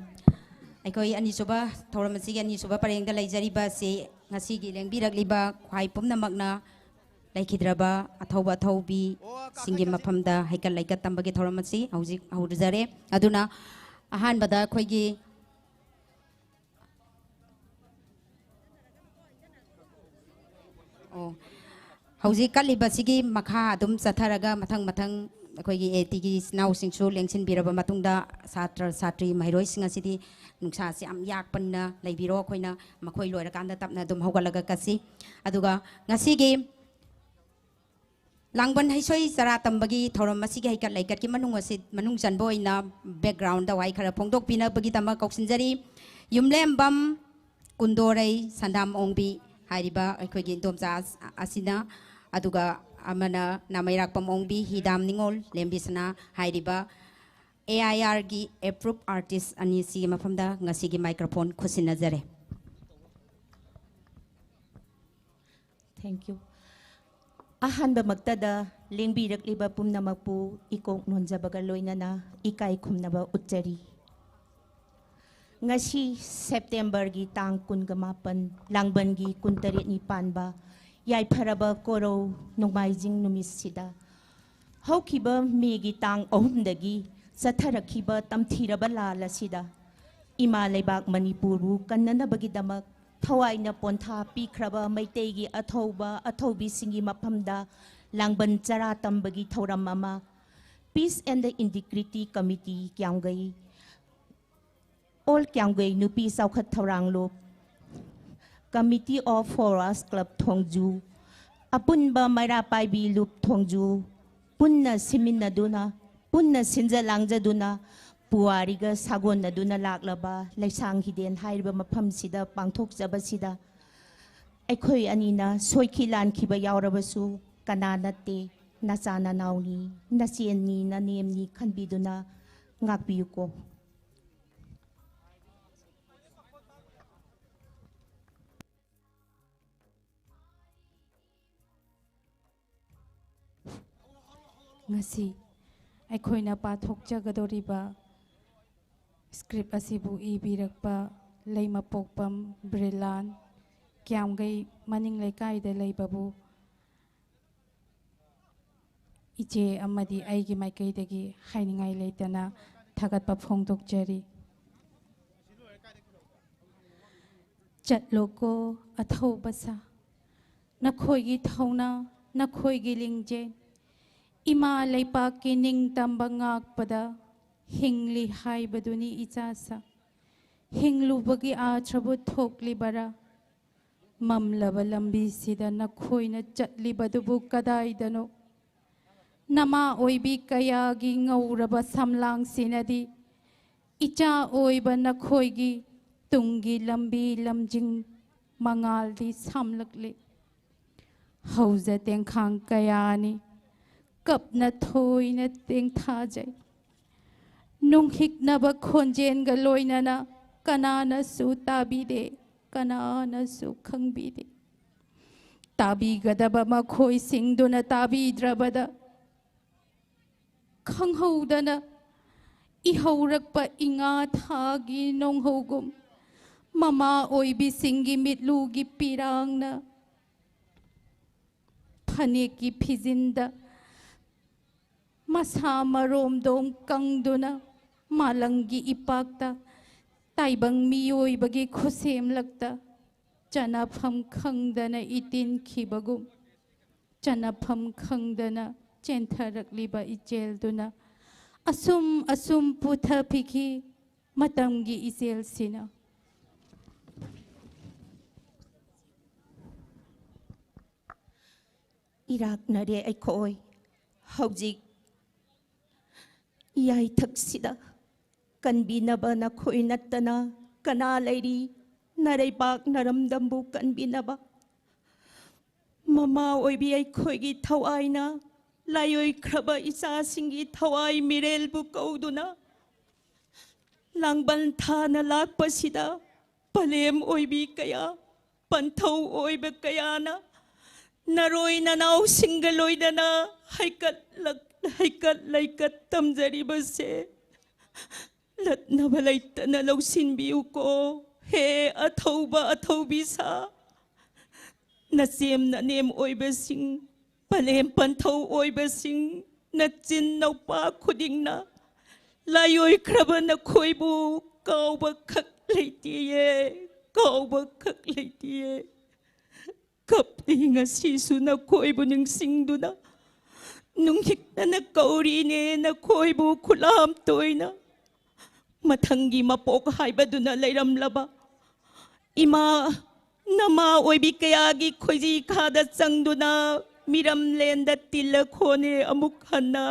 ꯑꯩꯈꯣꯏ ꯑꯅꯤꯁꯨꯕ, ꯊꯧꯔꯝ ꯑꯁꯤꯒꯤ ꯑꯅꯤꯁꯨꯕ ꯄꯔꯦꯡꯗ ꯂꯩꯖꯔꯤꯕ ꯑꯁꯤ ꯉꯁꯤꯒꯤ ꯂꯦꯡꯕꯤꯔꯛꯂꯤꯕ ꯈ꯭ꯋꯥꯏ ꯄꯨꯝꯅꯃꯛꯅ ꯂꯩꯈꯤꯗ꯭ꯔꯕ ꯑꯊꯧꯕ ꯑꯊꯧꯕꯤꯁꯤꯡꯒꯤ ꯃꯐꯝꯗ ꯍꯩꯀꯠ ꯂꯩꯀꯠ ꯇꯝꯕꯒꯤ ꯊꯧꯔꯝ ꯑꯁꯤ ꯍꯧꯖꯤꯛ ꯍꯧꯖꯔꯦ꯫ ꯑꯗꯨꯅ ꯑꯍꯥꯟꯕꯗ ꯑꯩꯈꯣꯏꯒꯤ ꯑꯣ, ꯍꯧꯖꯤꯛ ꯀꯠꯂꯤꯕꯁꯤꯒꯤ ꯃꯈꯥ ꯑꯗꯨꯝ ꯆꯠꯊꯔꯒ ꯃꯊꯪ ꯃꯊꯪ ꯑꯩꯈꯣꯏꯒꯤ ꯑꯦ ꯇꯤꯒꯤ ꯏꯆꯤꯟ ꯏꯅꯥꯎꯁꯤꯡꯁꯨ ꯂꯦꯡꯁꯤꯟꯕꯤꯔꯕ ꯃꯇꯨꯡꯗ ꯁꯥꯇ꯭ꯔ ꯁꯥꯇ꯭ꯔꯤ ꯃꯍꯩꯔꯣꯏꯁꯤꯡ ꯑꯁꯤꯗꯤ ꯅꯨꯡꯁꯥꯁꯤ ꯌꯥꯝ ꯌꯥꯛꯄꯅꯤꯅ ꯂꯩꯕꯤꯔꯣ꯫ ꯑꯩꯈꯣꯏꯅ ꯃꯈꯣꯏ ꯂꯣꯏꯔꯀꯥꯟꯗ ꯇꯞꯅ ꯑꯗꯨꯝ ꯍꯧꯒꯠꯂꯒ ꯀꯠꯁꯤ꯫ ꯑꯗꯨꯒ ꯉꯁꯤꯒꯤ ꯂꯥꯡꯕꯟ ꯍꯩꯁꯣꯏ ꯆꯔꯥ ꯇꯝꯕꯒꯤ ꯊꯧꯔꯝ ꯑꯁꯤꯒꯤ ꯍꯩꯀꯠ ꯂꯩꯀꯠꯀꯤ ꯃꯅꯨꯡ ꯑꯁꯤ, ꯃꯅꯨꯡ ꯆꯟꯕ ꯑꯣꯏꯅ background ꯋꯥꯍꯩ ꯈꯔ ꯐꯣꯡꯗꯣꯛꯄꯤꯅꯕꯒꯤꯗꯃꯛ ꯀꯧꯁꯤꯟꯖꯔꯤ꯫ ꯌꯨꯝꯂꯦꯝꯕꯝ ꯀꯨꯟꯗꯣꯔꯩ ꯁꯟꯗꯥꯝ ꯑꯣꯡꯕꯤ ꯍꯥꯏꯔꯤꯕ ꯑꯩꯈꯣꯏꯒꯤ ꯏꯟꯗꯣꯝꯆꯥ ꯑꯁ-, ꯑꯁꯤꯅ, ꯑꯗꯨꯒ ꯑꯃꯅ ꯅꯥꯃꯩꯔꯥꯛꯄꯝ ꯑꯣꯡꯕꯤ, ꯍꯤꯗꯥꯝ ꯅꯤꯉꯣꯜ, ꯂꯦꯝꯕꯤꯁꯅꯥ ꯍꯥꯏꯔꯤꯕ ꯑꯦ ꯑꯥꯏ ꯑꯥꯔꯒꯤ approved artist ꯑꯅꯤꯁꯤꯒꯤ ꯃꯐꯝꯗ ꯉꯁꯤꯒꯤ microphone ꯈꯨꯠꯁꯤꯟꯅꯖꯔꯦ꯫ Thank you. ꯑꯍꯥꯟꯕꯃꯛꯇꯗ ꯂꯦꯡꯕꯤꯔꯛꯂꯤꯕ ꯄꯨꯝꯅꯃꯛꯄꯨ ꯏꯀꯣꯛ ꯅꯣꯟꯖꯕꯒ ꯂꯣꯏꯅꯅ ꯏꯀꯥꯏ ꯈꯨꯝꯅꯕ ꯎꯠꯆꯔꯤ꯫ ꯉꯁꯤ ꯁꯦꯞꯇꯦꯝꯕꯔꯒꯤ ꯇꯥꯡ ꯀꯨꯟꯒ ꯃꯥꯄꯟ, ꯂꯥꯡꯕꯟꯒꯤ ꯀꯨꯟꯇꯔꯦꯠꯅꯤ ꯄꯥꯟꯕ ꯌꯥꯏꯐꯔꯕ ꯀꯣꯔꯧ ꯅꯣꯡꯃꯥꯏꯖꯤꯡ ꯅꯨꯃꯤꯠꯁꯤꯗ, ꯍꯧꯈꯤꯕ ꯃꯦꯒꯤ ꯇꯥꯡ ꯑꯍꯨꯝꯗꯒꯤ ꯆꯠꯊꯔꯛꯈꯤꯕ ꯇꯝꯊꯤꯔꯕ ꯂꯥꯜ ꯑꯁꯤꯗ ꯏꯃꯥ ꯂꯩꯕꯥꯛ ꯃꯅꯤꯄꯨꯔꯕꯨ ꯀꯟꯅꯅꯕꯒꯤꯗꯃꯛ ꯊꯋꯥꯏꯅ ꯄꯣꯟꯊꯥ ꯄꯤꯈ꯭ꯔꯕ ꯃꯩꯇꯩꯒꯤ ꯑꯊꯧꯕ ꯑꯊꯧꯕꯤꯁꯤꯡꯒꯤ ꯃꯐꯝꯗ ꯂꯥꯡꯕꯟ ꯆꯔꯥ ꯇꯝꯕꯒꯤ ꯊꯧꯔꯝ ꯑꯃ Peace and Integrity Committee Kyamgei all Kyamgei ꯅꯨꯄꯤ ꯆꯥꯎꯈꯠ ꯊꯧꯔꯥꯡ ꯂꯨꯞ, Committee of Forest Club ꯊꯣꯡꯖꯨ, ꯑꯄꯨꯟꯕ ꯃꯩꯔꯥ ꯄꯥꯏꯕꯤ ꯂꯨꯞ ꯊꯣꯡꯖꯨ, ꯄꯨꯟꯅ ꯁꯤꯟꯃꯤꯟꯅꯗꯨꯅ, ꯄꯨꯟꯅ ꯁꯤꯟꯖ ꯂꯥꯡꯖꯗꯨꯅ, ꯄꯨꯋꯥꯔꯤꯒ ꯁꯥꯒꯣꯟꯅꯗꯨꯅ ꯂꯥꯛꯂꯕ ꯂꯩꯁꯥꯡ ꯍꯤꯗꯦꯟ ꯍꯥꯏꯔꯤꯕ ꯃꯐꯝꯁꯤꯗ ꯄꯥꯡꯊꯣꯛꯆꯕꯁꯤꯗ ꯑꯩꯈꯣꯏ ꯑꯅꯤꯅ ꯁꯣꯏꯈꯤ ꯂꯥꯟꯈꯤꯕ ꯌꯥꯎꯔꯕꯁꯨ ꯀꯅꯥ ꯅꯠꯇꯦ, ꯅꯆꯥ ꯅꯅꯥꯎꯅꯤ, ꯅꯆꯦꯅꯤ, ꯅꯅꯦꯝꯅꯤ ꯈꯟꯕꯤꯗꯨꯅ ꯉꯥꯛꯄꯤꯌꯨꯀꯣ꯫ ꯉꯁꯤ ꯑꯩꯈꯣꯏꯅ ꯄꯥꯊꯣꯛꯆꯒꯗꯧꯔꯤꯕ script ꯑꯁꯤꯕꯨ ꯏꯕꯤꯔꯛꯄ ꯂꯩꯃꯄꯣꯛꯄꯝ ꯕ꯭ꯔꯤꯂꯥꯟ, ꯀ꯭ꯌꯥꯝꯒꯩ ꯃꯅꯤꯡ ꯂꯩꯀꯥꯏꯗ ꯂꯩꯕꯕꯨ ꯏꯆꯦ ꯑꯃꯗꯤ ꯑꯩꯒꯤ ꯃꯥꯏꯀꯩꯗꯒꯤ ꯍꯥꯏꯅꯤꯡꯉꯥꯏ ꯂꯩꯇꯅ ꯊꯥꯒꯠꯄ ꯐꯣꯡꯗꯣꯛꯆꯔꯤ꯫ ꯆꯠꯂꯣꯀꯣ ꯑꯊꯧꯕ ꯁꯥ, ꯅꯈꯣꯏꯒꯤ ꯊꯧꯅꯥ, ꯅꯈꯣꯏꯒꯤ ꯂꯤꯡꯖꯦꯜ, ꯏꯃꯥ ꯂꯩꯄꯥꯛꯀꯤ ꯅꯤꯡꯇꯝꯕ ꯉꯥꯛꯄꯗ ꯍꯤꯡꯂꯤ ꯍꯥꯏꯕꯗꯨꯅꯤ ꯏꯆꯥꯁꯥ꯫ ꯍꯤꯡꯂꯨꯕꯒꯤ ꯑꯥꯊ꯭ꯔꯕꯨ ꯊꯣꯛꯂꯤꯕꯔꯥ? ꯃꯝꯂꯕ ꯂꯝꯕꯤꯁꯤꯗ ꯅꯈꯣꯏꯅ ꯆꯠꯂꯤꯕꯗꯨꯕꯨ ꯀꯗꯥꯏꯗꯅꯣ? ꯅꯃꯥ ꯑꯣꯏꯕꯤ ꯀꯌꯥꯒꯤ ꯉꯧꯔꯕ ꯁꯝꯂꯥꯡꯁꯤꯅꯗꯤ ꯏꯆꯥ ꯑꯣꯏꯕ ꯅꯈꯣꯏꯒꯤ ꯇꯨꯡꯒꯤ ꯂꯝꯕꯤ ꯂꯝꯖꯤꯡ ꯃꯉꯥꯜꯗꯤ ꯁꯥꯝꯂꯛꯂꯤ꯫ ꯍꯧꯖ ꯇꯦꯡꯈꯥꯡ ꯀꯌꯥꯅꯤ ꯀꯞꯅ ꯊꯣꯏꯅ ꯇꯦꯡꯊꯥꯖꯩ꯫ ꯅꯨꯡꯍꯤꯛꯅꯕ ꯈꯣꯟꯖꯦꯜꯒ ꯂꯣꯏꯅꯅ ꯀꯅꯥꯅꯁꯨ ꯇꯥꯕꯤꯗꯦ, ꯀꯅꯥꯅꯁꯨ ꯈꯪꯕꯤꯗꯦ꯫ ꯇꯥꯕꯤꯒꯗꯕ ꯃꯈꯣꯏꯁꯤꯡꯗꯨꯅ ꯇꯥꯕꯤꯗ꯭ꯔꯕꯗ, ꯈꯪꯍꯧꯗꯅ ꯏꯍꯧꯔꯛꯄ ꯏꯉꯥ ꯊꯥꯒꯤ ꯅꯣꯡꯍꯧꯒꯨꯝ, ꯃꯃꯥ ꯑꯣꯏꯕꯤꯁꯤꯡꯒꯤ ꯃꯤꯠꯂꯨꯒꯤ ꯄꯤꯔꯥꯡꯅ ꯐꯅꯦꯛꯀꯤ ꯐꯤꯖꯤꯟꯗ ꯃꯁꯥ ꯃꯔꯣꯝꯗꯣꯝ ꯀꯪꯗꯨꯅ ꯃꯥꯂꯪꯒꯤ ꯏꯄꯥꯛꯇ ꯇꯥꯏꯕꯪ ꯃꯤꯑꯣꯏꯕꯒꯤ ꯈꯨꯠꯁꯦꯝꯂꯛꯇ ꯆꯅꯐꯝ ꯈꯪꯗꯅ ꯏꯇꯤꯟꯈꯤꯕꯒꯨꯝ, ꯆꯅꯐꯝ ꯈꯪꯗꯅ ꯆꯦꯟꯊꯔꯛꯂꯤꯕ ꯏꯆꯦꯜꯗꯨꯅ ꯑꯁꯨꯝ ꯑꯁꯨꯝ ꯄꯨꯊ ꯄꯤꯈꯤ꯫ ꯃꯇꯝꯒꯤ ꯏꯆꯦꯜꯁꯤꯅ꯫ ꯏꯔꯥꯛꯅꯔꯦ ꯑꯩꯈꯣꯏ ꯍꯧꯖꯤꯛ ꯏꯌꯥꯏꯊꯛꯁꯤꯗ꯫ ꯀꯟꯕꯤꯅꯕ ꯅꯈꯣꯏ ꯅꯠꯇꯅ ꯀꯅꯥ ꯂꯩꯔꯤ? ꯅꯔꯩꯕꯥꯛ ꯅꯔꯝꯗꯝꯕꯨ ꯀꯟꯕꯤꯅꯕ꯫ ꯃꯃꯥ ꯑꯣꯏꯕꯤ ꯑꯩꯈꯣꯏꯒꯤ ꯊꯋꯥꯏꯅ ꯂꯥꯏꯑꯣꯏꯈ꯭ꯔꯕ ꯏꯆꯥꯁꯤꯡꯒꯤ ꯊꯋꯥꯏ ꯃꯤꯔꯦꯜꯕꯨ ꯀꯧꯗꯨꯅ ꯂꯥꯡꯕꯟ ꯊꯥꯅ ꯂꯥꯛꯄꯁꯤꯗ ꯄꯂꯦꯝ ꯑꯣꯏꯕꯤ ꯀꯌꯥ, ꯄꯟꯊꯧ ꯑꯣꯏꯕ ꯀꯌꯥꯅ ꯅꯔꯣꯏ ꯅꯅꯥꯎꯁꯤꯡꯒ ꯂꯣꯏꯅꯅ ꯍꯩꯀꯠꯂꯛ-, ꯍꯩꯀꯠ ꯂꯩꯀꯠ ꯇꯝꯖꯔꯤꯕꯁꯦ ꯂꯠꯅꯕ ꯂꯩꯇꯅ ꯂꯧꯁꯤꯟꯕꯤꯌꯨꯀꯣ꯫ ꯍꯦ ꯑꯊꯧꯕ ꯑꯊꯧꯕꯤ ꯁꯥ, ꯅꯆꯦꯝ ꯅꯅꯦꯝ ꯑꯣꯏꯕꯁꯤꯡ, ꯄꯂꯦꯝ ꯄꯟꯊꯧ ꯑꯣꯏꯕꯁꯤꯡ, ꯅꯆꯤꯟ ꯅꯧꯄꯥ ꯈꯨꯗꯤꯡꯅ ꯂꯥꯏꯑꯣꯏꯈ꯭ꯔꯕ ꯅꯈꯣꯏꯕꯨ ꯀꯥꯎꯕ ꯈꯛ ꯂꯩꯇꯦꯌꯦ, ꯀꯥꯎꯕ ꯈꯛ ꯂꯩꯇꯦꯌꯦ꯫ ꯀꯞꯂꯤ ꯉꯁꯤꯁꯨ ꯅꯈꯣꯏꯕꯨ ꯅꯤꯡꯁꯤꯡꯗꯨꯅ, ꯅꯨꯡꯍꯤꯛꯅꯅ ꯀꯧꯔꯤꯅꯦ ꯅꯈꯣꯏꯕꯨ ꯈꯨꯂꯥꯝ ꯇꯣꯏꯅ꯫ ꯃꯊꯪꯒꯤ ꯃꯄꯣꯛ ꯍꯥꯏꯕꯗꯨꯅ ꯂꯩꯔꯝꯂꯕ ꯏꯃꯥ, ꯅꯃꯥ ꯑꯣꯏꯕꯤ ꯀꯌꯥꯒꯤ ꯈꯣꯏꯖꯤ ꯈꯥꯗ ꯆꯪꯗꯨꯅ ꯃꯤꯔꯝꯂꯦꯟꯗ ꯇꯤꯜꯂꯈꯣꯅꯦ ꯑꯃꯨꯛ ꯍꯟꯅ,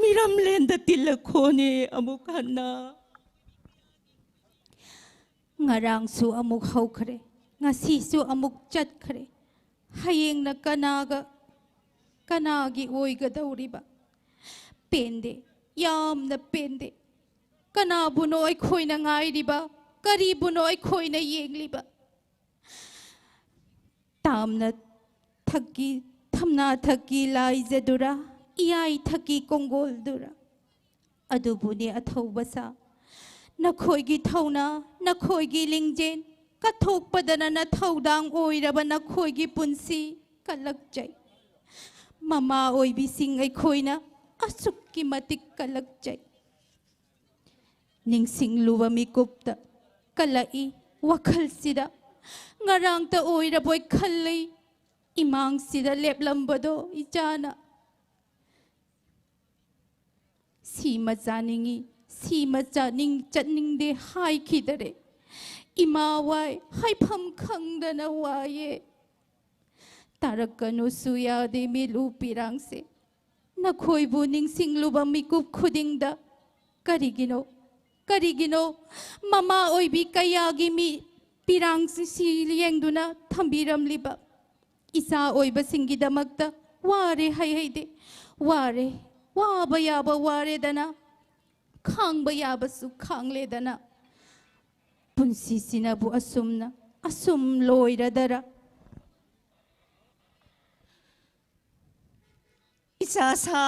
ꯃꯤꯔꯝꯂꯦꯟꯗ ꯇꯤꯜꯂꯈꯣꯅꯦ ꯑꯃꯨꯛ ꯍꯟꯅ꯫ ꯉꯔꯥꯡꯁꯨ ꯑꯃꯨꯛ ꯍꯧꯈ꯭ꯔꯦ, ꯉꯁꯤꯁꯨ ꯑꯃꯨꯛ ꯆꯠꯈ꯭ꯔꯦ꯫ ꯍꯌꯦꯡꯅ ꯀꯅꯥꯒ, ꯀꯅꯥꯒꯤ ꯑꯣꯏꯒꯗꯧꯔꯤꯕ? ꯄꯦꯟꯗꯦ, ꯌꯥꯝꯅ ꯄꯦꯟꯗꯦ꯫ ꯀꯅꯥꯕꯨꯅꯣ ꯑꯩꯈꯣꯏꯅ ꯉꯥꯏꯔꯤꯕ? ꯀꯔꯤꯕꯨꯅꯣ ꯑꯩꯈꯣꯏꯅ ꯌꯦꯡꯂꯤꯕ? ꯇꯥꯝꯅ ꯊꯛꯀꯤ, ꯊꯝꯅꯥ ꯊꯛꯀꯤ ꯂꯥꯏꯖꯗꯨꯔꯥ, ꯏꯌꯥꯏ ꯊꯛꯀꯤ ꯀꯣꯡꯒꯣꯜꯗꯨꯔꯥ? ꯑꯗꯨꯕꯨꯅꯦ ꯑꯊꯧꯕ ꯁꯥ, ꯅꯈꯣꯏꯒꯤ ꯊꯧꯅꯥ, ꯅꯈꯣꯏꯒꯤ ꯂꯤꯡꯖꯦꯜ ꯀꯠꯊꯣꯛꯄꯗꯅ ꯅꯊꯧꯗꯥꯡ ꯑꯣꯏꯔꯕ ꯅꯈꯣꯏꯒꯤ ꯄꯨꯟꯁꯤ ꯀꯜꯂꯛꯆꯩ꯫ ꯃꯃꯥ ꯑꯣꯏꯕꯤꯁꯤꯡ ꯑꯩꯈꯣꯏꯅ ꯑꯁꯨꯛꯀꯤ ꯃꯇꯤꯛ ꯀꯜꯂꯛꯆꯩ꯫ ꯅꯤꯡꯁꯤꯡꯂꯨꯕ ꯃꯤꯀꯨꯞꯇ ꯀꯜꯂꯛꯏ ꯋꯥꯈꯜꯁꯤꯗ꯫ ꯉꯔꯥꯡꯇ ꯑꯣꯏꯔꯕꯣꯏ ꯈꯜꯂꯤ ꯏꯃꯥꯡꯁꯤꯗ ꯂꯦꯞꯂꯝꯕꯗꯣ ꯏꯆꯥꯅ꯫ ꯁꯤꯃ ꯆꯥꯅꯤꯡꯏ, ꯁꯤꯃ ꯆꯥꯅꯤꯡ ꯆꯠꯅꯤꯡꯗꯦ ꯍꯥꯏꯈꯤꯗꯔꯦ꯫ ꯏꯃꯥ ꯋꯥꯏ, ꯍꯥꯏꯐꯝ ꯈꯪꯗꯅ ꯋꯥꯏꯌꯦ꯫ ꯇꯥꯔꯛꯀꯅꯨꯁꯨ ꯌꯥꯗꯦ ꯃꯤꯠꯂꯨ ꯄꯤꯔꯥꯡꯁꯦ꯫ ꯅꯈꯣꯏꯕꯨ ꯅꯤꯡꯁꯤꯡꯂꯨꯕ ꯃꯤꯀꯨꯞ ꯈꯨꯗꯤꯡꯗ ꯀꯔꯤꯒꯤꯅꯣ, ꯀꯔꯤꯒꯤꯅꯣ ꯃꯃꯥ ꯑꯣꯏꯕꯤ ꯀꯌꯥꯒꯤ ꯃꯤ ꯄꯤꯔꯥꯡꯁꯤ ꯌꯦꯡꯗꯨꯅ ꯊꯝꯕꯤꯔꯝꯂꯤꯕ ꯏꯆꯥ ꯑꯣꯏꯕꯁꯤꯡꯒꯤꯗꯃꯛꯇ ꯋꯥꯔꯦ ꯍꯥꯏꯍꯩꯗꯦ꯫ ꯋꯥꯔꯦ, ꯋꯥꯕ ꯌꯥꯕ ꯋꯥꯔꯦꯗꯅ, ꯈꯥꯡꯕ ꯌꯥꯕꯁꯨ ꯈꯥꯡꯂꯦꯗꯅ꯫ ꯄꯨꯟꯁꯤꯁꯤꯅꯕꯨ ꯑꯁꯨꯝꯅ, ꯑꯁꯨꯝ ꯂꯣꯏꯔꯗꯔ? ꯏꯆꯥ ꯁꯥ,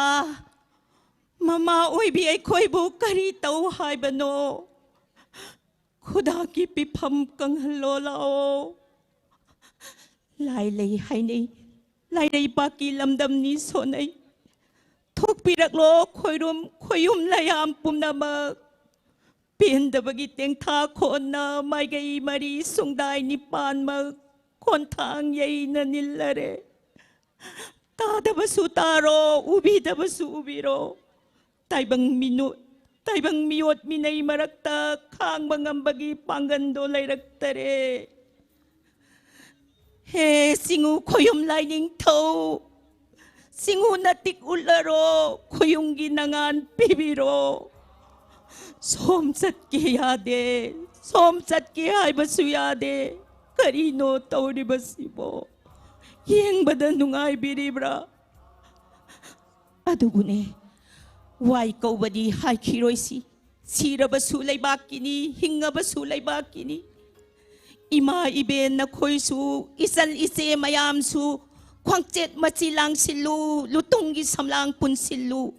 ꯃꯃꯥ ꯑꯣꯏꯕꯤ ꯑꯩꯈꯣꯏꯕꯨ ꯀꯔꯤ ꯇꯧ ꯍꯥꯏꯕꯅꯣ? ꯈꯨꯗꯥꯛꯀꯤ ꯄꯤꯐꯝ ꯀꯪꯍꯜꯂꯣ ꯂꯥꯛꯑꯣ꯫ ꯂꯥꯏ ꯂꯩ ꯍꯥꯏꯅꯩ, ꯂꯥꯏꯔꯩꯕꯥꯛꯀꯤ ꯂꯝꯗꯝꯅꯤ ꯁꯣꯟꯅꯩ꯫ ꯊꯣꯛꯄꯤꯔꯛꯂꯣ ꯈꯣꯏꯔꯨꯝ ꯈꯣꯌꯨꯝ ꯂꯌꯥꯝ ꯄꯨꯝꯅꯃꯛ꯫ ꯄꯦꯟꯗꯕꯒꯤ ꯇꯦꯡꯊꯥ ꯈꯣꯟꯅ ꯃꯥꯏꯀꯩ ꯃꯔꯤ ꯁꯨꯡꯗꯥꯏ ꯅꯤꯄꯥꯟꯃꯛ ꯈꯣꯟꯊꯥꯡ ꯌꯩꯅ ꯅꯤꯜꯂꯔꯦ꯫ ꯇꯥꯗꯕꯁꯨ ꯇꯥꯔꯣ, ꯎꯕꯤꯗꯕꯁꯨ ꯎꯕꯤꯔꯣ꯫ ꯇꯥꯏꯕꯪ ꯃꯤꯅꯨ-, ꯇꯥꯏꯕꯪ ꯃꯤꯑꯣꯠ ꯃꯤꯅꯩ ꯃꯔꯛꯇ ꯈꯥꯡꯕ ꯉꯝꯕꯒꯤ ꯄꯥꯡꯒꯟꯗꯣ ꯂꯩꯔꯛꯇꯔꯦ꯫ ꯍꯦ ꯆꯤꯡꯉꯨ ꯈꯣꯌꯨꯝ ꯂꯥꯏꯅꯤꯡꯊꯧ, ꯆꯤꯡꯉꯨ ꯅꯇꯤꯛ ꯎꯠꯂꯔꯣ, ꯈꯣꯌꯨꯝꯒꯤ ꯅꯉꯥꯟ ꯄꯤꯕꯤꯔꯣ꯫ ꯁꯣꯝ ꯆꯠꯀꯦ ꯌꯥꯗꯦ, ꯁꯣꯝ ꯆꯠꯀꯦ ꯍꯥꯏꯕꯁꯨ ꯌꯥꯗꯦ꯫ ꯀꯔꯤꯅꯣ ꯇꯧꯔꯤꯕꯁꯤꯕꯣ? ꯌꯦꯡꯕꯗ ꯅꯨꯡꯉꯥꯏꯕꯤꯔꯤꯕ꯭ꯔꯥ? ꯑꯗꯨꯕꯨꯅꯦ, ꯋꯥꯏ ꯀꯧꯕꯗꯤ ꯍꯥꯏꯈꯤꯔꯣꯏꯁꯤ꯫ ꯁꯤꯔꯕꯁꯨ ꯂꯩꯕꯥꯛꯀꯤꯅꯤ, ꯍꯤꯡꯉꯕꯁꯨ ꯂꯩꯕꯥꯛꯀꯤꯅꯤ꯫ ꯏꯃꯥ ꯏꯕꯦꯟ ꯅꯈꯣꯏꯁꯨ, ꯏꯆꯜ ꯏꯆꯦ ꯃꯌꯥꯝꯁꯨ, ꯈ꯭ꯋꯥꯡꯆꯦꯠ ꯃꯆꯤ ꯂꯥꯡꯁꯤꯜꯂꯨ, ꯂꯨꯇꯨꯡꯒꯤ ꯁꯝꯂꯥꯡ ꯄꯨꯟꯁꯤꯜꯂꯨ꯫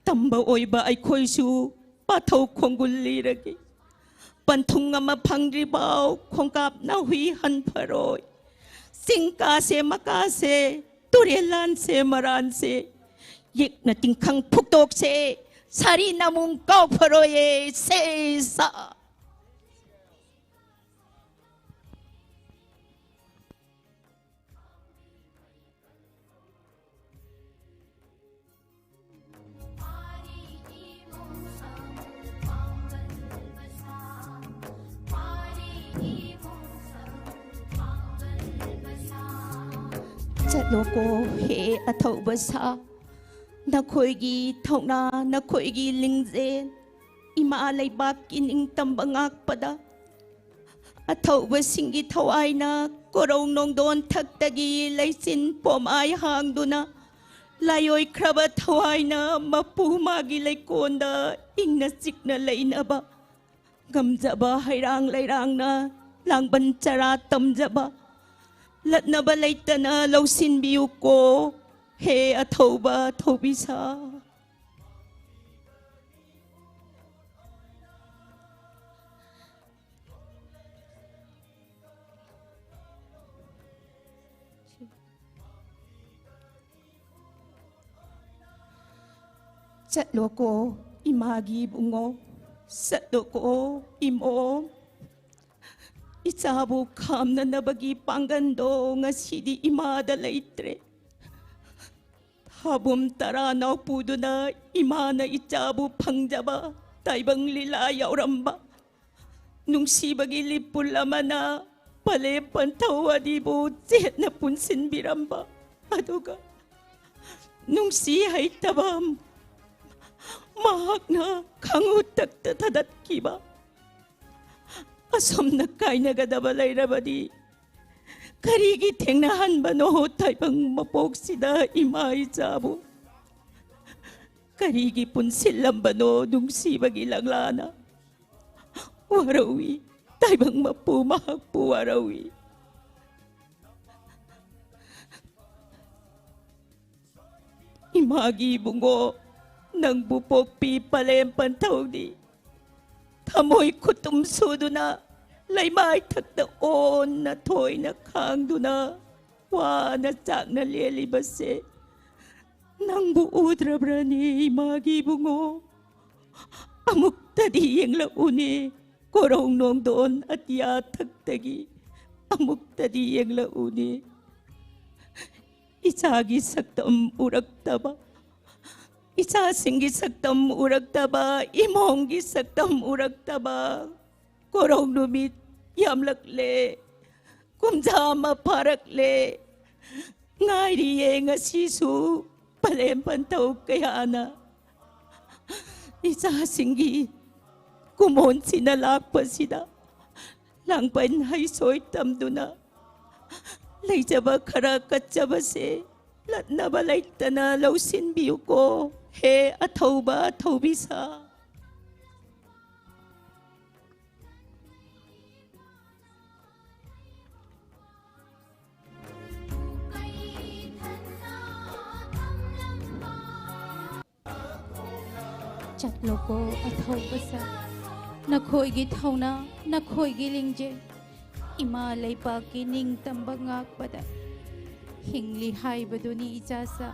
ꯇꯝꯕ ꯑꯣꯏꯕ ꯑꯩꯈꯣꯏꯁꯨ ꯄꯥꯊꯧ ꯈꯣꯡꯒꯨꯜ ꯂꯤꯔꯒꯦ꯫ ꯄꯟꯊꯨꯡ ꯑꯃ ꯐꯪꯗ꯭ꯔꯤꯐꯥꯎ ꯈꯣꯡꯀꯥꯞ ꯅꯥꯍꯨꯏ ꯍꯟꯐꯔꯣꯏ꯫ ꯆꯤꯡ ꯀꯥꯁꯦ ꯃꯀꯥꯁꯦ, ꯇꯨꯔꯦꯜ ꯂꯥꯟꯁꯦ ꯃꯔꯥꯟꯁꯦ, ꯌꯦꯛꯅ ꯇꯤꯡꯈꯪ ꯐꯨꯛꯇꯣꯛꯁꯦ, ꯁꯥꯔꯤ ꯅꯃꯨꯡ ꯀꯥꯎꯐꯔꯣꯏꯌꯦ ꯁꯦ ꯁꯥ꯫ ꯆꯠꯂꯣꯀꯣ ꯍꯦ ꯑꯊꯧꯕ ꯁꯥ, ꯅꯈꯣꯏꯒꯤ ꯊꯧꯅꯥ, ꯅꯈꯣꯏꯒꯤ ꯂꯤꯡꯖꯦꯜ, ꯏꯃꯥ ꯂꯩꯕꯥꯛꯀꯤ ꯅꯤꯡꯇꯝꯕ ꯉꯥꯛꯄꯗ ꯑꯊꯧꯕꯁꯤꯡꯒꯤ ꯊꯋꯥꯏꯅ ꯀꯣꯔꯧ ꯅꯣꯡꯗꯣꯟ ꯊꯛꯇꯒꯤ ꯂꯩꯆꯤꯟ ꯄꯣꯝꯃꯥꯏ ꯍꯥꯡꯗꯨꯅ, ꯂꯥꯏꯑꯣꯏꯈ꯭ꯔꯕ ꯊꯋꯥꯏꯅ ꯃꯄꯨ ꯃꯥꯒꯤ ꯂꯩꯀꯣꯟꯗ ꯏꯪꯅ ꯆꯤꯛꯅ ꯂꯩꯅꯕ ꯉꯝꯖꯕ ꯍꯩꯔꯥꯡ ꯂꯩꯔꯥꯡꯅ ꯂꯥꯡꯕꯟ ꯆꯔꯥ ꯇꯝꯖꯕ, ꯂꯠꯅꯕ ꯂꯩꯇꯅ ꯂꯧꯁꯤꯟꯕꯤꯌꯨꯀꯣ ꯍꯦ ꯑꯊꯧꯕ ꯊꯧꯕꯤꯁꯥ꯫ ꯆꯠꯂꯣꯀꯣ ꯏꯃꯥꯒꯤ ꯏꯕꯨꯡꯉꯣ, ꯆꯠꯂꯣꯀꯣ ꯏꯃꯣꯝ꯫ ꯏꯆꯥꯕꯨ ꯈꯥꯝꯅꯅꯕꯒꯤ ꯄꯥꯡꯒꯟꯗꯣ ꯉꯁꯤꯗꯤ ꯏꯃꯥꯗ ꯂꯩꯇ꯭ꯔꯦ꯫ ꯊꯥꯕꯨꯝ ꯇꯔꯥ ꯅꯥꯎꯄꯨꯗꯨꯅ ꯏꯃꯥꯅ ꯏꯆꯥꯕꯨ ꯐꯪꯖꯕ ꯇꯥꯏꯕꯪ ꯂꯤꯂꯥ ꯌꯥꯎꯔꯝꯕ, ꯅꯨꯡꯁꯤꯕꯒꯤ ꯂꯤꯄꯨꯜ ꯑꯃꯅ ꯄꯂꯦꯝ ꯄꯟꯊꯧ ꯑꯅꯤꯕꯨ ꯆꯦꯠꯅ ꯄꯨꯟꯁꯤꯟꯕꯤꯔꯝꯕ, ꯑꯗꯨꯒ ꯅꯨꯡꯁꯤ ꯍꯩꯇꯕ ꯃꯍꯥꯛꯅ ꯈꯪꯎꯇꯛꯇ ꯊꯥꯗꯠꯈꯤꯕ꯫ ꯑꯁꯨꯝꯅ ꯀꯥꯏꯅꯒꯗꯕ ꯂꯩꯔꯕꯗꯤ ꯀꯔꯤꯒꯤ ꯊꯦꯡꯅꯍꯟꯕꯅꯣ ꯇꯥꯏꯕꯪ ꯃꯄꯣꯛꯁꯤꯗ ꯏꯃꯥ ꯏꯆꯥꯕꯨ? ꯀꯔꯤꯒꯤ ꯄꯨꯟꯁꯤꯜꯂꯝꯕꯅꯣ ꯅꯨꯡꯁꯤꯕꯒꯤ ꯂꯪꯂꯥꯅ? ꯋꯥꯔꯧꯏ, ꯇꯥꯏꯕꯪ ꯃꯄꯨ ꯃꯍꯥꯛꯄꯨ ꯋꯥꯔꯧꯏ꯫ ꯏꯃꯥꯒꯤ ꯏꯕꯨꯡꯉꯣ, ꯅꯪꯕꯨ ꯄꯣꯛꯄꯤ ꯄꯂꯦꯝ ꯄꯟꯊꯧꯗꯤ ꯊꯃꯣꯏ ꯈꯨꯇꯨꯝ ꯁꯨꯗꯨꯅ, ꯂꯩꯃꯥꯏ ꯊꯛꯇ ꯑꯣꯟꯅ ꯊꯣꯏꯅ ꯈꯥꯡꯗꯨꯅ ꯋꯥꯅ ꯆꯥꯛꯅ ꯂꯦꯜꯂꯤꯕꯁꯦ ꯅꯪꯕꯨ ꯎꯗ꯭ꯔꯕ꯭ꯔꯅꯦ ꯏꯃꯥꯒꯤ ꯏꯕꯨꯡꯉꯣ? ꯑꯃꯨꯛꯇꯗꯤ ꯌꯦꯡꯂꯛꯎꯅꯦ, ꯀꯣꯔꯧ ꯅꯣꯡꯗꯣꯟ ꯑꯇꯤꯌꯥ ꯊꯛꯇꯒꯤ ꯑꯃꯨꯛꯇꯗꯤ ꯌꯦꯡꯂꯛꯎꯅꯦ꯫ ꯏꯆꯥꯒꯤ ꯁꯛꯇꯝ ꯎꯔꯛꯇꯕ, ꯏꯆꯥꯁꯤꯡꯒꯤ ꯁꯛꯇꯝ ꯎꯔꯛꯇꯕ, ꯏꯃꯣꯝꯒꯤ ꯁꯛꯇꯝ ꯎꯔꯛꯇꯕ꯫ ꯀꯣꯔꯧ ꯅꯨꯃꯤꯠ ꯌꯥꯝꯂꯛꯂꯦ, ꯀꯨꯝꯖꯥ ꯑꯃ ꯐꯥꯔꯛꯂꯦ꯫ ꯉꯥꯏꯔꯤꯌꯦ ꯉꯁꯤꯁꯨ ꯄꯂꯦꯝ ꯄꯟꯊꯧ ꯀꯌꯥꯅ ꯏꯆꯥꯁꯤꯡꯒꯤ ꯀꯨꯃꯣꯟꯁꯤꯅ ꯂꯥꯛꯄꯁꯤꯗ ꯂꯥꯡꯕꯟ ꯍꯩꯁꯣꯏ ꯇꯝꯗꯨꯅ ꯂꯩꯖꯕ ꯈꯔ ꯀꯠꯆꯕꯁꯦ ꯂꯠꯅꯕ ꯂꯩꯇꯅ ꯂꯧꯁꯤꯟꯕꯤꯌꯨꯀꯣ꯫ ꯍꯦ ꯑꯊꯧꯕ ꯑꯊꯧꯕꯤꯁꯥ꯫ ꯆꯠꯂꯣꯀꯣ ꯑꯊꯧꯕꯁꯥ, ꯅꯈꯣꯏꯒꯤ ꯊꯧꯅꯥ, ꯅꯈꯣꯏꯒꯤ ꯂꯤꯡꯖꯦꯜ, ꯏꯃꯥ ꯂꯩꯕꯥꯛꯀꯤ ꯅꯤꯡꯇꯝꯕ ꯉꯥꯛꯄꯗ ꯍꯤꯡꯂꯤ ꯍꯥꯏꯕꯗꯨꯅꯤ ꯏꯆꯥꯁꯥ꯫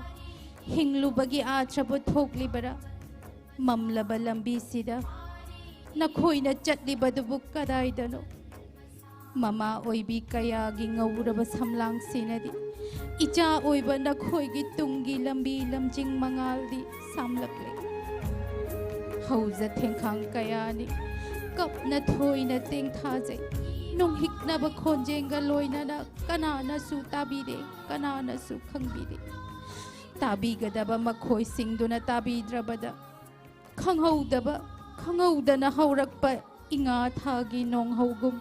ꯍꯤꯡꯂꯨꯕꯒꯤ ꯑꯥꯊ꯭ꯔꯕꯨ ꯊꯣꯛꯂꯤꯕꯔꯥ? ꯃꯝꯂꯕ ꯂꯝꯕꯤꯁꯤꯗ ꯅꯈꯣꯏꯅ ꯆꯠꯂꯤꯕꯗꯨꯕꯨ ꯀꯗꯥꯏꯗꯅꯣ? ꯃꯃꯥ ꯑꯣꯏꯕꯤ ꯀꯌꯥꯒꯤ ꯉꯧꯔꯕ ꯁꯝꯂꯥꯡꯁꯤꯅꯗꯤ ꯏꯆꯥ ꯑꯣꯏꯕ ꯅꯈꯣꯏꯒꯤ ꯇꯨꯡꯒꯤ ꯂꯝꯕꯤ ꯂꯝꯖꯤꯡ ꯃꯉꯥꯜꯗꯤ ꯁꯥꯝꯂꯛꯂꯦ꯫ ꯍꯧꯖ ꯊꯦꯡꯈꯥꯡ ꯀꯌꯥꯅꯤ ꯀꯞꯅ ꯊꯣꯏꯅ ꯇꯦꯡꯊꯥꯖꯩ꯫ ꯅꯨꯡꯍꯤꯛꯅꯕ ꯈꯣꯟꯖꯦꯜꯒ ꯂꯣꯏꯅꯅ ꯀꯅꯥꯅꯁꯨ ꯇꯥꯕꯤꯗꯦ, ꯀꯅꯥꯅꯁꯨ ꯈꯪꯕꯤꯗꯦ꯫ ꯇꯥꯕꯤꯒꯗꯕ ꯃꯈꯣꯏꯁꯤꯡꯗꯨꯅ ꯇꯥꯕꯤꯗ꯭ꯔꯕꯗ, ꯈꯪꯍꯧꯗꯕ, ꯈꯪꯍꯧꯗꯅ ꯍꯧꯔꯛꯄ ꯏꯉꯥ ꯊꯥꯒꯤ ꯅꯣꯡꯍꯧꯒꯨꯝ,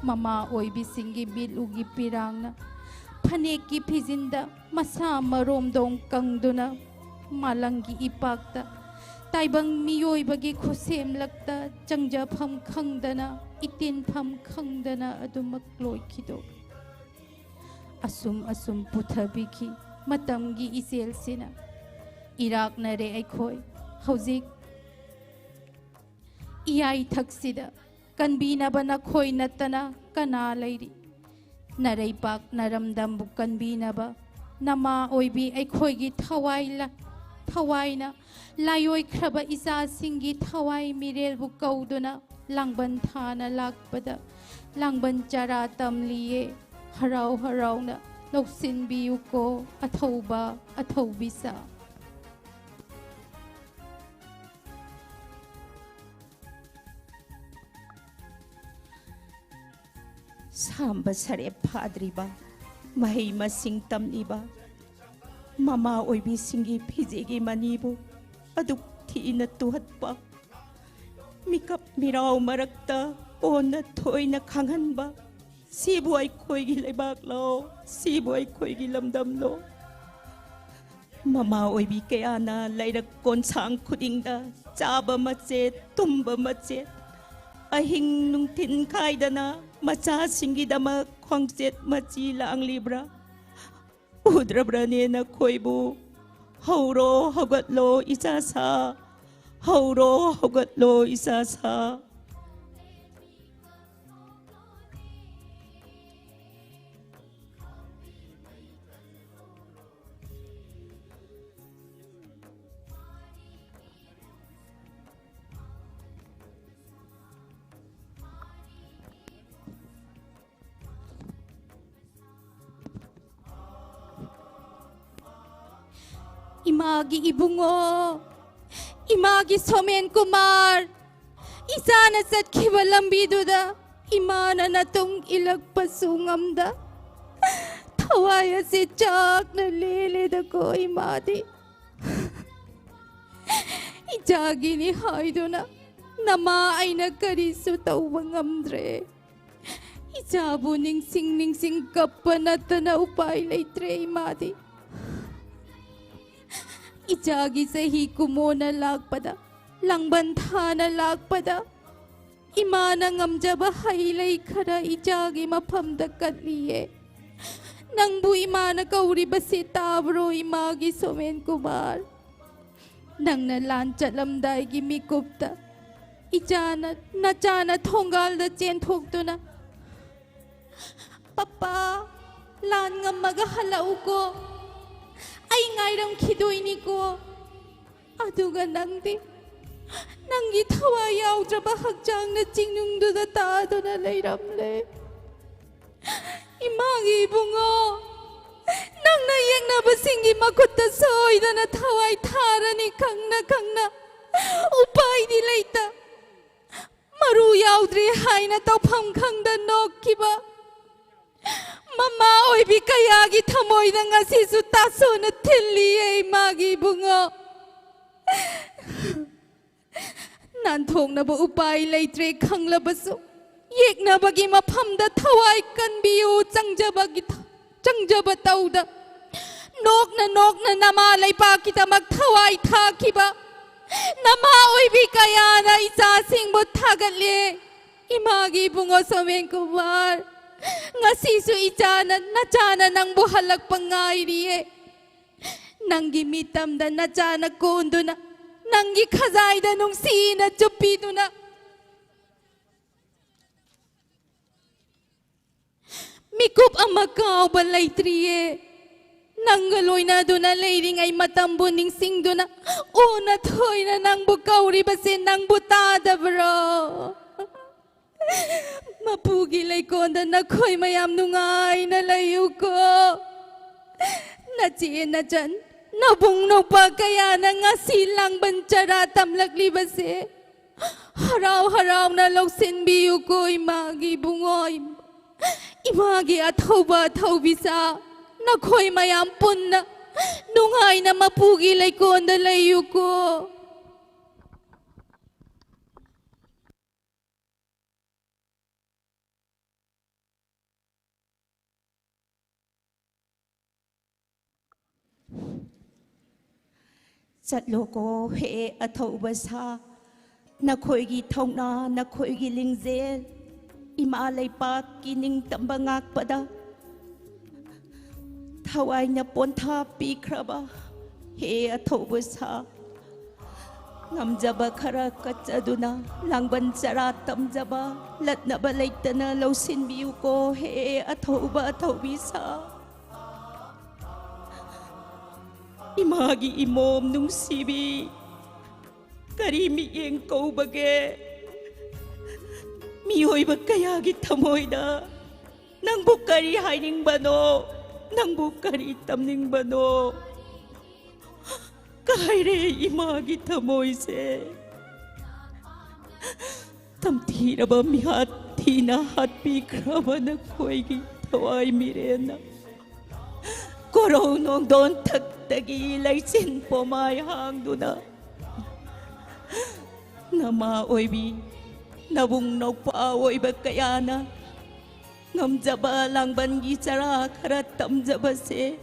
ꯃꯃꯥ ꯑꯣꯏꯕꯤꯁꯤꯡꯒꯤ ꯃꯤꯠꯂꯨꯒꯤ ꯄꯤꯔꯥꯡꯅ ꯐꯅꯦꯛꯀꯤ ꯐꯤꯖꯤꯟꯗ ꯃꯁꯥ ꯃꯔꯣꯝꯗꯣꯡ ꯀꯪꯗꯨꯅ, ꯃꯥꯂꯪꯒꯤ ꯏꯄꯥꯛꯇ ꯇꯥꯏꯕꯪ ꯃꯤꯑꯣꯏꯕꯒꯤ ꯈꯨꯠꯁꯦꯝꯂꯛꯇ ꯆꯪꯖꯐꯝ ꯈꯪꯗꯅ, ꯏꯇꯤꯟꯐꯝ ꯈꯪꯗꯅ ꯑꯗꯨꯃꯛ ꯂꯣꯏꯈꯤꯗꯣ꯫ ꯑꯁꯨꯝ ꯑꯁꯨꯝ ꯄꯨꯊꯕꯤꯈꯤ ꯃꯇꯝꯒꯤ ꯏꯆꯦꯜꯁꯤꯅ꯫ ꯏꯔꯥꯛꯅꯔꯦ ꯑꯩꯈꯣꯏ ꯍꯧꯖꯤꯛ ꯏꯌꯥꯏꯊꯛꯁꯤꯗ꯫ ꯀꯟꯕꯤꯅꯕ ꯅꯈꯣꯏ ꯅꯠꯇꯅ ꯀꯅꯥ ꯂꯩꯔꯤ? ꯅꯔꯩꯄꯥꯛ ꯅꯔꯝꯗꯝꯕꯨ ꯀꯟꯕꯤꯅꯕ ꯅꯃꯥ ꯑꯣꯏꯕꯤ ꯑꯩꯈꯣꯏꯒꯤ ꯊꯋꯥꯏ ꯂ-, ꯊꯋꯥꯏꯅ ꯂꯥꯏꯑꯣꯏꯈ꯭ꯔꯕ ꯏꯆꯥꯁꯤꯡꯒꯤ ꯊꯋꯥꯏ ꯃꯤꯔꯦꯜꯕꯨ ꯀꯧꯗꯨꯅ ꯂꯥꯡꯕꯟ ꯊꯥꯅ ꯂꯥꯛꯄꯗ ꯂꯥꯡꯕꯟ ꯆꯔꯥ ꯇꯝꯂꯤꯌꯦ꯫ ꯍꯔꯥꯎ ꯍꯔꯥꯎꯅ ꯂꯧꯁꯤꯟꯕꯤꯌꯨꯀꯣ ꯑꯊꯧꯕ ꯑꯊꯧꯕꯤꯁꯥ꯫ ꯁꯥꯝꯕ ꯁꯔꯦꯞ ꯐꯥꯗ꯭ꯔꯤꯕ ꯃꯍꯩ ꯃꯁꯤꯡ ꯇꯝꯂꯤꯕ ꯃꯃꯥ ꯑꯣꯏꯕꯤꯁꯤꯡꯒꯤ ꯐꯤꯖꯦꯒꯤ ꯃꯅꯤꯕꯨ ꯑꯗꯨꯛ ꯊꯤꯅ ꯇꯨꯍꯠꯄ, ꯃꯤꯀꯞ ꯃꯤꯔꯥꯎ ꯃꯔꯛꯇ ꯑꯣꯟꯅ ꯊꯣꯏꯅ ꯈꯪꯍꯟꯕ, ꯁꯤꯕꯨ ꯑꯩꯈꯣꯏꯒꯤ ꯂꯩꯕꯥꯛꯂꯣ? ꯁꯤꯕꯨ ꯑꯩꯈꯣꯏꯒꯤ ꯂꯝꯗꯝꯂꯣ? ꯃꯃꯥ ꯑꯣꯏꯕꯤ ꯀꯌꯥꯅ ꯂꯩꯔꯛ ꯀꯣꯟꯁꯥꯡ ꯈꯨꯗꯤꯡꯗ ꯆꯥꯕ ꯃꯆꯦꯠ, ꯇꯨꯝꯕ ꯃꯆꯦꯠ, ꯑꯍꯤꯡ ꯅꯨꯡꯊꯤꯟ ꯈꯥꯏꯗꯅ ꯃꯆꯥꯁꯤꯡꯒꯤꯗꯃꯛ ꯈꯣꯡꯆꯦꯠ ꯃꯆꯤ ꯂꯥꯡꯂꯤꯕ꯭ꯔꯥ? ꯎꯗ꯭ꯔꯕ꯭ꯔꯅꯦ ꯅꯈꯣꯏꯕꯨ? ꯍꯧꯔꯣ, ꯍꯧꯒꯠꯂꯣ, ꯏꯆꯥ ꯁꯥ꯫ ꯍꯧꯔꯣ, ꯍꯧꯒꯠꯂꯣ, ꯏꯆꯥ ꯁꯥ꯫ ꯏꯃꯥꯒꯤ ꯏꯕꯨꯡꯉꯣ, ꯏꯃꯥꯒꯤ ꯁꯣꯃꯦꯟ ꯀꯨꯃꯥꯔ, ꯏꯆꯥꯅ ꯆꯠꯈꯤꯕ ꯂꯝꯕꯤꯗꯨꯗ ꯏꯃꯥꯅ ꯅꯇꯨꯡ ꯏꯜꯂꯛꯄꯁꯨ ꯉꯝꯗ, ꯊꯋꯥꯏ ꯑꯁꯤ ꯆꯥꯛꯅ ꯂꯦꯜꯂꯦꯗꯀꯣ ꯏꯃꯥꯗꯤ꯫ ꯏꯆꯥꯒꯤꯅꯤ ꯍꯥꯏꯗꯨꯅ ꯅꯃꯥ ꯑꯩꯅ ꯀꯔꯤꯁꯨ ꯇꯧꯕ ꯉꯝꯗ꯭ꯔꯦ꯫ ꯏꯆꯥꯕꯨ ꯅꯤꯡꯁꯤꯡ ꯅꯤꯡꯁꯤꯡ ꯀꯞꯄ ꯅꯠꯇꯅ ꯎꯄꯥꯏ ꯂꯩꯇ꯭ꯔꯦ ꯏꯃꯥꯗꯤ꯫ ꯏꯆꯥꯒꯤ ꯆꯍꯤ ꯀꯨꯃꯣꯅ ꯂꯥꯛꯄꯗ, ꯂꯥꯡꯕꯟ ꯊꯥꯅ ꯂꯥꯛꯄꯗ, ꯏꯃꯥꯅ ꯉꯝꯖꯕ ꯍꯩ ꯂꯩ ꯈꯔ ꯏꯆꯥꯒꯤ ꯃꯐꯝꯗ ꯀꯠꯂꯤꯌꯦ꯫ ꯅꯪꯕꯨ ꯏꯃꯥꯅ ꯀꯧꯔꯤꯕꯁꯤ ꯇꯥꯕ꯭ꯔꯣ, ꯏꯃꯥꯒꯤ ꯁꯣꯃꯦꯟ ꯀꯨꯃꯥꯔ? ꯅꯪꯅ ꯂꯥꯟ ꯆꯠꯂꯝꯗꯥꯏꯒꯤ ꯃꯤꯀꯨꯞꯇ ꯏꯆꯥꯅ, ꯅꯆꯥꯅ ꯊꯣꯡꯒꯥꯜꯗ ꯆꯦꯟꯊꯣꯛꯇꯨꯅ, "ꯄꯄꯥ, ꯂꯥꯟ ꯉꯝꯃꯒ ꯍꯜꯂꯛꯎꯀꯣ, ꯑꯩ ꯉꯥꯏꯔꯝꯈꯤꯗꯣꯏꯅꯤꯀꯣ"꯫ ꯑꯗꯨꯒ ꯅꯪꯗꯤ ꯅꯪꯒꯤ ꯊꯋꯥꯏ ꯌꯥꯎꯗ꯭ꯔꯕ ꯍꯛꯆꯥꯡꯅ ꯆꯤꯡꯅꯨꯡꯗꯨꯗ ꯇꯥꯗꯨꯅ ꯂꯩꯔꯝꯂꯦ꯫ ꯏꯃꯥꯒꯤ ꯏꯕꯨꯡꯉꯣ, ꯅꯪꯅ ꯌꯦꯛꯅꯕꯁꯤꯡꯒꯤ ꯃꯈꯨꯠꯇ ꯁꯣꯏꯗꯅ ꯊꯋꯥꯏ ꯊꯥꯔꯅꯤ ꯈꯪꯅ ꯈꯪꯅ꯫ ꯎꯄꯥꯏꯗꯤ ꯂꯩꯇ, ꯃꯔꯨ ꯌꯥꯎꯗ꯭ꯔꯦ ꯍꯥꯏꯅ ꯇꯧꯐꯝ ꯈꯪꯗ ꯅꯣꯛꯈꯤꯕ, ꯃꯃꯥ ꯑꯣꯏꯕꯤ ꯀꯌꯥꯒꯤ ꯊꯃꯣꯏꯗ ꯉꯁꯤꯁꯨ ꯇꯥꯁꯣꯟꯅ ꯊꯤꯜꯂꯤꯌꯦ, ꯏꯃꯥꯒꯤ ꯏꯕꯨꯡꯉꯣ꯫ ꯅꯥꯟꯊꯣꯛꯅꯕ ꯎꯄꯥꯏ ꯂꯩꯇ꯭ꯔꯦ ꯈꯪꯂꯕꯁꯨ, ꯌꯦꯛꯅꯕꯒꯤ ꯃꯐꯝꯗ ꯊꯋꯥꯏ ꯀꯟꯕꯤꯌꯨ꯫ ꯆꯪꯖꯕꯒꯤ ꯊ-, ꯆꯪꯖꯕ ꯇꯧꯗ, ꯅꯣꯛꯅ ꯅꯣꯛꯅ ꯅꯃꯥ ꯂꯩꯄꯥꯛꯀꯤꯗꯃꯛ ꯊꯋꯥꯏ ꯊꯥꯈꯤꯕ ꯅꯃꯥ ꯑꯣꯏꯕꯤ ꯀꯌꯥꯅ ꯏꯆꯥꯁꯤꯡꯕꯨ ꯊꯥꯒꯠꯂꯦ꯫ ꯏꯃꯥꯒꯤ ꯏꯕꯨꯡꯉꯣ ꯁꯣꯃꯦꯟ ꯀꯨꯃꯥꯔ, ꯉꯁꯤꯁꯨ ꯏꯆꯥꯅ, ꯅꯆꯥꯅ ꯅꯪꯕꯨ ꯍꯜꯂꯛꯄ ꯉꯥꯏꯔꯤꯌꯦ꯫ ꯅꯪꯒꯤ ꯃꯤꯇꯝꯗ ꯅꯆꯥꯅ ꯀꯣꯟꯗꯨꯅ, ꯅꯪꯒꯤ ꯈꯖꯥꯏꯗ ꯅꯨꯡꯁꯤꯅ ꯆꯨꯞꯄꯤꯗꯨꯅ, ꯃꯤꯀꯨꯞ ꯑꯃ ꯀꯥꯎꯕ ꯂꯩꯇ꯭ꯔꯤꯌꯦ꯫ ꯅꯪꯒ ꯂꯣꯏꯅꯗꯨꯅ ꯂꯩꯔꯤꯉꯩ ꯃꯇꯝꯕꯨ ꯅꯤꯡꯁꯤꯡꯗꯨꯅ, ꯑꯣꯟꯅ ꯊꯣꯏꯅ ꯅꯪꯕꯨ ꯀꯧꯔꯤꯕꯁꯦ ꯅꯪꯕꯨ ꯇꯥꯗꯕ꯭ꯔꯣ? ꯃꯄꯨꯒꯤ ꯂꯩꯀꯣꯜꯗ ꯅꯈꯣꯏ ꯃꯌꯥꯝ ꯅꯨꯡꯉꯥꯏꯅ ꯂꯩꯌꯨꯀꯣ꯫ ꯅꯆꯦ ꯅꯆꯟ, ꯅꯕꯨꯡ ꯅꯧꯄꯥ ꯀꯌꯥꯅ ꯉꯁꯤ ꯂꯥꯡꯕꯟ ꯆꯔꯥ ꯇꯝꯂꯛꯂꯤꯕꯁꯦ ꯍꯔꯥꯎ ꯍꯔꯥꯎꯅ ꯂꯧꯁꯤꯟꯕꯤꯌꯨꯀꯣ, ꯏꯃꯥꯒꯤ ꯏꯕꯨꯡꯉꯣ, ꯏꯃꯥꯒꯤ ꯑꯊꯧꯕ ꯑꯊꯧꯕꯤꯁꯥ, ꯅꯈꯣꯏ ꯃꯌꯥꯝ ꯄꯨꯟꯅ ꯅꯨꯡꯉꯥꯏꯅ ꯃꯄꯨꯒꯤ ꯂꯩꯀꯣꯜꯗ ꯂꯩꯌꯨꯀꯣ꯫ ꯆꯠꯂꯣꯀꯣ ꯍꯦ ꯑꯊꯧꯕ ꯁꯥ, ꯅꯈꯣꯏꯒꯤ ꯊꯧꯅꯥ, ꯅꯈꯣꯏꯒꯤ ꯂꯤꯡꯖꯦꯜ, ꯏꯃꯥ ꯂꯩꯄꯥꯛꯀꯤ ꯅꯤꯡꯇꯝꯕ ꯉꯥꯛꯄꯗ ꯊꯋꯥꯏꯅ ꯄꯣꯟꯊꯥ ꯄꯤꯈ꯭ꯔꯕ ꯍꯦ ꯑꯊꯧꯕ ꯁꯥ, ꯉꯝꯖꯕ ꯈꯔ ꯀꯠꯆꯗꯨꯅ ꯂꯥꯡꯕꯟ ꯆꯔꯥ ꯇꯝꯖꯕ ꯂꯠꯅꯕ ꯂꯩꯇꯅ ꯂꯧꯁꯤꯟꯕꯤꯌꯨꯀꯣ ꯍꯦ ꯑꯊꯧꯕ ꯑꯊꯧꯕꯤ ꯁꯥ꯫ ꯏꯃꯥꯒꯤ ꯏꯃꯣꯝ ꯅꯨꯡꯁꯤꯕꯤ, ꯀꯔꯤ ꯃꯤꯠꯌꯦꯡ ꯀꯧꯕꯒꯦ? ꯃꯤꯑꯣꯏꯕ ꯀꯌꯥꯒꯤ ꯊꯃꯣꯏꯗ ꯅꯪꯕꯨ ꯀꯔꯤ ꯍꯥꯏꯅꯤꯡꯕꯅꯣ? ꯅꯪꯕꯨ ꯀꯔꯤ ꯇꯝꯅꯤꯡꯕꯅꯣ? ꯀꯥꯏꯔꯦ ꯏꯃꯥꯒꯤ ꯊꯃꯣꯏꯁꯦ꯫ ꯇꯝꯊꯤꯔꯕ ꯃꯤꯍꯥꯠ ꯊꯤꯅ ꯍꯥꯠꯄꯤꯈ꯭ꯔꯕ ꯅꯈꯣꯏꯒꯤ ꯊꯋꯥꯏ ꯃꯤꯔꯦꯟꯅ ꯀꯣꯔꯧ ꯅꯣꯡꯗꯣꯟ ꯊꯛꯇꯒꯤ ꯂꯩꯆꯤꯟ ꯄꯣꯃꯥꯏ ꯍꯥꯡꯗꯨꯅ, ꯅꯃꯥ ꯑꯣꯏꯕꯤ ꯅꯕꯨꯡ ꯅꯧꯄꯥ ꯑꯣꯏꯕ ꯀꯌꯥꯅ ꯉꯝꯖꯕ ꯂꯥꯡꯕꯟꯒꯤ ꯆꯔꯥ ꯈꯔ ꯇꯝꯖꯕꯁꯦ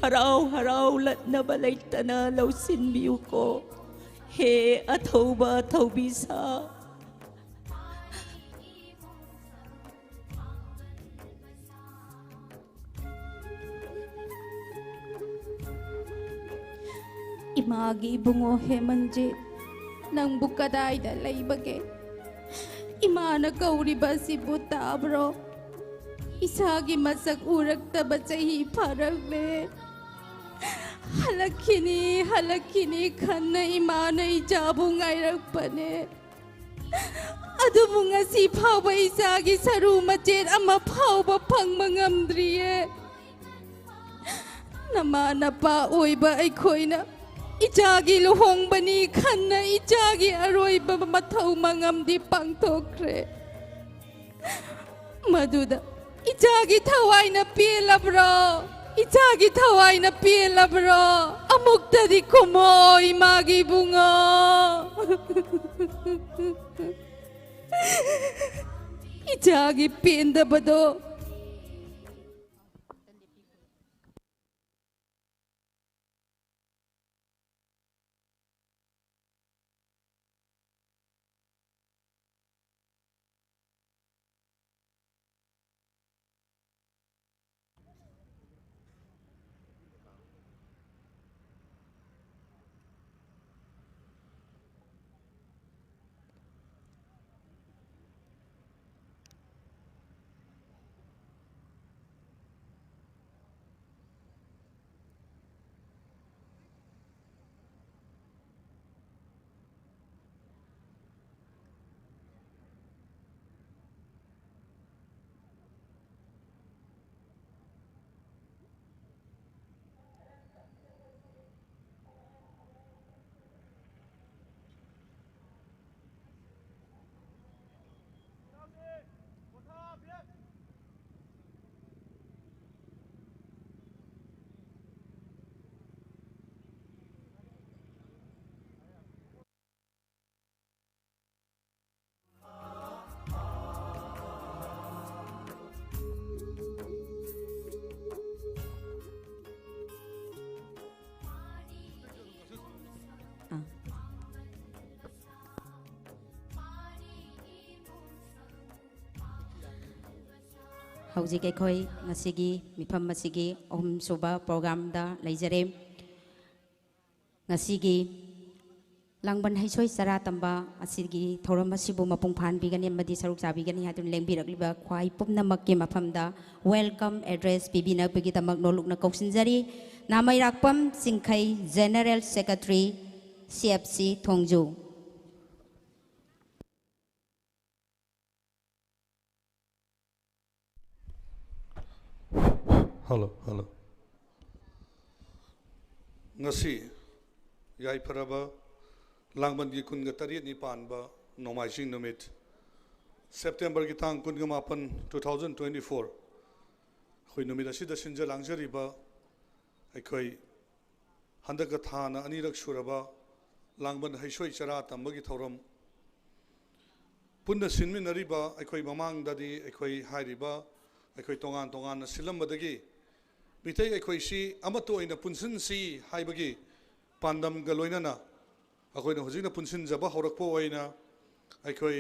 ꯍꯔꯥꯎ ꯍꯔꯥꯎ ꯂꯠꯅꯕ ꯂꯩꯇꯅ ꯂꯧꯁꯤꯟꯕꯤꯌꯨꯀꯣ꯫ ꯍꯦ ꯑꯊꯧꯕ ꯊꯧꯕꯤꯁꯥ꯫ ꯏꯃꯥꯒꯤ ꯏꯕꯨꯡꯉꯣ ꯍꯦꯃꯟꯖꯤꯠ, ꯅꯪꯕꯨ ꯀꯗꯥꯏꯗ ꯂꯩꯕꯒꯦ? ꯏꯃꯥꯅ ꯀꯧꯔꯤꯕ ꯑꯁꯤꯕꯨ ꯇꯥꯕ꯭ꯔꯣ? ꯏꯁꯥꯒꯤ ꯃꯁꯛ ꯎꯔꯛꯇꯕ ꯆꯍꯤ ꯐꯥꯔꯛꯂꯦ꯫ ꯍꯜꯂꯛꯈꯤꯅꯤ, ꯍꯜꯂꯛꯈꯤꯅꯤ ꯈꯟꯅ ꯏꯃꯥꯅ ꯏꯆꯥꯕꯨ ꯉꯥꯏꯔꯛꯄꯅꯦ꯫ ꯑꯗꯨꯕꯨ ꯉꯁꯤ ꯐꯥꯎꯕ ꯏꯆꯥꯒꯤ ꯁꯔꯨ ꯃꯆꯦꯠ ꯑꯃ ꯐꯥꯎꯕ ꯐꯪꯕ ꯉꯝꯗ꯭ꯔꯤꯌꯦ꯫ ꯅꯃꯥ ꯅꯄꯥ ꯑꯣꯏꯕ ꯑꯩꯈꯣꯏꯅ ꯏꯆꯥꯒꯤ ꯂꯨꯍꯣꯡꯕꯅꯤ ꯈꯟꯅ ꯏꯆꯥꯒꯤ ꯑꯔꯣꯏꯕ ꯃꯊꯧ ꯃꯉꯝꯗꯤ ꯄꯥꯡꯊꯣꯛꯈ꯭ꯔꯦ꯫ ꯃꯗꯨꯗ ꯏꯆꯥꯒꯤ ꯊꯋꯥꯏꯅ ꯄꯦꯜꯂꯕ꯭ꯔꯣ? ꯏꯆꯥꯒꯤ ꯊꯋꯥꯏꯅ ꯄꯦꯜꯂꯕ꯭ꯔꯣ? ꯑꯃꯨꯛꯇꯗꯤ ꯈꯨꯝꯃꯣ, ꯏꯃꯥꯒꯤ ꯏꯕꯨꯡꯉꯣ꯫ ꯏꯆꯥꯒꯤ ꯄꯦꯟꯗꯕꯗꯣ꯫ ꯍꯧꯖꯤꯛ ꯑꯩꯈꯣꯏ ꯉꯁꯤꯒꯤ ꯃꯤꯐꯝ ꯑꯁꯤꯒꯤ ꯑꯍꯨꯝꯁꯨꯕ ꯄ꯭ꯔꯣꯒ꯭ꯔꯥꯝꯗ ꯂꯩꯖꯔꯦ꯫ ꯉꯁꯤꯒꯤ ꯂꯥꯡꯕꯟ ꯍꯩꯁꯣꯏ ꯆꯔꯥ ꯇꯝꯕ ꯑꯁꯤꯒꯤ ꯊꯧꯔꯝ ꯑꯁꯤꯕꯨ ꯃꯄꯨꯡ ꯐꯥꯍꯟꯕꯤꯒꯅꯤ ꯑꯃꯗꯤ ꯁꯔꯨꯛ ꯆꯥꯕꯤꯒꯅꯤ ꯍꯥꯏꯗꯨꯅ ꯂꯦꯡꯕꯤꯔꯛꯂꯤꯕ ꯈ꯭ꯋꯥꯏ ꯄꯨꯝꯅꯃꯛꯀꯤ ꯃꯐꯝꯗ welcome address ꯄꯤꯕꯤꯅꯕꯒꯤꯗꯃꯛ ꯅꯣꯂꯨꯛꯅ ꯀꯧꯁꯤꯟꯖꯔꯤ꯫ Nameirakpam Chingkhei, General Secretary, C F C ꯊꯣꯡꯖꯨ꯫ Hello, hello. ꯉꯁꯤ ꯌꯥꯏꯐꯔꯕ ꯂꯥꯡꯕꯟꯒꯤ ꯀꯨꯟꯒ ꯇꯔꯦꯠꯅꯤ ꯄꯥꯟꯕ ꯅꯣꯡꯃꯥꯏꯖꯤꯡ ꯅꯨꯃꯤꯠ, ꯁꯦꯞꯇꯦꯝꯕꯔꯒꯤ ꯇꯥꯡ ꯀꯨꯟꯒ ꯃꯥꯄꯟ, two thousand twenty four, ꯑꯩꯈꯣꯏ ꯅꯨꯃꯤꯠ ꯑꯁꯤꯗ ꯁꯤꯟꯖ ꯂꯥꯡꯖꯔꯤꯕ ꯑꯩꯈꯣꯏ ꯍꯟꯗꯛꯀ ꯊꯥꯅ ꯑꯅꯤꯔꯛ ꯁꯨꯔꯕ ꯂꯥꯡꯕꯟ ꯍꯩꯁꯣꯏ ꯆꯔꯥ ꯇꯝꯕꯒꯤ ꯊꯧꯔꯝ ꯄꯨꯟꯅ ꯁꯤꯟꯃꯤꯟꯅꯔꯤꯕ ꯑꯩꯈꯣꯏ ꯃꯃꯥꯡꯗꯗꯤ ꯑꯩꯈꯣꯏ ꯍꯥꯏꯔꯤꯕ ꯑꯩꯈꯣꯏ ꯇꯣꯉꯥꯟ ꯇꯣꯉꯥꯟꯅ ꯁꯤꯜꯂꯝꯕꯗꯒꯤ ꯃꯤꯇꯩ ꯑꯩꯈꯣꯏꯁꯤ ꯑꯃꯠꯇ ꯑꯣꯏꯅ ꯄꯨꯟꯁꯤꯟꯁꯤ ꯍꯥꯏꯕꯒꯤ ꯄꯥꯟꯗꯝꯒ ꯂꯣꯏꯅꯅ ꯑꯩꯈꯣꯏꯅ ꯍꯧꯖꯤꯛꯅ ꯄꯨꯟꯁꯤꯟꯖꯕ ꯍꯧꯔꯛꯄ ꯑꯣꯏꯅ ꯑꯩꯈꯣꯏ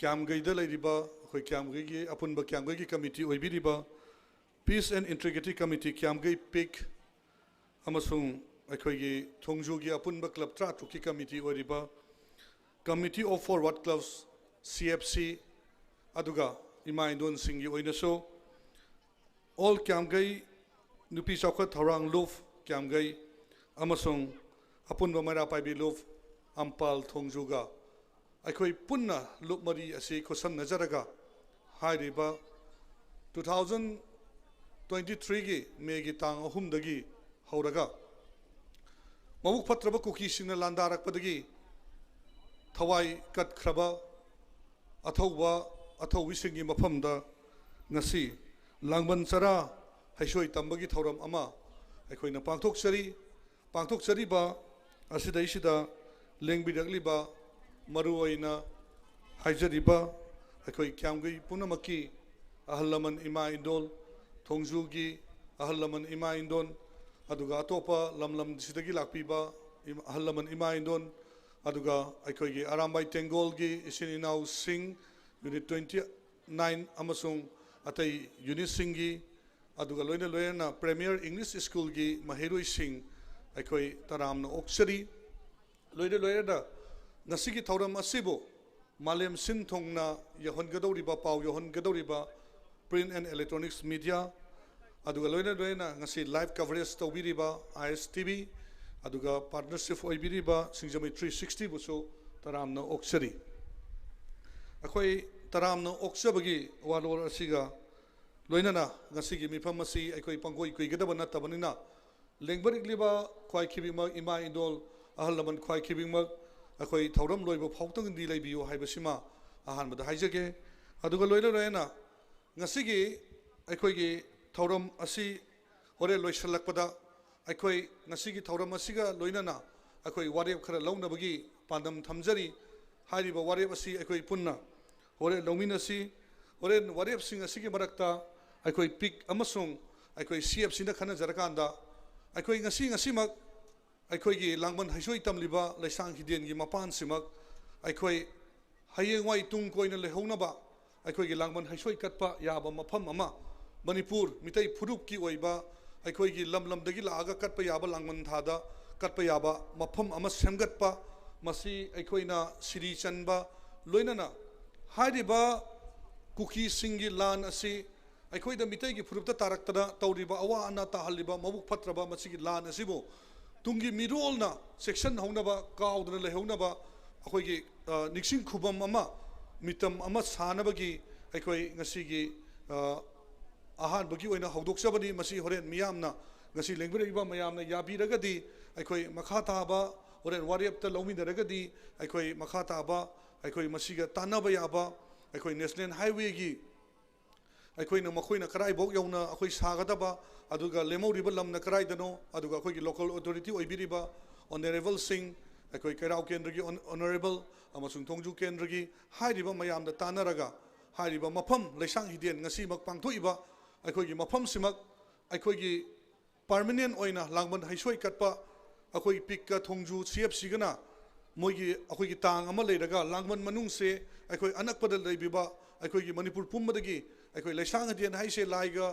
ꯀ꯭ꯌꯥꯝꯒꯩꯗ ꯂꯩꯔꯤꯕ ꯑꯩꯈꯣꯏ ꯀ꯭ꯌꯥꯝꯒꯩꯒꯤ ꯑꯄꯨꯟꯕ ꯀ꯭ꯌꯥꯝꯒꯩꯒꯤ ꯀꯃꯤꯇꯤ ꯑꯣꯏꯕꯤꯔꯤꯕ Peace and Integrity Committee Kyamgei ꯄꯤꯛ ꯑꯃꯁꯨꯡ ꯑꯩꯈꯣꯏꯒꯤ ꯊꯣꯡꯖꯨꯒꯤ ꯑꯄꯨꯟꯕ ꯀ꯭ꯂꯕ ꯇꯔꯥꯇꯔꯨꯛꯀꯤ ꯀꯃꯤꯇꯤ ꯑꯣꯏꯔꯤꯕ Committee of Forward Clubs, C F C, ꯑꯗꯨꯒ ꯏꯃꯥ ꯏꯟꯗꯣꯟꯁꯤꯡꯒꯤ ꯑꯣꯏꯅꯁꯨ All ꯀ꯭ꯌꯥꯝꯒꯩ ꯅꯨꯄꯤ ꯆꯥꯎꯈꯠ ꯊꯧꯔꯥꯡ ꯂꯨꯞ ꯀ꯭ꯌꯥꯝꯒꯩ ꯑꯃꯁꯨꯡ ꯑꯄꯨꯟꯕ ꯃꯩꯔꯥ ꯄꯥꯏꯕꯤ ꯂꯨꯞ ꯑꯝꯄꯥꯜ ꯊꯣꯡꯖꯨꯒ ꯑꯩꯈꯣꯏ ꯄꯨꯟꯅ ꯂꯨꯞ ꯃꯔꯤ ꯑꯁꯤ ꯈꯨꯠꯁꯝꯅꯖꯔꯒ ꯍꯥꯏꯔꯤꯕ two thousand twenty threeꯒꯤ ꯃꯦꯒꯤ ꯇꯥꯡ ꯑꯍꯨꯝꯗꯒꯤ ꯍꯧꯔꯒ ꯃꯕꯨꯛ ꯐꯠꯇ꯭ꯔꯕ ꯀꯨꯀꯤꯁꯤꯡꯅ ꯂꯥꯟꯗꯥꯔꯛꯄꯗꯒꯤ ꯊꯋꯥꯏ ꯀꯠꯈ꯭ꯔꯕ ꯑꯊꯧꯕ ꯑꯊꯧꯕꯤꯁꯤꯡꯒꯤ ꯃꯐꯝꯗ ꯉꯁꯤ ꯂꯥꯡꯕꯟ ꯆꯔꯥ ꯍꯩꯁꯣꯏ ꯇꯝꯕꯒꯤ ꯊꯧꯔꯝ ꯑꯃ ꯑꯩꯈꯣꯏꯅ ꯄꯥꯡꯊꯣꯛꯆꯔꯤ꯫ ꯄꯥꯡꯊꯣꯛꯆꯔꯤꯕ ꯑꯁꯤꯗꯩꯁꯤꯗ ꯂꯦꯡꯕꯤꯔꯛꯂꯤꯕ ꯃꯔꯨ ꯑꯣꯏꯅ ꯍꯥꯏꯖꯔꯤꯕ ꯑꯩꯈꯣꯏ ꯀ꯭ꯌꯥꯝꯒꯩ ꯄꯨꯝꯅꯃꯛꯀꯤ ꯑꯍꯜ ꯂꯃꯟ ꯏꯃꯥ ꯏꯟꯗꯣꯜ, ꯊꯣꯡꯖꯨꯒꯤ ꯑꯍꯜ ꯂꯃꯟ ꯏꯃꯥ ꯏꯟꯗꯣꯜ, ꯑꯗꯨꯒ ꯑꯇꯣꯞꯄ ꯂꯝ ꯂꯝꯁꯤꯗꯒꯤ ꯂꯥꯛꯄꯤꯕ ꯏꯃ-, ꯑꯍꯜ ꯂꯃꯟ ꯏꯃꯥ ꯏꯟꯗꯣꯜ, ꯑꯗꯨꯒ ꯑꯩꯈꯣꯏꯒꯤ ꯑꯔꯥꯝꯕꯥꯏ ꯇꯦꯡꯒꯣꯜꯒꯤ ꯏꯆꯤꯟ ꯏꯅꯥꯎꯁꯤꯡ, unit twenty nine ꯑꯃꯁꯨꯡ ꯑꯇꯩ ꯌꯨꯅꯤꯠꯁꯤꯡꯒꯤ, ꯑꯗꯨꯒ ꯂꯣꯏꯅ ꯂꯣꯏꯅꯅ ꯄ꯭ꯔꯦꯃꯤꯌꯔ ꯏꯪꯂꯤꯁ ꯁ꯭ꯀꯨꯜꯒꯤ ꯃꯍꯩꯔꯣꯏꯁꯤꯡ ꯑꯩꯈꯣꯏ ꯇꯔꯥꯝꯅ ꯑꯣꯛꯆꯔꯤ꯫ ꯂꯣꯏꯅ ꯂꯣꯏꯅꯅ ꯉꯁꯤꯒꯤ ꯊꯧꯔꯝ ꯑꯁꯤꯕꯨ ꯃꯥꯂꯦꯝ ꯁꯤꯟ ꯊꯨꯡꯅ ꯌꯧꯍꯟꯒꯗꯧꯔꯤꯕ, ꯄꯥꯎ ꯌꯧꯍꯟꯒꯗꯧꯔꯤꯕ Print and Electronics Media, ꯑꯗꯨꯒ ꯂꯣꯏꯅ ꯂꯣꯏꯅꯅ ꯉꯁꯤ live coverage ꯇꯧꯕꯤꯔꯤꯕ I S T V, ꯑꯗꯨꯒ partnership ꯑꯣꯏꯕꯤꯔꯤꯕ ꯁꯤꯡꯖꯃꯩ three sixty ꯕꯨꯁꯨ ꯇꯔꯥꯝꯅ ꯑꯣꯛꯆꯔꯤ꯫ ꯑꯩꯈꯣꯏ ꯇꯔꯥꯝꯅ ꯑꯣꯛꯆꯕꯒꯤ ꯋꯥꯔꯣꯜ ꯑꯁꯤꯒ ꯂꯣꯏꯅꯅ ꯉꯁꯤꯒꯤ ꯃꯤꯐꯝ ꯑꯁꯤ ꯑꯩꯈꯣꯏ ꯄꯪꯀꯨꯏ ꯀꯨꯏꯒꯗꯕ ꯅꯠꯇꯕꯅꯤꯅ, ꯂꯦꯡꯕꯔꯤꯛꯂꯤꯕ ꯈ꯭ꯋꯥꯏ ꯈꯤꯕꯤꯃꯛ, ꯏꯃꯥ ꯏꯗꯣꯜ, ꯑꯍꯜ ꯂꯃꯟ ꯈ꯭ꯋꯥꯏ ꯈꯤꯕꯤꯃꯛ ꯑꯩꯈꯣꯏ ꯊꯧꯔꯝ ꯂꯣꯏꯕ ꯐꯥꯎꯗꯪꯗꯤ ꯂꯩꯕꯤꯌꯨ ꯍꯥꯏꯕꯁꯤꯃ ꯑꯍꯥꯟꯕꯗ ꯍꯥꯏꯖꯒꯦ꯫ ꯑꯗꯨꯒ ꯂꯣꯏꯅ ꯂꯣꯏꯅꯅ ꯉꯁꯤꯒꯤ ꯑꯩꯈꯣꯏꯒꯤ ꯊꯧꯔꯝ ꯑꯁꯤ ꯍꯣꯔꯦꯟ ꯂꯣꯏꯁꯤꯜꯂꯛꯄꯗ ꯑꯩꯈꯣꯏ ꯉꯁꯤꯒꯤ ꯊꯧꯔꯝ ꯑꯁꯤꯒ ꯂꯣꯏꯅꯅ ꯑꯩꯈꯣꯏ ꯋꯥꯔꯦꯞ ꯈꯔ ꯂꯧꯅꯕꯒꯤ ꯄꯥꯟꯗꯝ ꯊꯝꯖꯔꯤ꯫ ꯍꯥꯏꯔꯤꯕ ꯋꯥꯔꯦꯞ ꯑꯁꯤ ꯑꯩꯈꯣꯏ ꯄꯨꯟꯅ ꯍꯣꯔꯦꯟ ꯂꯧꯃꯤꯟꯅꯁꯤ꯫ ꯍꯣꯔꯦꯟ ꯋꯥꯔꯦꯞꯁꯤꯡ ꯑꯁꯤꯒꯤ ꯃꯔꯛꯇ ꯑꯩꯈꯣꯏ ꯄꯤꯛ ꯑꯃꯁꯨꯡ ꯑꯩꯈꯣꯏ C F Cꯅ ꯈꯟꯅꯖꯔꯀꯥꯟꯗ, ꯑꯩꯈꯣꯏ ꯉꯁꯤ ꯉꯁꯤꯃꯛ ꯑꯩꯈꯣꯏꯒꯤ ꯂꯥꯡꯕꯟ ꯍꯩꯁꯣꯏ ꯇꯝꯂꯤꯕ ꯂꯩꯁꯥꯡ ꯍꯤꯗꯦꯟꯒꯤ ꯃꯄꯥꯟꯁꯤꯃꯛ ꯑꯩꯈꯣꯏ ꯍꯌꯦꯡꯋꯥꯏ ꯇꯨꯡ ꯀꯣꯏꯅ ꯂꯩꯍꯧꯅꯕ ꯑꯩꯈꯣꯏꯒꯤ ꯂꯥꯡꯕꯟ ꯍꯩꯁꯣꯏ ꯀꯠꯄ ꯌꯥꯕ ꯃꯐꯝ ꯑꯃ, ꯃꯅꯤꯄꯨꯔ ꯃꯤꯇꯩ ꯐꯨꯔꯨꯞꯀꯤ ꯑꯣꯏꯕ ꯑꯩꯈꯣꯏꯒꯤ ꯂꯝ ꯂꯝꯗꯒꯤ ꯂꯥꯛꯑꯒ ꯀꯠꯄ ꯌꯥꯕ, ꯂꯥꯡꯕꯟ ꯊꯥꯗ ꯀꯠꯄ ꯌꯥꯕ ꯃꯐꯝ ꯑꯃ ꯁꯦꯝꯒꯠꯄ, ꯃꯁꯤ ꯑꯩꯈꯣꯏꯅ ꯁꯤꯔꯤ ꯆꯟꯕ, ꯂꯣꯏꯅꯅ ꯍꯥꯏꯔꯤꯕ ꯀꯨꯀꯤꯁꯤꯡꯒꯤ ꯂꯥꯟ ꯑꯁꯤ ꯑꯩꯈꯣꯏꯗ ꯃꯤꯇꯩꯒꯤ ꯐꯨꯔꯨꯞꯇ ꯇꯥꯔꯛꯇꯅ ꯇꯧꯔꯤꯕ ꯑꯋꯥ ꯑꯅꯥ ꯇꯥꯍꯜꯂꯤꯕ ꯃꯕꯨꯛ ꯐꯠꯇ꯭ꯔꯕ ꯃꯁꯤꯒꯤ ꯂꯥꯟ ꯑꯁꯤꯕꯨ ꯇꯨꯡꯒꯤ ꯃꯤꯔꯣꯜꯅ ꯆꯦꯛꯁꯤꯟꯍꯧꯅꯕ, ꯀꯥꯎꯗꯅ ꯂꯩꯍꯧꯅꯕ ꯑꯩꯈꯣꯏꯒꯤ, ꯑ, ꯅꯤꯡꯁꯤꯡ ꯈꯨꯕꯝ ꯑꯃ, ꯃꯤꯇꯝ ꯑꯃ ꯁꯥꯅꯕꯒꯤ ꯑꯩꯈꯣꯏ ꯉꯁꯤꯒꯤ, ꯑ, ꯑꯍꯥꯟꯕꯒꯤ ꯑꯣꯏꯅ ꯍꯧꯗꯣꯛꯆꯕꯅꯤ꯫ ꯃꯁꯤ ꯍꯣꯔꯦꯟ ꯃꯤꯌꯥꯝꯅ, ꯉꯁꯤ ꯂꯦꯡꯕꯤꯔꯛꯏꯕ ꯃꯌꯥꯝꯅ ꯌꯥꯕꯤꯔꯒꯗꯤ, ꯑꯩꯈꯣꯏ ꯃꯈꯥ ꯇꯥꯕ ꯍꯣꯔꯦꯟ ꯋꯥꯔꯦꯞꯇ ꯂꯧꯃꯤꯟꯅꯔꯒꯗꯤ, ꯑꯩꯈꯣꯏ ꯃꯈꯥ ꯇꯥꯕ ꯑꯩꯈꯣꯏ ꯃꯁꯤꯒ ꯇꯥꯟꯅꯕ ꯌꯥꯕ, ꯑꯩꯈꯣꯏ ꯅꯦꯁꯅꯦꯜ ꯍꯥꯏꯋꯦꯒꯤ ꯑꯩꯈꯣꯏꯅ ꯃꯈꯣꯏꯅ ꯀꯗꯥꯏꯐꯥꯎ ꯌꯧꯅ ꯑꯩꯈꯣꯏ ꯁꯥꯒꯗꯕ, ꯑꯗꯨꯒ ꯂꯦꯝꯍꯧꯔꯤꯕ ꯂꯝꯅ ꯀꯗꯥꯏꯗꯅꯣ, ꯑꯗꯨꯒ ꯑꯩꯈꯣꯏꯒꯤ ꯂꯣꯀꯦꯜ ꯑꯣꯊꯣꯔꯤꯇꯤ ꯑꯣꯏꯕꯤꯔꯤꯕ ꯑꯣꯅꯔꯦꯕꯜꯁꯤꯡ, ꯑꯩꯈꯣꯏ ꯀꯩꯔꯥꯎ ꯀꯦꯟꯗ꯭ꯔꯒꯤ ꯑꯣꯟ-, ꯑꯣꯅꯔꯦꯕꯜ ꯑꯃꯁꯨꯡ ꯊꯣꯡꯖꯨ ꯀꯦꯟꯗ꯭ꯔꯒꯤ ꯍꯥꯏꯔꯤꯕ ꯃꯌꯥꯝꯗ ꯇꯥꯟꯅꯔꯒ, ꯍꯥꯏꯔꯤꯕ ꯃꯐꯝ ꯂꯩꯁꯥꯡ ꯍꯤꯗꯦꯟ ꯉꯁꯤꯃꯛ ꯄꯥꯡꯊꯣꯛꯏꯕ ꯑꯩꯈꯣꯏꯒꯤ ꯃꯐꯝꯁꯤꯃꯛ ꯑꯩꯈꯣꯏꯒꯤ ꯄꯔꯃꯅꯦꯟ ꯑꯣꯏꯅ ꯂꯥꯡꯕꯟ ꯍꯩꯁꯣꯏ ꯀꯠꯄ ꯑꯩꯈꯣꯏ ꯄꯤꯛꯀ ꯊꯣꯡꯖꯨ C F Cꯒꯅ ꯃꯣꯏꯒꯤ ꯑꯩꯈꯣꯏꯒꯤ ꯇꯥꯡ ꯑꯃ ꯂꯩꯔꯒ ꯂꯥꯡꯕꯟ ꯃꯅꯨꯡꯁꯦ ꯑꯩꯈꯣꯏ ꯑꯅꯛꯄꯗ ꯂꯩꯕꯤꯕ ꯑꯩꯈꯣꯏꯒꯤ ꯃꯅꯤꯄꯨꯔ ꯄꯨꯝꯕꯗꯒꯤ ꯑꯩꯈꯣꯏ ꯂꯩꯁꯥꯡ ꯍꯗꯦꯟ ꯍꯥꯏꯁꯦ ꯂꯥꯏꯒ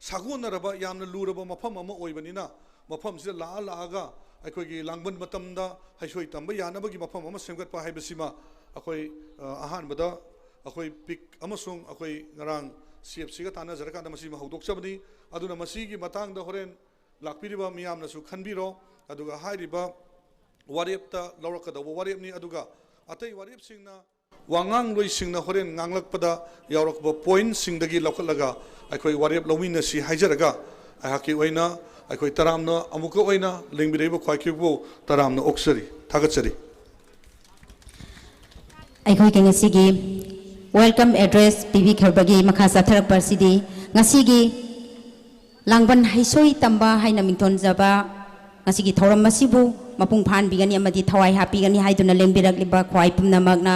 ꯁꯥꯒꯣꯟꯅꯔꯕ ꯌꯥꯝꯅ ꯂꯨꯔꯕ ꯃꯐꯝ ꯑꯃ ꯑꯣꯏꯕꯅꯤꯅ, ꯃꯐꯝꯁꯤꯗ ꯂꯥꯛꯑ ꯂꯥꯛꯑꯒ ꯑꯩꯈꯣꯏꯒꯤ ꯂꯥꯡꯕꯟ ꯃꯇꯝꯗ ꯍꯩꯁꯣꯏ ꯇꯝꯕ ꯌꯥꯅꯕꯒꯤ ꯃꯐꯝ ꯑꯃ ꯁꯦꯝꯒꯠꯄ ꯍꯥꯏꯕꯁꯤꯃ ꯑꯩꯈꯣꯏ, ꯑ, ꯑꯍꯥꯟꯕꯗ ꯑꯩꯈꯣꯏ ꯄꯤꯛ ꯑꯃꯁꯨꯡ ꯑꯩꯈꯣꯏ ꯉꯔꯥꯡ ꯁꯤ ꯑꯦꯐ ꯁꯤꯒ ꯇꯥꯟꯅꯖꯔꯀꯥꯟꯗ ꯃꯁꯤꯃ ꯍꯧꯗꯣꯛꯆꯕꯅꯤ꯫ ꯑꯗꯨꯅ ꯃꯁꯤꯒꯤ ꯃꯇꯥꯡꯗ ꯍꯣꯔꯦꯟ ꯂꯥꯛꯄꯤꯔꯤꯕ ꯃꯤꯌꯥꯝꯅꯁꯨ ꯈꯟꯕꯤꯔꯣ꯫ ꯑꯗꯨꯒ ꯍꯥꯏꯔꯤꯕ ꯋꯥꯔꯦꯞꯇ ꯂꯧꯔꯛꯀꯗꯧꯕ ꯋꯥꯔꯦꯞꯅꯤ꯫ ꯑꯗꯨꯒ ꯑꯇꯩ ꯋꯥꯔꯦꯞꯁꯤꯡꯅ, ꯋꯥꯉꯥꯡꯂꯣꯏꯁꯤꯡꯅ ꯍꯣꯔꯦꯟ ꯉꯥꯡꯂꯛꯄꯗ ꯌꯥꯎꯔꯛꯄ ꯄꯣꯏꯟꯠꯁꯤꯡꯗꯒꯤ ꯂꯧꯈꯠꯂꯒ ꯑꯩꯈꯣꯏ ꯋꯥꯔꯦꯞ ꯂꯧꯃꯤꯟꯅꯁꯤ ꯍꯥꯏꯖꯔꯒ, ꯑꯩꯍꯥꯛꯀꯤ ꯑꯣꯏꯅ ꯑꯩꯈꯣꯏ ꯇꯔꯥꯝꯅ ꯑꯃꯨꯛꯀ ꯑꯣꯏꯅ ꯂꯦꯡꯕꯤꯔꯛꯏꯕ ꯈ꯭ꯋꯥꯏꯈꯤꯕꯕꯨ ꯇꯔꯥꯝꯅ ꯑꯣꯛꯆꯔꯤ, ꯊꯥꯒꯠꯆꯔꯤ꯫ ꯑꯩꯈꯣꯏꯒꯤ ꯉꯁꯤꯒꯤ welcome address ꯄꯤꯕꯤꯈ꯭ꯔꯕꯒꯤ ꯃꯈꯥ ꯆꯠꯊꯔꯛꯄ ꯑꯁꯤꯗꯤ ꯉꯁꯤꯒꯤ ꯂꯥꯡꯕꯟ ꯍꯩꯁꯣꯏ ꯇꯝꯕ ꯍꯥꯏꯅ ꯃꯤꯡꯊꯣꯟꯖꯕ ꯉꯁꯤꯒꯤ ꯊꯧꯔꯝ ꯑꯁꯤꯕꯨ ꯃꯄꯨꯡ ꯐꯥꯍꯟꯕꯤꯒꯅꯤ ꯑꯃꯗꯤ ꯊꯋꯥꯏ ꯍꯥꯞꯄꯤꯒꯅꯤ ꯍꯥꯏꯗꯨꯅ ꯂꯦꯡꯕꯤꯔꯛꯂꯤꯕ ꯈ꯭ꯋꯥꯏ ꯄꯨꯝꯅꯃꯛꯅ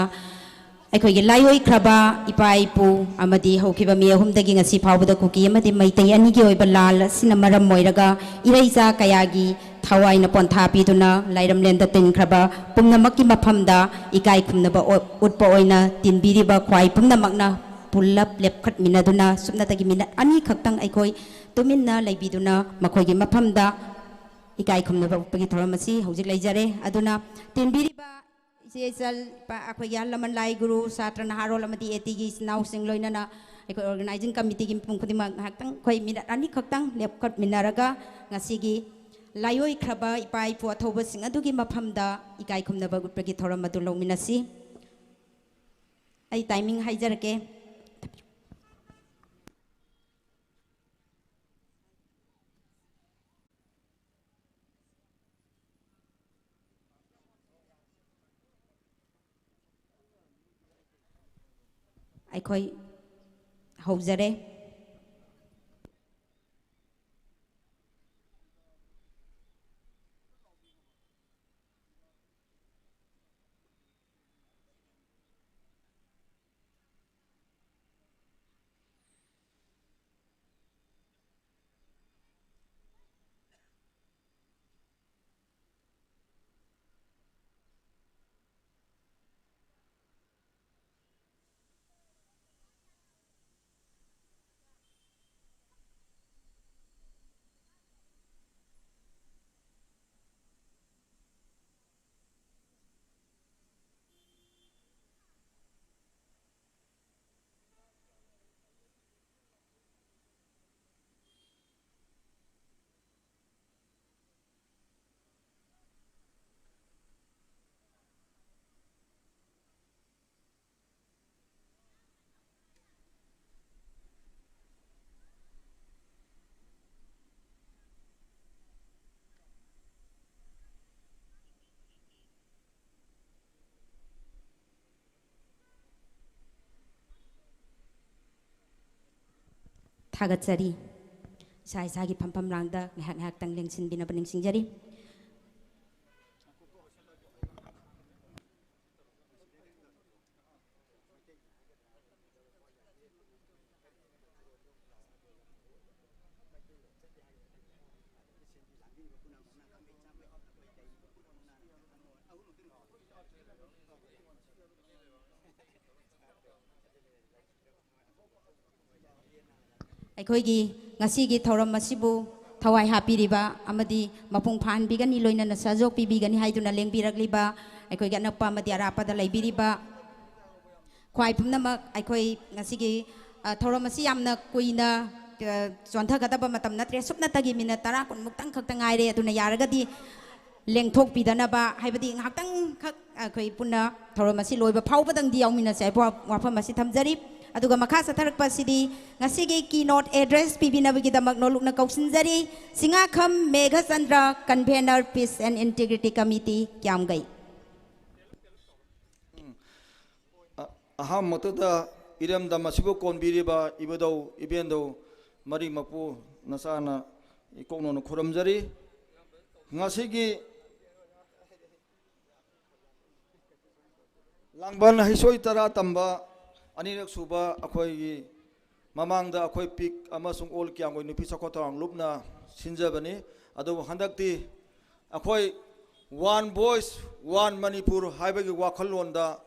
ꯑꯩꯈꯣꯏꯒꯤ ꯂꯥꯏꯑꯣꯏꯈ꯭ꯔꯕ ꯏꯄꯥ ꯏꯄꯨ ꯑꯃꯗꯤ ꯍꯧꯈꯤꯕ ꯃꯤ ꯑꯍꯨꯝꯗꯒꯤ ꯉꯁꯤ ꯐꯥꯎꯕꯗ ꯀꯨꯀꯤ ꯑꯃꯗꯤ ꯃꯩꯇꯩ ꯑꯅꯤꯒꯤ ꯑꯣꯏꯕ ꯂꯥꯜ ꯑꯁꯤꯅ ꯃꯔꯝ ꯑꯣꯏꯔꯒ ꯏꯔꯩꯆꯥ ꯀꯌꯥꯒꯤ ꯊꯋꯥꯏꯅ ꯄꯣꯟꯊꯥ ꯄꯤꯗꯨꯅ ꯂꯥꯏꯔꯝꯂꯦꯟꯗ ꯇꯤꯟꯈ꯭ꯔꯕ ꯄꯨꯝꯅꯃꯛꯀꯤ ꯃꯐꯝꯗ ꯏꯀꯥꯏ ꯈꯨꯝꯅꯕ ꯑꯣ-, ꯎꯠꯄ ꯑꯣꯏꯅ ꯇꯤꯟꯕꯤꯔꯤꯕ ꯈ꯭ꯋꯥꯏ ꯄꯨꯝꯅꯃꯛꯅ ꯄꯨꯜꯂꯞ ꯂꯦꯞꯈꯠꯃꯤꯟꯅꯗꯨꯅ ꯁꯨꯞꯅꯇꯒꯤ ꯃꯤꯅꯠ ꯑꯅꯤꯈꯛꯇꯪ ꯑꯩꯈꯣꯏ ꯇꯨꯃꯤꯟꯅ ꯂꯩꯕꯤꯗꯨꯅ ꯃꯈꯣꯏꯒꯤ ꯃꯐꯝꯗ ꯏꯀꯥꯏ ꯈꯨꯝꯅꯕ ꯎꯠꯄꯒꯤ ꯊꯧꯔꯝ ꯑꯁꯤ ꯍꯧꯖꯤꯛ ꯂꯩꯖꯔꯦ꯫ ꯑꯗꯨꯅ ꯇꯤꯟꯕꯤꯔꯤꯕ ꯏꯆꯦ ꯏꯆꯜ, ꯏꯄꯥ, ꯑꯩꯈꯣꯏꯒꯤ ꯑꯍꯜ ꯂꯃꯟ, ꯂꯥꯏ ꯒꯨꯔꯨ, ꯁꯥꯇ꯭ꯔ ꯅꯍꯥꯔꯣꯜ ꯑꯃꯗꯤ ꯑꯦ ꯇꯤꯒꯤ ꯏꯆꯤꯟ ꯏꯅꯥꯎꯁꯤꯡ ꯂꯣꯏꯅꯅ ꯑꯩꯈꯣꯏ organizing committeeꯒꯤ ꯃꯤꯄꯨꯝ ꯈꯨꯗꯤꯡꯃꯛ ꯉꯥꯏꯍꯥꯛꯇꯪ ꯑꯩꯈꯣꯏ ꯃꯤꯅꯠ ꯑꯅꯤꯈꯛꯇꯪ ꯂꯦꯞꯈꯠꯃꯤꯟꯅꯔꯒ ꯉꯁꯤꯒꯤ ꯂꯥꯏꯑꯣꯏꯈ꯭ꯔꯕ ꯏꯄꯥ ꯏꯄꯨ ꯑꯊꯧꯕꯁꯤꯡ ꯑꯗꯨꯒꯤ ꯃꯐꯝꯗ ꯏꯀꯥꯏ ꯈꯨꯝꯅꯕ ꯎꯠꯄꯒꯤ ꯊꯧꯔꯝ ꯑꯗꯨ ꯂꯧꯃꯤꯟꯅꯁꯤ꯫ ꯑꯩ timing ꯍꯥꯏꯖꯔꯛꯀꯦ꯫ ꯑꯩꯈꯣꯏ ꯍꯧꯖꯔꯦ꯫ ꯊꯥꯒꯠꯆꯔꯤ꯫ ꯏꯁꯥ ꯏꯁꯥꯒꯤ ꯐꯝꯐꯝ ꯂꯥꯡꯗ ꯉꯥꯏꯍꯥꯛ ꯉꯥꯏꯍꯥꯛꯇꯪ ꯂꯦꯡꯁꯤꯟꯕꯤꯅꯕ ꯅꯤꯡꯁꯤꯡꯖꯔꯤ꯫ ꯑꯩꯈꯣꯏꯒꯤ ꯉꯁꯤꯒꯤ ꯊꯧꯔꯝ ꯑꯁꯤꯕꯨ ꯊꯋꯥꯏ ꯍꯥꯞꯄꯤꯔꯤꯕ ꯑꯃꯗꯤ ꯃꯄꯨꯡ ꯐꯥꯍꯟꯕꯤꯒꯅꯤ, ꯂꯣꯏꯅꯅ ꯁꯍꯌꯣꯒ ꯄꯤꯕꯤꯒꯅꯤ ꯍꯥꯏꯗꯨꯅ ꯂꯦꯡꯕꯤꯔꯛꯂꯤꯕ ꯑꯩꯈꯣꯏꯒꯤ ꯑꯅꯛꯄ ꯑꯃꯗꯤ ꯑꯔꯥꯞꯄꯗ ꯂꯩꯕꯤꯔꯤꯕ ꯈ꯭ꯋꯥꯏ ꯄꯨꯝꯅꯃꯛ꯫ ꯑꯩꯈꯣꯏ ꯉꯁꯤꯒꯤ, ꯑ, ꯊꯧꯔꯝ ꯑꯁꯤ ꯌꯥꯝꯅ ꯀꯨꯏꯅ, ꯑ, ꯆꯣꯟꯊꯒꯗꯕ ꯃꯇꯝ ꯅꯠꯇ꯭ꯔꯦ꯫ ꯁꯨꯞꯅꯇꯒꯤ ꯃꯤꯅꯠ ꯇꯔꯥ ꯀꯨꯟꯃꯨꯛꯇꯪ ꯈꯛꯇ ꯉꯥꯏꯔꯦ꯫ ꯑꯗꯨꯅ ꯌꯥꯔꯒꯗꯤ ꯂꯦꯡꯊꯣꯛꯄꯤꯗꯅꯕ, ꯍꯥꯏꯕꯗꯤ ꯉꯥꯏꯍꯥꯛꯇꯪꯈꯛ ꯑꯩꯈꯣꯏ ꯄꯨꯟꯅ ꯊꯧꯔꯝ ꯑꯁꯤ ꯂꯣꯏꯕ ꯐꯥꯎꯕꯗꯪꯗꯤ ꯌꯥꯎꯃꯤꯟꯅꯁꯦ ꯍꯥꯏꯕ ꯋꯥꯐꯝ ꯑꯁꯤ ꯊꯝꯖꯔꯤ꯫ ꯑꯗꯨꯒ ꯃꯈꯥ ꯆꯠꯊꯔꯛꯄ ꯑꯁꯤꯗꯤ ꯉꯁꯤꯒꯤ keynote address ꯄꯤꯕꯤꯅꯕꯒꯤꯗꯃꯛ ꯅꯣꯂꯨꯛꯅ ꯀꯧꯁꯤꯟꯖꯔꯤ, ꯁꯤꯡꯉꯥꯈꯝ Meghachandra, convener, Peace and Integrity Committee, ꯀ꯭ꯌꯥꯝꯒꯩ꯫ ꯑ-, ꯑꯍꯥꯟꯕꯃꯛꯇꯗ ꯏꯔꯝꯗꯝ ꯑꯁꯤꯕꯨ ꯀꯣꯟꯕꯤꯔꯤꯕ ꯏꯕꯨꯙꯧ ꯏꯕꯦꯟꯙꯧ ꯃꯔꯤꯃꯛꯄꯨ ꯅꯆꯥꯅ ꯏꯀꯣꯛꯅꯧꯅ ꯈꯨꯔꯨꯝꯖꯔꯤ꯫ ꯉꯁꯤꯒꯤ ꯂꯥꯡꯕꯟ ꯍꯩꯁꯣꯏ ꯇꯔꯥ ꯇꯝꯕ ꯑꯅꯤꯔꯛ ꯁꯨꯕ ꯑꯩꯈꯣꯏꯒꯤ ꯃꯃꯥꯡꯗ ꯑꯩꯈꯣꯏ ꯄꯤꯛ ꯑꯃꯁꯨꯡ ꯑꯣꯜ ꯀ꯭ꯌꯥꯝꯒꯩ ꯅꯨꯄꯤ ꯆꯥꯎꯈꯠ ꯊꯧꯔꯥꯡ ꯂꯨꯞꯅ ꯁꯤꯟꯖꯕꯅꯤ꯫ ꯑꯗꯨꯕꯨ ꯍꯟꯗꯛꯇꯤ ꯑꯩꯈꯣꯏ One Voice, One Manipur ꯍꯥꯏꯕꯒꯤ ꯋꯥꯈꯜꯂꯣꯟꯗ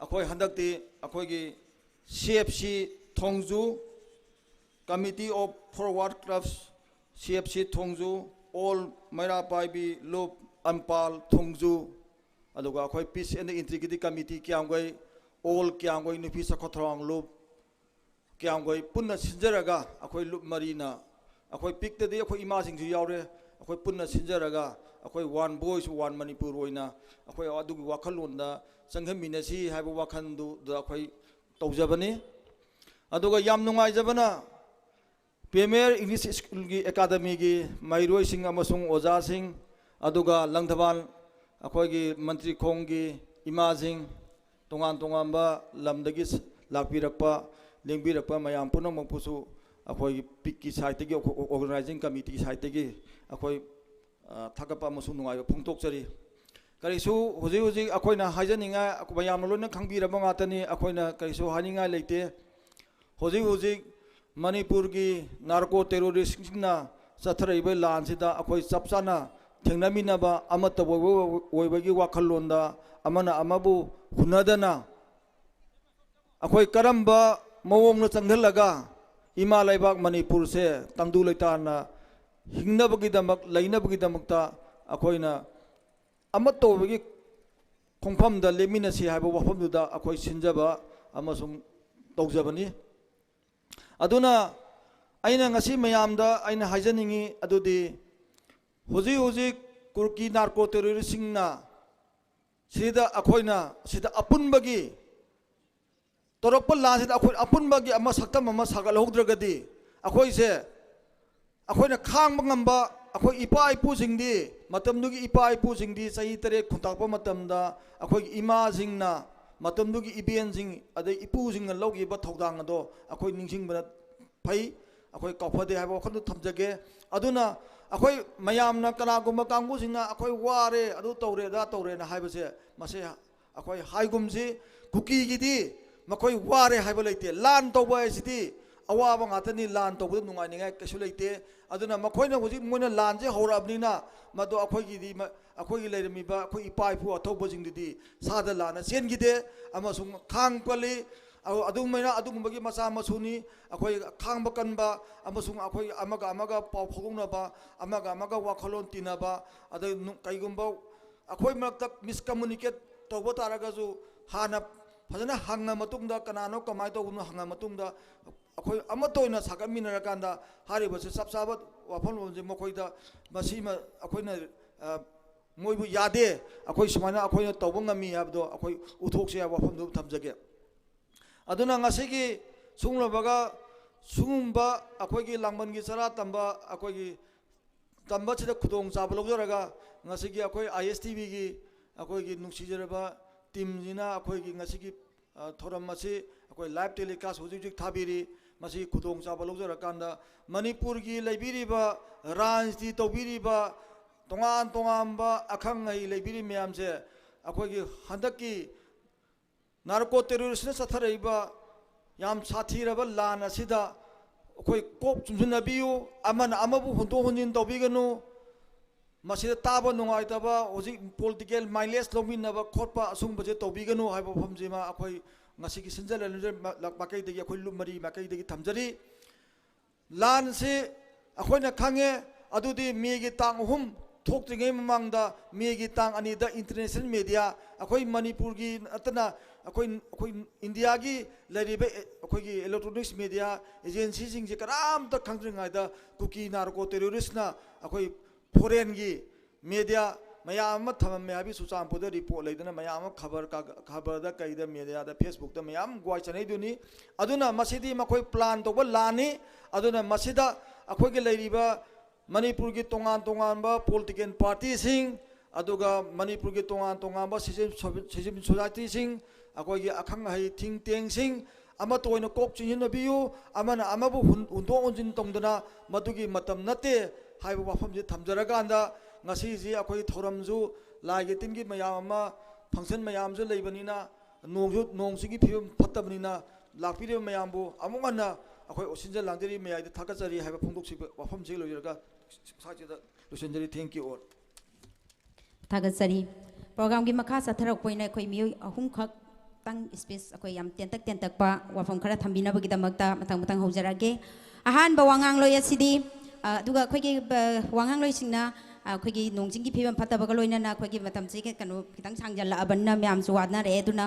ꯑꯩꯈꯣꯏ ꯍꯟꯗꯛꯇꯤ ꯑꯩꯈꯣꯏꯒꯤ C F C Thongju, Committee of Forward Clubs, C F C Thongju, All ꯃꯩꯔꯥ ꯄꯥꯏꯕꯤ ꯂꯨꯞ ꯑꯝꯄꯥꯜ ꯊꯣꯡꯖꯨ, ꯑꯗꯨꯒ ꯑꯩꯈꯣꯏ Peace and Integrity Committee ꯀ꯭ꯌꯥꯝꯒꯩ, All ꯀ꯭ꯌꯥꯝꯒꯩ ꯅꯨꯄꯤ ꯆꯥꯎꯈꯠ ꯊꯧꯔꯥꯡ ꯂꯨꯞ ꯀ꯭ꯌꯥꯝꯒꯩ ꯄꯨꯟꯅ ꯁꯤꯟꯖꯔꯒ, ꯑꯩꯈꯣꯏ ꯂꯨꯞ ꯃꯔꯤꯅ, ꯑꯩꯈꯣꯏ ꯄꯤꯛꯇꯗꯤ ꯑꯩꯈꯣꯏ ꯏꯃꯥꯁꯤꯡꯁꯨ ꯌꯥꯎꯔꯦ, ꯑꯩꯈꯣꯏ ꯄꯨꯟꯅ ꯁꯤꯟꯖꯔꯒ ꯑꯩꯈꯣꯏ One Voice, One Manipur ꯑꯣꯏꯅ ꯑꯩꯈꯣꯏ ꯑꯗꯨꯒꯤ ꯋꯥꯈꯜꯂꯣꯟꯗ ꯆꯪꯍꯟꯃꯤꯟꯅꯁꯤ ꯍꯥꯏꯕ ꯋꯥꯈꯜꯗꯨꯗ ꯑꯩꯈꯣꯏ ꯇꯧꯖꯕꯅꯤ꯫ ꯑꯗꯨꯒ ꯌꯥꯝ ꯅꯨꯡꯉꯥꯏꯖꯕꯅ, Premier English Schoolꯒꯤ academyꯒꯤ ꯃꯍꯩꯔꯣꯏꯁꯤꯡ ꯑꯃꯁꯨꯡ ꯑꯣꯖꯥꯁꯤꯡ, ꯑꯗꯨꯒ ꯂꯪꯊꯕꯥꯜ ꯑꯩꯈꯣꯏꯒꯤ ꯃꯟꯇ꯭ꯔꯤ ꯈꯣꯡꯒꯤ ꯏꯃꯥꯁꯤꯡ, ꯇꯣꯉꯥꯟ ꯇꯣꯉꯥꯟꯕ ꯂꯝꯗꯒꯤ ꯂꯥꯛꯄꯤꯔꯛꯄ, ꯂꯦꯡꯕꯤꯔꯛꯄ ꯃꯌꯥꯝ ꯄꯨꯝꯅꯃꯛꯄꯨꯁꯨ ꯑꯩꯈꯣꯏꯒꯤ ꯄꯤꯛꯀꯤ ꯁꯥꯏꯠꯇꯒꯤ, ꯑꯣꯔꯒꯅꯥꯏꯖꯤꯡ ꯀꯃꯤꯇꯤꯒꯤ ꯁꯥꯏꯠꯇꯒꯤ ꯑꯩꯈꯣꯏ, ꯑ, ꯊꯥꯒꯠꯄ ꯑꯃꯁꯨꯡ ꯅꯨꯡꯉꯥꯏꯕ ꯐꯣꯡꯗꯣꯛꯆꯔꯤ꯫ ꯀꯔꯤꯁꯨ ꯍꯧꯖꯤꯛ ꯍꯧꯖꯤꯛ ꯑꯩꯈꯣꯏꯅ ꯍꯥꯏꯖꯅꯤꯡꯉꯥꯏ, ꯃꯌꯥꯝꯅ ꯂꯣꯏꯅ ꯈꯪꯕꯤꯔꯕ ꯉꯥꯛꯇꯅꯤ, ꯑꯩꯈꯣꯏꯅ ꯀꯔꯤꯁꯨ ꯍꯥꯏꯅꯤꯡꯉꯥꯏ ꯂꯩꯇꯦ꯫ ꯍꯧꯖꯤꯛ ꯍꯧꯖꯤꯛ ꯃꯅꯤꯄꯨꯔꯒꯤ ꯅꯥꯔꯀꯣ ꯇꯦꯔꯣꯔꯤꯁꯁꯤꯡꯅ ꯆꯠꯊꯔꯛꯏꯕ ꯂꯥꯟꯁꯤꯗ ꯑꯩꯈꯣꯏ ꯆꯞ ꯆꯥꯅ ꯊꯦꯡꯅꯃꯤꯟꯅꯕ, ꯑꯃꯠꯇ ꯑꯣꯏꯕ, ꯑꯣꯏꯕꯒꯤ ꯋꯥꯈꯜꯂꯣꯟꯗ ꯑꯃꯅ ꯑꯃꯕꯨ ꯍꯨꯟꯅꯗꯅ ꯑꯩꯈꯣꯏ ꯀꯔꯝꯕ ꯃꯑꯣꯡꯗ ꯆꯪꯁꯤꯜꯂꯒ ꯏꯃꯥ ꯂꯩꯕꯥꯛ ꯃꯅꯤꯄꯨꯔꯁꯦ ꯇꯪꯗꯨ ꯂꯩꯇꯥꯅ ꯍꯤꯡꯅꯕꯒꯤꯗꯃꯛ, ꯂꯩꯅꯕꯒꯤꯗꯃꯛꯇ ꯑꯩꯈꯣꯏꯅ ꯑꯃꯠꯇ ꯑꯣꯏꯕꯒꯤ ꯈꯣꯡꯐꯝꯗ ꯂꯦꯞꯃꯤꯟꯅꯁꯤ ꯍꯥꯏꯕ ꯋꯥꯐꯝꯗꯨꯗ ꯑꯩꯈꯣꯏ ꯁꯤꯟꯖꯕ ꯑꯃꯁꯨꯡ ꯇꯧꯖꯕꯅꯤ꯫ ꯑꯗꯨꯅ ꯑꯩꯅ ꯉꯁꯤ ꯃꯌꯥꯝꯗ ꯑꯩꯅ ꯍꯥꯏꯖꯅꯤꯡꯉꯤ ꯑꯗꯨꯗꯤ, ꯍꯧꯖꯤꯛ ꯍꯧꯖꯤꯛ ꯀꯨꯔꯀꯤ ꯅꯥꯔꯀꯣ ꯇꯦꯔꯣꯔꯤꯁꯁꯤꯡꯅ ꯁꯤꯗ ꯑꯩꯈꯣꯏꯅ ꯁꯤꯗ ꯑꯄꯨꯟꯕꯒꯤ ꯇꯧꯔꯛꯄ ꯂꯥꯟꯁꯤꯗ ꯑꯩꯈꯣꯏ ꯑꯄꯨꯟꯕꯒꯤ ꯑꯃ ꯁꯛꯇꯝ ꯑꯃ ꯁꯥꯒꯠꯍꯧꯗ꯭ꯔꯒꯗꯤ, ꯑꯩꯈꯣꯏꯁꯦ, ꯑꯩꯈꯣꯏꯅ ꯈꯥꯡꯕ ꯉꯝꯕ, ꯑꯩꯈꯣꯏ ꯏꯄꯥ ꯏꯄꯨꯁꯤꯡꯗꯤ, ꯃꯇꯝꯗꯨꯒꯤ ꯏꯄꯥ ꯏꯄꯨꯁꯤꯡꯗꯤ ꯆꯍꯤ ꯇꯔꯦꯠ ꯈꯨꯟꯇꯥꯛꯄ ꯃꯇꯝꯗ ꯑꯩꯈꯣꯏꯒꯤ ꯏꯃꯥꯁꯤꯡꯅ, ꯃꯇꯝꯗꯨꯒꯤ ꯏꯕꯦꯟꯁꯤꯡ, ꯑꯗꯩ ꯏꯄꯨꯁꯤꯡꯅ ꯂꯧꯈꯤꯕ ꯊꯧꯗꯥꯡ ꯑꯗꯣ ꯑꯩꯈꯣꯏ ꯅꯤꯡꯁꯤꯡꯕꯅ ꯐꯩ, ꯑꯩꯈꯣꯏ ꯀꯥꯎꯐꯗꯦ ꯍꯥꯏꯕ ꯋꯥꯈꯜꯗꯣ ꯊꯝꯖꯒꯦ꯫ ꯑꯗꯨꯅ ꯑꯩꯈꯣꯏ ꯃꯌꯥꯝꯅ, ꯀꯅꯥꯒꯨꯝꯕ ꯀꯥꯡꯕꯨꯁꯤꯡꯅ "ꯑꯩꯈꯣꯏ ꯋꯥꯔꯦ, ꯑꯗꯨ ꯇꯧꯔꯦ, ꯑꯗꯥ ꯇꯧꯔꯦꯅ" ꯍꯥꯏꯕꯁꯦ, ꯃꯁꯤ ꯑꯩꯈꯣꯏ ꯍꯥꯏꯒꯨꯝꯁꯤ, ꯀꯨꯀꯤꯒꯤꯗꯤ ꯃꯈꯣꯏ ꯋꯥꯔꯦ ꯍꯥꯏꯕ ꯂꯩꯇꯦ꯫ ꯂꯥꯟ ꯇꯧꯕ ꯍꯥꯏꯁꯤꯗꯤ ꯑꯋꯥꯕ ꯉꯥꯛꯇꯅꯤ, ꯂꯥꯟ ꯇꯧꯕꯗ ꯅꯨꯡꯉꯥꯏꯅꯤꯡꯉꯥꯏ ꯀꯩꯁꯨ ꯂꯩꯇꯦ꯫ ꯑꯗꯨꯅ ꯃꯈꯣꯏꯅ ꯍꯧꯖꯤꯛ ꯃꯣꯏꯅ ꯂꯥꯟꯁꯦ ꯍꯧꯔꯛꯑꯕꯅꯤꯅ, ꯃꯗꯨ ꯑꯩꯈꯣꯏꯒꯤꯗꯤ ꯃ-, ꯑꯩꯈꯣꯏꯒꯤ ꯂꯩꯔꯝꯃꯤꯕ ꯑꯩꯈꯣꯏ ꯏꯄꯥ ꯏꯄꯨ ꯑꯊꯧꯕꯁꯤꯡꯗꯨꯗꯤ ꯁꯥꯗ ꯂꯥꯟꯅ ꯆꯦꯟꯈꯤꯗꯦ ꯑꯃꯁꯨꯡ ꯈꯥꯡ ꯀꯜꯂꯤ꯫ ꯑ-, ꯑꯗꯨꯃꯥꯏꯅ ꯑꯗꯨꯒꯨꯝꯕꯒꯤ ꯃꯆꯥ ꯃꯁꯨꯅꯤ꯫ ꯑꯩꯈꯣꯏ ꯈꯥꯡꯕ ꯀꯟꯕ ꯑꯃꯁꯨꯡ ꯑꯩꯈꯣꯏ ꯑꯃꯒ ꯑꯃꯒ ꯄꯥꯎ ꯐꯥꯎꯗꯣꯛꯅꯕ, ꯑꯃꯒ ꯑꯃꯒ ꯋꯥꯈꯜꯂꯣꯟ ꯇꯤꯟꯅꯕ, ꯑꯗꯩ ꯅꯨ-, ꯀꯩꯒꯨꯝꯕ ꯑꯩꯈꯣꯏ ꯃꯔꯛꯇ ꯃꯤꯁꯀꯝꯃꯨꯅꯤꯀꯦꯠ ꯇꯧꯕ ꯇꯥꯔꯒꯁꯨ, ꯍꯥꯟꯅ ꯐꯖꯅ ꯍꯪꯉ ꯃꯇꯨꯡꯗ, ꯀꯅꯥꯅꯣ ꯀꯃꯥꯏꯅ ꯇꯧꯕꯅꯣ ꯍꯪꯉ ꯃꯇꯨꯡꯗ, ꯑꯩꯈꯣꯏ ꯑꯃꯠꯇ ꯑꯣꯏꯅ ꯁꯥꯒꯠꯃꯤꯟꯅꯔꯀꯥꯟꯗ, ꯍꯥꯏꯔꯤꯕꯁꯤ ꯆꯞ ꯆꯥꯕ ꯋꯥꯐꯝꯂꯣꯟꯁꯦ ꯃꯈꯣꯏꯗ, ꯃꯁꯤꯃ ꯑꯩꯈꯣꯏꯅ, ꯑ, ꯃꯣꯏꯕꯨ ꯌꯥꯗꯦ, ꯑꯩꯈꯣꯏ ꯁꯨꯃꯥꯏꯅ ꯑꯩꯈꯣꯏꯅ ꯇꯧꯕ ꯉꯝꯃꯤ ꯍꯥꯏꯕꯗꯣ ꯑꯩꯈꯣꯏ ꯎꯠꯊꯣꯛꯁꯦ ꯍꯥꯏꯕ ꯋꯥꯐꯝꯗꯨ ꯊꯝꯖꯒꯦ꯫ ꯑꯗꯨꯅ ꯉꯁꯤꯒꯤ ꯁꯨꯡꯂꯕꯒ ꯁꯤꯒꯨꯝꯕ ꯑꯩꯈꯣꯏꯒꯤ ꯂꯥꯡꯕꯟꯒꯤ ꯆꯔꯥ ꯇꯝꯕ, ꯑꯩꯈꯣꯏꯒꯤ ꯇꯝꯕꯁꯤꯗ ꯈꯨꯗꯣꯡꯆꯥꯕ ꯂꯧꯖꯔꯒ, ꯉꯁꯤꯒꯤ ꯑꯩꯈꯣꯏ ꯑꯥꯏ ꯑꯦꯁ ꯇꯤ ꯚꯤꯒꯤ ꯑꯩꯈꯣꯏꯒꯤ ꯅꯨꯡꯁꯤꯖꯔꯕ ꯇꯤꯝꯁꯤꯅ ꯑꯩꯈꯣꯏꯒꯤ ꯉꯁꯤꯒꯤ, ꯑ, ꯊꯧꯔꯝ ꯑꯁꯤ ꯑꯩꯈꯣꯏ ꯂꯥꯏꯚ ꯇꯦꯂꯤꯀꯥꯁ ꯍꯧꯖꯤꯛ ꯍꯧꯖꯤꯛ ꯊꯥꯕꯤꯔꯤ꯫ ꯃꯁꯤ ꯈꯨꯗꯣꯡꯆꯥꯕ ꯂꯧꯖꯔꯀꯥꯟꯗ ꯃꯅꯤꯄꯨꯔꯒꯤ ꯂꯩꯕꯤꯔꯤꯕ ꯔꯥꯖꯅꯤꯇꯤ ꯇꯧꯕꯤꯔꯤꯕ ꯇꯣꯉꯥꯟ ꯇꯣꯉꯥꯟꯕ ꯑꯈꯪ ꯑꯍꯩ ꯂꯩꯕꯤꯔꯤꯕ ꯃꯌꯥꯝꯁꯦ ꯑꯩꯈꯣꯏꯒꯤ ꯍꯟꯗꯛꯀꯤ ꯅꯥꯔꯀꯣ ꯇꯦꯔꯣꯔꯤꯁꯅ ꯆꯠꯊꯔꯛꯏꯕ ꯌꯥꯝ ꯁꯥꯊꯤꯔꯕ ꯂꯥꯟ ꯑꯁꯤꯗ ꯑꯩꯈꯣꯏ ꯀꯣꯛ ꯆꯨꯝꯁꯤꯟꯅꯕꯤꯌꯨ꯫ ꯑꯃꯅ ꯑꯃꯕꯨ ꯍꯨꯟꯗꯣꯛ ꯍꯨꯟꯖꯤꯟ ꯇꯧꯕꯤꯒꯅꯨ꯫ ꯃꯁꯤꯗ ꯇꯥꯕ ꯅꯨꯡꯉꯥꯏꯇꯕ, ꯍꯧꯖꯤꯛ ꯄꯣꯂꯤꯇꯤꯀꯦꯜ ꯃꯥꯏꯂꯦꯖ ꯂꯧꯃꯤꯟꯅꯕ ꯈꯣꯠꯄ ꯑꯁꯨꯝꯕꯁꯦ ꯇꯧꯕꯤꯒꯅꯨ ꯍꯥꯏꯕ ꯋꯥꯐꯝꯁꯤꯃ ꯑꯩꯈꯣꯏ ꯉꯁꯤꯒꯤ ꯁꯤꯟꯖ ꯂꯩꯅꯖ ꯃꯥꯏꯀꯩꯗꯒꯤ, ꯑꯩꯈꯣꯏ ꯂꯨꯞ ꯃꯔꯤ ꯃꯥꯏꯀꯩꯗꯒꯤ ꯊꯝꯖꯔꯤ꯫ ꯂꯥꯟꯁꯤ ꯑꯩꯈꯣꯏꯅ ꯈꯪꯉꯦ, ꯑꯗꯨꯗꯤ ꯃꯦꯒꯤ ꯇꯥꯡ ꯑꯍꯨꯝ ꯊꯣꯛꯇ꯭ꯔꯤꯉꯩ ꯃꯃꯥꯡꯗ ꯃꯦꯒꯤ ꯇꯥꯡ ꯑꯅꯤꯗ ꯏꯟꯇꯔꯅꯦꯁꯅꯦꯜ ꯃꯦꯗꯤꯌꯥ, ꯑꯩꯈꯣꯏ ꯃꯅꯤꯄꯨꯔꯒꯤ ꯅꯠꯇꯅ ꯑꯩꯈꯣꯏ, ꯑꯩꯈꯣꯏ ꯏꯟꯗꯤꯌꯥꯒꯤ ꯂꯩꯔꯤꯕ ꯑꯦ-, ꯑꯩꯈꯣꯏꯒꯤ ꯏꯂꯦꯛꯇ꯭ꯔꯣꯅꯤꯛꯁ ꯃꯦꯗꯤꯌꯥ ꯑꯦꯖꯦꯟꯁꯤꯁꯤꯡꯁꯦ ꯀꯅꯥꯝꯇ ꯈꯪꯗ꯭ꯔꯤꯉꯩꯗ ꯀꯨꯀꯤ ꯅꯥꯔꯀꯣ ꯇꯦꯔꯣꯔꯤꯁꯅ ꯑꯩꯈꯣꯏ ꯐꯣꯔꯦꯟꯒꯤ ꯃꯦꯗꯤꯌꯥ ꯃꯌꯥꯝ ꯑꯃ ꯊꯝꯃꯝꯃꯦ ꯍꯥꯏꯕꯒꯤ ꯆꯨꯔꯆꯥꯟꯄꯨꯔꯗ ꯔꯤꯄꯣꯔꯠ ꯂꯩꯗꯅ ꯃꯌꯥꯝ ꯑꯃ ꯈꯕꯔ ꯀꯥꯒ-, ꯈꯕꯔꯗ ꯀꯩꯗ ꯃꯦꯗꯤꯌꯥꯗ ꯐꯦꯁꯕꯨꯛꯇ ꯃꯌꯥꯝ ꯒ꯭ꯋꯥꯏ ꯆꯥꯟꯅꯩꯗꯨꯅꯤ꯫ ꯑꯗꯨꯅ ꯃꯁꯤꯗꯤ ꯃꯈꯣꯏ ꯄ꯭ꯂꯥꯟ ꯇꯧꯕ ꯂꯥꯟꯅꯤ꯫ ꯑꯗꯨꯅ ꯃꯁꯤꯗ ꯑꯩꯈꯣꯏꯒꯤ ꯂꯩꯔꯤꯕ ꯃꯅꯤꯄꯨꯔꯒꯤ ꯇꯣꯉꯥꯟ ꯇꯣꯉꯥꯟꯕ ꯄꯣꯂꯤꯇꯤꯀꯦꯜ ꯄꯥꯔꯇꯤꯁꯤꯡ, ꯑꯗꯨꯒ ꯃꯅꯤꯄꯨꯔꯒꯤ ꯇꯣꯉꯥꯟ ꯇꯣꯉꯥꯟꯕ ꯁꯤꯖꯤꯝ ꯁꯣ-, ꯁꯤꯖꯤꯝ ꯁꯣꯁꯥꯏꯇꯤꯁꯤꯡ, ꯑꯩꯈꯣꯏꯒꯤ ꯑꯈꯪ ꯑꯍꯩ ꯊꯤꯡ ꯇꯦꯡꯁꯤꯡ ꯑꯃꯠꯇ ꯑꯣꯏꯅ ꯀꯣꯛ ꯆꯤꯡꯁꯤꯟꯅꯕꯤꯌꯨ꯫ ꯑꯃꯅ ꯑꯃꯕꯨ ꯍꯨꯟ-, ꯍꯨꯟꯗꯣꯛ ꯍꯨꯟꯖꯤꯟ ꯇꯧꯗꯅ ꯃꯗꯨꯒꯤ ꯃꯇꯝ ꯅꯠꯇꯦ ꯍꯥꯏꯕ ꯋꯥꯐꯝꯁꯤ ꯊꯝꯖꯔꯀꯥꯟꯗ, ꯉꯁꯤꯁꯤ ꯑꯩꯈꯣꯏ ꯊꯧꯔꯝꯁꯨ ꯂꯥꯏꯒꯤ ꯇꯤꯟꯒꯤ ꯃꯌꯥꯝ ꯑꯃ, ꯐꯪꯁꯟ ꯃꯌꯥꯝꯁꯨ ꯂꯩꯕꯅꯤꯅ, ꯅꯣꯡꯁꯨ, ꯅꯣꯡ ꯆꯤꯡꯒꯤ ꯐꯤꯕꯝ ꯐꯠꯇꯕꯅꯤꯅ, ꯂꯥꯛꯄꯤꯔꯤꯕ ꯃꯌꯥꯝꯕꯨ ꯑꯃꯨꯛ ꯍꯟꯅ ꯑꯩꯈꯣꯏ ꯁꯤꯟꯖ ꯂꯥꯡꯖꯔꯤ ꯃꯌꯥꯏꯗ ꯊꯥꯒꯠꯆꯔꯤ ꯍꯥꯏꯕ ꯐꯣꯡꯗꯣꯛꯆꯕ ꯋꯥꯐꯝꯁꯤ ꯂꯣꯏꯔꯒ ꯁ꯭ꯋꯥꯏꯁꯤꯗ ꯂꯣꯏꯁꯤꯟꯖꯔꯤ꯫ Thank you all꯫ ꯊꯥꯒꯠꯆꯔꯤ꯫ ꯄ꯭ꯔꯣꯒ꯭ꯔꯥꯝꯒꯤ ꯃꯈꯥ ꯆꯠꯊꯔꯛꯄ ꯑꯣꯏꯅ ꯑꯩꯈꯣꯏ ꯃꯤꯑꯣꯏ ꯑꯍꯨꯝꯈꯛꯇꯪ ꯁ꯭ꯄꯤꯆ, ꯑꯩꯈꯣꯏ ꯌꯥꯝ ꯇꯦꯟꯇꯛ ꯇꯦꯟꯇꯛꯄ ꯋꯥꯐꯝ ꯈꯔ ꯊꯝꯕꯤꯅꯕꯒꯤꯗꯃꯛꯇ ꯃꯊꯪ ꯃꯊꯪ ꯍꯧꯖꯔꯛꯑꯒꯦ꯫ ꯑꯍꯥꯟꯕ ꯋꯥꯉꯥꯡꯂꯣꯏ ꯑꯁꯤꯗꯤ, ꯑ, ꯑꯗꯨꯒ ꯑꯩꯈꯣꯏꯒꯤ, ꯑ, ꯋꯥꯉꯥꯡꯂꯣꯏꯁꯤꯡꯅ, ꯑ, ꯑꯩꯈꯣꯏꯒꯤ ꯅꯣꯡ ꯆꯤꯡꯒꯤ ꯐꯤꯕꯝ ꯐꯠꯇꯕꯒ ꯂꯣꯏꯅꯅ ꯑꯩꯈꯣꯏꯒꯤ ꯃꯇꯝꯁꯤ ꯀꯩꯅꯣ ꯈꯤꯇꯪ ꯁꯥꯡꯖꯜꯂꯛꯑꯕꯅꯤꯅ ꯃꯌꯥꯝꯁꯨ ꯋꯥꯅꯔꯛꯑꯦ꯫ ꯑꯗꯨꯅ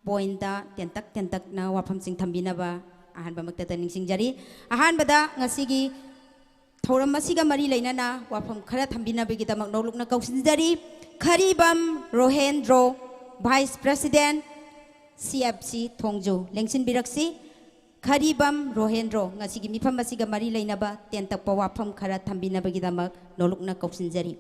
ꯄꯣꯏꯟꯠꯇ ꯇꯦꯟꯇꯛ ꯇꯦꯟꯇꯛꯅ ꯋꯥꯐꯝꯁꯤꯡ ꯊꯝꯕꯤꯅꯕ ꯑꯍꯥꯟꯕꯃꯛꯇꯗ ꯅꯤꯡꯁꯤꯡꯖꯔꯤ꯫ ꯑꯍꯥꯟꯕꯗ ꯉꯁꯤꯒꯤ ꯊꯧꯔꯝ ꯑꯁꯤꯒ ꯃꯔꯤ ꯂꯩꯅꯅ ꯋꯥꯐꯝ ꯈꯔ ꯊꯝꯕꯤꯅꯕꯒꯤꯗꯃꯛ ꯅꯧꯂꯨꯛꯅ ꯀꯧꯁꯤꯟꯖꯔꯤ꯫ ꯈꯔꯤꯕꯝ Rohendro, vice president, C F C ꯊꯣꯡꯖꯨ, ꯂꯦꯡꯁꯤꯟꯕꯤꯔꯛꯁꯤ꯫ ꯈꯔꯤꯕꯝ ꯔꯣꯍꯦꯟꯗ꯭ꯔꯣ, ꯉꯁꯤꯒꯤ ꯃꯤꯐꯝ ꯑꯁꯤꯒ ꯃꯔꯤ ꯂꯩꯅꯕ ꯇꯦꯟꯇꯛꯄ ꯋꯥꯐꯝ ꯈꯔ ꯊꯝꯕꯤꯅꯕꯒꯤꯗꯃꯛ ꯅꯧꯂꯨꯛꯅ ꯀꯧꯁꯤꯟꯖꯔꯤ꯫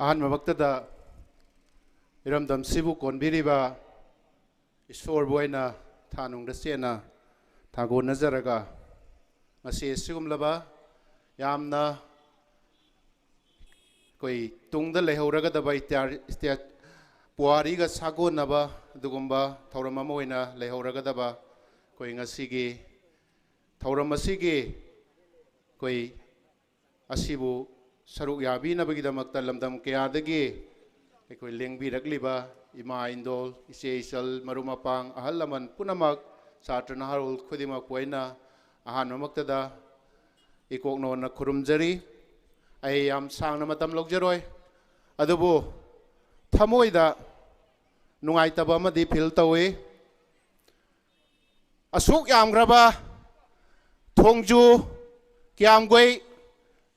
ꯑꯍꯥꯟꯕꯃꯛꯇꯗ ꯏꯔꯝꯗꯝꯁꯤꯕꯨ ꯀꯣꯟꯕꯤꯔꯤꯕ ꯏꯁꯣꯔꯕꯨ ꯑꯩꯅ ꯊꯥꯅꯨꯡꯗ ꯆꯦꯟꯅ ꯊꯥꯒꯣꯟꯅꯖꯔꯒ, ꯉꯁꯤ ꯑꯁꯤꯒꯨꯝꯂꯕ ꯌꯥꯝꯅ ꯑꯩꯈꯣꯏ ꯇꯨꯡꯗ ꯂꯩꯍꯧꯔꯒꯗꯕ ꯏꯇꯤꯍꯥ-, ꯏꯇꯤꯍꯥ-, ꯄꯨꯋꯥꯔꯤꯒ ꯁꯥꯒꯣꯟꯅꯕ ꯑꯗꯨꯒꯨꯝꯕ ꯊꯧꯔꯝ ꯑꯃ ꯑꯣꯏꯅ ꯂꯩꯍꯧꯔꯒꯗꯕ ꯑꯩꯈꯣꯏ ꯉꯁꯤꯒꯤ ꯊꯧꯔꯝ ꯑꯁꯤꯒꯤ ꯑꯩꯈꯣꯏ ꯑꯁꯤꯕꯨ ꯁꯔꯨꯛ ꯌꯥꯕꯤꯅꯕꯒꯤꯗꯃꯛꯇ ꯂꯝꯗꯝ ꯀꯌꯥꯗꯒꯤ ꯑꯩꯈꯣꯏ ꯂꯦꯡꯕꯤꯔꯛꯂꯤꯕ ꯏꯃꯥ ꯏꯟꯗꯣꯜ, ꯏꯆꯦ ꯏꯆꯜ, ꯃꯔꯨꯞ ꯃꯄꯥꯡ, ꯑꯍꯜ ꯂꯃꯟ ꯄꯨꯝꯅꯃꯛ, ꯁꯥꯇ꯭ꯔ ꯅꯍꯥꯔꯣꯜ ꯈꯨꯗꯤꯡꯃꯛꯄꯨ ꯑꯩꯅ ꯑꯍꯥꯟꯕꯃꯛꯇꯗ ꯏꯀꯣꯛꯅꯣꯟꯅ ꯈꯨꯔꯨꯝꯖꯔꯤ꯫ ꯑꯩ ꯌꯥꯝ ꯁꯥꯡꯅ ꯃꯇꯝ ꯂꯧꯖꯔꯣꯏ, ꯑꯗꯨꯕꯨ ꯊꯃꯣꯏꯗ ꯅꯨꯡꯉꯥꯏꯇꯕ ꯑꯃꯗꯤ ꯐꯤꯜ ꯇꯧꯏ꯫ ꯑꯁꯨꯛ ꯌꯥꯝꯈ꯭ꯔꯕ ꯊꯣꯡꯖꯨ, ꯀꯤꯌꯥꯝꯒꯩ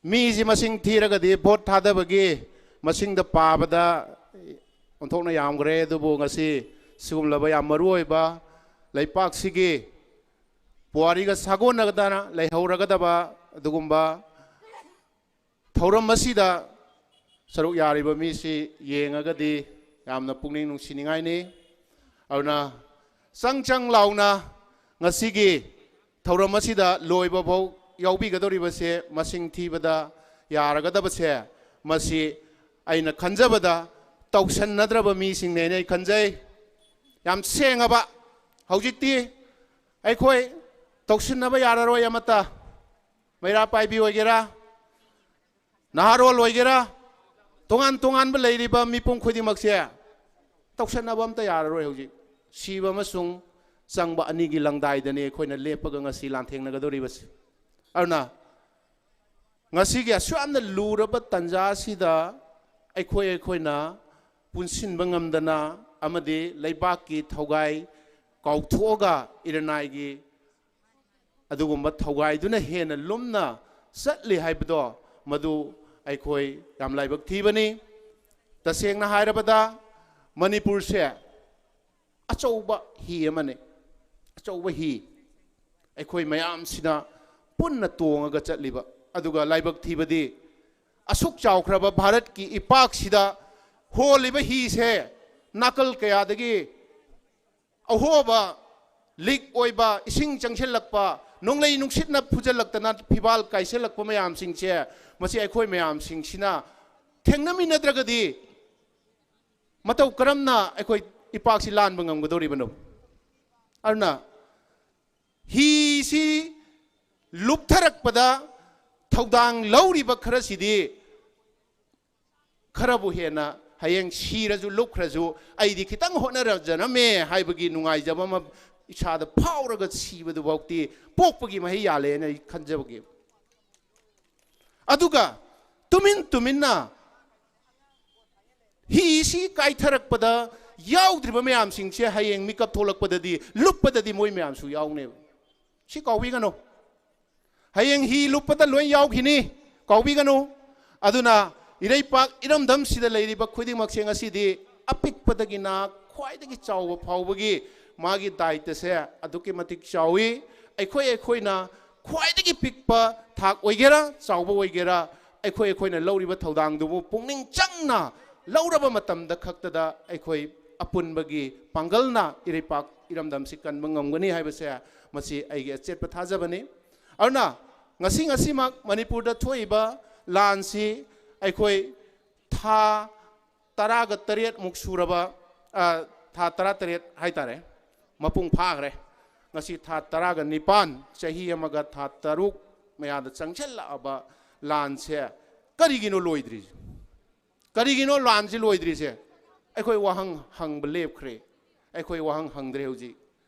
ꯃꯤꯁꯤ ꯃꯁꯤꯡ ꯊꯤꯔꯒꯗꯤ ꯚꯣꯠ ꯊꯥꯗꯕꯒꯤ ꯃꯁꯤꯡꯗ ꯄꯥꯕꯗ ꯑꯣꯟꯊꯣꯛꯅ ꯌꯥꯝꯈ꯭ꯔꯦ꯫ ꯑꯗꯨꯕꯨ ꯉꯁꯤ ꯁꯤꯒꯨꯝꯂꯕ ꯌꯥꯝ ꯃꯔꯨ ꯑꯣꯏꯕ ꯂꯩꯄꯥꯛꯁꯤꯒꯤ ꯄꯨꯋꯥꯔꯤꯒ ꯁꯥꯒꯣꯟꯅꯒꯗꯅ ꯂꯩꯍꯧꯔꯒꯗꯕ ꯑꯗꯨꯒꯨꯝꯕ ꯊꯧꯔꯝ ꯑꯁꯤꯗ ꯁꯔꯨꯛ ꯌꯥꯔꯤꯕ ꯃꯤꯁꯤ ꯌꯦꯡꯉꯒꯗꯤ ꯌꯥꯝꯅ ꯄꯨꯛꯅꯤꯡ ꯅꯨꯡꯁꯤꯅꯤꯡꯉꯥꯏꯅꯤ꯫ ꯑꯗꯨꯅ ꯆꯪ ꯆꯪ ꯂꯥꯎꯅ ꯉꯁꯤꯒꯤ ꯊꯧꯔꯝ ꯑꯁꯤꯗ ꯂꯣꯏꯕ ꯐꯥꯎ ꯌꯥꯎꯕꯤꯒꯗꯧꯔꯤꯕꯁꯦ, ꯃꯁꯤꯡ ꯊꯤꯕꯗ ꯌꯥꯔꯒꯗꯕꯁꯦ, ꯃꯁꯤ ꯑꯩꯅ ꯈꯟꯖꯕꯗ ꯇꯧꯁꯟꯅꯗ꯭ꯔꯕ ꯃꯤꯁꯤꯡꯅꯦꯅ ꯑꯩ ꯈꯟꯖꯩ꯫ ꯌꯥꯝ ꯁꯦꯡꯉꯕ, ꯍꯧꯖꯤꯛꯇꯤ ꯑꯩꯈꯣꯏ ꯇꯧꯁꯤꯟꯅꯕ ꯌꯥꯔꯔꯣꯏ ꯑꯃꯠꯇ꯫ ꯃꯩꯔꯥ ꯄꯥꯏꯕꯤ ꯑꯣꯏꯒꯦꯔꯥ, ꯅꯍꯥꯔꯣꯜ ꯑꯣꯏꯒꯦꯔꯥ, ꯇꯣꯉꯥꯟ ꯇꯣꯉꯥꯟꯕ ꯂꯩꯔꯤꯕ ꯃꯤꯄꯨꯝ ꯈꯨꯗꯤꯡꯃꯛꯁꯦ ꯇꯧꯁꯟꯅꯕ ꯑꯝꯇ ꯌꯥꯔꯔꯣꯏ꯫ ꯍꯧꯖꯤꯛ ꯁꯤꯕ ꯑꯃꯁꯨꯡ ꯆꯪꯕ ꯑꯅꯤꯒꯤ ꯂꯪꯗꯥꯏꯗꯅꯤ ꯑꯩꯈꯣꯏꯅ ꯂꯦꯞꯄꯒ ꯉꯁꯤ ꯂꯥꯟꯊꯦꯡꯅꯒꯗꯧꯔꯤꯕꯁꯦ꯫ ꯑꯗꯨꯅ ꯉꯁꯤꯒꯤ ꯑꯁꯨꯛ ꯌꯥꯝꯅ ꯂꯨꯔꯕ ꯇꯥꯟꯖꯥ ꯑꯁꯤꯗ ꯑꯩꯈꯣꯏ ꯑꯩꯈꯣꯏꯅ ꯄꯨꯟꯁꯤꯟꯕ ꯉꯝꯗꯅ ꯑꯃꯗꯤ ꯂꯩꯕꯥꯛꯀꯤ ꯊꯧꯒꯥꯏ ꯀꯥꯎꯊꯣꯛꯑꯒ ꯏꯔꯅꯥꯏꯒꯤ ꯑꯗꯨꯒꯨꯝꯕ ꯊꯧꯒꯥꯏꯗꯨꯅ ꯍꯦꯟꯅ ꯂꯨꯝꯅ ꯆꯠꯂꯤ ꯍꯥꯏꯕꯗꯣ, ꯃꯗꯨ ꯑꯩꯈꯣꯏ ꯌꯥꯝ ꯂꯥꯏꯕꯛ ꯊꯤꯕꯅꯤ꯫ ꯇꯁꯦꯡꯅ ꯍꯥꯏꯔꯕꯗ, ꯃꯅꯤꯄꯨꯔꯁꯦ ꯑꯆꯧꯕ ꯍꯤ ꯑꯃꯅꯤ, ꯑꯆꯧꯕ ꯍꯤ꯫ ꯑꯩꯈꯣꯏ ꯃꯌꯥꯝꯁꯤꯅ ꯄꯨꯟꯅ ꯇꯣꯡꯉꯒ ꯆꯠꯂꯤꯕ, ꯑꯗꯨꯒ ꯂꯥꯏꯕꯛ ꯊꯤꯕꯗꯤ ꯑꯁꯨꯛ ꯆꯥꯎꯈ꯭ꯔꯕ ꯚꯥꯔꯠꯀꯤ ꯏꯄꯥꯛꯁꯤꯗ ꯍꯣꯜꯂꯤꯕ ꯍꯤꯁꯦ ꯅꯥꯀꯜ ꯀꯌꯥꯗꯒꯤ ꯑꯍꯣꯕ ꯂꯤꯛ ꯑꯣꯏꯕ, ꯏꯁꯤꯡ ꯆꯪꯁꯤꯜꯂꯛꯄ, ꯅꯣꯡꯂꯩ ꯅꯨꯡꯁꯤꯠꯅ ꯐꯨꯖꯜꯂꯛꯇꯅ ꯐꯤꯕꯥꯜ ꯀꯥꯏꯁꯤꯜꯂꯛꯄ ꯃꯌꯥꯝꯁꯤꯡꯁꯦ, ꯃꯁꯤ ꯑꯩꯈꯣꯏ ꯃꯌꯥꯝꯁꯤꯡꯁꯤꯅ ꯊꯦꯡꯅꯃꯤꯟꯅꯗ꯭ꯔꯒꯗꯤ ꯃꯇꯧ ꯀꯔꯝꯅ ꯑꯩꯈꯣꯏ ꯏꯄꯥꯛꯁꯤ ꯂꯥꯟꯕ ꯉꯝꯒꯗꯧꯔꯤꯕꯅꯣ? ꯑꯗꯨꯅ ꯍꯤꯁꯤ ꯂꯨꯞꯊꯔꯛꯄꯗ ꯊꯧꯗꯥꯡ ꯂꯧꯔꯤꯕ ꯈꯔꯁꯤꯗꯤ ꯈꯔꯕꯨ ꯍꯦꯟꯅ ꯍꯌꯦꯡ ꯁꯤꯔꯁꯨ ꯂꯨꯞꯈ꯭ꯔꯁꯨ ꯑꯩꯗꯤ ꯈꯤꯇꯪ ꯍꯣꯠꯅꯔꯖꯔꯝꯃꯦ ꯍꯥꯏꯕꯒꯤ ꯅꯨꯡꯉꯥꯏꯖꯕ ꯑꯃ ꯏꯁꯥꯗ ꯐꯥꯎꯔꯒ ꯁꯤꯕꯗꯨꯐꯥꯎꯗꯤ ꯄꯣꯛꯄꯒꯤ ꯃꯍꯩ ꯌꯥꯜꯂꯦꯅ ꯑꯩ ꯈꯟꯖꯕꯒꯤ꯫ ꯑꯗꯨꯒ ꯇꯨꯃꯤꯟ ꯇꯨꯃꯤꯟꯅ ꯍꯤꯁꯤ ꯀꯥꯏꯊꯔꯛꯄꯗ ꯌꯥꯎꯗ꯭ꯔꯤꯕ ꯃꯌꯥꯝꯁꯤꯡꯁꯦ ꯍꯌꯦꯡ ꯃꯤꯀꯞ ꯊꯣꯛꯂꯛꯄꯗꯗꯤ, ꯂꯨꯞꯄꯗꯗꯤ ꯃꯣꯏ ꯃꯌꯥꯝꯁꯨ ꯌꯥꯎꯅꯦꯕ꯫ ꯁꯤ ꯀꯥꯎꯕꯤꯒꯅꯨ꯫ ꯍꯌꯦꯡ ꯍꯤ ꯂꯨꯞꯄꯗ ꯂꯣꯏ ꯌꯥꯎꯈꯤꯅꯤ, ꯀꯥꯎꯕꯤꯒꯅꯨ꯫ ꯑꯗꯨꯅ ꯏꯔꯩꯄꯥꯛ ꯏꯔꯝꯗꯝꯁꯤꯗ ꯂꯩꯔꯤꯕ ꯈꯨꯗꯤꯡꯃꯛꯁꯦ ꯉꯁꯤꯗꯤ ꯑꯄꯤꯛꯄꯗꯒꯤꯅ ꯈ꯭ꯋꯥꯏꯗꯒꯤ ꯆꯥꯎꯕ ꯐꯥꯎꯕꯒꯤ ꯃꯥꯒꯤ ꯗꯥꯏꯇꯁꯦ ꯑꯗꯨꯛꯀꯤ ꯃꯇꯤꯛ ꯆꯥꯎꯏ꯫ ꯑꯩꯈꯣꯏ ꯑꯩꯈꯣꯏꯅ ꯈ꯭ꯋꯥꯏꯗꯒꯤ ꯄꯤꯛꯄ ꯊꯥꯛ ꯑꯣꯏꯒꯦꯔꯥ, ꯆꯥꯎꯕ ꯑꯣꯏꯒꯦꯔꯥ, ꯑꯩꯈꯣꯏ ꯑꯩꯈꯣꯏꯅ ꯂꯧꯔꯤꯕ ꯊꯧꯗꯥꯡꯗꯨꯕꯨ ꯄꯨꯛꯅꯤꯡ ꯆꯪꯅ ꯂꯧꯔꯕ ꯃꯇꯝꯗ ꯈꯛꯇꯗ ꯑꯩꯈꯣꯏ ꯑꯄꯨꯟꯕꯒꯤ ꯄꯥꯡꯒꯜꯅ ꯏꯔꯩꯄꯥꯛ ꯏꯔꯝꯗꯝꯁꯤ ꯀꯟꯕ ꯉꯝꯒꯅꯤ ꯍꯥꯏꯕꯁꯦ ꯃꯁꯤ ꯑꯩꯒꯤ ꯑꯆꯦꯠꯄ ꯊꯥꯖꯕꯅꯤ꯫ ꯑꯗꯨꯅ ꯉꯁꯤ ꯉꯁꯤꯃꯛ ꯃꯅꯤꯄꯨꯔꯗ ꯊꯣꯛꯏꯕ ꯂꯥꯟꯁꯤ ꯑꯩꯈꯣꯏ ꯊꯥ ꯇꯔꯥꯒ ꯇꯔꯦꯠꯃꯨꯛ ꯁꯨꯔꯕ, ꯑ, ꯊꯥ ꯇꯔꯥꯇꯔꯦꯠ ꯍꯥꯏꯇꯥꯔꯦ, ꯃꯄꯨꯡ ꯐꯥꯈ꯭ꯔꯦ꯫ ꯉꯁꯤ ꯊꯥ ꯇꯔꯥꯒ ꯅꯤꯄꯥꯟ, ꯆꯍꯤ ꯑꯃꯒ ꯊꯥ ꯇꯔꯨꯛ ꯃꯌꯥꯗ ꯆꯪꯁꯤꯜꯂꯛꯑꯕ ꯂꯥꯟꯁꯦ ꯀꯔꯤꯒꯤꯅꯣ ꯂꯣꯏꯗ꯭ꯔꯤꯁꯦ? ꯀꯔꯤꯒꯤꯅꯣ ꯂꯥꯟꯁꯤ ꯂꯣꯏꯗ꯭ꯔꯤꯁꯦ? ꯑꯩꯈꯣꯏ ꯋꯥꯍꯪ ꯍꯪꯕ ꯂꯦꯞꯈ꯭ꯔꯦ꯫ ꯑꯩꯈꯣꯏ ꯋꯥꯍꯪ ꯍꯪꯗ꯭ꯔꯦ ꯍꯧꯖꯤꯛ꯫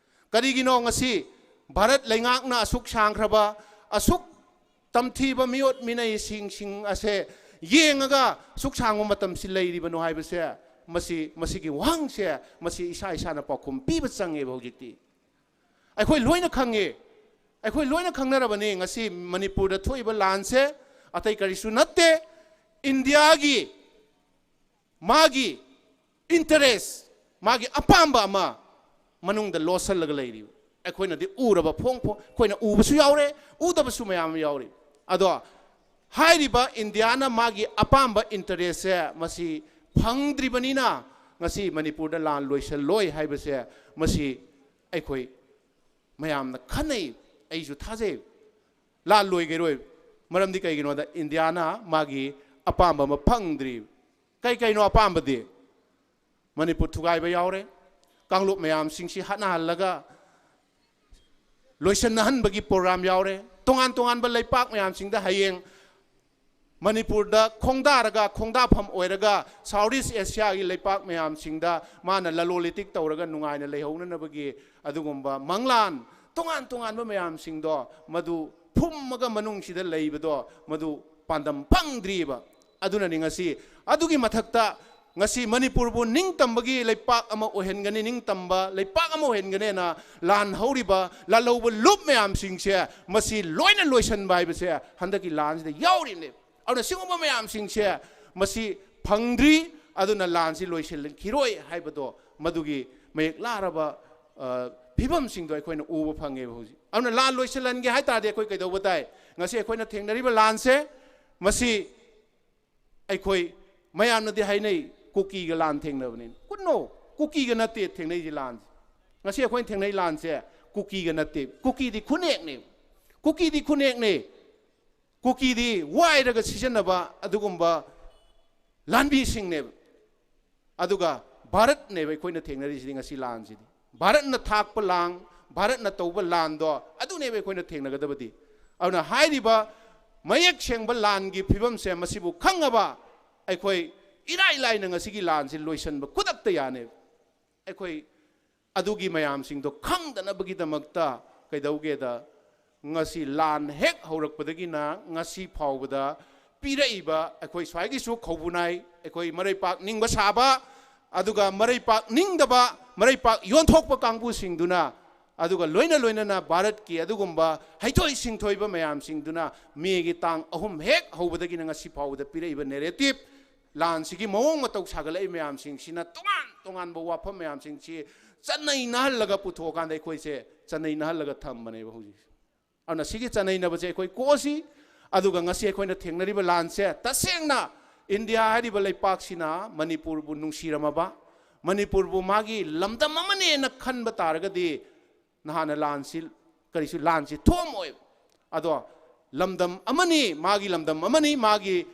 ꯀꯔꯤꯒꯤꯅꯣ ꯉꯁꯤ ꯚꯥꯔꯠ ꯂꯩꯉꯥꯛꯅ ꯑꯁꯨꯛ ꯁꯥꯡꯈ꯭ꯔꯕ, ꯑꯁꯨꯛ ꯇꯝꯊꯤꯕ ꯃꯤꯑꯣꯠ ꯃꯤꯅꯩꯁꯤꯡꯁꯤꯡ ꯑꯁꯦ ꯌꯦꯡꯉꯒ ꯑꯁꯨꯛ ꯁꯥꯡꯕ ꯃꯇꯝꯁꯤ ꯂꯩꯔꯤꯕꯅꯣ ꯍꯥꯏꯕꯁꯦ, ꯃꯁꯤ, ꯃꯁꯤꯒꯤ ꯋꯥꯍꯪꯁꯦ ꯃꯁꯤ ꯏꯁꯥ ꯏꯁꯥꯅ ꯄꯥꯎꯈꯨꯝ ꯄꯤꯕ ꯆꯪꯉꯦꯕ ꯍꯧꯖꯤꯛꯇꯤ꯫ ꯑꯩꯈꯣꯏ ꯂꯣꯏꯅ ꯈꯪꯉꯤ, ꯑꯩꯈꯣꯏ ꯂꯣꯏꯅ ꯈꯪꯅꯔꯕꯅꯤ꯫ ꯉꯁꯤ ꯃꯅꯤꯄꯨꯔꯗ ꯊꯣꯛꯏꯕ ꯂꯥꯟꯁꯦ ꯑꯇꯩ ꯀꯔꯤꯁꯨ ꯅꯠꯇꯦ, ꯏꯟꯗꯤꯌꯥꯒꯤ ꯃꯥꯒꯤ ꯏꯟꯇꯔꯦꯁ, ꯃꯥꯒꯤ ꯑꯄꯥꯝꯕ ꯑꯃ ꯃꯅꯨꯡꯗ ꯂꯣꯠꯁꯤꯜꯂꯒ ꯂꯩꯔꯤꯕ꯫ ꯑꯩꯈꯣꯏꯅꯗꯤ ꯎꯔꯕ ꯐꯣꯡ ꯐꯣꯡ, ꯑꯩꯈꯣꯏꯅ ꯎꯕꯁꯨ ꯌꯥꯎꯔꯦ, ꯎꯗꯕꯁꯨ ꯃꯌꯥꯝ ꯑꯃ ꯌꯥꯎꯔꯤ꯫ ꯑꯗꯣ ꯍꯥꯏꯔꯤꯕ ꯏꯟꯗꯤꯌꯥꯅ ꯃꯥꯒꯤ ꯑꯄꯥꯝꯕ ꯏꯟꯇꯔꯦꯁꯁꯦ ꯃꯁꯤ ꯐꯪꯗ꯭ꯔꯤꯕꯅꯤꯅ ꯉꯁꯤ ꯃꯅꯤꯄꯨꯔꯗ ꯂꯥꯟ ꯂꯣꯏꯁꯤꯜꯂꯣꯏ ꯍꯥꯏꯕꯁꯦ ꯃꯁꯤ ꯑꯩꯈꯣꯏ ꯃꯌꯥꯝꯅ ꯈꯟꯅꯩ, ꯑꯩꯁꯨ ꯊꯥꯖꯩ꯫ ꯂꯥꯟ ꯂꯣꯏꯒꯦꯔꯣꯏ꯫ ꯃꯔꯝꯗꯤ ꯀꯩꯒꯤꯅꯣꯗ ꯏꯟꯗꯤꯌꯥꯅ ꯃꯥꯒꯤ ꯑꯄꯥꯝꯕ ꯑꯃ ꯐꯪꯗ꯭ꯔꯤ꯫ ꯀꯩ ꯀꯩꯅꯣ ꯑꯄꯥꯝꯕꯗꯤ? ꯃꯅꯤꯄꯨꯔ ꯊꯨꯒꯥꯏꯕ ꯌꯥꯎꯔꯦ, ꯀꯥꯡꯂꯨꯞ ꯃꯌꯥꯝꯁꯤꯡꯁꯤ ꯍꯥꯠꯅꯍꯜꯂꯒ ꯂꯣꯏꯁꯤꯟꯅꯍꯟꯕꯒꯤ ꯄ꯭ꯔꯣꯒ꯭ꯔꯥꯝ ꯌꯥꯎꯔꯦ꯫ ꯇꯣꯉꯥꯟ ꯇꯣꯉꯥꯟꯕ ꯂꯩꯄꯥꯛ ꯃꯌꯥꯝꯁꯤꯡꯗ ꯍꯌꯦꯡ ꯃꯅꯤꯄꯨꯔꯗ ꯈꯣꯡꯗꯥꯔꯒ, ꯈꯣꯡꯗꯥꯐꯝ ꯑꯣꯏꯔꯒ ꯁꯥꯎꯠ ꯏꯁ ꯑꯦꯁꯤꯌꯥꯒꯤ ꯂꯩꯄꯥꯛ ꯃꯌꯥꯝꯁꯤꯡꯗ ꯃꯥꯅ ꯂꯂꯣꯟ ꯏꯇꯤꯛ ꯇꯧꯔꯒ ꯅꯨꯡꯉꯥꯏꯅ ꯂꯩꯍꯧꯅꯅꯕꯒꯤ ꯑꯗꯨꯒꯨꯝꯕ ꯃꯪꯂꯥꯟ, ꯇꯣꯉꯥꯟ ꯇꯣꯉꯥꯟꯕ ꯃꯌꯥꯝꯁꯤꯡꯗꯣ ꯃꯗꯨ ꯐꯨꯝꯃꯒ ꯃꯅꯨꯡꯁꯤꯗ ꯂꯩꯕꯗꯣ ꯃꯗꯨ ꯄꯥꯟꯗꯝ ꯐꯪꯗ꯭ꯔꯤꯕ꯫ ꯑꯗꯨꯅꯅꯤ ꯉꯁꯤ ꯑꯗꯨꯒꯤ ꯃꯊꯛꯇ ꯉꯁꯤ ꯃꯅꯤꯄꯨꯔꯕꯨ ꯅꯤꯡꯇꯝꯕꯒꯤ ꯂꯩꯄꯥꯛ ꯑꯃ ꯑꯣꯏꯍꯟꯒꯅꯤ, ꯅꯤꯡꯇꯝꯕ ꯂꯩꯄꯥꯛ ꯑꯃ ꯑꯣꯏꯍꯟꯒꯅꯦꯅ ꯂꯥꯟ ꯍꯧꯔꯤꯕ ꯂꯥꯜꯍꯧꯕ ꯂꯨꯞ ꯃꯌꯥꯝꯁꯤꯡꯁꯦ ꯃꯁꯤ ꯂꯣꯏꯅ ꯂꯣꯏꯁꯤꯟꯕ ꯍꯥꯏꯕꯁꯦ ꯍꯟꯗꯛꯀꯤ ꯂꯥꯟꯁꯤꯗ ꯌꯥꯎꯔꯤꯅꯦ꯫ ꯑꯗꯨꯅ ꯁꯤꯒꯨꯝꯕ ꯃꯌꯥꯝꯁꯤꯡꯁꯦ ꯃꯁꯤ ꯐꯪꯗ꯭ꯔꯤ, ꯑꯗꯨꯅ ꯂꯥꯟꯁꯤ ꯂꯣꯏꯁꯤꯜꯂꯛꯈꯤꯔꯣꯏ ꯍꯥꯏꯕꯗꯣ ꯃꯗꯨꯒꯤ ꯃꯌꯦꯛ ꯂꯥꯔꯕ, ꯑ, ꯐꯤꯕꯝꯁꯤꯡꯗꯣ ꯑꯩꯈꯣꯏꯅ ꯎꯕ ꯐꯪꯉꯦꯕ ꯍꯧꯖꯤꯛ꯫ ꯑꯗꯨꯅ ꯂꯥꯟ ꯂꯣꯏꯁꯤꯜꯍꯟꯒꯦ ꯍꯥꯏ ꯇꯥꯔꯗꯤ ꯑꯩꯈꯣꯏ ꯀꯩꯗꯧꯕ ꯇꯥꯏ? ꯉꯁꯤ ꯑꯩꯈꯣꯏꯅ ꯊꯦꯡꯅꯔꯤꯕ ꯂꯥꯟꯁꯦ ꯃꯁꯤ ꯑꯩꯈꯣꯏ ꯃꯌꯥꯝꯅꯗꯤ ꯍꯥꯏꯅꯩ ꯀꯨꯀꯤꯒ ꯂꯥꯟ ꯊꯦꯡꯅꯕꯅꯤ꯫ ꯀꯨꯠꯅꯣ, ꯀꯨꯀꯤꯒ ꯅꯠꯇꯦ ꯊꯦꯡꯅꯩꯁꯤ ꯂꯥꯟꯁꯦ꯫ ꯉꯁꯤ ꯑꯩꯈꯣꯏꯅ ꯊꯦꯡꯅꯩ ꯂꯥꯟꯁꯦ ꯀꯨꯀꯤꯒ ꯅꯠꯇꯦ꯫ ꯀꯨꯀꯤꯗꯤ ꯈꯨꯅꯦꯛꯅꯦ, ꯀꯨꯀꯤꯗꯤ ꯈꯨꯅꯦꯛꯅꯦ, ꯀꯨꯀꯤꯗꯤ ꯋꯥꯏꯔꯒ ꯁꯤꯖꯤꯟꯅꯕ ꯑꯗꯨꯒꯨꯝꯕ ꯂꯥꯟꯕꯤꯁꯤꯡꯅꯦꯕ꯫ ꯑꯗꯨꯒ ꯚꯥꯔꯠꯅꯦꯕ ꯑꯩꯈꯣꯏꯅ ꯊꯦꯡꯅꯔꯤꯁꯤꯗꯤ ꯉꯁꯤ ꯂꯥꯟꯁꯤꯗꯤ꯫ ꯚꯥꯔꯠꯅ ꯊꯥꯛꯄ ꯂꯥꯡ, ꯚꯥꯔꯠꯅ ꯇꯧꯕ ꯂꯥꯟꯗꯣ ꯑꯗꯨꯅꯦꯕ ꯑꯩꯈꯣꯏꯅ ꯊꯦꯡꯅꯒꯗꯕꯗꯤ꯫ ꯑꯗꯨꯅ ꯍꯥꯏꯔꯤꯕ ꯃꯌꯦꯛ ꯁꯦꯡꯕ ꯂꯥꯟꯒꯤ ꯐꯤꯕꯝꯁꯦ ꯃꯁꯤꯕꯨ ꯈꯪꯉꯕ ꯑꯩꯈꯣꯏ ꯏꯔꯥꯏ ꯂꯥꯏꯅ ꯉꯁꯤꯒꯤ ꯂꯥꯟꯁꯤ ꯂꯣꯏꯁꯤꯟꯕ ꯈꯨꯗꯛꯇ ꯌꯥꯅꯦꯕ꯫ ꯑꯩꯈꯣꯏ ꯑꯗꯨꯒꯤ ꯃꯌꯥꯝꯁꯤꯡꯗꯣ ꯈꯪꯗꯅꯕꯒꯤꯗꯃꯛꯇ ꯀꯩꯗꯧꯒꯦꯗ, ꯉꯁꯤ ꯂꯥꯟ ꯍꯦꯛ ꯍꯧꯔꯛꯄꯗꯒꯤꯅ ꯉꯁꯤ ꯐꯥꯎꯕꯗ ꯄꯤꯔꯛꯏꯕ ꯑꯩꯈꯣꯏ ꯁ꯭ꯋꯥꯏꯒꯤꯁꯨ ꯈꯧꯕꯨꯅꯥꯏ, ꯑꯩꯈꯣꯏ ꯃꯔꯩꯄꯥꯛ ꯅꯤꯡꯕ ꯁꯥꯕ, ꯑꯗꯨꯒ ꯃꯔꯩꯄꯥꯛ ꯅꯤꯡꯗꯕ, ꯃꯔꯩꯄꯥꯛ ꯌꯣꯟꯊꯣꯛꯄ ꯀꯥꯡꯕꯨꯁꯤꯡꯗꯨꯅ, ꯑꯗꯨꯒ ꯂꯣꯏꯅ ꯂꯣꯏꯅꯅ ꯚꯥꯔꯠꯀꯤ ꯑꯗꯨꯒꯨꯝꯕ ꯍꯩꯊꯣꯏ ꯁꯤꯡꯊꯣꯏꯕ ꯃꯌꯥꯝꯁꯤꯡꯗꯨꯅ ꯃꯦꯒꯤ ꯇꯥꯡ ꯑꯍꯨꯝ ꯍꯦꯛ ꯍꯧꯕꯗꯒꯤꯅ ꯉꯁꯤ ꯐꯥꯎꯕꯗ ꯄꯤꯔꯛꯏꯕ ꯅꯦꯔꯦꯇꯤꯞ, ꯂꯥꯟꯁꯤꯒꯤ ꯃꯑꯣꯡ ꯃꯇꯧ ꯁꯥꯒꯠꯂꯛꯏ ꯃꯌꯥꯝꯁꯤꯡꯁꯤꯅ ꯇꯣꯉꯥꯟ ꯇꯣꯉꯥꯟꯕ ꯋꯥꯐꯝ ꯃꯌꯥꯝꯁꯤꯡꯁꯤ ꯆꯠꯅꯩꯅꯍꯜꯂꯒ ꯄꯨꯊꯣꯛꯑꯀꯥꯟꯗ ꯑꯩꯈꯣꯏꯁꯦ ꯆꯠꯅꯩꯅꯍꯜꯂꯒ ꯊꯝꯕꯅꯦꯕ ꯍꯧꯖꯤꯛꯁꯦ꯫ ꯑꯗꯨꯅ ꯁꯤꯒꯤ ꯆꯠꯅꯩꯅꯕꯁꯦ ꯑꯩꯈꯣꯏ ꯀꯣꯛꯑꯁꯤ, ꯑꯗꯨꯒ ꯉꯁꯤ ꯑꯩꯈꯣꯏꯅ ꯊꯦꯡꯅꯔꯤꯕ ꯂꯥꯟꯁꯦ, ꯇꯁꯦꯡꯅ ꯏꯟꯗꯤꯌꯥ ꯍꯥꯏꯔꯤꯕ ꯂꯩꯄꯥꯛꯁꯤꯅ ꯃꯅꯤꯄꯨꯔꯕꯨ ꯅꯨꯡꯁꯤꯔꯝꯃꯕ, ꯃꯅꯤꯄꯨꯔꯕꯨ ꯃꯥꯒꯤ ꯂꯝꯗꯝ ꯑꯃꯅꯦꯅ ꯈꯟꯕ ꯇꯥꯔꯒꯗꯤ, ꯅꯍꯥꯟꯅ ꯂꯥꯟꯁꯤ, ꯀꯔꯤꯁꯨ ꯂꯥꯟꯁꯤ ꯊꯣꯛꯑꯝꯃꯣꯏ꯫ ꯑꯗꯣ ꯂꯝꯗꯝ ꯑꯃꯅꯤ, ꯃꯥꯒꯤ ꯂꯝꯗꯝ ꯑꯃꯅꯤ, ꯃꯥꯒꯤ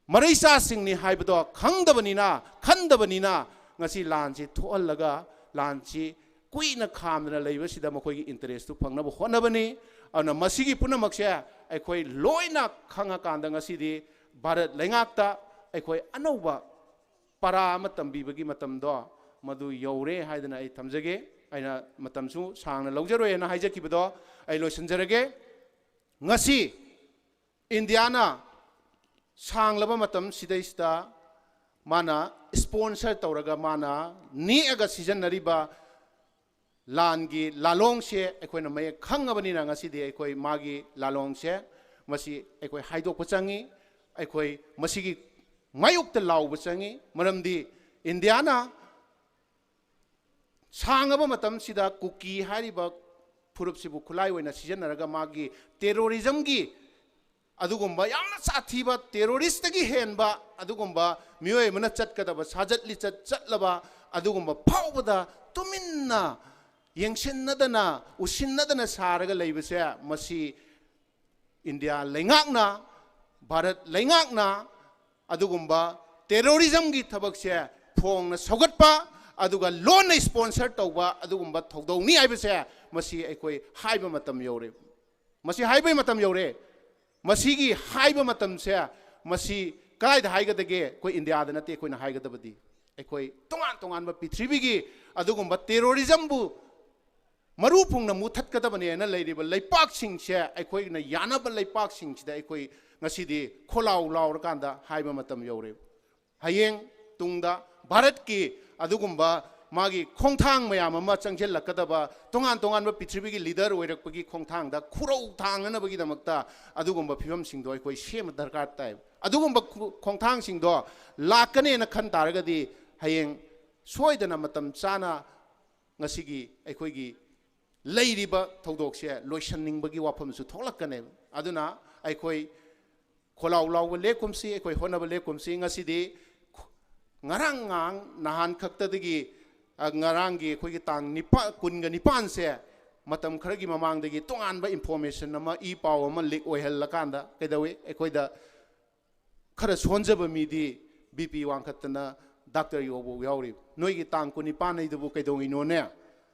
ꯃꯔꯩꯆꯥꯁꯤꯡꯅꯤ ꯍꯥꯏꯕꯗꯣ ꯈꯪꯗꯕꯅꯤꯅ, ꯈꯟꯗꯕꯅꯤꯅ, ꯉꯁꯤ ꯂꯥꯟꯁꯤ ꯊꯣꯛꯍꯜꯂꯒ, ꯂꯥꯟꯁꯤ ꯀꯨꯏꯅ ꯈꯥꯝꯗꯅ ꯂꯩꯕꯁꯤꯗ ꯃꯈꯣꯏꯒꯤ interest ꯇꯨ ꯐꯪꯅꯕ ꯍꯣꯠꯅꯕꯅꯤ꯫ ꯑꯗꯨꯅ ꯃꯁꯤꯒꯤ ꯄꯨꯝꯅꯃꯛꯁꯦ ꯑꯩꯈꯣꯏ ꯂꯣꯏꯅ ꯈꯪꯉꯀꯥꯟꯗ, ꯉꯁꯤꯗꯤ ꯚꯥꯔꯠ ꯂꯩꯉꯥꯛꯇ ꯑꯩꯈꯣꯏ ꯑꯅꯧꯕ ꯄꯔꯥ ꯑꯃ ꯇꯝꯕꯤꯕꯒꯤ ꯃꯇꯝꯗꯣ ꯃꯗꯨ ꯌꯧꯔꯦ ꯍꯥꯏꯗꯅ ꯑꯩ ꯊꯝꯖꯒꯦ꯫ ꯑꯩꯅ ꯃꯇꯝꯁꯨ ꯁꯥꯡꯅ ꯂꯧꯖꯔꯣꯏ ꯍꯥꯏꯅ ꯍꯥꯏꯖꯈꯤꯕꯗꯣ ꯑꯩ ꯂꯣꯏꯁꯤꯟꯖꯔꯒꯦ꯫ ꯉꯁꯤ ꯏꯟꯗꯤꯌꯥꯅ ꯁꯥꯡꯂꯕ ꯃꯇꯝ ꯁꯤꯗꯩꯁꯤꯗ ꯃꯥꯅ sponsor ꯇꯧꯔꯒ, ꯃꯥꯅ ꯅꯦꯛꯑꯒ ꯁꯤꯖꯤꯟꯅꯔꯤꯕ ꯂꯥꯟꯒꯤ ꯂꯥꯂꯣꯡꯁꯦ ꯑꯩꯈꯣꯏꯅ ꯃꯌꯦꯛ ꯈꯪꯉꯕꯅꯤꯅ, ꯉꯁꯤꯗꯤ ꯑꯩꯈꯣꯏ ꯃꯥꯒꯤ ꯂꯥꯂꯣꯡꯁꯦ, ꯃꯁꯤ ꯑꯩꯈꯣꯏ ꯍꯥꯏꯗꯣꯛꯄ ꯆꯪꯉꯤ꯫ ꯑꯩꯈꯣꯏ ꯃꯁꯤꯒꯤ ꯃꯥꯌꯣꯛꯇ ꯂꯥꯎꯕ ꯆꯪꯉꯤ꯫ ꯃꯔꯝꯗꯤ ꯏꯟꯗꯤꯌꯥꯅ ꯁꯥꯡꯉꯕ ꯃꯇꯝꯁꯤꯗ ꯀꯨꯀꯤ ꯍꯥꯏꯔꯤꯕ ꯐꯨꯔꯨꯞꯁꯤꯕꯨ ꯈꯨꯠꯂꯥꯏ ꯑꯣꯏꯅ ꯁꯤꯖꯤꯟꯅꯔꯒ, ꯃꯥꯒꯤ terrorism ꯒꯤ ꯑꯗꯨꯒꯨꯝꯕ ꯌꯥꯝꯅ ꯁꯥꯊꯤꯕ, terrorist ꯇꯒꯤ ꯍꯦꯟꯕ ꯑꯗꯨꯒꯨꯝꯕ ꯃꯤꯑꯣꯏ ꯑꯃꯅ ꯆꯠꯀꯗꯕ ꯁꯥꯖꯠ ꯂꯤꯆꯠ ꯆꯠꯂꯕ ꯑꯗꯨꯒꯨꯝꯕ ꯐꯥꯎꯕꯗ ꯇꯨꯃꯤꯟꯅ ꯌꯦꯡꯁꯤꯟꯅꯗꯅ, ꯎꯁꯤꯟꯅꯗꯅ ꯁꯥꯔꯒ ꯂꯩꯕꯁꯦ, ꯃꯁꯤ ꯏꯟꯗꯤꯌꯥ ꯂꯩꯉꯥꯛꯅ, ꯚꯥꯔꯠ ꯂꯩꯉꯥꯛꯅ ꯑꯗꯨꯒꯨꯝꯕ terrorism ꯒꯤ ꯊꯕꯛꯁꯦ ꯐꯣꯡꯅ ꯁꯧꯒꯠꯄ, ꯑꯗꯨꯒ ꯂꯣꯟꯅ sponsor ꯇꯧꯕ ꯑꯗꯨꯒꯨꯝꯕ ꯊꯧꯗꯧꯅꯤ ꯍꯥꯏꯕꯁꯦ, ꯃꯁꯤ ꯑꯩꯈꯣꯏ ꯍꯥꯏꯕ ꯃꯇꯝ ꯌꯧꯔꯦ꯫ ꯃꯁꯤ ꯍꯥꯏꯕꯒꯤ ꯃꯇꯝ ꯌꯧꯔꯦ꯫ ꯃꯁꯤꯒꯤ ꯍꯥꯏꯕ ꯃꯇꯝꯁꯦ, ꯃꯁꯤ ꯀꯗꯥꯏꯗ ꯍꯥꯏꯒꯗꯒꯦ? ꯑꯩꯈꯣꯏ ꯏꯟꯗꯤꯌꯥꯗ ꯅꯠꯇꯦ ꯑꯩꯈꯣꯏꯅ ꯍꯥꯏꯒꯗꯕꯗꯤ꯫ ꯑꯩꯈꯣꯏ ꯇꯣꯉꯥꯟ ꯇꯣꯉꯥꯟꯕ ꯄ꯭ꯔꯤꯊꯤꯕꯤꯒꯤ ꯑꯗꯨꯒꯨꯝꯕ terrorism ꯕꯨ ꯃꯔꯨ ꯐꯨꯡꯅ ꯃꯨꯊꯠꯀꯗꯕꯅꯦꯅ ꯂꯩꯔꯤꯕ ꯂꯩꯄꯥꯛꯁꯤꯡꯁꯦ, ꯑꯩꯈꯣꯏꯅ ꯌꯥꯅꯕ ꯂꯩꯄꯥꯛꯁꯤꯡꯁꯤꯗ ꯑꯩꯈꯣꯏ ꯉꯁꯤꯗꯤ ꯈꯣꯂꯥꯎ ꯂꯥꯎꯔꯀꯥꯟꯗ ꯍꯥꯏꯕ ꯃꯇꯝ ꯌꯧꯔꯦ꯫ ꯍꯌꯦꯡ ꯇꯨꯡꯗ ꯚꯥꯔꯠꯀꯤ ꯑꯗꯨꯒꯨꯝꯕ ꯃꯥꯒꯤ ꯈꯣꯡꯊꯥꯡ ꯃꯌꯥꯝ ꯑꯃ ꯆꯪꯁꯤꯜꯂꯛꯀꯗꯕ, ꯇꯣꯉꯥꯟ ꯇꯣꯉꯥꯟꯕ ꯄ꯭ꯔꯤꯊꯤꯕꯤꯒꯤ leader ꯑꯣꯏꯔꯛꯄꯒꯤ ꯈꯣꯡꯊꯥꯡꯗ ꯈꯨꯔꯧ ꯊꯥꯡꯅꯅꯕꯒꯤꯗꯃꯛꯇ ꯑꯗꯨꯒꯨꯝꯕ ꯐꯤꯕꯝꯁꯤꯡꯗꯣ ꯑꯩꯈꯣꯏ ꯁꯦꯝꯕ ꯗꯔꯀꯥꯔ ꯇꯥꯏ꯫ ꯑꯗꯨꯒꯨꯝꯕ ꯈꯨ-, ꯈꯣꯡꯊꯥꯡꯁꯤꯡꯗꯣ ꯂꯥꯛꯀꯅꯦꯅ ꯈꯟ ꯇꯥꯔꯒꯗꯤ, ꯍꯌꯦꯡ ꯁꯣꯏꯗꯅ ꯃꯇꯝ ꯆꯥꯅ ꯉꯁꯤꯒꯤ ꯑꯩꯈꯣꯏꯒꯤ ꯂꯩꯔꯤꯕ ꯊꯧꯗꯣꯛꯁꯦ ꯂꯣꯏꯁꯟꯅꯤꯡꯕꯒꯤ ꯋꯥꯐꯝꯁꯨ ꯊꯣꯛꯂꯛꯀꯅꯦꯕ꯫ ꯑꯗꯨꯅ ꯑꯩꯈꯣꯏ ꯈꯣꯜꯂꯥꯎ ꯂꯥꯎꯕ ꯂꯦꯞꯀꯨꯝꯁꯤ, ꯑꯩꯈꯣꯏ ꯍꯣꯠꯅꯕ ꯂꯦꯞꯀꯨꯝꯁꯤ꯫ ꯉꯁꯤꯗꯤ ꯉꯔꯥꯡ ꯉꯥꯡ ꯅꯍꯥꯟ ꯈꯛꯇꯗꯒꯤ, ꯑ, ꯉꯔꯥꯡꯒꯤ ꯑꯩꯈꯣꯏꯒꯤ ꯇꯥꯡ ꯅꯤꯄꯥ-, ꯀꯨꯟꯒ ꯅꯤꯄꯥꯟꯁꯦ ꯃꯇꯝ ꯈꯔꯒꯤ ꯃꯃꯥꯡꯗꯒꯤ ꯇꯣꯉꯥꯟꯕ information ꯑꯃ, ꯏ ꯄꯥꯎ ꯑꯃ leak ꯑꯣꯏꯍꯜꯂꯀꯥꯟꯗ ꯀꯩꯗꯧꯏ? ꯑꯩꯈꯣꯏꯗ ꯈꯔ ꯁꯣꯟꯖꯕ ꯃꯤꯗꯤ BP ꯋꯥꯡꯈꯠꯇꯅ ꯗꯥꯛꯇꯔ ꯌꯧꯕ ꯌꯥꯎꯔꯤ꯫ ꯅꯣꯏꯒꯤ ꯇꯥꯡ ꯀꯨꯟꯅꯤꯄꯥꯟ ꯍꯥꯏꯗꯨꯕꯨ ꯀꯩꯗꯧꯉꯩꯅꯣꯅꯦ?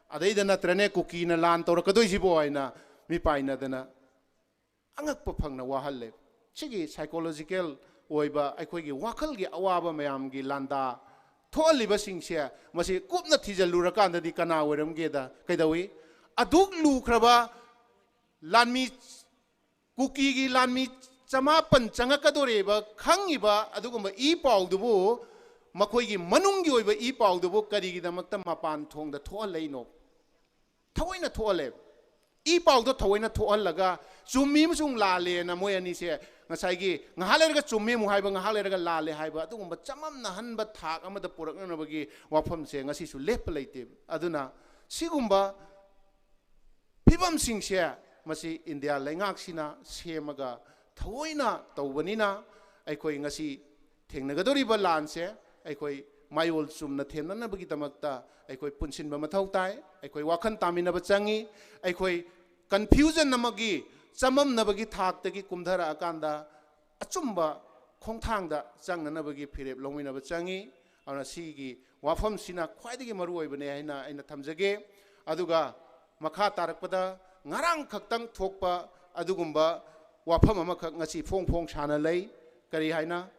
ꯑꯗꯩꯗ ꯅꯠꯇ꯭ꯔꯅꯦ ꯀꯨꯀꯤꯅ ꯂꯥꯟ ꯇꯧꯔꯛꯀꯗꯣꯏꯁꯤꯕꯣ ꯍꯥꯏꯅ ꯃꯤꯄꯥꯏꯅꯗꯅ ꯑꯉꯛꯄ ꯐꯪꯅ ꯋꯥꯍꯜꯂꯦ꯫ ꯁꯤꯒꯤ psychological ꯑꯣꯏꯕ ꯑꯩꯈꯣꯏꯒꯤ ꯋꯥꯈꯜꯒꯤ ꯑꯋꯥꯕ ꯃꯌꯥꯝꯒꯤ ꯂꯥꯟꯗꯥ ꯊꯣꯛꯍꯜꯂꯤꯕꯁꯤꯡꯁꯦ, ꯃꯁꯤ ꯀꯨꯞꯅ ꯊꯤꯖꯤꯜꯂꯨꯔꯀꯥꯟꯗꯗꯤ ꯀꯅꯥ ꯑꯣꯏꯔꯝꯒꯦꯗ ꯀꯩꯗꯧꯏ? ꯑꯗꯨꯛ ꯂꯨꯈ꯭ꯔꯕ ꯂꯥꯟꯃꯤ, ꯀꯨꯀꯤꯒꯤ ꯂꯥꯟꯃꯤ ꯆꯃꯥꯄꯟ ꯆꯪꯉꯛꯀꯗꯣꯔꯦꯕ ꯈꯪꯉꯤꯕ ꯑꯗꯨꯒꯨꯝꯕ ꯏ ꯄꯥꯎꯗꯨꯕꯨ, ꯃꯈꯣꯏꯒꯤ ꯃꯅꯨꯡꯒꯤ ꯑꯣꯏꯕ ꯏ ꯄꯥꯎꯗꯨꯕꯨ ꯀꯔꯤꯒꯤꯗꯃꯛꯇ ꯃꯄꯥꯟ ꯊꯣꯡꯗ ꯊꯣꯛꯍꯜꯂꯛꯏꯅꯣ? ꯊꯑꯣꯏꯅ ꯊꯣꯛꯍꯜꯂꯦ꯫ ꯏ ꯄꯥꯎꯗꯣ ꯊꯑꯣꯏꯅ ꯊꯣꯛꯍꯜꯂꯒ ꯆꯨꯝꯃꯤ ꯑꯃꯁꯨꯡ ꯂꯥꯜꯂꯦꯅ ꯃꯣꯏ ꯑꯅꯤꯁꯦ ꯉꯁꯥꯏꯒꯤ ꯉꯥꯏꯍꯥꯛ ꯂꯩꯔꯒ ꯆꯨꯝꯃꯤ ꯑꯃꯨꯛ ꯍꯥꯏꯕ, ꯉꯥꯏꯍꯥꯛ ꯂꯩꯔꯒ ꯂꯥꯜꯂꯦ ꯍꯥꯏꯕ, ꯑꯗꯨꯒꯨꯝꯕ ꯆꯃꯝꯅꯍꯟꯕ ꯊꯥꯛ ꯑꯃꯗ ꯄꯨꯔꯛꯅꯅꯕꯒꯤ ꯋꯥꯐꯝꯁꯦ ꯉꯁꯤꯁꯨ ꯂꯦꯞꯄ ꯂꯩꯇꯦ꯫ ꯑꯗꯨꯅ ꯁꯤꯒꯨꯝꯕ ꯐꯤꯕꯝꯁꯤꯡꯁꯦ ꯃꯁꯤ ꯏꯟꯗꯤꯌꯥ ꯂꯩꯉꯥꯛꯁꯤꯅ ꯁꯦꯝꯃꯒ ꯊꯑꯣꯏꯅ ꯇꯧꯕꯅꯤꯅ ꯑꯩꯈꯣꯏ ꯉꯁꯤ ꯊꯦꯡꯅꯒꯗꯧꯔꯤꯕ ꯂꯥꯟꯁꯦ ꯑꯩꯈꯣꯏ ꯃꯌꯣꯜ ꯆꯨꯝꯅ ꯊꯦꯡꯅꯅꯕꯒꯤꯗꯃꯛꯇ ꯑꯩꯈꯣꯏ ꯄꯨꯟꯁꯤꯟꯕ ꯃꯊꯧ ꯇꯥꯏ꯫ ꯑꯩꯈꯣꯏ ꯋꯥꯈꯜ ꯇꯥꯃꯤꯟꯅꯕ ꯆꯪꯉꯤ꯫ ꯑꯩꯈꯣꯏ confusion ꯑꯃꯒꯤ, ꯆꯃꯝꯅꯕꯒꯤ ꯊꯥꯛꯇꯒꯤ ꯀꯨꯝꯊꯔꯛꯑꯀꯥꯟꯗ ꯑꯆꯨꯝꯕ ꯈꯣꯡꯊꯥꯡꯗ ꯆꯪꯅꯅꯕꯒꯤ ꯐꯤꯔꯦꯞ ꯂꯧꯃꯤꯟꯅꯕ ꯆꯪꯉꯤ꯫ ꯑꯗꯨꯅ ꯁꯤꯒꯤ ꯋꯥꯐꯝꯁꯤꯅ ꯈ꯭ꯋꯥꯏꯗꯒꯤ ꯃꯔꯨ ꯑꯣꯏꯕꯅꯦ ꯍꯥꯏꯅ ꯑꯩꯅ ꯊꯝꯖꯒꯦ꯫ ꯑꯗꯨꯒ ꯃꯈꯥ ꯇꯥꯔꯛꯄꯗ ꯉꯔꯥꯡ ꯈꯛꯇꯪ ꯊꯣꯛꯄ ꯑꯗꯨꯒꯨꯝꯕ ꯋꯥꯐꯝ ꯑꯃꯈꯛ ꯉꯁꯤ ꯐꯣꯡ ꯐꯣꯡ ꯁꯥꯅ ꯂꯩ꯫ ꯀꯔꯤ ꯍꯥꯏꯅ?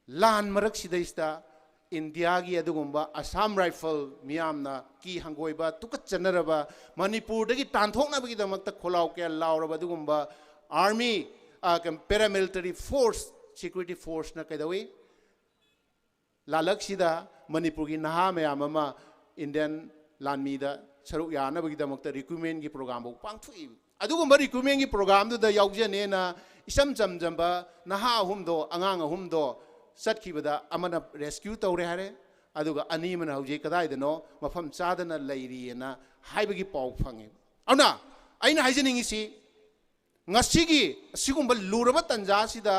ꯂꯥꯟ ꯃꯔꯛꯁꯤꯗꯩꯁꯤꯗ ꯏꯟꯗꯤꯌꯥꯒꯤ ꯑꯗꯨꯒꯨꯝꯕ ꯑꯁꯥꯝ ꯔꯥꯏꯐꯜ ꯃꯤꯌꯥꯝꯅ ꯀꯤ ꯍꯪꯒꯣꯏꯕ, ꯇꯨꯀꯠꯆꯅꯔꯕ, ꯃꯅꯤꯄꯨꯔꯗꯒꯤ ꯇꯥꯟꯊꯣꯛꯅꯕꯒꯤꯗꯃꯛꯇ ꯈꯣꯜꯂꯥꯎ ꯀꯌꯥ ꯂꯥꯎꯔꯕ ꯑꯗꯨꯒꯨꯝꯕ army, ꯑ, ꯀꯩ-, paramilitary force, security forceꯅ ꯀꯩꯗꯧꯏ? ꯂꯥꯜꯂꯛꯁꯤꯗ ꯃꯅꯤꯄꯨꯔꯒꯤ ꯅꯍꯥ ꯃꯌꯥꯝ ꯑꯃ Indian ꯂꯥꯟꯃꯤꯗ ꯁꯔꯨꯛ ꯌꯥꯅꯕꯒꯤꯗꯃꯛꯇ recruitmentꯀꯤ programꯐꯥꯎ ꯄꯥꯡꯊꯣꯛꯏ꯫ ꯑꯗꯨꯒꯨꯝꯕ recruitmentꯀꯤ programꯗꯨꯗ ꯌꯥꯎꯖꯅꯦꯅ ꯏꯆꯝ ꯆꯝꯖꯕ ꯅꯍꯥ ꯑꯍꯨꯝꯗꯣ, ꯑꯉꯥꯡ ꯑꯍꯨꯝꯗꯣ ꯆꯠꯈꯤꯕꯗ ꯑꯃꯅ rescue ꯇꯧꯔꯦ ꯍꯥꯏꯔꯦ, ꯑꯗꯨꯒ ꯑꯅꯤ ꯑꯃꯅ ꯍꯧꯖꯤꯛ ꯀꯗꯥꯏꯗꯅꯣ ꯃꯐꯝ ꯆꯥꯗꯅ ꯂꯩꯔꯤꯑꯅ ꯍꯥꯏꯕꯒꯤ ꯄꯥꯎ ꯐꯪꯉꯦ꯫ ꯑꯗꯨꯅ ꯑꯩꯅ ꯍꯥꯏꯖꯅꯤꯡꯉꯤꯁꯤ, ꯉꯁꯤꯒꯤ ꯑꯁꯤꯒꯨꯝꯕ ꯂꯨꯔꯕ ꯇꯥꯟꯖꯥ ꯑꯁꯤꯗ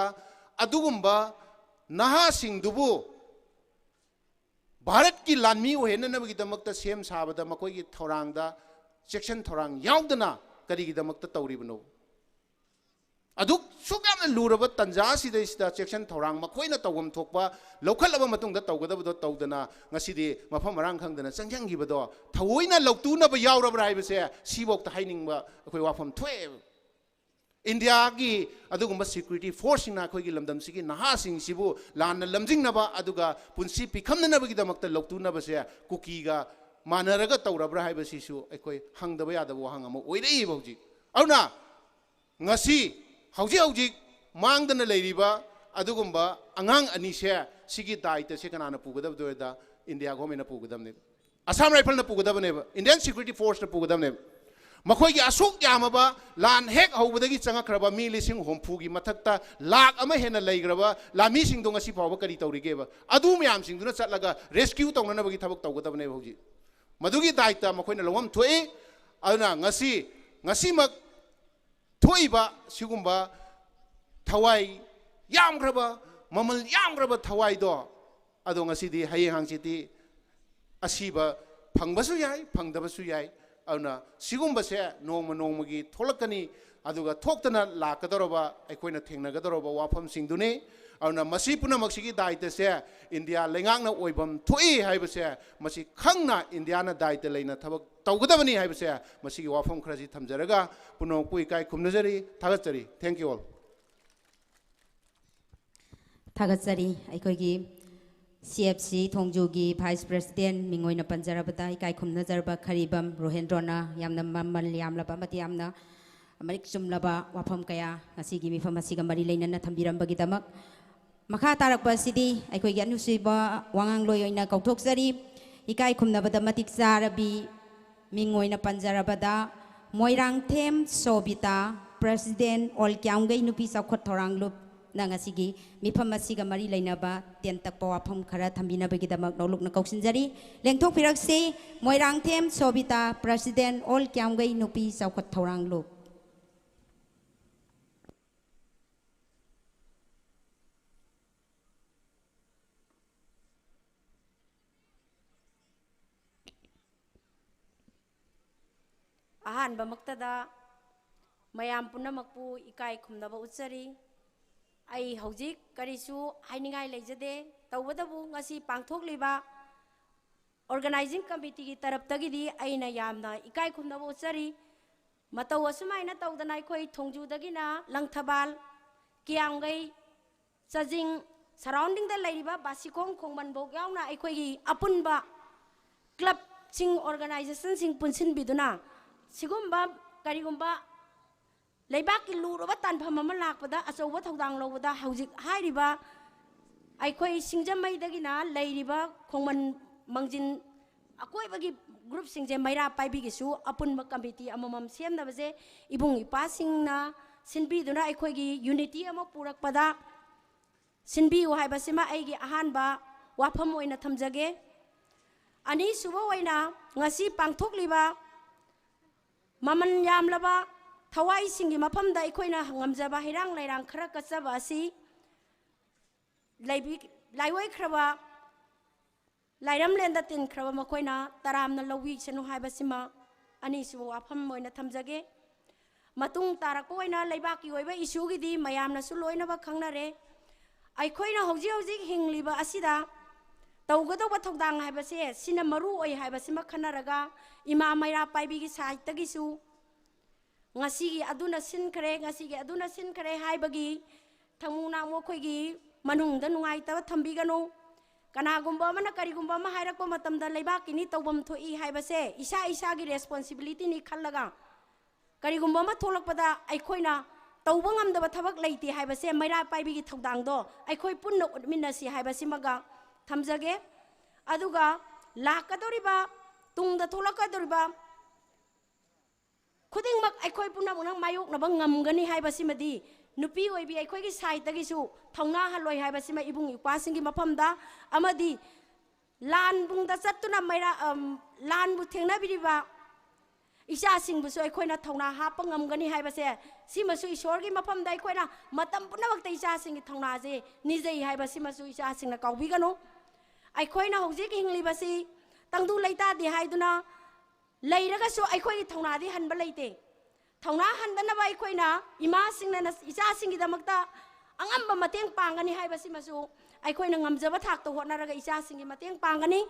ꯑꯗꯨꯒꯨꯝꯕ ꯅꯍꯥꯁꯤꯡꯗꯨꯕꯨ ꯚꯥꯔꯠꯀꯤ ꯂꯥꯟꯃꯤ ꯑꯣꯏꯍꯟꯅꯅꯕꯒꯤꯗꯃꯛꯇ ꯁꯦꯝ ꯁꯥꯕꯗ ꯃꯈꯣꯏꯒꯤ ꯊꯧꯔꯥꯡꯗ ꯆꯦꯛꯁꯤꯟ ꯊꯧꯔꯥꯡ ꯌꯥꯎꯗꯅ ꯀꯔꯤꯒꯤꯗꯃꯛꯇ ꯇꯧꯔꯤꯕꯅꯣ? ꯑꯗꯨꯛ ꯁꯨꯛ ꯌꯥꯝꯅ ꯂꯨꯔꯕ ꯇꯥꯟꯖꯥ ꯑꯁꯤꯗꯩꯁꯤꯗ ꯆꯦꯛꯁꯤꯟ ꯊꯧꯔꯥꯡ ꯃꯈꯣꯏꯅ ꯇꯧꯐꯝ ꯊꯣꯛꯄ ꯂꯧꯈꯠꯂꯕ ꯃꯇꯨꯡꯗ ꯇꯧꯒꯗꯕꯗꯣ ꯇꯧꯗꯅ ꯉꯁꯤꯗꯤ ꯃꯐꯝ ꯃꯔꯥꯡ ꯈꯪꯗꯅ ꯆꯪꯁꯤꯟꯈꯤꯕꯗꯣ ꯊꯑꯣꯏꯅ ꯂꯧꯇꯨꯅꯕ ꯌꯥꯎꯔꯕ꯭ꯔꯥ ꯍꯥꯏꯕꯁꯦ ꯁꯤꯐꯥꯎꯗ ꯍꯥꯏꯅꯤꯡꯕ ꯑꯩꯈꯣꯏ ꯋꯥꯐꯝ ꯊꯣꯛꯑꯦꯕ꯫ ꯏꯟꯗꯤꯌꯥꯒꯤ ꯑꯗꯨꯒꯨꯝꯕ ꯁꯦꯀ꯭ꯌꯨꯔꯤꯇꯤ ꯐꯣꯔꯁꯁꯤꯡꯅ ꯑꯩꯈꯣꯏꯒꯤ ꯂꯝꯗꯝꯁꯤꯒꯤ ꯅꯍꯥꯁꯤꯡꯁꯤꯕꯨ ꯂꯥꯟꯅ ꯂꯝꯖꯤꯡꯅꯕ ꯑꯗꯨꯒ ꯄꯨꯟꯁꯤ ꯄꯤꯈꯝꯅꯅꯕꯒꯤꯗꯃꯛꯇ ꯂꯧꯇꯨꯅꯕꯁꯦ ꯀꯨꯀꯤꯒ ꯃꯥꯟꯅꯔꯒ ꯇꯧꯔꯕ꯭ꯔꯥ ꯍꯥꯏꯕꯁꯤꯁꯨ ꯑꯩꯈꯣꯏ ꯍꯪꯗꯕ ꯌꯥꯗꯕ ꯋꯥꯍꯪ ꯑꯃ ꯑꯣꯏꯔꯛꯏꯕ ꯍꯧꯖꯤꯛ꯫ ꯑꯗꯨꯅ ꯉꯁꯤ ꯍꯧꯖꯤꯛ ꯍꯧꯖꯤꯛ ꯃꯥꯡꯗꯅ ꯂꯩꯔꯤꯕ ꯑꯗꯨꯒꯨꯝꯕ ꯑꯉꯥꯡ ꯑꯅꯤꯁꯦ ꯁꯤꯒꯤ ꯗꯥꯏꯇꯁꯦ ꯀꯅꯥꯅ ꯄꯨꯒꯗꯕꯗꯣ ꯍꯥꯏꯗ ꯏꯟꯗꯤꯌꯥ ꯒꯣꯔꯃꯦꯟꯅ ꯄꯨꯒꯗꯕꯅꯦꯕ꯫ ꯑꯁꯥꯝ ꯔꯥꯏꯐꯜꯅ ꯄꯨꯒꯗꯕꯅꯦꯕ, ꯏꯟꯗꯤꯌꯟ ꯁꯦꯀ꯭ꯌꯨꯔꯤꯇꯤ ꯐꯣꯔꯁꯅ ꯄꯨꯒꯗꯕꯅꯦꯕ꯫ ꯃꯈꯣꯏꯒꯤ ꯑꯁꯨꯛ ꯌꯥꯝꯃꯕ ꯂꯥꯟ ꯍꯦꯛ ꯍꯧꯕꯗꯒꯤ ꯆꯪꯉꯛꯈ꯭ꯔꯕ ꯃꯤ ꯂꯤꯁꯤꯡ ꯍꯨꯝꯐꯨꯒꯤ ꯃꯊꯛꯇ ꯂꯥꯛ ꯑꯃ ꯍꯦꯟꯅ ꯂꯩꯈ꯭ꯔꯕ ꯂꯥꯟꯃꯤꯁꯤꯡꯗꯣ ꯉꯁꯤ ꯐꯥꯎꯕ ꯀꯔꯤ ꯇꯧꯔꯤꯒꯦꯕ? ꯑꯗꯨ ꯃꯌꯥꯝꯁꯤꯡꯗꯨꯅ ꯆꯠꯂꯒ ꯔꯦꯁꯀ꯭ꯌꯨ ꯇꯧꯅꯅꯕꯒꯤ ꯊꯕꯛ ꯇꯧꯒꯗꯕꯅꯦꯕ ꯍꯧꯖꯤꯛ꯫ ꯃꯗꯨꯒꯤ ꯗꯥꯏꯇ ꯃꯈꯣꯏꯅ ꯂꯧꯐꯝ ꯊꯣꯛꯏ꯫ ꯑꯗꯨꯅ ꯉꯁꯤ, ꯉꯁꯤꯃꯛ ꯊꯣꯛꯏꯕ ꯁꯤꯒꯨꯝꯕ ꯊꯋꯥꯏ ꯌꯥꯝꯈ꯭ꯔꯕ, ꯃꯃꯜ ꯌꯥꯝꯈ꯭ꯔꯕ ꯊꯋꯥꯏꯗꯣ, ꯑꯗꯣ ꯉꯁꯤꯗꯤ, ꯍꯌꯦꯡ ꯍꯪꯆꯤꯠꯇꯤ ꯑꯁꯤꯕ ꯐꯪꯕꯁꯨ ꯌꯥꯏ, ꯐꯪꯗꯕꯁꯨ ꯌꯥꯏ꯫ ꯑꯗꯨꯅ ꯁꯤꯒꯨꯝꯕꯁꯦ ꯅꯣꯡꯃ ꯅꯣꯡꯃꯒꯤ ꯊꯣꯛꯂꯛꯀꯅꯤ꯫ ꯑꯗꯨꯒ ꯊꯣꯛꯇꯅ ꯂꯥꯛꯀꯗꯧꯔꯕ ꯑꯩꯈꯣꯏꯅ ꯊꯦꯡꯅꯒꯗꯧꯔꯕ ꯋꯥꯐꯝꯁꯤꯡꯗꯨꯅꯤ꯫ ꯑꯗꯨꯅ ꯃꯁꯤ ꯄꯨꯝꯅꯃꯛꯁꯤꯒꯤ ꯗꯥꯏꯇꯁꯦ ꯏꯟꯗꯤꯌꯥ ꯂꯩꯉꯥꯛꯅ ꯑꯣꯏꯐꯝ ꯊꯣꯛꯏ ꯍꯥꯏꯕꯁꯦ ꯃꯁꯤ ꯈꯪꯅ ꯏꯟꯗꯤꯌꯥꯅ ꯗꯥꯏꯇ ꯂꯩꯅ ꯊꯕꯛ ꯇꯧꯒꯗꯕꯅꯤ ꯍꯥꯏꯕꯁꯦ ꯃꯁꯤꯒꯤ ꯋꯥꯐꯝ ꯈꯔꯁꯤ ꯊꯝꯖꯔꯒ ꯄꯨꯝꯅꯃꯛꯄꯨ ꯏꯀꯥꯏ ꯈꯨꯝꯅꯖꯔꯤ, ꯊꯥꯒꯠꯆꯔꯤ꯫ Thank you all. ꯊꯥꯒꯠꯆꯔꯤ꯫ ꯑꯩꯈꯣꯏꯒꯤ ꯁꯤ ꯑꯦꯐ ꯁꯤ ꯊꯣꯡꯖꯨꯒꯤ ꯚꯥꯏꯁ ꯄ꯭ꯔꯦꯁꯤꯗꯦꯟ ꯃꯤꯡ ꯑꯣꯏꯅ ꯄꯟꯖꯔꯕꯗ ꯏꯀꯥꯏ ꯈꯨꯝꯅꯖꯔꯕ ꯈꯔꯤꯕꯝ ꯔꯣꯍꯦꯟꯗ꯭ꯔꯣꯅ ꯌꯥꯝꯅ ꯃꯃꯜ ꯌꯥꯝꯂꯕ ꯑꯃꯗꯤ ꯌꯥꯝꯅ ꯃꯔꯤꯛ ꯆꯨꯝꯂꯕ ꯋꯥꯐꯝ ꯀꯌꯥ ꯉꯁꯤꯒꯤ ꯃꯤꯐꯝ ꯑꯁꯤꯒ ꯃꯔꯤ ꯂꯩꯅꯅ ꯊꯝꯕꯤꯔꯝꯕꯒꯤꯗꯃꯛ꯫ ꯃꯈꯥ ꯇꯥꯔꯛꯄ ꯑꯁꯤꯗꯤ ꯑꯩꯈꯣꯏꯒꯤ ꯑꯅꯨꯁꯤꯕ ꯋꯥꯉꯥꯡꯂꯣꯏ ꯑꯣꯏꯅ ꯀꯧꯊꯣꯛꯆꯔꯤ꯫ ꯏꯀꯥꯏ ꯈꯨꯝꯅꯕꯗ ꯃꯇꯤꯛ ꯆꯥꯔꯕꯤ ꯃꯤꯡ ꯑꯣꯏꯅ ꯄꯟꯖꯔꯕꯗ ꯃꯣꯏꯔꯥꯡꯊꯦꯝ ꯁꯣꯕꯤꯇꯥ, ꯄ꯭ꯔꯦꯁꯤꯗꯦꯟ ꯑꯣꯜ ꯀ꯭ꯌꯥꯝꯒꯩ ꯅꯨꯄꯤ ꯆꯥꯎꯈꯠ ꯊꯧꯔꯥꯡ ꯂꯨꯞꯅ ꯉꯁꯤꯒꯤ ꯃꯤꯐꯝ ꯑꯁꯤꯒ ꯃꯔꯤ ꯂꯩꯅꯕ ꯇꯦꯟ ꯇꯛꯄ ꯋꯥꯐꯝ ꯈꯔ ꯊꯝꯕꯤꯅꯕꯒꯤꯗꯃꯛ ꯅꯧꯂꯨꯛꯅ ꯀꯧꯁꯤꯟꯖꯔꯤ꯫ ꯂꯦꯡꯊꯣꯛꯄꯤꯔꯛꯁꯤ, ꯃꯣꯏꯔꯥꯡꯊꯦꯝ ꯁꯣꯕꯤꯇꯥ, ꯄ꯭ꯔꯦꯁꯤꯗꯦꯟ ꯑꯣꯜ ꯀ꯭ꯌꯥꯝꯒꯩ ꯅꯨꯄꯤ ꯆꯥꯎꯈꯠ ꯊꯧꯔꯥꯡ ꯂꯨꯞ꯫ ꯑꯍꯥꯟꯕꯃꯛꯇꯗ ꯃꯌꯥꯝ ꯄꯨꯝꯅꯃꯛꯄꯨ ꯏꯀꯥꯏ ꯈꯨꯝꯅꯕ ꯎꯠꯆꯔꯤ꯫ ꯑꯩ ꯍꯧꯖꯤꯛ ꯀꯔꯤꯁꯨ ꯍꯥꯏꯅꯤꯡꯉꯥꯏ ꯂꯩꯖꯗꯦ꯫ ꯇꯧꯕꯇꯕꯨ ꯉꯁꯤ ꯄꯥꯡꯊꯣꯛꯂꯤꯕ organizing committeeꯒꯤ ꯇꯔꯞꯇꯒꯤꯗꯤ ꯑꯩꯅ ꯌꯥꯝꯅ ꯏꯀꯥꯏ ꯈꯨꯝꯅꯕ ꯎꯠꯆꯔꯤ꯫ ꯃꯇꯧ ꯑꯁꯨꯃꯥꯏꯅ ꯇꯧꯗꯅ ꯑꯩꯈꯣꯏ ꯊꯣꯡꯖꯨꯗꯒꯤꯅ ꯂꯪꯊꯕꯥꯜ, ꯀꯤꯌꯥꯝꯒꯩ, ꯆꯥꯖꯤꯡ, surroundingꯗ ꯂꯩꯔꯤꯕ ꯕꯥꯁꯤꯈꯣꯡ, ꯈꯣꯡꯃꯟꯐꯧ ꯌꯥꯎꯅ ꯑꯩꯈꯣꯏꯒꯤ ꯑꯄꯨꯟꯕ clubꯁꯤꯡ, organizationꯁꯤꯡ ꯄꯨꯟꯁꯤꯟꯕꯤꯗꯨꯅ ꯁꯤꯒꯨꯝꯕ ꯀꯔꯤꯒꯨꯝꯕ ꯂꯩꯕꯥꯛꯀꯤ ꯂꯨꯔꯕ ꯇꯥꯟꯐꯝ ꯑꯃ ꯂꯥꯛꯄꯗ ꯑꯆꯧꯕ ꯊꯧꯗꯥꯡ ꯂꯧꯕꯗ ꯍꯧꯖꯤꯛ ꯍꯥꯏꯔꯤꯕ ꯑꯩꯈꯣꯏ ꯁꯤꯡꯖꯃꯩꯗꯒꯤꯅ ꯂꯩꯔꯤꯕ ꯈꯣꯡꯃꯟ, ꯃꯥꯡꯖꯤꯟ ꯑꯀꯣꯏꯕꯒꯤ groupꯁꯤꯡꯁꯦ ꯃꯩꯔꯥ ꯄꯥꯏꯕꯤꯒꯤꯁꯨ ꯑꯄꯨꯟꯕ committee ꯑꯃꯃꯝ ꯁꯦꯝꯅꯕꯁꯦ ꯏꯕꯨꯡ ꯏꯄ꯭ꯋꯥꯁꯤꯡꯅ ꯁꯤꯟꯕꯤꯗꯨꯅ ꯑꯩꯈꯣꯏꯒꯤ unity ꯑꯃ ꯄꯨꯔꯛꯄꯗ ꯁꯤꯟꯕꯤꯌꯨ ꯍꯥꯏꯕꯁꯤꯃ ꯑꯩꯒꯤ ꯑꯍꯥꯟꯕ ꯋꯥꯐꯝ ꯑꯣꯏꯅ ꯊꯝꯖꯒꯦ꯫ ꯑꯅꯤꯁꯨꯕ ꯑꯣꯏꯅ ꯉꯁꯤ ꯄꯥꯡꯊꯣꯛꯂꯤꯕ ꯃꯃꯜ ꯌꯥꯝꯂꯕ ꯊꯋꯥꯏꯁꯤꯡꯒꯤ ꯃꯐꯝꯗ ꯑꯩꯈꯣꯏꯅ ꯉꯝꯖꯕ ꯍꯩꯔꯥꯡ ꯂꯩꯔꯥꯡ ꯈꯔ ꯀꯠꯆꯕ ꯑꯁꯤ ꯂꯩꯕꯤ-, ꯂꯥꯏꯑꯣꯏꯈ꯭ꯔꯕ, ꯂꯥꯏꯔꯝꯂꯦꯟꯗ ꯇꯤꯟꯈ꯭ꯔꯕ ꯃꯈꯣꯏꯅ ꯇꯔꯥꯝꯅ ꯂꯧꯕꯤꯁꯅꯨ ꯍꯥꯏꯕꯁꯤꯃ ꯑꯅꯤꯁꯨꯕ ꯋꯥꯐꯝ ꯑꯣꯏꯅ ꯊꯝꯖꯒꯦ꯫ ꯃꯇꯨꯡ ꯇꯥꯔꯛꯄ ꯑꯣꯏꯅ ꯂꯩꯕꯥꯛꯀꯤ ꯑꯣꯏꯕ issueꯒꯤꯗꯤ ꯃꯌꯥꯝꯅꯁꯨ ꯂꯣꯏꯅꯃꯛ ꯈꯪꯅꯔꯦ꯫ ꯑꯩꯈꯣꯏꯅ ꯍꯧꯖꯤꯛ ꯍꯧꯖꯤꯛ ꯍꯤꯡꯂꯤꯕ ꯑꯁꯤꯗ ꯇꯧꯒꯗꯧꯕ ꯊꯧꯗꯥꯡ ꯍꯥꯏꯕꯁꯦ ꯁꯤꯅ ꯃꯔꯨ ꯑꯣꯏ ꯍꯥꯏꯕꯁꯤꯃ ꯈꯟꯅꯔꯒ ꯏꯃꯥ ꯃꯩꯔꯥ ꯄꯥꯏꯕꯤꯒꯤ sideꯇꯒꯤꯁꯨ ꯉꯁꯤꯒꯤ ꯑꯗꯨꯅ ꯁꯤꯟꯈ꯭ꯔꯦ, ꯉꯁꯤꯒꯤ ꯑꯗꯨꯅ ꯁꯤꯟꯈ꯭ꯔꯦ ꯍꯥꯏꯕꯒꯤ ꯊꯃꯨ ꯅꯥꯃꯨ ꯑꯩꯈꯣꯏꯒꯤ ꯃꯅꯨꯡꯗ ꯅꯨꯡꯉꯥꯏꯇꯕ ꯊꯝꯕꯤꯒꯅꯨ꯫ ꯀꯅꯥꯒꯨꯝꯕ ꯑꯃꯅ ꯀꯔꯤꯒꯨꯝꯕ ꯑꯃ ꯍꯥꯏꯔꯛꯄ ꯃꯇꯝꯗ ꯂꯩꯕꯥꯛꯀꯤꯅꯤ, ꯇꯧꯐꯝ ꯊꯣꯛꯏ ꯍꯥꯏꯕꯁꯦ ꯏꯁꯥ ꯏꯁꯥꯒꯤ responsibilityꯅꯤ ꯈꯜꯂꯒ ꯀꯔꯤꯒꯨꯝꯕ ꯑꯃ ꯊꯣꯛꯂꯛꯄꯗ ꯑꯩꯈꯣꯏꯅ ꯇꯧꯕ ꯉꯝꯗꯕ ꯊꯕꯛ ꯂꯩꯇꯦ ꯍꯥꯏꯕꯁꯦ ꯃꯩꯔꯥ ꯄꯥꯏꯕꯤꯒꯤ ꯊꯧꯗꯥꯡꯗꯣ ꯑꯩꯈꯣꯏ ꯄꯨꯟꯅ ꯎꯠꯃꯤꯟꯅꯁꯤ ꯍꯥꯏꯕꯁꯤꯃꯒ ꯊꯝꯖꯒꯦ꯫ ꯑꯗꯨꯒ ꯂꯥꯛꯀꯗꯧꯔꯤꯕ, ꯇꯨꯡꯗ ꯊꯣꯛꯂꯛꯀꯗꯧꯔꯤꯕ ꯈꯨꯗꯤꯡꯃꯛ ꯑꯩꯈꯣꯏ ꯄꯨꯝꯅꯃꯛꯅ ꯃꯥꯌꯣꯛꯅꯕ ꯉꯝꯒꯅꯤ ꯍꯥꯏꯕꯁꯤꯃꯗꯤ ꯅꯨꯄꯤ ꯑꯣꯏꯕꯤ ꯑꯩꯈꯣꯏꯒꯤ sideꯇꯒꯤꯁꯨ ꯊꯧꯅꯥ ꯍꯜꯂꯣꯏ ꯍꯥꯏꯕꯁꯤꯃ ꯏꯕꯨꯡ ꯏꯄ꯭ꯋꯥꯁꯤꯡꯒꯤ ꯃꯐꯝꯗ, ꯑꯃꯗꯤ ꯂꯥꯟꯕꯨꯡꯗ ꯆꯠꯇꯨꯅ ꯃꯩꯔꯥ-, ꯑꯝ, ꯂꯥꯟꯕꯨ ꯊꯦꯡꯅꯕꯤꯔꯤꯕ ꯏꯆꯥꯁꯤꯡꯕꯨꯁꯨ ꯑꯩꯈꯣꯏꯅ ꯊꯧꯅꯥ ꯍꯥꯞꯄ ꯉꯝꯒꯅꯤ ꯍꯥꯏꯕꯁꯦ, ꯁꯤꯃꯁꯨ ꯏꯁꯣꯔꯒꯤ ꯃꯐꯝꯗ ꯑꯩꯈꯣꯏꯅ ꯃꯇꯝ ꯄꯨꯝꯅꯃꯛꯇ ꯏꯆꯥꯁꯤꯡꯒꯤ ꯊꯧꯅꯥꯁꯦ ꯅꯤꯖꯩ ꯍꯥꯏꯕꯁꯤꯃꯁꯨ ꯏꯆꯥꯁꯤꯡꯅ ꯀꯥꯎꯕꯤꯒꯅꯨ꯫ ꯑꯩꯈꯣꯏꯅ ꯍꯧꯖꯤꯛ ꯍꯤꯡꯂꯤꯕꯁꯤ ꯇꯪꯗꯨ ꯂꯩꯇꯥꯗꯦ ꯍꯥꯏꯗꯨꯅ ꯂꯩꯔꯒꯁꯨ ꯑꯩꯈꯣꯏꯒꯤ ꯊꯧꯅꯥꯗꯤ ꯍꯟꯕ ꯂꯩꯇꯦ꯫ ꯊꯧꯅꯥ ꯍꯟꯗꯅꯕ ꯑꯩꯈꯣꯏꯅ ꯏꯃꯥꯁꯤꯡꯅ ꯅ-, ꯏꯆꯥꯁꯤꯡꯒꯤꯗꯃꯛꯇ ꯑꯉꯝꯕ ꯃꯇꯦꯡ ꯄꯥꯡꯒꯅꯤ ꯍꯥꯏꯕꯁꯤꯃꯁꯨ ꯑꯩꯈꯣꯏꯅ ꯉꯝꯖꯕ ꯊꯥꯛꯇ ꯍꯣꯠꯅꯔꯒ ꯏꯆꯥꯁꯤꯡꯒꯤ ꯃꯇꯦꯡ ꯄꯥꯡꯒꯅꯤ꯫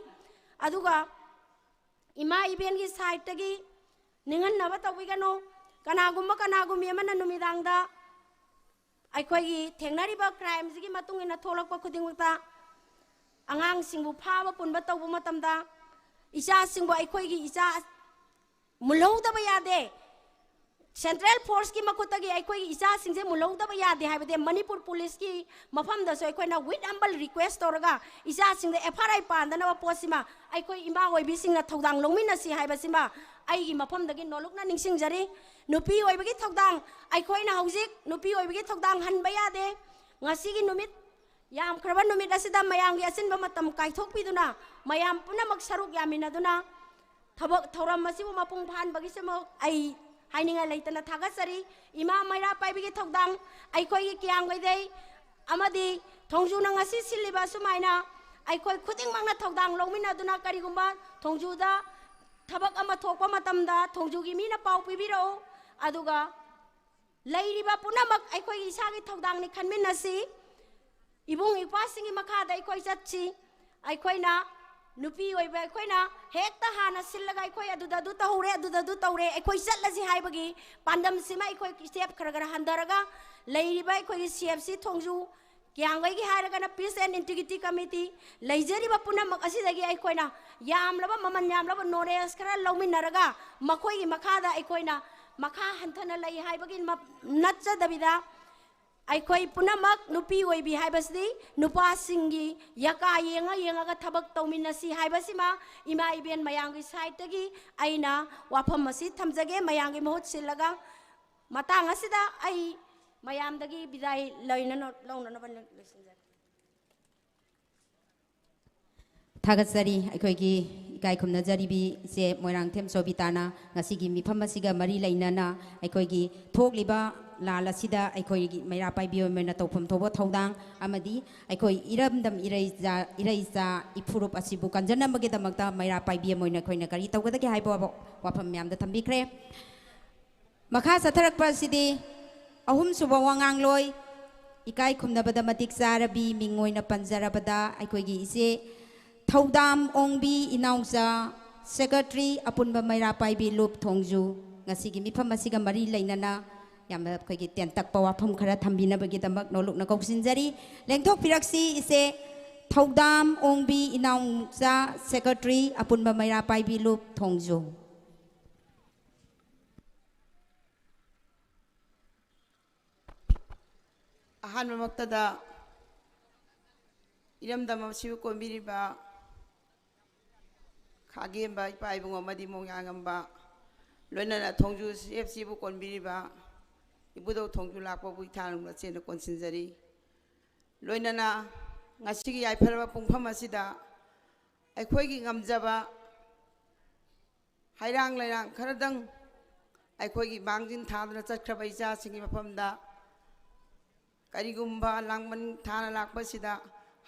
ꯑꯗꯨꯒ ꯏꯃꯥ ꯏꯕꯦꯟꯒꯤ ꯁꯥꯏꯠꯇꯒꯤ ꯅꯤꯡꯍꯟꯅꯕ ꯇꯧꯕꯤꯒꯅꯨ꯫ ꯀꯅꯥꯒꯨꯝꯕ ꯀꯅꯥꯒꯨꯝꯕꯤ ꯑꯃꯅ ꯅꯨꯃꯤꯗꯥꯡꯗ ꯑꯩꯈꯣꯏꯒꯤ ꯊꯦꯡꯅꯔꯤꯕ ꯀ꯭ꯔꯥꯏꯝꯁꯤꯒꯤ ꯃꯇꯨꯡ ꯏꯟꯅ ꯊꯣꯛꯂꯛꯄ ꯈꯨꯗꯤꯡꯃꯛꯇ ꯑꯉꯥꯡꯁꯤꯡꯕꯨ ꯐꯥꯕ ꯄꯨꯟꯕ ꯇꯧꯕ ꯃꯇꯝꯗ ꯏꯆꯥꯁꯤꯡꯕꯨ ꯑꯩꯈꯣꯏꯒꯤ ꯏꯆꯥ ꯃꯨꯜꯍꯧꯗꯕ ꯌꯥꯗꯦ꯫ ꯁꯦꯟꯇ꯭ꯔꯦꯜ ꯐꯣꯔꯁꯀꯤ ꯃꯈꯨꯠꯇꯒꯤ ꯑꯩꯈꯣꯏꯒꯤ ꯏꯆꯥꯁꯤꯡꯁꯦ ꯃꯨꯜꯍꯧꯗꯕ ꯌꯥꯗꯦ ꯍꯥꯏꯕꯗꯤ ꯃꯅꯤꯄꯨꯔ ꯄꯨꯂꯤꯁꯀꯤ ꯃꯐꯝꯗꯁꯨ ꯑꯩꯈꯣꯏꯅ with humble request ꯇꯧꯔꯒ ꯏꯆꯥꯁꯤꯡꯗ ꯑꯦꯐ ꯑꯥꯏ ꯑꯥꯔ ꯄꯥꯟꯗꯅꯕ ꯄꯣꯠꯁꯤꯃ ꯑꯩꯈꯣꯏ ꯏꯃꯥ ꯑꯣꯏꯕꯤꯁꯤꯡꯅ ꯊꯧꯗꯥꯡ ꯂꯧꯃꯤꯟꯅꯁꯤ ꯍꯥꯏꯕꯁꯤꯃ ꯑꯩꯒꯤ ꯃꯐꯝꯗꯒꯤ ꯅꯣꯂꯨꯛꯅ ꯅꯤꯡꯁꯤꯡꯖꯔꯤ꯫ ꯅꯨꯄꯤ ꯑꯣꯏꯕꯒꯤ ꯊꯧꯗꯥꯡ ꯑꯩꯈꯣꯏꯅ ꯍꯧꯖꯤꯛ ꯅꯨꯄꯤ ꯑꯣꯏꯕꯒꯤ ꯊꯧꯗꯥꯡ ꯍꯟꯕ ꯌꯥꯗꯦ꯫ ꯉꯁꯤꯒꯤ ꯅꯨꯃꯤꯠ ꯌꯥꯝꯈ꯭ꯔꯕ ꯅꯨꯃꯤꯠ ꯑꯁꯤꯗ ꯃꯌꯥꯝꯒꯤ ꯑꯆꯤꯟꯕ ꯃꯇꯝ ꯀꯥꯏꯊꯣꯛꯄꯤꯗꯨꯅ ꯃꯌꯥꯝ ꯄꯨꯝꯅꯃꯛ ꯁꯔꯨꯛ ꯌꯥꯃꯤꯟꯅꯗꯨꯅ ꯊꯕꯛ ꯊꯧꯔꯝ ꯑꯁꯤꯕꯨ ꯃꯄꯨꯡ ꯐꯥꯍꯟꯕꯒꯤꯁꯨꯃꯛ ꯑꯩ ꯍꯥꯏꯅꯤꯡꯉꯥꯏ ꯂꯩꯇꯅ ꯊꯥꯒꯠꯆꯔꯤ꯫ ꯏꯃꯥ ꯃꯩꯔꯥ ꯄꯥꯏꯕꯤꯒꯤ ꯊꯧꯗꯥꯡ ꯑꯩꯈꯣꯏꯒꯤ ꯀꯤꯌꯥꯝꯒꯩꯗꯩ ꯑꯃꯗꯤ ꯊꯣꯡꯖꯨꯅ ꯉꯁꯤ ꯁꯤꯜꯂꯤꯕ ꯑꯁꯨꯃꯥꯏꯅ ꯑꯩꯈꯣꯏ ꯈꯨꯗꯤꯡꯃꯛꯅ ꯊꯧꯗꯥꯡ ꯂꯧꯃꯤꯟꯅꯗꯨꯅ ꯀꯔꯤꯒꯨꯝꯕ ꯊꯣꯡꯖꯨꯗ ꯊꯕꯛ ꯑꯃ ꯊꯣꯛꯄ ꯃꯇꯝꯗ ꯊꯣꯡꯖꯨꯒꯤ ꯃꯤꯅ ꯄꯥꯎ ꯄꯤꯕꯤꯔꯛꯎ꯫ ꯑꯗꯨꯒ ꯂꯩꯔꯤꯕ ꯄꯨꯝꯅꯃꯛ ꯑꯩꯈꯣꯏꯒꯤ ꯏꯁꯥꯒꯤ ꯊꯧꯗꯥꯡꯅꯤ ꯈꯟꯃꯤꯟꯅꯁꯤ꯫ ꯏꯕꯨꯡ ꯏꯄ꯭ꯋꯥꯁꯤꯡꯒꯤ ꯃꯈꯥꯗ ꯑꯩꯈꯣꯏ ꯆꯠꯁꯤ꯫ ꯑꯩꯈꯣꯏꯅ ꯅꯨꯄꯤ ꯑꯣꯏꯕ ꯑꯩꯈꯣꯏꯅ ꯍꯦꯛꯇ ꯍꯥꯟꯅ ꯁꯤꯜꯂꯒ ꯑꯩꯈꯣꯏ ꯑꯗꯨꯗ ꯑꯗꯨ ꯇꯧꯍꯧꯔꯦ, ꯑꯗꯨꯗ ꯑꯗꯨ ꯇꯧꯔꯦ, ꯑꯩꯈꯣꯏ ꯆꯠꯂꯁꯤ ꯍꯥꯏꯕꯒꯤ ꯄꯥꯟꯗꯝꯁꯤꯃ ꯑꯩꯈꯣꯏ ꯁ꯭ꯇꯦꯞ ꯈꯔ ꯈꯔ ꯍꯟꯊꯔꯒ ꯂꯩꯔꯤꯕ ꯑꯩꯈꯣꯏꯒꯤ ꯁꯤ ꯑꯦꯐ ꯁꯤ ꯊꯣꯡꯖꯨ ꯀꯤꯌꯥꯝꯒꯩꯒꯤ ꯍꯥꯏꯔꯒꯅ Peace and Integrity Committee ꯂꯩꯖꯔꯤꯕ ꯄꯨꯝꯅꯃꯛ ꯑꯁꯤꯗꯒꯤ ꯑꯩꯈꯣꯏꯅ ꯌꯥꯝꯂꯕ, ꯃꯃꯜ ꯌꯥꯝꯂꯕ ꯅꯣꯂꯦꯖ ꯈꯔ ꯂꯧꯃꯤꯟꯅꯔꯒ ꯃꯈꯣꯏꯒꯤ ꯃꯈꯥꯗ ꯑꯩꯈꯣꯏꯅ ꯃꯈꯥ ꯍꯟꯊꯅ ꯂꯩ ꯍꯥꯏꯕꯒꯤ ꯃ-, ꯅꯠꯆꯗꯕꯤꯗ ꯑꯩꯈꯣꯏ ꯄꯨꯝꯅꯃꯛ ꯅꯨꯄꯤ ꯑꯣꯏꯕꯤ ꯍꯥꯏꯕꯁꯤꯗꯤ ꯅꯨꯄꯥꯁꯤꯡꯒꯤ ꯌꯀꯥ ꯌꯦꯡꯉ ꯌꯦꯡꯉꯒ ꯊꯕꯛ ꯇꯧꯃꯤꯟꯅꯁꯤ ꯍꯥꯏꯕꯁꯤꯃ ꯏꯃꯥ ꯏꯕꯦꯟ ꯃꯌꯥꯝꯒꯤ ꯁꯥꯏꯠꯇꯒꯤ ꯑꯩꯅ ꯋꯥꯐꯝ ꯑꯁꯤ ꯊꯝꯖꯒꯦ꯫ ꯃꯌꯥꯝꯒꯤ ꯃꯍꯨꯠ ꯁꯤꯜꯂꯒ ꯃꯇꯥꯡ ꯑꯁꯤꯗ ꯑꯩ ꯃꯌꯥꯝꯗꯒꯤ ꯕꯤꯗꯥꯏ ꯂꯩꯅꯅ-, ꯂꯧꯅꯅꯕ ꯂꯣꯏꯁꯤꯟꯖꯔꯦ꯫ ꯊꯥꯒꯠꯆꯔꯤ ꯑꯩꯈꯣꯏꯒꯤ ꯏꯀꯥꯏ ꯈꯨꯝꯅꯖꯔꯤꯕꯤ ꯏꯆꯦ ꯃꯣꯏꯔꯥꯡꯊꯦꯝ ꯁꯣꯕꯤꯇꯥꯅ ꯉꯁꯤꯒꯤ ꯃꯤꯐꯝ ꯑꯁꯤꯒ ꯃꯔꯤ ꯂꯩꯅꯅ ꯑꯩꯈꯣꯏꯒꯤ ꯊꯣꯛꯂꯤꯕ ꯂꯥꯜ ꯑꯁꯤꯗ ꯑꯩꯈꯣꯏꯒꯤ ꯃꯩꯔꯥ ꯄꯥꯏꯕꯤ ꯑꯃ ꯑꯣꯏꯅ ꯇꯧꯐꯝ ꯊꯣꯛꯄ ꯊꯧꯗꯥꯡ ꯑꯃꯗꯤ ꯑꯩꯈꯣꯏ ꯏꯔꯝꯗꯝ ꯏꯔꯩꯆꯥ, ꯏꯔꯩꯆꯥ ꯏꯐꯨꯔꯨꯞ ꯑꯁꯤꯕꯨ ꯀꯟꯖꯅꯕꯒꯤꯗꯃꯛꯇ ꯃꯩꯔꯥ ꯄꯥꯏꯕꯤ ꯑꯃ ꯑꯣꯏꯅ ꯑꯩꯈꯣꯏꯅ ꯀꯔꯤ ꯇꯧꯒꯗꯒꯦ ꯍꯥꯏꯕ ꯋꯥꯐꯝ ꯃꯌꯥꯝꯗ ꯊꯝꯕꯤꯈ꯭ꯔꯦ꯫ ꯃꯈꯥ ꯆꯠꯊꯔꯛꯄ ꯑꯁꯤꯗꯤ ꯑꯍꯨꯝꯁꯨꯕ ꯋꯥꯉꯥꯡꯂꯣꯏ, ꯏꯀꯥꯏ ꯈꯨꯝꯅꯕꯗ ꯃꯇꯤꯛ ꯆꯥꯔꯕꯤ, ꯃꯤꯡ ꯑꯣꯏꯅ ꯄꯟꯖꯔꯕꯗ ꯑꯩꯈꯣꯏꯒꯤ ꯏꯆꯦ ꯊꯧꯗꯥꯝ ꯑꯣꯡꯕꯤ ꯏꯅꯥꯎꯆꯥ, ꯁꯦꯀ꯭ꯔꯦꯇꯔꯤ ꯑꯄꯨꯟꯕ ꯃꯩꯔꯥ ꯄꯥꯏꯕꯤ ꯂꯨꯞ ꯊꯣꯡꯖꯨ, ꯉꯁꯤꯒꯤ ꯃꯤꯐꯝ ꯑꯁꯤꯒ ꯃꯔꯤ ꯂꯩꯅꯅ ꯌꯥꯝꯅ ꯑꯩꯈꯣꯏꯒꯤ ꯇꯦꯟꯇꯛꯄ ꯋꯥꯐꯝ ꯈꯔ ꯊꯝꯕꯤꯅꯕꯒꯤꯗꯃꯛ ꯅꯣꯂꯨꯛꯅ ꯀꯧꯁꯤꯟꯖꯔꯤ꯫ ꯂꯦꯡꯊꯣꯛꯄꯤꯔꯛꯁꯤ ꯏꯆꯦ ꯊꯧꯗꯥꯝ ꯑꯣꯡꯕꯤ ꯏꯅꯥꯎꯆꯥ, ꯁꯦꯀ꯭ꯔꯦꯇꯔꯤ ꯑꯄꯨꯟꯕ ꯃꯩꯔꯥ ꯄꯥꯏꯕꯤ ꯂꯨꯞ ꯊꯣꯡꯖꯨ꯫ ꯑꯍꯥꯟꯕꯃꯛꯇꯗ ꯏꯔꯝꯗꯝ ꯑꯁꯤꯕꯨ ꯀꯣꯟꯕꯤꯔꯤꯕ ꯈꯥꯒꯦꯝꯕ ꯏꯄꯥ ꯏꯕꯨꯡ ꯑꯃꯗꯤ ꯃꯣꯡꯌꯥꯉꯝꯕ, ꯂꯣꯏꯅꯅ ꯊꯣꯡꯖꯨ ꯁꯤ ꯑꯦꯐ ꯁꯤꯕꯨ ꯀꯣꯟꯕꯤꯔꯤꯕ ꯏꯕꯨꯙꯧ ꯊꯣꯡꯖꯨ ꯂꯥꯛꯄꯕꯨ ꯏꯊꯥꯅꯨꯡ ꯂꯥꯛꯆꯦꯟꯅ ꯀꯣꯟꯁꯤꯟꯖꯔꯤ꯫ ꯂꯣꯏꯅꯅ ꯉꯁꯤꯒꯤ ꯌꯥꯏꯐꯔꯕ ꯄꯨꯡꯐꯝ ꯑꯁꯤꯗ ꯑꯩꯈꯣꯏꯒꯤ ꯉꯝꯖꯕ ꯍꯩꯔꯥꯡ ꯂꯩꯔꯥꯡ ꯈꯔꯗꯪ ꯑꯩꯈꯣꯏꯒꯤ ꯃꯥꯡꯖꯤꯟ ꯊꯥꯗꯨꯅ ꯆꯠꯈ꯭ꯔꯕ ꯏꯆꯥꯁꯤꯡꯒꯤ ꯃꯐꯝꯗ ꯀꯔꯤꯒꯨꯝꯕ ꯂꯥꯡꯕꯟ ꯊꯥꯅ ꯂꯥꯛꯄꯁꯤꯗ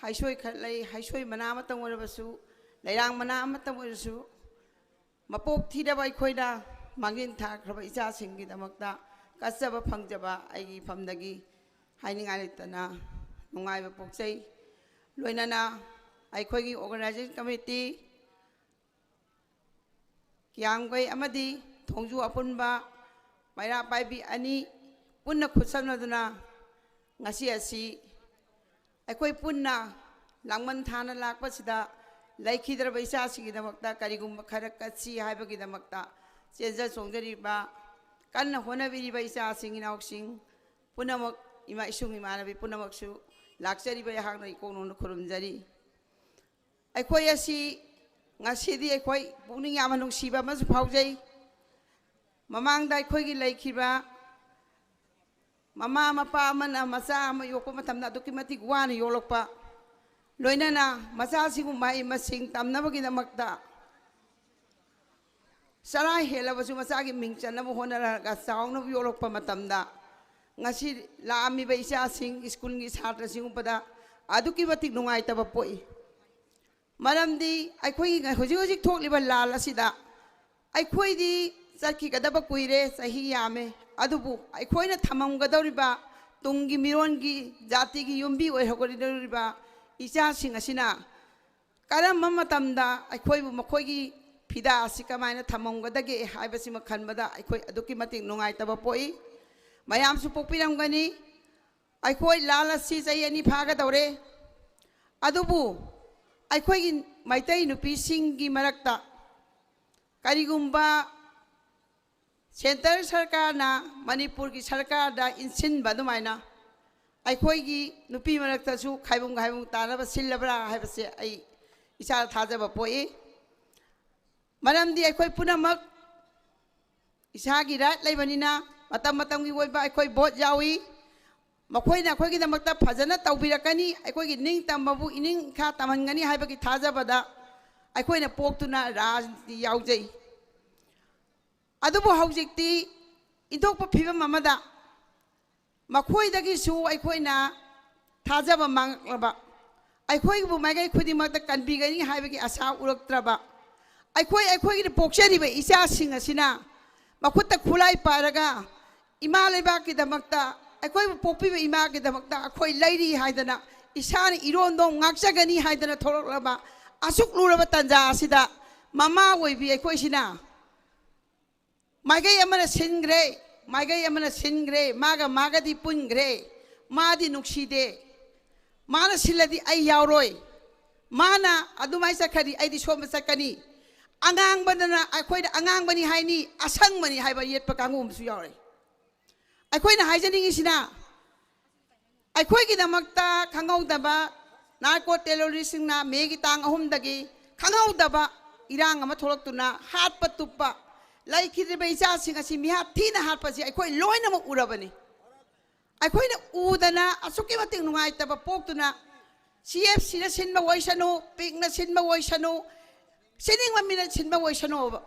ꯍꯩꯁꯣꯏ ꯈꯔ ꯂꯩ, ꯍꯩꯁꯣꯏ ꯃꯅꯥ ꯑꯃꯇꯪ ꯑꯣꯏꯔꯕꯁꯨ, ꯂꯩꯔꯥꯡ ꯃꯅꯥ ꯑꯃꯇꯪ ꯑꯣꯏꯔꯁꯨ, ꯃꯄꯣꯛ ꯊꯤꯔꯕ ꯑꯩꯈꯣꯏꯅ ꯃꯥꯡꯖꯤꯟ ꯊꯥꯈ꯭ꯔꯕ ꯏꯆꯥꯁꯤꯡꯒꯤꯗꯃꯛꯇ ꯀꯠꯆꯕ ꯐꯪꯖꯕ ꯑꯩꯒꯤ ꯏꯐꯝꯗꯒꯤ ꯍꯥꯏꯅꯤꯡꯉꯥꯏ ꯂꯩꯇꯅ ꯅꯨꯡꯉꯥꯏꯕ ꯄꯣꯛꯆꯩ꯫ ꯂꯣꯏꯅꯅ ꯑꯩꯈꯣꯏꯒꯤ organizing committee, ꯀꯤꯌꯥꯝꯒꯩ ꯑꯃꯗꯤ ꯊꯣꯡꯖꯨ ꯑꯄꯨꯟꯕ ꯃꯩꯔꯥ ꯄꯥꯏꯕꯤ ꯑꯅꯤ ꯄꯨꯟꯅ ꯈꯨꯠꯁꯝꯅꯗꯨꯅ ꯉꯁꯤ ꯑꯁꯤ ꯑꯩꯈꯣꯏ ꯄꯨꯟꯅ ꯂꯥꯡꯕꯟ ꯊꯥꯅ ꯂꯥꯛꯄꯁꯤꯗ ꯂꯩꯈꯤꯗ꯭ꯔꯕ ꯏꯆꯥꯁꯤꯡꯒꯤꯗꯃꯛꯇ ꯀꯔꯤꯒꯨꯝꯕ ꯈꯔ ꯀꯠꯁꯤ ꯍꯥꯏꯕꯒꯤꯗꯃꯛꯇ ꯆꯦꯟꯖ ꯆꯣꯡꯖꯔꯤꯕ, ꯀꯟꯅ ꯍꯣꯠꯅꯕꯤꯔꯤꯕ ꯏꯆꯥꯁꯤꯡ ꯏꯅꯥꯎꯁꯤꯡ ꯄꯨꯝꯅꯃꯛ, ꯏꯃꯥ ꯏꯁꯨꯡ ꯏꯃꯥꯟꯅꯕꯤ ꯄꯨꯝꯅꯃꯛꯁꯨ ꯂꯥꯛꯆꯔꯤꯕ ꯑꯩꯍꯥꯛꯅ ꯏꯀꯣꯛ ꯅꯧꯅ ꯈꯨꯔꯨꯝꯖꯔꯤ꯫ ꯑꯩꯈꯣꯏ ꯑꯁꯤ ꯉꯁꯤꯗꯤ ꯑꯩꯈꯣꯏ ꯄꯨꯛꯅꯤꯡ ꯌꯥꯝꯅ ꯅꯨꯡꯁꯤꯕ ꯑꯃꯁꯨ ꯐꯥꯎꯖꯩ꯫ ꯃꯃꯥꯡꯗ ꯑꯩꯈꯣꯏꯒꯤ ꯂꯩꯈꯤꯕ ꯃꯃꯥ ꯃꯄꯥ ꯑꯃꯅ ꯃꯆꯥ ꯑꯃ ꯌꯣꯛꯄ ꯃꯇꯝꯗ ꯑꯗꯨꯛꯀꯤ ꯃꯇꯤꯛ ꯋꯥꯅ ꯌꯣꯛꯂꯛꯄ, ꯂꯣꯏꯅꯅ ꯃꯆꯥꯁꯤꯕꯨ ꯃꯍꯩ ꯃꯁꯤꯡ ꯇꯝꯅꯕꯒꯤꯗꯃꯛꯇ ꯆꯔꯥ ꯍꯦꯜꯂꯕꯁꯨ ꯃꯆꯥꯒꯤ ꯃꯤꯡ ꯆꯟꯅꯕ ꯍꯣꯠꯅꯔꯒ ꯆꯥꯎꯅꯕ ꯌꯣꯛꯂꯛꯄ ꯃꯇꯝꯗ ꯉꯁꯤ ꯂꯥꯛꯂꯝꯂꯤꯕ ꯏꯆꯥꯁꯤꯡ, ꯁ꯭ꯀꯨꯜꯒꯤ ꯁꯥꯇ꯭ꯔꯁꯤꯡ ꯎꯕꯗ ꯑꯗꯨꯛꯀꯤ ꯃꯇꯤꯛ ꯅꯨꯡꯉꯥꯏꯇꯕ ꯄꯣꯛꯏ꯫ ꯃꯔꯝꯗꯤ ꯑꯩꯈꯣꯏꯒꯤ ꯍꯧꯖꯤꯛ ꯍꯧꯖꯤꯛ ꯊꯣꯛꯂꯤꯕ ꯂꯥꯟ ꯑꯁꯤꯗ ꯑꯩꯈꯣꯏꯗꯤ ꯆꯠꯈꯤꯒꯗꯕ ꯀꯨꯏꯔꯦ, ꯆꯍꯤ ꯌꯥꯝꯃꯦ, ꯑꯗꯨꯕꯨ ꯑꯩꯈꯣꯏꯅ ꯊꯝꯂꯝꯒꯗꯧꯔꯤꯕ ꯇꯨꯡꯒꯤ ꯃꯤꯔꯣꯟꯒꯤ, ꯖꯥꯇꯤꯒꯤ ꯌꯨꯝꯕꯤ ꯑꯣꯏꯍꯧꯒꯗꯧꯔꯤꯕ ꯏꯆꯥꯁꯤꯡ ꯑꯁꯤꯅ ꯀꯔꯝꯕ ꯃꯇꯝꯗ ꯑꯩꯈꯣꯏꯕꯨ ꯃꯈꯣꯏꯒꯤ ꯐꯤꯗꯥ ꯑꯁꯤ ꯀꯃꯥꯏꯅ ꯊꯝꯂꯝꯒꯗꯒꯦ ꯍꯥꯏꯕꯁꯤꯃ ꯈꯟꯕꯗ ꯑꯩꯈꯣꯏ ꯑꯗꯨꯛꯀꯤ ꯃꯇꯤꯛ ꯅꯨꯡꯉꯥꯏꯇꯕ ꯄꯣꯛꯏ꯫ ꯃꯌꯥꯝꯁꯨ ꯄꯣꯛꯄꯤꯔꯝꯒꯅꯤ꯫ ꯑꯩꯈꯣꯏ ꯂꯥꯟ ꯑꯁꯤ ꯆꯍꯤ ꯑꯅꯤ ꯐꯥꯒꯗꯧꯔꯦ꯫ ꯑꯗꯨꯕꯨ ꯑꯩꯈꯣꯏꯒꯤ ꯃꯩꯇꯩ ꯅꯨꯄꯤꯁꯤꯡꯒꯤ ꯃꯔꯛꯇ ꯀꯔꯤꯒꯨꯝꯕ ꯁꯦꯟꯇꯔ ꯁꯔꯀꯥꯔꯅ ꯃꯅꯤꯄꯨꯔꯒꯤ ꯁꯔꯀꯥꯔꯗ ꯏꯟꯁꯤꯟꯕ ꯑꯗꯨꯃꯥꯏꯅ ꯑꯩꯈꯣꯏꯒꯤ ꯅꯨꯄꯤ ꯃꯔꯛꯇꯁꯨ ꯈꯥꯏꯕꯨꯡ ꯈꯥꯏꯕꯨꯡ ꯇꯥꯅꯕ ꯁꯤꯜꯂꯕ꯭ꯔꯥ ꯍꯥꯏꯕꯁꯦ ꯑꯩ ꯏꯁꯥꯗ ꯊꯥꯖꯕ ꯄꯣꯛꯏ꯫ ꯃꯔꯝꯗꯤ ꯑꯩꯈꯣꯏ ꯄꯨꯝꯅꯃꯛ ꯏꯁꯥꯒꯤ ꯔꯥꯏꯠ ꯂꯩꯕꯅꯤꯅ ꯃꯇꯝ ꯃꯇꯝꯒꯤ ꯑꯣꯏꯕ ꯑꯩꯈꯣꯏ ꯚꯣꯠ ꯌꯥꯎꯏ꯫ ꯃꯈꯣꯏꯅ ꯑꯩꯈꯣꯏꯒꯤꯗꯃꯛꯇ ꯐꯖꯅ ꯇꯧꯕꯤꯔꯛꯀꯅꯤ, ꯑꯩꯈꯣꯏꯒꯤ ꯅꯤꯡꯇꯝꯕꯕꯨ ꯏꯅꯤꯡ ꯏꯈꯥ ꯇꯝꯍꯟꯒꯅꯤ ꯍꯥꯏꯕꯒꯤ ꯊꯥꯖꯕꯗ ꯑꯩꯈꯣꯏꯅ ꯄꯣꯛꯇꯨꯅ ꯔꯥꯖꯅꯤꯇꯤ ꯌꯥꯎꯖꯩ꯫ ꯑꯗꯨꯕꯨ ꯍꯧꯖꯤꯛꯇꯤ ꯏꯟꯊꯣꯛꯄ ꯐꯤꯕꯝ ꯑꯃꯗ ꯃꯈꯣꯏꯗꯒꯤꯁꯨ ꯑꯩꯈꯣꯏꯅ ꯊꯥꯖꯕ ꯃꯥꯡꯂꯛꯂꯕ, ꯑꯩꯈꯣꯏꯕꯨ ꯃꯥꯏꯀꯩ ꯈꯨꯗꯤꯡꯃꯛꯇ ꯀꯟꯕꯤꯒꯅꯤ ꯍꯥꯏꯕꯒꯤ ꯑꯁꯥ ꯎꯔꯛꯇ꯭ꯔꯕ, ꯑꯩꯈꯣꯏ ꯑꯩꯈꯣꯏꯒꯤ ꯄꯣꯛꯆꯔꯤꯕ ꯏꯆꯥꯁꯤꯡ ꯑꯁꯤꯅ ꯃꯈꯨꯠꯇ ꯈꯨꯠꯂꯥꯏ ꯄꯥꯏꯔꯒ ꯏꯃꯥ ꯂꯩꯕꯥꯛꯀꯤꯗꯃꯛꯇ, ꯑꯩꯈꯣꯏꯕꯨ ꯄꯣꯛꯄꯤꯕ ꯏꯃꯥꯒꯤꯗꯃꯛꯇ ꯑꯩꯈꯣꯏ ꯂꯩꯔꯤ ꯍꯥꯏꯗꯅ, ꯏꯁꯥꯅ ꯏꯔꯣꯟꯗꯣꯝ ꯉꯥꯛꯆꯒꯅꯤ ꯍꯥꯏꯗꯅ ꯊꯣꯛꯂꯛꯂꯕ ꯑꯁꯨꯛ ꯂꯨꯔꯕ ꯇꯥꯟꯖꯥ ꯑꯁꯤꯗ ꯃꯃꯥ ꯑꯣꯏꯕꯤ ꯑꯩꯈꯣꯏꯁꯤꯅ ꯃꯥꯏꯀꯩ ꯑꯃꯅ ꯁꯤꯟꯈ꯭ꯔꯦ, ꯃꯥꯏꯀꯩ ꯑꯃꯅ ꯁꯤꯟꯈ꯭ꯔꯦ, ꯃꯥꯒ ꯃꯥꯒꯗꯤ ꯄꯨꯟꯈ꯭ꯔꯦ, ꯃꯥꯗꯤ ꯅꯨꯡꯁꯤꯗꯦ, ꯃꯥꯅ ꯁꯤꯜꯂꯗꯤ ꯑꯩ ꯌꯥꯎꯔꯣꯏ, ꯃꯥꯅ ꯑꯗꯨꯃꯥꯏꯅ ꯆꯠꯈ꯭ꯔꯗꯤ ꯑꯩꯗꯤ ꯁꯣꯝꯗ ꯆꯠꯀꯅꯤ꯫ ꯑꯉꯥꯡꯕꯗꯅ ꯑꯩꯈꯣꯏꯅ ꯑꯉꯥꯡꯕꯅꯤ ꯍꯥꯏꯅꯤ, ꯑꯁꯪꯕꯅꯤ ꯍꯥꯏꯕ ꯌꯦꯠꯄ ꯀꯥꯡꯕꯨ ꯑꯃꯁꯨ ꯌꯥꯎꯔꯦ꯫ ꯑꯩꯈꯣꯏꯅ ꯍꯥꯏꯖꯅꯤꯡꯉꯤꯁꯤꯅ, ꯑꯩꯈꯣꯏꯒꯤꯗꯃꯛꯇ ꯈꯪꯍꯧꯗꯕ ꯅꯥꯔꯀꯣ ꯇꯦꯔꯣꯔꯤꯁꯁꯤꯡꯅ ꯃꯦꯒꯤ ꯇꯥꯡ ꯑꯍꯨꯝꯗꯒꯤ ꯈꯪꯍꯧꯗꯕ ꯏꯔꯥꯡ ꯑꯃ ꯊꯣꯛꯂꯛꯇꯨꯅ ꯍꯥꯠꯄ ꯇꯨꯞꯄ ꯂꯩꯈꯤꯗ꯭ꯔꯤꯕ ꯏꯆꯥꯁꯤꯡ ꯑꯁꯤ ꯃꯤꯍꯥꯠ ꯊꯤꯅ ꯍꯥꯠꯄꯁꯤ ꯑꯩꯈꯣꯏ ꯂꯣꯏꯅꯃꯛ ꯎꯔꯕꯅꯤ꯫ ꯑꯩꯈꯣꯏꯅ ꯎꯗꯅ ꯑꯁꯨꯛꯀꯤ ꯃꯇꯤꯛ ꯅꯨꯡꯉꯥꯏꯇꯕ ꯄꯣꯛꯇꯨꯅ ꯁꯤ ꯑꯦꯐ ꯁꯤꯅ ꯁꯤꯟꯕ ꯑꯣꯏꯁꯅꯨ, ꯄꯤꯛꯅ ꯁꯤꯟꯕ ꯑꯣꯏꯁꯅꯨ, ꯁꯤꯅꯤꯡꯕ ꯃꯤꯅ ꯁꯤꯟꯕ ꯑꯣꯏꯁꯅꯨꯕ,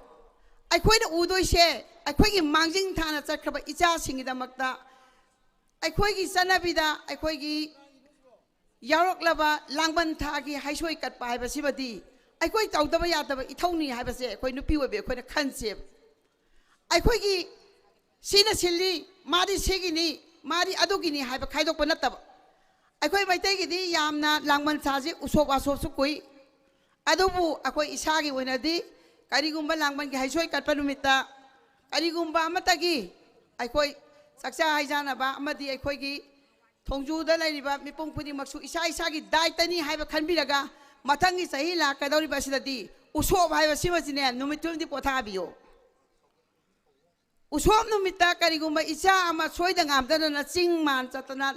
ꯑꯩꯈꯣꯏꯅ ꯎꯗꯣꯏꯁꯦ ꯑꯩꯈꯣꯏꯒꯤ ꯃꯥꯡꯖꯤꯟ ꯊꯥꯅ ꯆꯠꯈ꯭ꯔꯕ ꯏꯆꯥꯁꯤꯡꯒꯤꯗꯃꯛꯇ ꯑꯩꯈꯣꯏꯒꯤ ꯆꯠꯅꯕꯤꯗ ꯑꯩꯈꯣꯏꯒꯤ ꯌꯥꯎꯔꯛꯂꯕ ꯂꯥꯡꯕꯟ ꯊꯥꯒꯤ ꯍꯩꯁꯣꯏ ꯀꯠꯄ ꯍꯥꯏꯕꯁꯤꯃꯗꯤ ꯑꯩꯈꯣꯏ ꯇꯧꯗꯕ ꯌꯥꯗꯕ ꯏꯊꯧꯅꯤ ꯍꯥꯏꯕꯁꯦ ꯑꯩꯈꯣꯏ ꯅꯨꯄꯤ ꯑꯣꯏꯕꯤ ꯑꯩꯈꯣꯏꯅ ꯈꯟꯁꯦꯕ꯫ ꯑꯩꯈꯣꯏꯒꯤ ꯁꯤꯅ ꯁꯤꯜꯂꯤ, ꯃꯥꯗꯤ ꯁꯤꯒꯤꯅꯤ, ꯃꯥꯗꯤ ꯑꯗꯨꯒꯤꯅꯤ ꯍꯥꯏꯕ ꯈꯥꯏꯗꯣꯛꯄ ꯅꯠꯇꯕ, ꯑꯩꯈꯣꯏ ꯃꯩꯇꯩꯒꯤꯗꯤ ꯌꯥꯝꯅ ꯂꯥꯡꯕꯟ ꯊꯥꯁꯤ ꯎꯁꯣꯞ ꯋꯥꯁꯣꯞꯁꯨ ꯀꯨꯏ꯫ ꯑꯗꯨꯕꯨ ꯑꯩꯈꯣꯏ ꯏꯁꯥꯒꯤ ꯑꯣꯏꯅꯗꯤ ꯀꯔꯤꯒꯨꯝꯕ ꯂꯥꯡꯕꯟꯒꯤ ꯍꯩꯁꯣꯏ ꯀꯠꯄ ꯅꯨꯃꯤꯠꯇ ꯀꯔꯤꯒꯨꯝꯕ ꯑꯃꯠꯇꯒꯤ ꯑꯩꯈꯣꯏ ꯆꯥꯛꯆꯥ ꯍꯩꯖꯥꯟꯅꯕ ꯑꯃꯗꯤ ꯑꯩꯈꯣꯏꯒꯤ ꯊꯣꯡꯖꯨꯗ ꯂꯩꯔꯤꯕ ꯃꯤꯄꯨꯝ ꯈꯨꯗꯤꯡꯃꯛꯁꯨ ꯏꯁꯥ ꯏꯁꯥꯒꯤ ꯗꯥꯏꯇꯅꯤ ꯍꯥꯏꯕ ꯈꯟꯕꯤꯔꯒ, ꯃꯊꯪꯒꯤ ꯆꯍꯤ ꯂꯥꯛꯀꯗꯧꯔꯤꯕ ꯑꯁꯤꯗꯗꯤ ꯎꯁꯣꯞ ꯍꯥꯏꯕꯁꯤꯃꯁꯤꯅꯦ ꯅꯨꯃꯤꯠꯇꯨꯃꯗꯤ ꯄꯣꯊꯥꯕꯤꯌꯣ꯫ ꯎꯁꯣꯞ ꯅꯨꯃꯤꯠꯇ ꯀꯔꯤꯒꯨꯝꯕ ꯏꯆꯥ ꯑꯃ ꯁꯣꯏꯗ ꯉꯥꯝꯗꯅ ꯆꯤꯡ ꯃꯥꯟ ꯆꯠꯇꯅ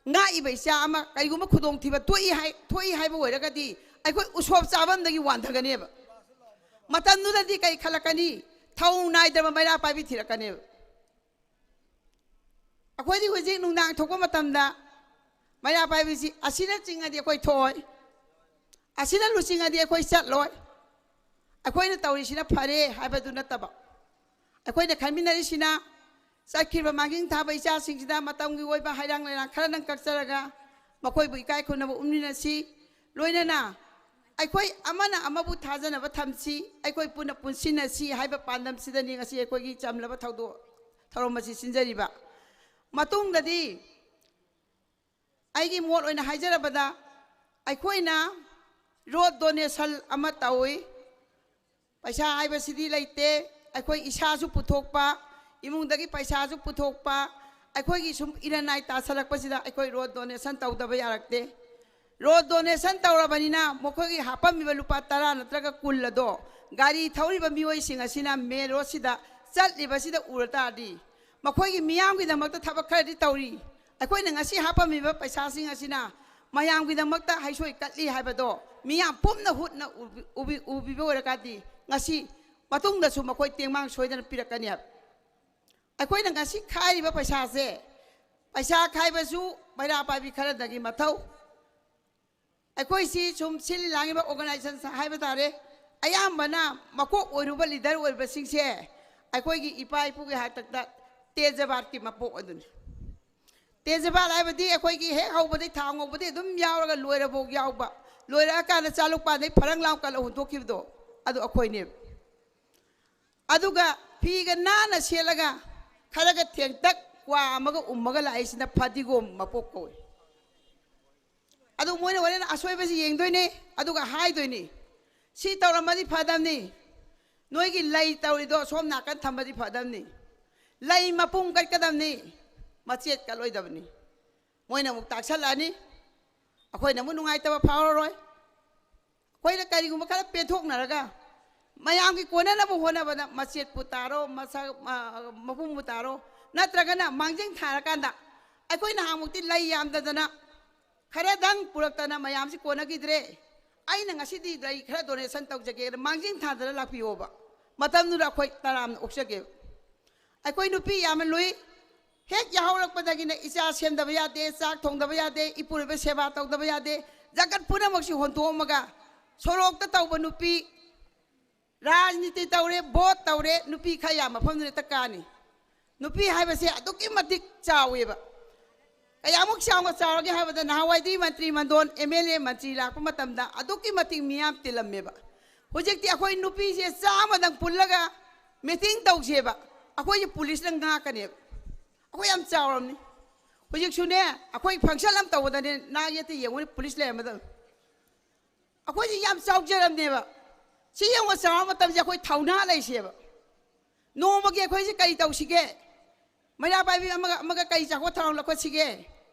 ꯉꯥꯛꯏꯕ ꯏꯆꯥ ꯑꯃ ꯀꯔꯤꯒꯨꯝꯕ ꯈꯨꯗꯣꯡꯊꯤꯕ ꯊꯣꯛꯏ ꯍꯥꯏ-, ꯊꯣꯛꯏ ꯍꯥꯏꯕ ꯑꯣꯏꯔꯒꯗꯤ ꯑꯩꯈꯣꯏ ꯎꯁꯣꯞ ꯆꯥꯐꯝꯗꯒꯤ ꯋꯥꯟꯊꯒꯅꯦꯕ꯫ ꯃꯇꯝꯗꯨꯗꯗꯤ ꯀꯩ ꯈꯜꯂꯛꯀꯅꯤ? ꯊꯧ ꯅꯥꯏꯗ꯭ꯔꯕ ꯃꯩꯔꯥ ꯄꯥꯏꯕꯤ ꯊꯤꯔꯛꯀꯅꯦꯕ꯫ ꯑꯩꯈꯣꯏꯗꯤ ꯍꯧꯖꯤꯛ ꯅꯨꯡꯗꯥꯡ ꯊꯣꯛꯄ ꯃꯇꯝꯗ ꯃꯩꯔꯥ ꯄꯥꯏꯕꯤꯁꯤ ꯑꯁꯤꯅ ꯆꯤꯡꯉꯗꯤ ꯑꯩꯈꯣꯏ ꯊꯣꯛꯑꯣꯏ, ꯑꯁꯤꯅ ꯂꯨꯆꯤꯡꯉꯗꯤ ꯑꯩꯈꯣꯏ ꯆꯠꯂꯣꯏ꯫ ꯑꯩꯈꯣꯏꯅ ꯇꯧꯔꯤꯁꯤꯅ ꯐꯔꯦ ꯍꯥꯏꯕꯗꯨ ꯅꯠꯇꯕ, ꯑꯩꯈꯣꯏꯅ ꯈꯟꯃꯤꯟꯅꯔꯤꯁꯤꯅ ꯆꯠꯈ꯭ꯔꯤꯕ ꯃꯥꯡꯖꯤꯟ ꯊꯥꯕ ꯏꯆꯥꯁꯤꯡꯁꯤꯗ ꯃꯇꯝꯒꯤ ꯑꯣꯏꯕ ꯍꯩꯔꯥꯡ ꯂꯩꯔꯥꯡ ꯈꯔꯗꯪ ꯀꯛꯆꯔꯒ ꯃꯈꯣꯏꯕꯨ ꯏꯀꯥꯏ ꯈꯨꯝꯅꯕ ꯎꯠꯃꯤꯟꯅꯁꯤ꯫ ꯂꯣꯏꯅꯅ ꯑꯩꯈꯣꯏ ꯑꯃꯅ ꯑꯃꯕꯨ ꯊꯥꯖꯅꯕ ꯊꯝꯁꯤ, ꯑꯩꯈꯣꯏ ꯄꯨꯟꯅ ꯄꯨꯟꯁꯤꯟꯅꯁꯤ ꯍꯥꯏꯕ ꯄꯥꯟꯗꯝꯁꯤꯗꯅꯤ ꯉꯁꯤ ꯑꯩꯈꯣꯏꯒꯤ ꯆꯝꯂꯕ ꯊꯧꯗꯣꯛ ꯊꯧꯔꯝ ꯑꯁꯤ ꯁꯤꯟꯖꯔꯤꯕ꯫ ꯃꯇꯨꯡꯗꯗꯤ ꯑꯩꯒꯤ ꯃꯣꯠ ꯑꯣꯏꯅ ꯍꯥꯏꯖꯔꯕꯗ, ꯑꯩꯈꯣꯏꯅ ꯔꯣꯠ ꯗꯣꯅꯦꯁꯟ ꯑꯃ ꯇꯧꯏ꯫ ꯄꯩꯁꯥ ꯍꯥꯏꯕꯁꯤꯗꯤ ꯂꯩꯇꯦ꯫ ꯑꯩꯈꯣꯏ ꯏꯁꯥꯁꯨ ꯄꯨꯊꯣꯛꯄ, ꯏꯃꯨꯡꯗꯒꯤ ꯄꯩꯁꯥꯁꯨ ꯄꯨꯊꯣꯛꯄ, ꯑꯩꯈꯣꯏꯒꯤ ꯁꯨꯝ ꯏꯔꯟ ꯅꯥꯏ ꯇꯥꯁꯜꯂꯛꯄꯁꯤꯗ ꯑꯩꯈꯣꯏ ꯔꯣꯠ ꯗꯣꯅꯦꯁꯟ ꯇꯧꯗꯕ ꯌꯥꯔꯛꯇꯦ꯫ ꯔꯣꯠ ꯗꯣꯅꯦꯁꯟ ꯇꯧꯔꯕꯅꯤꯅ ꯃꯈꯣꯏꯒꯤ ꯍꯥꯞꯄꯝꯃꯤꯕ ꯂꯨꯄꯥ ꯇꯔꯥ ꯅꯠꯇ꯭ꯔꯒ ꯀꯨꯟ ꯑꯗꯣ ꯒꯥꯔꯤ ꯊꯧꯔꯤꯕ ꯃꯤꯑꯣꯏꯁꯤꯡ ꯑꯁꯤꯅ ꯃꯦꯟ ꯔꯣꯠꯁꯤꯗ ꯆꯠꯂꯤꯕꯁꯤꯗ ꯎꯔ ꯇꯥꯔꯗꯤ, ꯃꯈꯣꯏꯒꯤ ꯃꯤꯌꯥꯝꯒꯤꯗꯃꯛꯇ ꯊꯕꯛ ꯈꯔꯗꯤ ꯇꯧꯔꯤ꯫ ꯑꯩꯈꯣꯏꯅ ꯉꯁꯤ ꯍꯥꯞꯄꯝꯃꯤꯕ ꯄꯩꯁꯥꯁꯤꯡ ꯑꯁꯤꯅ ꯃꯌꯥꯝꯒꯤꯗꯃꯛꯇ ꯍꯩꯁꯣꯏ ꯀꯠꯂꯤ ꯍꯥꯏꯕꯗꯣ ꯃꯤꯌꯥꯝ ꯄꯨꯝꯅ ꯍꯨꯠꯅ ꯎꯕꯤ-, ꯎꯕꯤ-, ꯎꯕꯤꯕ ꯑꯣꯏꯔꯒꯗꯤ ꯉꯁꯤ ꯃꯇꯨꯡꯗꯁꯨ ꯃꯈꯣꯏ ꯇꯦꯡꯃꯥꯡ ꯁꯣꯏꯗꯅ ꯄꯤꯔꯛꯀꯅꯤ ꯍꯥꯏꯕ꯫ ꯑꯩꯈꯣꯏꯅ ꯉꯁꯤ ꯈꯥꯏꯔꯤꯕ ꯄꯩꯁꯥꯁꯦ, ꯄꯩꯁꯥ ꯈꯥꯏꯕꯁꯨ ꯃꯩꯔꯥ ꯄꯥꯏꯕꯤ ꯈꯔꯗꯒꯤ ꯃꯊꯧ꯫ ꯑꯩꯈꯣꯏꯁꯤ ꯁꯨꯝ ꯁꯤꯜ ꯂꯥꯡꯉꯤꯕ organization ꯍꯥꯏꯕ ꯇꯥꯔꯦ, ꯑꯌꯥꯝꯕꯅ ꯃꯀꯣꯛ ꯑꯣꯏꯔꯨꯕ leader ꯑꯣꯏꯕꯁꯤꯡꯁꯦ ꯑꯩꯈꯣꯏꯒꯤ ꯏꯄꯥ ꯏꯄꯨꯒꯤ ꯍꯥꯛꯇꯛꯇ ꯇꯦꯖꯕꯥꯠꯀꯤ ꯃꯄꯣꯛ ꯑꯗꯨꯅꯤ꯫ ꯇꯦꯖꯕꯥꯜ ꯍꯥꯏꯕꯗꯤ ꯑꯩꯈꯣꯏꯒꯤ ꯍꯦꯛ ꯍꯧꯕꯗꯩ ꯊꯥꯎ ꯉꯧꯕꯗꯩ ꯑꯗꯨꯝ ꯌꯥꯎꯔꯒ ꯂꯣꯏꯔꯐꯥꯎ ꯌꯥꯎꯕ, ꯂꯣꯏꯔꯛꯑꯀꯥꯟꯗ ꯆꯥꯂꯨꯛꯄꯥꯟꯗꯩ ꯐꯔꯪ ꯂꯥꯎ ꯀꯜꯂ ꯍꯨꯟꯗꯣꯛꯈꯤꯕꯗꯣ, ꯑꯗꯨ ꯑꯩꯈꯣꯏꯅꯦꯕ꯫ ꯑꯗꯨꯒ ꯐꯤꯒ ꯅꯥꯟꯅ ꯁꯦꯠꯂꯒ ꯈꯔꯒ ꯊꯦꯡꯇꯛ ꯀ꯭ꯋꯥ ꯑꯃꯒ ꯎꯝꯃꯒ ꯂꯥꯛꯏꯁꯤꯅ ꯐꯗꯤꯒꯣꯝ ꯃꯄꯣꯛ ꯀꯧꯏ꯫ ꯑꯗꯨ ꯃꯣꯏꯅ ꯍꯣꯔꯦꯟ ꯑꯁꯣꯏꯕꯁꯤ ꯌꯦꯡꯗꯣꯏꯅꯤ, ꯑꯗꯨꯒ ꯍꯥꯏꯗꯣꯏꯅꯤ, "ꯁꯤ ꯇꯧꯔꯝꯃꯗꯤ ꯐꯗꯝꯅꯤ, ꯅꯣꯏꯒꯤ ꯂꯩ ꯇꯧꯔꯤꯗꯣ ꯁꯣꯝ ꯅꯥꯀꯟ ꯊꯝꯃꯗꯤ ꯐꯗꯝꯅꯤ, ꯂꯩ ꯃꯄꯨꯝ ꯀꯠꯀꯗꯝꯅꯤ, ꯃꯆꯦꯠ ꯀꯠꯂꯣꯏꯗꯕꯅꯤ"꯫ ꯃꯣꯏꯅ ꯑꯃꯨꯛ ꯇꯥꯛꯁꯜꯂꯛꯑꯅꯤ, ꯑꯩꯈꯣꯏꯅ ꯑꯃꯨꯛ ꯅꯨꯡꯉꯥꯏꯇꯕ ꯐꯥꯎꯔꯔꯣꯏ꯫ ꯑꯩꯈꯣꯏꯅ ꯀꯔꯤꯒꯨꯝꯕ ꯈꯔ ꯄꯦꯟꯊꯣꯛꯅꯔꯒ ꯃꯌꯥꯝꯒꯤ ꯀꯣꯟꯅꯅꯕ ꯍꯣꯠꯅꯕꯗ ꯃꯆꯦꯠꯄꯨ ꯇꯥꯔꯣ, ꯃꯁꯛ, ꯃ-, ꯃꯄꯨꯝꯕꯨ ꯇꯥꯔꯣ, ꯅꯠꯇ꯭ꯔꯒꯅ ꯃꯥꯡꯖꯤꯟ ꯊꯥꯔꯀꯥꯟꯗ ꯑꯩꯈꯣꯏ ꯅꯍꯥꯟꯃꯨꯛꯇꯤ ꯂꯩ ꯌꯥꯝꯗꯗꯅ ꯈꯔꯗꯪ ꯄꯨꯔꯛꯇꯅ ꯃꯌꯥꯝꯁꯤ ꯀꯣꯟꯅꯈꯤꯗ꯭ꯔꯦ꯫ ꯑꯩꯅ ꯉꯁꯤꯗꯤ ꯂꯩ ꯈꯔ donation ꯇꯧꯖꯒꯦꯅ ꯃꯥꯡꯖꯤꯟ ꯊꯥꯗꯅ ꯂꯥꯛꯄꯤꯌꯣꯕ꯫ ꯃꯇꯝꯗꯨꯗ ꯑꯩꯈꯣꯏ ꯇꯔꯥꯝꯅ ꯑꯣꯛꯆꯒꯦꯕ꯫ ꯑꯩꯈꯣꯏ ꯅꯨꯄꯤ ꯌꯥꯝꯅ ꯂꯨꯏ꯫ ꯍꯦꯛ ꯌꯥꯍꯧꯔꯛꯄꯗꯒꯤꯅ ꯏꯆꯥ ꯁꯦꯝꯗꯕ ꯌꯥꯗꯦ, ꯆꯥꯛ ꯊꯣꯡꯗꯕ ꯌꯥꯗꯦ, ꯏꯄꯨꯔꯣꯏꯕ ꯁꯦꯕꯥ ꯇꯧꯗꯕ ꯌꯥꯗꯦ, ꯖꯒꯠ ꯄꯨꯝꯅꯃꯛꯁꯤ ꯍꯣꯟꯗꯣꯛꯑꯝꯃꯒ ꯁꯣꯔꯣꯛꯇ ꯇꯧꯕ ꯅꯨꯄꯤ, ꯔꯥꯖꯅꯤꯇꯤ ꯇꯧꯔꯦ, vote ꯇꯧꯔꯦ, ꯅꯨꯄꯤ ꯈꯔ ꯌꯥꯝ ꯃꯐꯝꯗꯨꯗ ꯍꯦꯛꯇ ꯀꯥꯅꯤ꯫ ꯅꯨꯄꯤ ꯍꯥꯏꯕꯁꯦ ꯑꯗꯨꯛꯀꯤ ꯃꯇꯤꯛ ꯆꯥꯎꯋꯦꯕ꯫ ꯀꯌꯥꯃꯨꯛ ꯆꯥꯎꯅ ꯆꯥꯎꯔꯒꯦ ꯍꯥꯏꯕꯗ, ꯅꯍꯥꯟꯋꯥꯏꯗꯤ ꯃꯟꯇ꯭ꯔꯤ ꯃꯟꯗꯣꯟ, MLA, ꯃꯟꯇ꯭ꯔꯤ ꯂꯥꯛꯄ ꯃꯇꯝꯗ ꯑꯗꯨꯛꯀꯤ ꯃꯇꯤꯛ ꯃꯤꯌꯥꯝ ꯇꯤꯜꯂꯝꯃꯦꯕ꯫ ꯍꯧꯖꯤꯛꯇꯤ ꯑꯩꯈꯣꯏ ꯅꯨꯄꯤꯁꯦ ꯆꯥꯝꯃꯗꯪ ꯄꯨꯜꯂꯒ meeting ꯇꯧꯁꯦꯕ, ꯑꯩꯈꯣꯏꯁꯦ ꯄꯨꯂꯤꯁꯅ ꯉꯥꯛꯀꯅꯦꯕ꯫ ꯑꯩꯈꯣꯏ ꯌꯥꯝ ꯆꯥꯎꯔꯝꯅꯤ꯫ ꯍꯧꯖꯤꯛꯁꯨꯅꯦ, ꯑꯩꯈꯣꯏ function ꯑꯃ ꯇꯧꯕꯗꯅꯦ, ꯅꯥꯛ ꯌꯦꯠꯇ ꯌꯦꯡꯉꯨꯅꯦ, ꯄꯨꯂꯤꯁ ꯂꯩꯔꯝꯃꯗꯕꯅꯤ꯫ ꯑꯩꯈꯣꯏꯁꯦ ꯌꯥꯝ ꯆꯥꯎꯖꯔꯝꯅꯦꯕ꯫ ꯁꯤ ꯌꯦꯡꯉꯣ, ꯆꯥꯎꯔ ꯃꯇꯝꯁꯦ ꯑꯩꯈꯣꯏ ꯊꯧꯅꯥ ꯂꯩꯁꯦꯕ꯫ ꯅꯣꯡꯃꯒꯤ ꯑꯩꯈꯣꯏꯁꯦ ꯀꯔꯤ ꯇꯧꯁꯤꯒꯦ? ꯃꯩꯔꯥ ꯄꯥꯏꯕꯤ ꯑꯃꯒ ꯑꯃꯒ ꯀꯔꯤ ꯆꯥꯛꯈꯣꯠ ꯊꯧꯔꯥꯡ ꯂꯧꯈꯠꯁꯤꯒꯦ?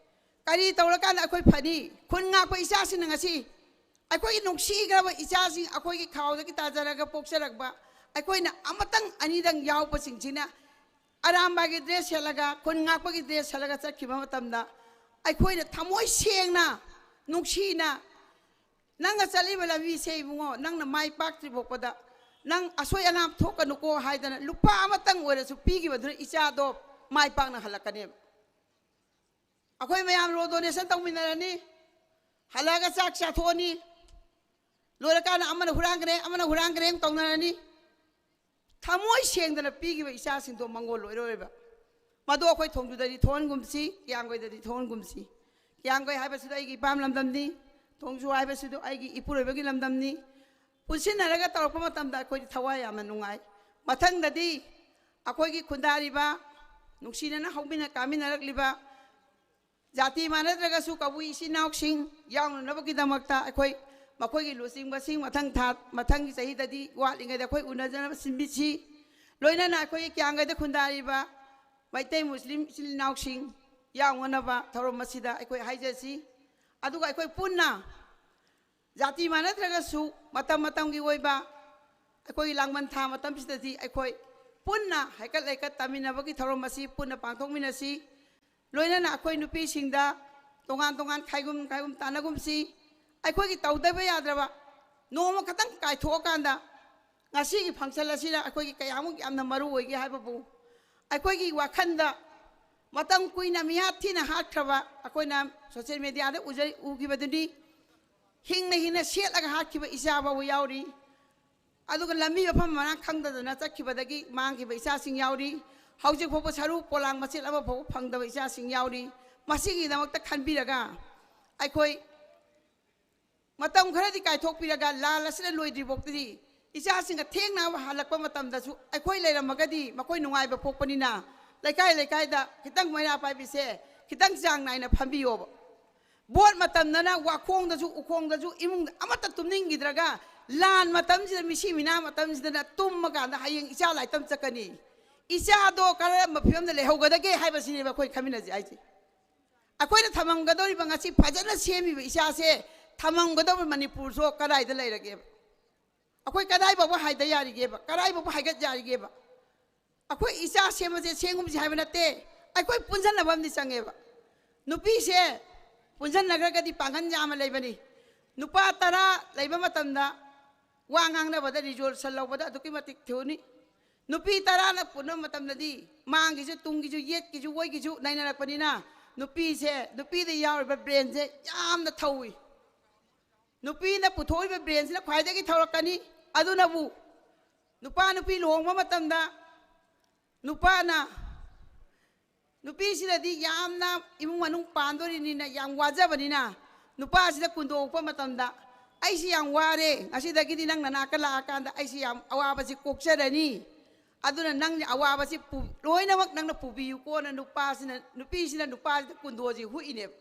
ꯀꯔꯤ ꯇꯧꯔꯀꯥꯟꯗ ꯑꯩꯈꯣꯏ ꯐꯅꯤ? ꯈꯨꯟ ꯉꯥꯛꯄ ꯏꯆꯥꯁꯤꯡꯅ ꯉꯁꯤ ꯑꯩꯈꯣꯏꯒꯤ ꯅꯨꯡꯁꯤꯈ꯭ꯔꯕ ꯏꯆꯥꯁꯤꯡ, ꯑꯩꯈꯣꯏꯒꯤ ꯈꯥꯎꯗꯒꯤ ꯇꯥꯖꯔꯒ ꯄꯣꯛꯆꯔꯛꯄ, ꯑꯩꯈꯣꯏꯅ ꯑꯃꯇꯪ ꯑꯅꯤꯗꯪ ꯌꯥꯎꯕꯁꯤꯡꯁꯤꯅ ꯑꯔꯥꯝꯕꯥꯏꯒꯤ dress ꯁꯦꯠꯂꯒ, ꯈꯨꯟ ꯉꯥꯛꯄꯒꯤ dress ꯁꯦꯠꯂꯒ ꯆꯠꯈꯤꯕ ꯃꯇꯝꯗ, ꯑꯩꯈꯣꯏꯅ ꯊꯃꯣꯏ ꯁꯦꯡꯅ, ꯅꯨꯡꯁꯤꯅ, "ꯅꯪꯅ ꯆꯠꯂꯤꯕ ꯂꯝꯕꯤꯁꯦ ꯏꯕꯨꯡꯉꯣ, ꯅꯪꯅ ꯃꯥꯏ ꯄꯥꯛꯇ꯭ꯔꯤ ꯐꯥꯎꯕꯗ ꯅꯪ ꯑꯁꯣꯏ ꯑꯉꯥꯝ ꯊꯣꯛꯀꯅꯨꯀꯣ" ꯍꯥꯏꯗꯅ ꯂꯨꯄꯥ ꯑꯃꯇꯪ ꯑꯣꯏꯔꯁꯨ ꯄꯤꯈꯤꯕꯗꯨꯅ ꯏꯆꯥꯗꯣ ꯃꯥꯏ ꯄꯥꯛꯅ ꯍꯜꯂꯛꯀꯅꯦꯕ꯫ ꯑꯩꯈꯣꯏ ꯃꯌꯥꯝ road donation ꯇꯧꯃꯤꯟꯅꯔꯅꯤ, ꯍꯜꯂꯛꯑꯒ ꯆꯥꯛ ꯆꯥꯊꯣꯛꯑꯅꯤ, ꯂꯣꯏꯔꯀꯥꯟꯗ ꯑꯃꯅ ꯍꯨꯔꯥꯟꯈ꯭ꯔꯦ, ꯑꯃꯅ ꯍꯨꯔꯥꯟꯈ꯭ꯔꯦ ꯑꯃꯨꯛ ꯇꯧꯅꯔꯅꯤ꯫ ꯊꯃꯣꯏ ꯁꯦꯡꯗꯅ ꯄꯤꯈꯤꯕ ꯏꯆꯥꯁꯤꯡꯗꯣ ꯃꯪꯒꯣꯜ ꯑꯣꯏꯔꯣꯏꯕ꯫ ꯃꯗꯨ ꯑꯩꯈꯣꯏ ꯊꯣꯡꯖꯨꯗꯗꯤ ꯊꯣꯛꯍꯟꯒꯨꯝꯁꯤ, ꯀꯤꯌꯥꯝꯒꯩꯗꯗꯤ ꯊꯣꯛꯍꯟꯒꯨꯝꯁꯤ꯫ ꯀꯤꯌꯥꯝꯒꯩ ꯍꯥꯏꯕꯁꯤꯗ ꯑꯩꯒꯤ ꯏꯄꯥꯝ ꯂꯝꯗꯝꯅꯤ, ꯊꯣꯡꯖꯨ ꯍꯥꯏꯕꯁꯤꯗ ꯑꯩꯒꯤ ꯏꯄꯨꯔꯣꯏꯕꯒꯤ ꯂꯝꯗꯝꯅꯤ꯫ ꯄꯨꯟꯁꯤꯟꯅꯔꯒ ꯇꯧꯔꯛꯄ ꯃꯇꯝꯗ ꯑꯩꯈꯣꯏꯗꯤ ꯊꯋꯥꯏ ꯌꯥꯝꯅ ꯅꯨꯡꯉꯥꯏ꯫ ꯃꯊꯪꯗꯗꯤ ꯑꯩꯈꯣꯏꯒꯤ ꯈꯨꯟꯗꯥꯔꯤꯕ, ꯅꯨꯡꯁꯤꯅꯅ ꯍꯧꯃꯤꯟꯅ ꯀꯥꯃꯤꯟꯅꯔꯛꯂꯤꯕ ꯖꯥꯇꯤ ꯃꯥꯟꯅꯗ꯭ꯔꯒꯁꯨ ꯀꯕꯨꯏ ꯏꯆꯤꯟ ꯏꯅꯥꯎꯁꯤꯡ ꯌꯥꯎꯅꯅꯕꯒꯤꯗꯃꯛꯇ ꯑꯩꯈꯣꯏ ꯃꯈꯣꯏꯒꯤ ꯂꯨꯆꯤꯡꯕꯁꯤꯡ ꯃꯊꯪ ꯊꯥ, ꯃꯊꯪꯒꯤ ꯆꯍꯤꯗꯗꯤ ꯋꯥꯠꯂꯤꯉꯩꯗ ꯑꯩꯈꯣꯏ ꯎꯅꯖꯅꯕ ꯁꯤꯟꯕꯤꯁꯤ꯫ ꯂꯣꯏꯅꯅ ꯑꯩꯈꯣꯏꯒꯤ ꯀꯤꯌꯥꯝꯒꯩꯗ ꯈꯨꯟꯗꯥꯔꯤꯕ ꯃꯩꯇꯩ ꯃꯨꯁꯂꯤꯝ ꯏꯆꯤꯜ ꯏꯅꯥꯎꯁꯤꯡ ꯌꯥꯎꯅꯅꯕ ꯊꯧꯔꯝ ꯑꯁꯤꯗ ꯑꯩꯈꯣꯏ ꯍꯥꯏꯖꯁꯤ꯫ ꯑꯗꯨꯒ ꯑꯩꯈꯣꯏ ꯄꯨꯟꯅ ꯖꯥꯇꯤ ꯃꯥꯟꯅꯗ꯭ꯔꯒꯁꯨ ꯃꯇꯝ ꯃꯇꯝꯒꯤ ꯑꯣꯏꯕ ꯑꯩꯈꯣꯏꯒꯤ ꯂꯥꯡꯕꯟ ꯊꯥ ꯃꯇꯝꯁꯤꯗꯗꯤ ꯑꯩꯈꯣꯏ ꯄꯨꯟꯅ ꯍꯩꯀꯠ ꯂꯩꯀꯠ ꯇꯥꯃꯤꯟꯅꯕꯒꯤ ꯊꯧꯔꯝ ꯑꯁꯤ ꯄꯨꯟꯅ ꯄꯥꯡꯊꯣꯛꯃꯤꯟꯅꯁꯤ꯫ ꯂꯣꯏꯅꯅ ꯑꯩꯈꯣꯏ ꯅꯨꯄꯤꯁꯤꯡꯗ ꯇꯣꯉꯥꯟ ꯇꯣꯉꯥꯟ ꯈꯥꯏꯒꯨꯝ ꯈꯥꯏꯒꯨꯝ ꯇꯥꯟꯅꯒꯨꯝꯁꯤ꯫ ꯑꯩꯈꯣꯏꯒꯤ ꯇꯧꯗꯕ ꯌꯥꯗ꯭ꯔꯕ ꯅꯣꯡꯃ ꯈꯛꯇꯪ ꯀꯥꯏꯊꯣꯛꯑꯀꯥꯟꯗ ꯉꯁꯤꯒꯤ function ꯑꯁꯤꯅ ꯑꯩꯈꯣꯏꯒꯤ ꯀꯌꯥꯃꯨꯛ ꯌꯥꯝꯅ ꯃꯔꯨ ꯑꯣꯏꯒꯦ ꯍꯥꯏꯕꯕꯨ ꯑꯩꯈꯣꯏꯒꯤ ꯋꯥꯈꯜꯗ ꯃꯇꯝ ꯀꯨꯏꯅ ꯃꯤꯍꯥꯠ ꯊꯤꯅ ꯍꯥꯠꯈ꯭ꯔꯕ ꯑꯩꯈꯣꯏꯅ social mediaꯗ ꯎꯖ-, ꯎꯈꯤꯕꯗꯨꯅꯤ꯫ ꯍꯤꯡꯅ ꯍꯤꯡꯅ ꯁꯦꯠꯂꯒ ꯍꯥꯠꯈꯤꯕ ꯏꯆꯥ ꯐꯥꯎꯕ ꯌꯥꯎꯔꯤ꯫ ꯑꯗꯨꯒ ꯂꯝꯕꯤ ꯃꯐꯝ ꯃꯔꯥꯡ ꯈꯪꯗꯗꯅ ꯆꯠꯈꯤꯕꯗꯒꯤ ꯃꯥꯡꯈꯤꯕ ꯏꯆꯥꯁꯤꯡ ꯌꯥꯎꯔꯤ꯫ ꯍꯧꯖꯤꯛ ꯐꯥꯎꯕ ꯁꯔꯨ ꯄꯣꯂꯥꯡ ꯃꯆꯦꯠ ꯑꯃ ꯐꯥꯎꯕ ꯐꯪꯗꯕ ꯏꯆꯥꯁꯤꯡ ꯌꯥꯎꯔꯤ꯫ ꯃꯁꯤꯒꯤꯗꯃꯛꯇ ꯈꯟꯕꯤꯔꯒ ꯑꯩꯈꯣꯏ ꯃꯇꯝ ꯈꯔꯗꯤ ꯀꯥꯏꯊꯣꯛꯄꯤꯔꯒ ꯂꯥꯟ ꯑꯁꯤꯅ ꯂꯣꯏꯗ꯭ꯔꯤ ꯐꯥꯎꯇꯗꯤ ꯏꯆꯥꯁꯤꯡꯒ ꯊꯦꯡꯅꯕ ꯍꯜꯂꯛꯄ ꯃꯇꯝꯗꯁꯨ ꯑꯩꯈꯣꯏ ꯂꯩꯔꯝꯃꯒꯗꯤ ꯃꯈꯣꯏ ꯅꯨꯡꯉꯥꯏꯕ ꯄꯣꯛꯄꯅꯤꯅ ꯂꯩꯀꯥꯏ ꯂꯩꯀꯥꯏꯗ ꯈꯤꯇꯪ ꯃꯩꯔꯥ ꯄꯥꯏꯕꯤꯁꯦ ꯈꯤꯇꯪ ꯆꯥꯡ ꯅꯥꯏꯅ ꯐꯝꯕꯤꯌꯣꯕ꯫ ꯚꯣꯠ ꯃꯇꯝꯗꯅ ꯋꯥꯈꯣꯡꯗꯁꯨ ꯎꯈꯣꯡꯗꯁꯨ ꯏꯃꯨꯡꯗ ꯑꯃꯠꯇ ꯇꯨꯝꯅꯤꯡꯈꯤꯗ꯭ꯔꯒ ꯂꯥꯟ ꯃꯇꯝꯁꯤꯗ ꯃꯤꯁꯤ ꯃꯤꯅꯥ ꯃꯇꯝꯁꯤꯗꯅ ꯇꯨꯝꯃꯀꯥꯟꯗ ꯍꯌꯦꯡ ꯏꯆꯥ ꯂꯥꯏꯇꯝ ꯆꯠꯀꯅꯤ꯫ ꯏꯆꯥꯗꯣ ꯀꯔꯝꯕ ꯐꯤꯕꯝꯗ ꯂꯩꯍꯧꯒꯗꯒꯦ ꯍꯥꯏꯕꯁꯤꯅꯦꯕ ꯑꯩꯈꯣꯏ ꯈꯟꯃꯤꯟꯅꯁꯦ ꯍꯥꯏꯁꯦ꯫ ꯑꯩꯈꯣꯏꯅ ꯊꯝꯃꯝꯒꯗꯧꯔꯤꯕ ꯉꯁꯤ ꯐꯖꯅ ꯁꯦꯝꯃꯤꯕ ꯏꯆꯥꯁꯦ ꯊꯝꯃꯝꯒꯗꯧꯔꯤꯕ ꯃꯅꯤꯄꯨꯔꯁꯨ ꯀꯗꯥꯏꯗ ꯂꯩꯔꯒꯦꯕ? ꯑꯩꯈꯣꯏ ꯀꯗꯥꯏ ꯐꯥꯎꯕ ꯍꯥꯏꯗ ꯌꯥꯔꯤꯒꯦꯕ? ꯀꯗꯥꯏ ꯐꯥꯎꯕ ꯍꯥꯏꯒꯠ ꯌꯥꯔꯤꯒꯦꯕ? ꯑꯩꯈꯣꯏ ꯏꯆꯥ ꯁꯦꯝꯕꯁꯦ ꯁꯦꯝꯒꯨꯝꯁꯦ ꯍꯥꯏꯕ ꯅꯠꯇꯦ꯫ ꯑꯩꯈꯣꯏ ꯄꯨꯟꯁꯤꯟꯅꯕ ꯑꯃꯗꯤ ꯆꯪꯉꯦꯕ꯫ ꯅꯨꯄꯤꯁꯦ ꯄꯨꯟꯁꯤꯟꯅꯈ꯭ꯔꯒꯗꯤ ꯄꯥꯡꯒꯜ ꯌꯥꯝꯅ ꯂꯩꯕꯅꯤ꯫ ꯅꯨꯄꯥ ꯇꯔꯥ ꯂꯩꯕ ꯃꯇꯝꯗ ꯋꯥ ꯉꯥꯡꯅꯕꯗ resolution ꯂꯧꯕꯗ ꯑꯗꯨꯛꯀꯤ ꯃꯇꯤꯛ ꯊꯨꯅꯤ꯫ ꯅꯨꯄꯤ ꯇꯔꯥꯅ ꯄꯨꯟꯕ ꯃꯇꯝꯗꯗꯤ ꯃꯥꯡꯒꯤꯁꯨ ꯇꯨꯡꯒꯤꯁꯨ ꯌꯦꯠꯀꯤꯁꯨ ꯑꯣꯏꯒꯤꯁꯨ ꯅꯩꯅꯔꯛꯄꯅꯤꯅ ꯅꯨꯄꯤꯁꯦ, ꯅꯨꯄꯤꯗ ꯌꯥꯎꯔꯤꯕ brainꯁꯦ ꯌꯥꯝꯅ ꯊꯧꯏ꯫ ꯅꯨꯄꯤꯅ ꯄꯨꯊꯣꯛꯏꯕ brainꯁꯤꯅ ꯈ꯭ꯋꯥꯏꯗꯒꯤ ꯊꯧꯔꯛꯀꯅꯤ꯫ ꯑꯗꯨꯅꯕꯨ ꯅꯨꯄꯥ ꯅꯨꯄꯤ ꯂꯨꯍꯣꯡꯕ ꯃꯇꯝꯗ ꯅꯨꯄꯥꯅ ꯅꯨꯄꯤꯁꯤꯅꯗꯤ ꯌꯥꯝꯅ ꯏꯃꯨꯡ ꯃꯅꯨꯡ ꯄꯥꯟꯗꯣꯔꯤꯅꯤꯅ ꯌꯥꯝ ꯋꯥꯖꯕꯅꯤꯅ, ꯅꯨꯄꯥꯁꯤꯗ ꯀꯨꯟꯗꯣꯛꯄ ꯃꯇꯝꯗ, "ꯑꯩꯁꯤ ꯌꯥꯝ ꯋꯥꯔꯦ, ꯉꯁꯤꯗꯒꯤꯗꯤ ꯅꯪ ꯅꯅꯥꯛꯇ ꯂꯥꯛꯑꯀꯥꯟꯗ ꯑꯩꯁꯤ ꯌꯥꯝ ꯑꯋꯥꯕꯁꯤ ꯀꯣꯛꯆꯔꯅꯤ, ꯑꯗꯨꯅ ꯅꯪ ꯑꯋꯥꯕꯁꯤ ꯄꯨ-, ꯂꯣꯏꯅꯃꯛ ꯅꯪꯅ ꯄꯨꯕꯤꯌꯨꯀꯣꯅ" ꯅꯨꯄꯥꯁꯤꯅ, ꯅꯨꯄꯤꯁꯤꯅ ꯅꯨꯄꯥꯁꯤꯗ ꯀꯨꯟꯗꯣꯁꯤ ꯍꯨꯛꯏꯅꯦꯕ꯫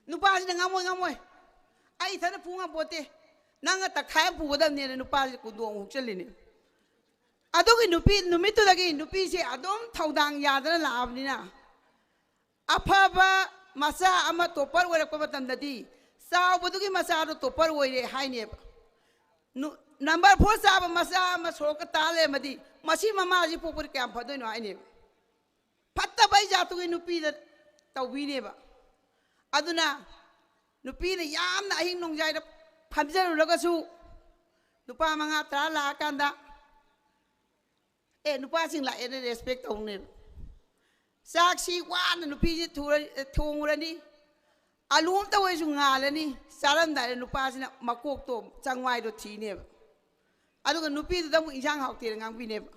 ꯅꯨꯄꯥꯁꯤꯅ, "ꯉꯝꯃꯣꯏ, ꯉꯝꯃꯣꯏ, ꯑꯩ ꯏꯊꯟꯇ ꯄꯨ ꯉꯝꯄꯣꯠꯇꯦ, ꯅꯪꯅ ꯇꯪꯈꯥꯏ ꯑꯃ ꯄꯨꯒꯗꯕꯅꯦꯅ" ꯅꯨꯄꯥꯁꯤꯗ ꯀꯨꯟꯗꯣ ꯑꯃꯨꯛ ꯍꯨꯛꯆꯜꯂꯤꯅꯦ꯫ ꯑꯗꯨꯒꯤ ꯅꯨꯄꯤ, ꯅꯨꯃꯤꯠꯇꯨꯗꯒꯤ ꯅꯨꯄꯤꯁꯦ ꯑꯗꯨꯝ ꯊꯧꯗꯥꯡ ꯌꯥꯗꯅ ꯂꯥꯛꯑꯕꯅꯤꯅ, ꯑꯐꯕ ꯃꯆꯥ ꯑꯃ ꯇꯣꯞꯄꯔ ꯑꯣꯏꯔꯛꯄ ꯃꯇꯝꯗꯗꯤ ꯆꯥꯎꯕꯗꯨꯒꯤ ꯃꯆꯥꯗꯣ ꯇꯣꯞꯄꯔ ꯑꯣꯏꯔꯦ ꯍꯥꯏꯅꯦꯕ꯫ ꯅꯨ-, ꯅꯝꯕꯔ ꯐꯣꯔ ꯆꯥꯕ ꯃꯆꯥ ꯑꯃ ꯁꯣꯔꯣꯛꯇ ꯇꯥ ꯂꯩꯔꯝꯃꯗꯤ ꯃꯁꯤ ꯃꯃꯥꯁꯤ ꯄꯣꯛꯄꯗꯤ ꯀꯌꯥꯝ ꯐꯗꯣꯏꯅꯣ ꯍꯥꯏꯅꯦꯕ꯫ ꯐꯠꯇꯕ ꯖꯥꯠꯇꯨꯒꯤ ꯅꯨꯄꯤꯗ ꯇꯧꯕꯤꯅꯦꯕ꯫ ꯑꯗꯨꯅ ꯅꯨꯄꯤꯅ ꯌꯥꯝꯅ ꯑꯍꯤꯡ ꯅꯣꯡꯌꯥꯏꯗ ꯐꯝꯖꯔꯨꯔꯒꯁꯨ, ꯅꯨꯄꯥ ꯃꯉꯥ ꯇꯔꯥ ꯂꯥꯛꯑꯀꯥꯟꯗ, "ꯑꯦ, ꯅꯨꯄꯥꯁꯤꯡ ꯂꯥꯛꯑꯦꯅ" ꯔꯦꯁꯄꯦꯛ ꯇꯧꯅꯦꯕ꯫ ꯆꯥꯛꯁꯤ ꯋꯥꯅ ꯅꯨꯄꯤꯁꯤ ꯊꯨꯔ-, ꯊꯣꯡꯉꯨꯔꯅꯤ, ꯑꯂꯨ ꯑꯝꯇ ꯑꯣꯏꯔꯁꯨ ꯉꯥꯜꯂꯅꯤ, ꯆꯥꯔꯝꯗꯥꯏꯗ ꯅꯨꯄꯥꯁꯤꯅ ꯃꯀꯣꯛꯇꯣ, ꯆꯪꯋꯥꯏꯗꯣ ꯊꯤꯅꯦꯕ꯫ ꯑꯗꯨꯒ ꯅꯨꯄꯤꯗꯨꯗ ꯑꯃꯨꯛ ꯏꯟꯁꯥꯡ ꯍꯥꯎꯇꯦꯅ ꯉꯥꯡꯕꯤꯅꯦꯕ꯫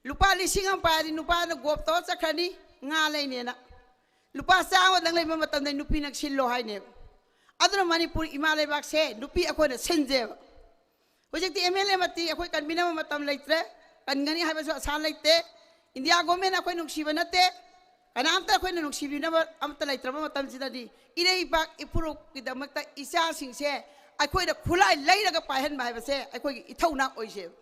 ꯂꯨꯄꯥ ꯂꯤꯁꯤꯡ ꯑꯃ ꯄꯥꯏꯔꯗꯤ ꯅꯨꯄꯥꯅ ꯒꯣꯞ ꯇꯧꯔ ꯆꯠꯈ꯭ꯔꯅꯤ, ꯉꯥ ꯂꯩꯅꯦꯅ꯫ ꯂꯨꯄꯥ ꯆꯥꯝꯃꯗꯪ ꯂꯩꯕ ꯃꯇꯝꯗ ꯅꯨꯄꯤꯅ ꯁꯤꯜꯂꯣ ꯍꯥꯏꯅꯦꯕ꯫ ꯑꯗꯨꯅ ꯃꯅꯤꯄꯨꯔ ꯏꯃꯥ ꯂꯩꯕꯥꯛꯁꯦ ꯅꯨꯄꯤ ꯑꯩꯈꯣꯏꯅ ꯁꯤꯟꯁꯦꯕ꯫ ꯍꯧꯖꯤꯛꯇꯤ ꯑꯦꯝ ꯑꯦꯜ ꯑꯦ ꯃꯛꯇꯤ ꯑꯩꯈꯣꯏ ꯀꯟꯕꯤꯅꯕ ꯃꯇꯝ ꯂꯩꯇ꯭ꯔꯦ, ꯀꯟꯒꯅꯤ ꯍꯥꯏꯕꯁꯨ ꯑꯁꯥ ꯂꯩꯇꯦ꯫ ꯏꯟꯗꯤꯌꯥ ꯒꯣꯔꯃꯦꯟ ꯑꯩꯈꯣꯏ ꯅꯨꯡꯁꯤꯕ ꯅꯠꯇꯦ, ꯀꯅꯥꯝꯇ ꯑꯩꯈꯣꯏꯅ ꯅꯨꯡꯁꯤꯕꯤꯅꯕ ꯑꯃꯠꯇ ꯂꯩꯇ꯭ꯔꯕ ꯃꯇꯝꯁꯤꯗꯗꯤ ꯏꯔꯩꯄꯥꯛ ꯏꯄꯨꯔꯨꯞꯀꯤꯗꯃꯛꯇ ꯏꯆꯥꯁꯤꯡꯁꯦ ꯑꯩꯈꯣꯏꯅ ꯈꯨꯠꯂꯥꯏ ꯂꯩꯔꯒ ꯄꯥꯏꯍꯟꯕ ꯍꯥꯏꯕꯁꯦ ꯑꯩꯈꯣꯏꯒꯤ ꯏꯊꯧꯅꯥ ꯑꯣꯏꯁꯦꯕ꯫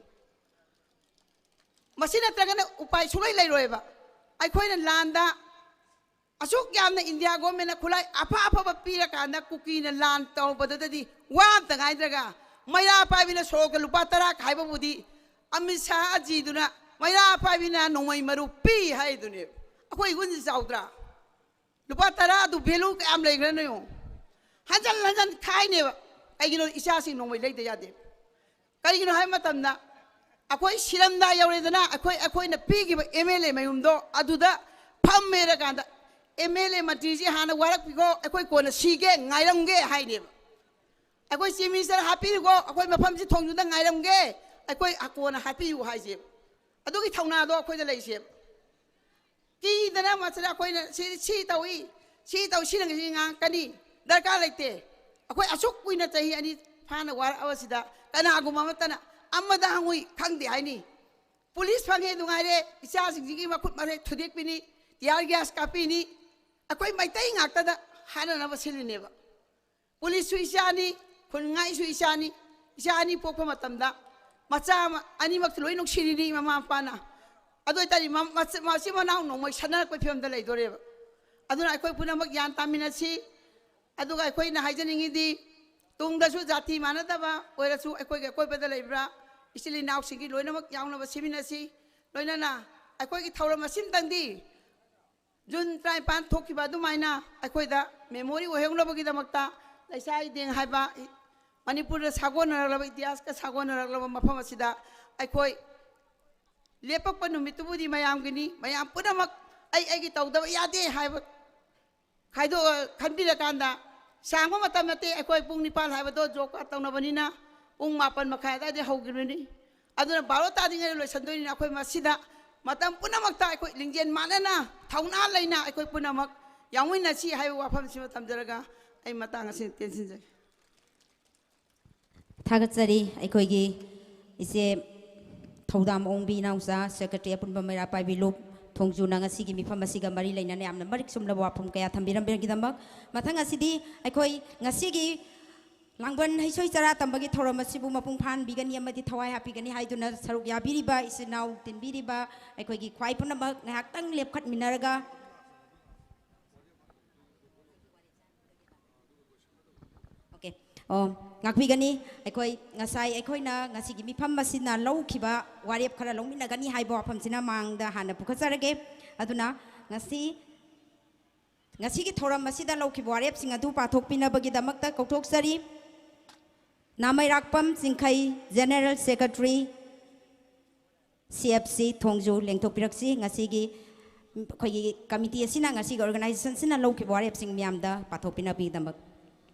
ꯃꯁꯤ ꯅꯠꯇ꯭ꯔꯒꯅ ꯎꯄꯥꯏ ꯁꯨꯡꯂꯩ ꯂꯩꯔꯣꯏꯕ꯫ ꯑꯩꯈꯣꯏꯅ ꯂꯥꯟꯗ ꯑꯁꯨꯛ ꯌꯥꯝꯅ ꯏꯟꯗꯤꯌꯥ ꯒꯣꯔꯃꯦꯟꯅ ꯈꯨꯠꯂꯥꯏ ꯑꯐ ꯑꯐꯕ ꯄꯤꯔꯀꯥꯟꯗ ꯀꯨꯀꯤꯅ ꯂꯥꯟ ꯇꯧꯕꯗꯨꯗꯗꯤ ꯋꯥ ꯑꯝꯇ ꯉꯥꯏꯗ꯭ꯔꯒ ꯃꯩꯔꯥ ꯄꯥꯏꯕꯤꯅ ꯁꯣꯔꯣꯛꯇ ꯂꯨꯄꯥ ꯇꯔꯥ ꯈꯥꯏꯕꯕꯨꯗꯤ ꯑꯃꯤꯠ ꯁꯥꯍ ꯑꯖꯤꯗꯨꯅ ꯃꯩꯔꯥ ꯄꯥꯏꯕꯤꯅ ꯅꯣꯡꯃꯩ ꯃꯔꯨ ꯄꯤ ꯍꯥꯏꯗꯨꯅꯦꯕ꯫ ꯑꯩꯈꯣꯏ ꯏꯒꯨꯟꯁꯤ ꯆꯥꯎꯗ꯭ꯔꯥ? ꯂꯨꯄꯥ ꯇꯔꯥ ꯑꯗꯨ ꯚꯦꯂꯨ ꯀꯌꯥꯝ ꯂꯩꯈ꯭ꯔꯅꯣ ꯌꯦꯡꯉꯣ꯫ ꯍꯟꯖꯟ ꯍꯟꯖꯟ ꯈꯥꯏꯅꯦꯕ꯫ ꯀꯩꯒꯤꯅꯣ? ꯏꯆꯥꯁꯤꯡ ꯅꯣꯡꯃꯩ ꯂꯩꯗ ꯌꯥꯗꯦ꯫ ꯀꯔꯤꯒꯤꯅꯣ ꯍꯥꯏꯕ ꯃꯇꯝꯗ ꯑꯩꯈꯣꯏ ꯁꯤꯔꯝꯗꯥ ꯌꯧꯔꯦꯗꯅ, ꯑꯩꯈꯣꯏ, ꯑꯩꯈꯣꯏꯅ ꯄꯤꯈꯤꯕ ꯑꯦꯝ ꯑꯦꯜ ꯑꯦ ꯃꯌꯨꯝꯗꯣ ꯑꯗꯨꯗ ꯐꯝꯃꯦꯔ ꯀꯥꯟꯗ, "ꯑꯦꯝ ꯑꯦꯜ ꯑꯦ ꯃꯟꯇ꯭ꯔꯤꯁꯤ ꯍꯥꯟꯅ ꯋꯥꯔꯛꯄꯤꯈꯣ, ꯑꯩꯈꯣꯏ ꯀꯣꯟꯅ ꯁꯤꯒꯦ, ꯉꯥꯏꯔꯝꯒꯦ" ꯍꯥꯏꯅꯦꯕ꯫ "ꯑꯩꯈꯣꯏ ꯆꯤꯐ ꯃꯤꯅꯤꯁꯇꯔ ꯍꯥꯞꯄꯤꯌꯨꯀꯣ, ꯑꯩꯈꯣꯏ ꯃꯐꯝꯁꯤ ꯊꯣꯡꯗꯨꯗ ꯉꯥꯏꯔꯝꯒꯦ, ꯑꯩꯈꯣꯏ ꯀꯣꯟꯅ ꯍꯥꯞꯄꯤꯌꯨ" ꯍꯥꯏꯁꯦꯕ꯫ ꯑꯗꯨꯒꯤ ꯊꯧꯅꯥꯗꯣ ꯑꯩꯈꯣꯏꯗ ꯂꯩꯁꯦꯕ꯫ ꯀꯤꯗꯅ ꯃꯁꯤꯗ ꯑꯩꯈꯣꯏꯅ ꯁꯤ ꯁꯤ ꯇꯧꯏ, ꯁꯤ ꯇꯧꯏ, ꯁꯤꯅ ꯉꯁꯤ ꯉꯥꯡꯉꯛꯀꯅꯤ, ꯗꯔꯀꯥꯔ ꯂꯩꯇꯦ꯫ ꯑꯩꯈꯣꯏ ꯑꯁꯨꯛ ꯀꯨꯏꯅ ꯆꯍꯤ ꯑꯅꯤ ꯐꯥꯅ ꯋꯥꯔꯛꯑꯕꯁꯤꯗ ꯀꯅꯥꯒꯨꯝꯕ ꯑꯃꯠꯇꯅ ꯑꯃꯗ ꯍꯪꯉꯨꯏ ꯈꯪꯗꯦ ꯍꯥꯏꯅꯤ꯫ ꯄꯨꯂꯤꯁ ꯐꯪꯉꯦ ꯅꯨꯡꯉꯥꯏꯔꯦ, ꯏꯆꯥꯁꯤꯡꯁꯤꯒꯤ ꯃꯈꯨꯠ ꯃꯔꯩ ꯊꯨꯗꯦꯛꯄꯤꯅꯤ, ꯇꯤꯌꯥꯔ ꯒ꯭ꯌꯥꯁ ꯀꯥꯞꯄꯤꯅꯤ꯫ ꯑꯩꯈꯣꯏ ꯃꯩꯇꯩ ꯉꯥꯛꯇꯗ ꯍꯥꯏꯅꯅꯕ ꯁꯤꯜꯂꯤꯅꯦꯕ꯫ ꯄꯨꯂꯤꯁꯁꯨ ꯏꯆꯥꯅꯤ, ꯈꯨꯟꯉꯥꯛꯏꯁꯨ ꯏꯆꯥꯅꯤ꯫ ꯏꯆꯥ ꯑꯅꯤ ꯄꯣꯛꯄ ꯃꯇꯝꯗ ꯃꯆꯥ ꯑꯃ, ꯑꯅꯤꯃꯛꯇ ꯂꯣꯏ ꯅꯨꯡꯁꯤꯔꯤꯅꯤ ꯃꯃꯥ ꯃꯄꯥꯅ꯫ ꯑꯗꯨ ꯑꯣꯏꯇꯥꯔꯗꯤ ꯃ-, ꯃꯆ-, ꯃꯆꯤꯟ ꯃꯅꯥꯎ ꯅꯣꯡꯃꯩ ꯁꯟꯅꯔꯛꯄꯒꯤ ꯐꯤꯕꯝꯗ ꯂꯩꯗꯣꯔꯦꯕ꯫ ꯑꯗꯨꯅ ꯑꯩꯈꯣꯏ ꯄꯨꯝꯅꯃꯛ ꯒ꯭ꯌꯥꯟ ꯇꯥꯃꯤꯟꯅꯁꯤ꯫ ꯑꯗꯨꯒ ꯑꯩꯈꯣꯏꯅ ꯍꯥꯏꯖꯅꯤꯡꯉꯤꯗꯤ, ꯇꯨꯡꯗꯁꯨ ꯖꯥꯇꯤ ꯃꯥꯟꯅꯗꯕ ꯑꯣꯏꯔꯁꯨ, ꯑꯩꯈꯣꯏꯒꯤ ꯑꯀꯣꯏꯕꯗ ꯂꯩꯕ꯭ꯔꯥ, ꯏꯆꯤꯜ ꯏꯅꯥꯎꯁꯤꯡꯒꯤ ꯂꯣꯏꯅꯃꯛ ꯌꯥꯎꯅꯕ ꯁꯤꯃꯤꯟꯅꯁꯤ꯫ ꯂꯣꯏꯅꯅ ꯑꯩꯈꯣꯏꯒꯤ ꯊꯧꯔꯝ ꯑꯁꯤꯝꯇꯪꯗꯤ ꯖꯨꯟ ꯇꯔꯥꯅꯤꯄꯥꯟ ꯊꯣꯛꯈꯤꯕ ꯑꯗꯨꯃꯥꯏꯅ ꯑꯩꯈꯣꯏꯗ memory ꯑꯣꯏꯍꯧꯅꯕꯒꯤꯗꯃꯛꯇ ꯂꯩꯁꯥ ꯏꯗꯦꯡ ꯍꯥꯏꯕ ꯃꯅꯤꯄꯨꯔꯗ ꯁꯥꯒꯣꯟꯅꯔꯛꯂꯕ, ꯏꯇꯤꯍꯥꯁꯀ ꯁꯥꯒꯣꯟꯅꯔꯛꯂꯕ ꯃꯐꯝ ꯑꯁꯤꯗ ꯑꯩꯈꯣꯏ ꯂꯦꯞꯄꯛꯄ ꯅꯨꯃꯤꯠꯇꯨꯕꯨꯗꯤ ꯃꯌꯥꯝꯒꯤꯅꯤ꯫ ꯃꯌꯥꯝ ꯄꯨꯝꯅꯃꯛ ꯑꯩ ꯑꯩꯒꯤ ꯇꯧꯗꯕ ꯌꯥꯗꯦ ꯍꯥꯏꯕ ꯈꯥꯏꯗꯣꯛꯑ ꯈꯟꯕꯤꯔꯀꯥꯟꯗ, ꯁꯥꯡꯕ ꯃꯇꯝ ꯅꯠꯇꯦ꯫ ꯑꯩꯈꯣꯏ ꯄꯨꯡ ꯅꯤꯄꯥꯟ ꯍꯥꯏꯕꯗꯣ job card ꯇꯧꯅꯕꯅꯤꯅ ꯄꯨꯡ ꯃꯥꯄꯟ ꯃꯈꯥꯏ ꯑꯗꯨꯋꯥꯏꯗ ꯍꯧꯈꯤꯕꯅꯤ꯫ ꯑꯗꯨꯅ ꯕꯥꯔꯣ ꯇꯥꯗ꯭ꯔꯤꯉꯩꯗ ꯂꯣꯏꯁꯤꯟꯗꯣꯏꯅꯤꯅ, ꯑꯩꯈꯣꯏ ꯃꯁꯤꯗ ꯃꯇꯝ ꯄꯨꯝꯅꯃꯛꯇ ꯑꯩꯈꯣꯏ ꯂꯤꯡꯖꯦꯜ ꯃꯥꯟꯅꯅ, ꯊꯧꯅꯥ ꯂꯩꯅ ꯑꯩꯈꯣꯏ ꯄꯨꯝꯅꯃꯛ ꯌꯥꯎꯃꯤꯟꯅꯁꯤ ꯍꯥꯏꯕ ꯋꯥꯐꯝꯁꯤꯃ ꯊꯝꯖꯔꯒ ꯑꯩ ꯃꯇꯥꯡ ꯑꯁꯤꯗ ꯇꯦꯟꯁꯤꯟꯖꯒꯦ꯫ ꯊꯥꯒꯠꯆꯔꯤ ꯑꯩꯈꯣꯏꯒꯤ ꯏꯆꯦ ꯊꯧꯗꯥꯝ ꯑꯣꯡꯕꯤ ꯏꯅꯥꯎꯆꯥ, secretary ꯑꯄꯨꯟꯕ ꯃꯩꯔꯥ ꯄꯥꯏꯕꯤ ꯂꯨꯞ ꯊꯣꯡꯖꯨꯅ ꯉꯁꯤꯒꯤ ꯃꯤꯐꯝ ꯑꯁꯤꯒ ꯃꯔꯤ ꯂꯩꯅꯅ ꯌꯥꯝꯅ ꯃꯔꯤꯛ ꯆꯨꯝꯂꯕ ꯋꯥꯐꯝ ꯀꯌꯥ ꯊꯝꯕꯤꯔꯝꯕꯒꯤꯗꯃꯛ꯫ ꯃꯊꯪ ꯑꯁꯤꯗꯤ ꯑꯩꯈꯣꯏ ꯉꯁꯤꯒꯤ ꯂꯥꯡꯕꯟ ꯍꯩꯁꯣꯏ ꯆꯔꯥ ꯇꯝꯕꯒꯤ ꯊꯧꯔꯝ ꯑꯁꯤꯕꯨ ꯃꯄꯨꯡ ꯐꯥꯍꯟꯕꯤꯒꯅꯤ ꯑꯃꯗꯤ ꯊꯋꯥꯏ ꯍꯥꯞꯄꯤꯒꯅꯤ ꯍꯥꯏꯗꯨꯅ ꯁꯔꯨꯛ ꯌꯥꯕꯤꯔꯤꯕ ꯏꯆꯤꯟ ꯏꯅꯥꯎ ꯇꯤꯟꯕꯤꯔꯤꯕ ꯑꯩꯈꯣꯏꯒꯤ ꯈ꯭ꯋꯥꯏ ꯄꯨꯝꯅꯃꯛ ꯉꯥꯏꯍꯥꯛꯇꯪ ꯂꯦꯞꯈꯠꯃꯤꯟꯅꯔꯒ Okay. ꯑꯣ, ꯉꯥꯛꯄꯤꯒꯅꯤ꯫ ꯑꯩꯈꯣꯏ ꯉꯁꯥꯏ ꯑꯩꯈꯣꯏꯅ ꯉꯁꯤꯒꯤ ꯃꯤꯐꯝ ꯑꯁꯤꯅ ꯂꯧꯈꯤꯕ ꯋꯥꯔꯦꯞ ꯈꯔ ꯂꯧꯃꯤꯟꯅꯒꯅꯤ ꯍꯥꯏꯕ ꯋꯥꯐꯝꯁꯤꯅ ꯃꯥꯡꯗ ꯍꯥꯟꯅ ꯄꯨꯈꯠꯆꯔꯒꯦ꯫ ꯑꯗꯨꯅ ꯉꯁꯤ, ꯉꯁꯤꯒꯤ ꯊꯧꯔꯝ ꯑꯁꯤꯗ ꯂꯧꯈꯤꯕ ꯋꯥꯔꯦꯞꯁꯤꯡ ꯑꯗꯨ ꯄꯥꯊꯣꯛꯄꯤꯅꯕꯒꯤꯗꯃꯛꯇ ꯀꯧꯊꯣꯛꯆꯔꯤ꯫ ꯅꯥꯃꯩꯔꯥꯛꯄꯝ Chingkhei, General Secretary, C F C ꯊꯣꯡꯖꯨ ꯂꯦꯡꯊꯣꯛꯄꯤꯔꯛꯁꯤ꯫ ꯉꯁꯤꯒꯤ ꯑꯩꯈꯣꯏꯒꯤ committee ꯑꯁꯤꯅ, ꯉꯁꯤꯒꯤ organization ꯑꯁꯤꯅ ꯂꯧꯈꯤꯕ ꯋꯥꯔꯦꯞꯁꯤꯡ ꯃꯤꯌꯥꯝꯗ ꯄꯥꯊꯣꯛꯄꯤꯅꯕꯒꯤꯗꯃꯛ꯫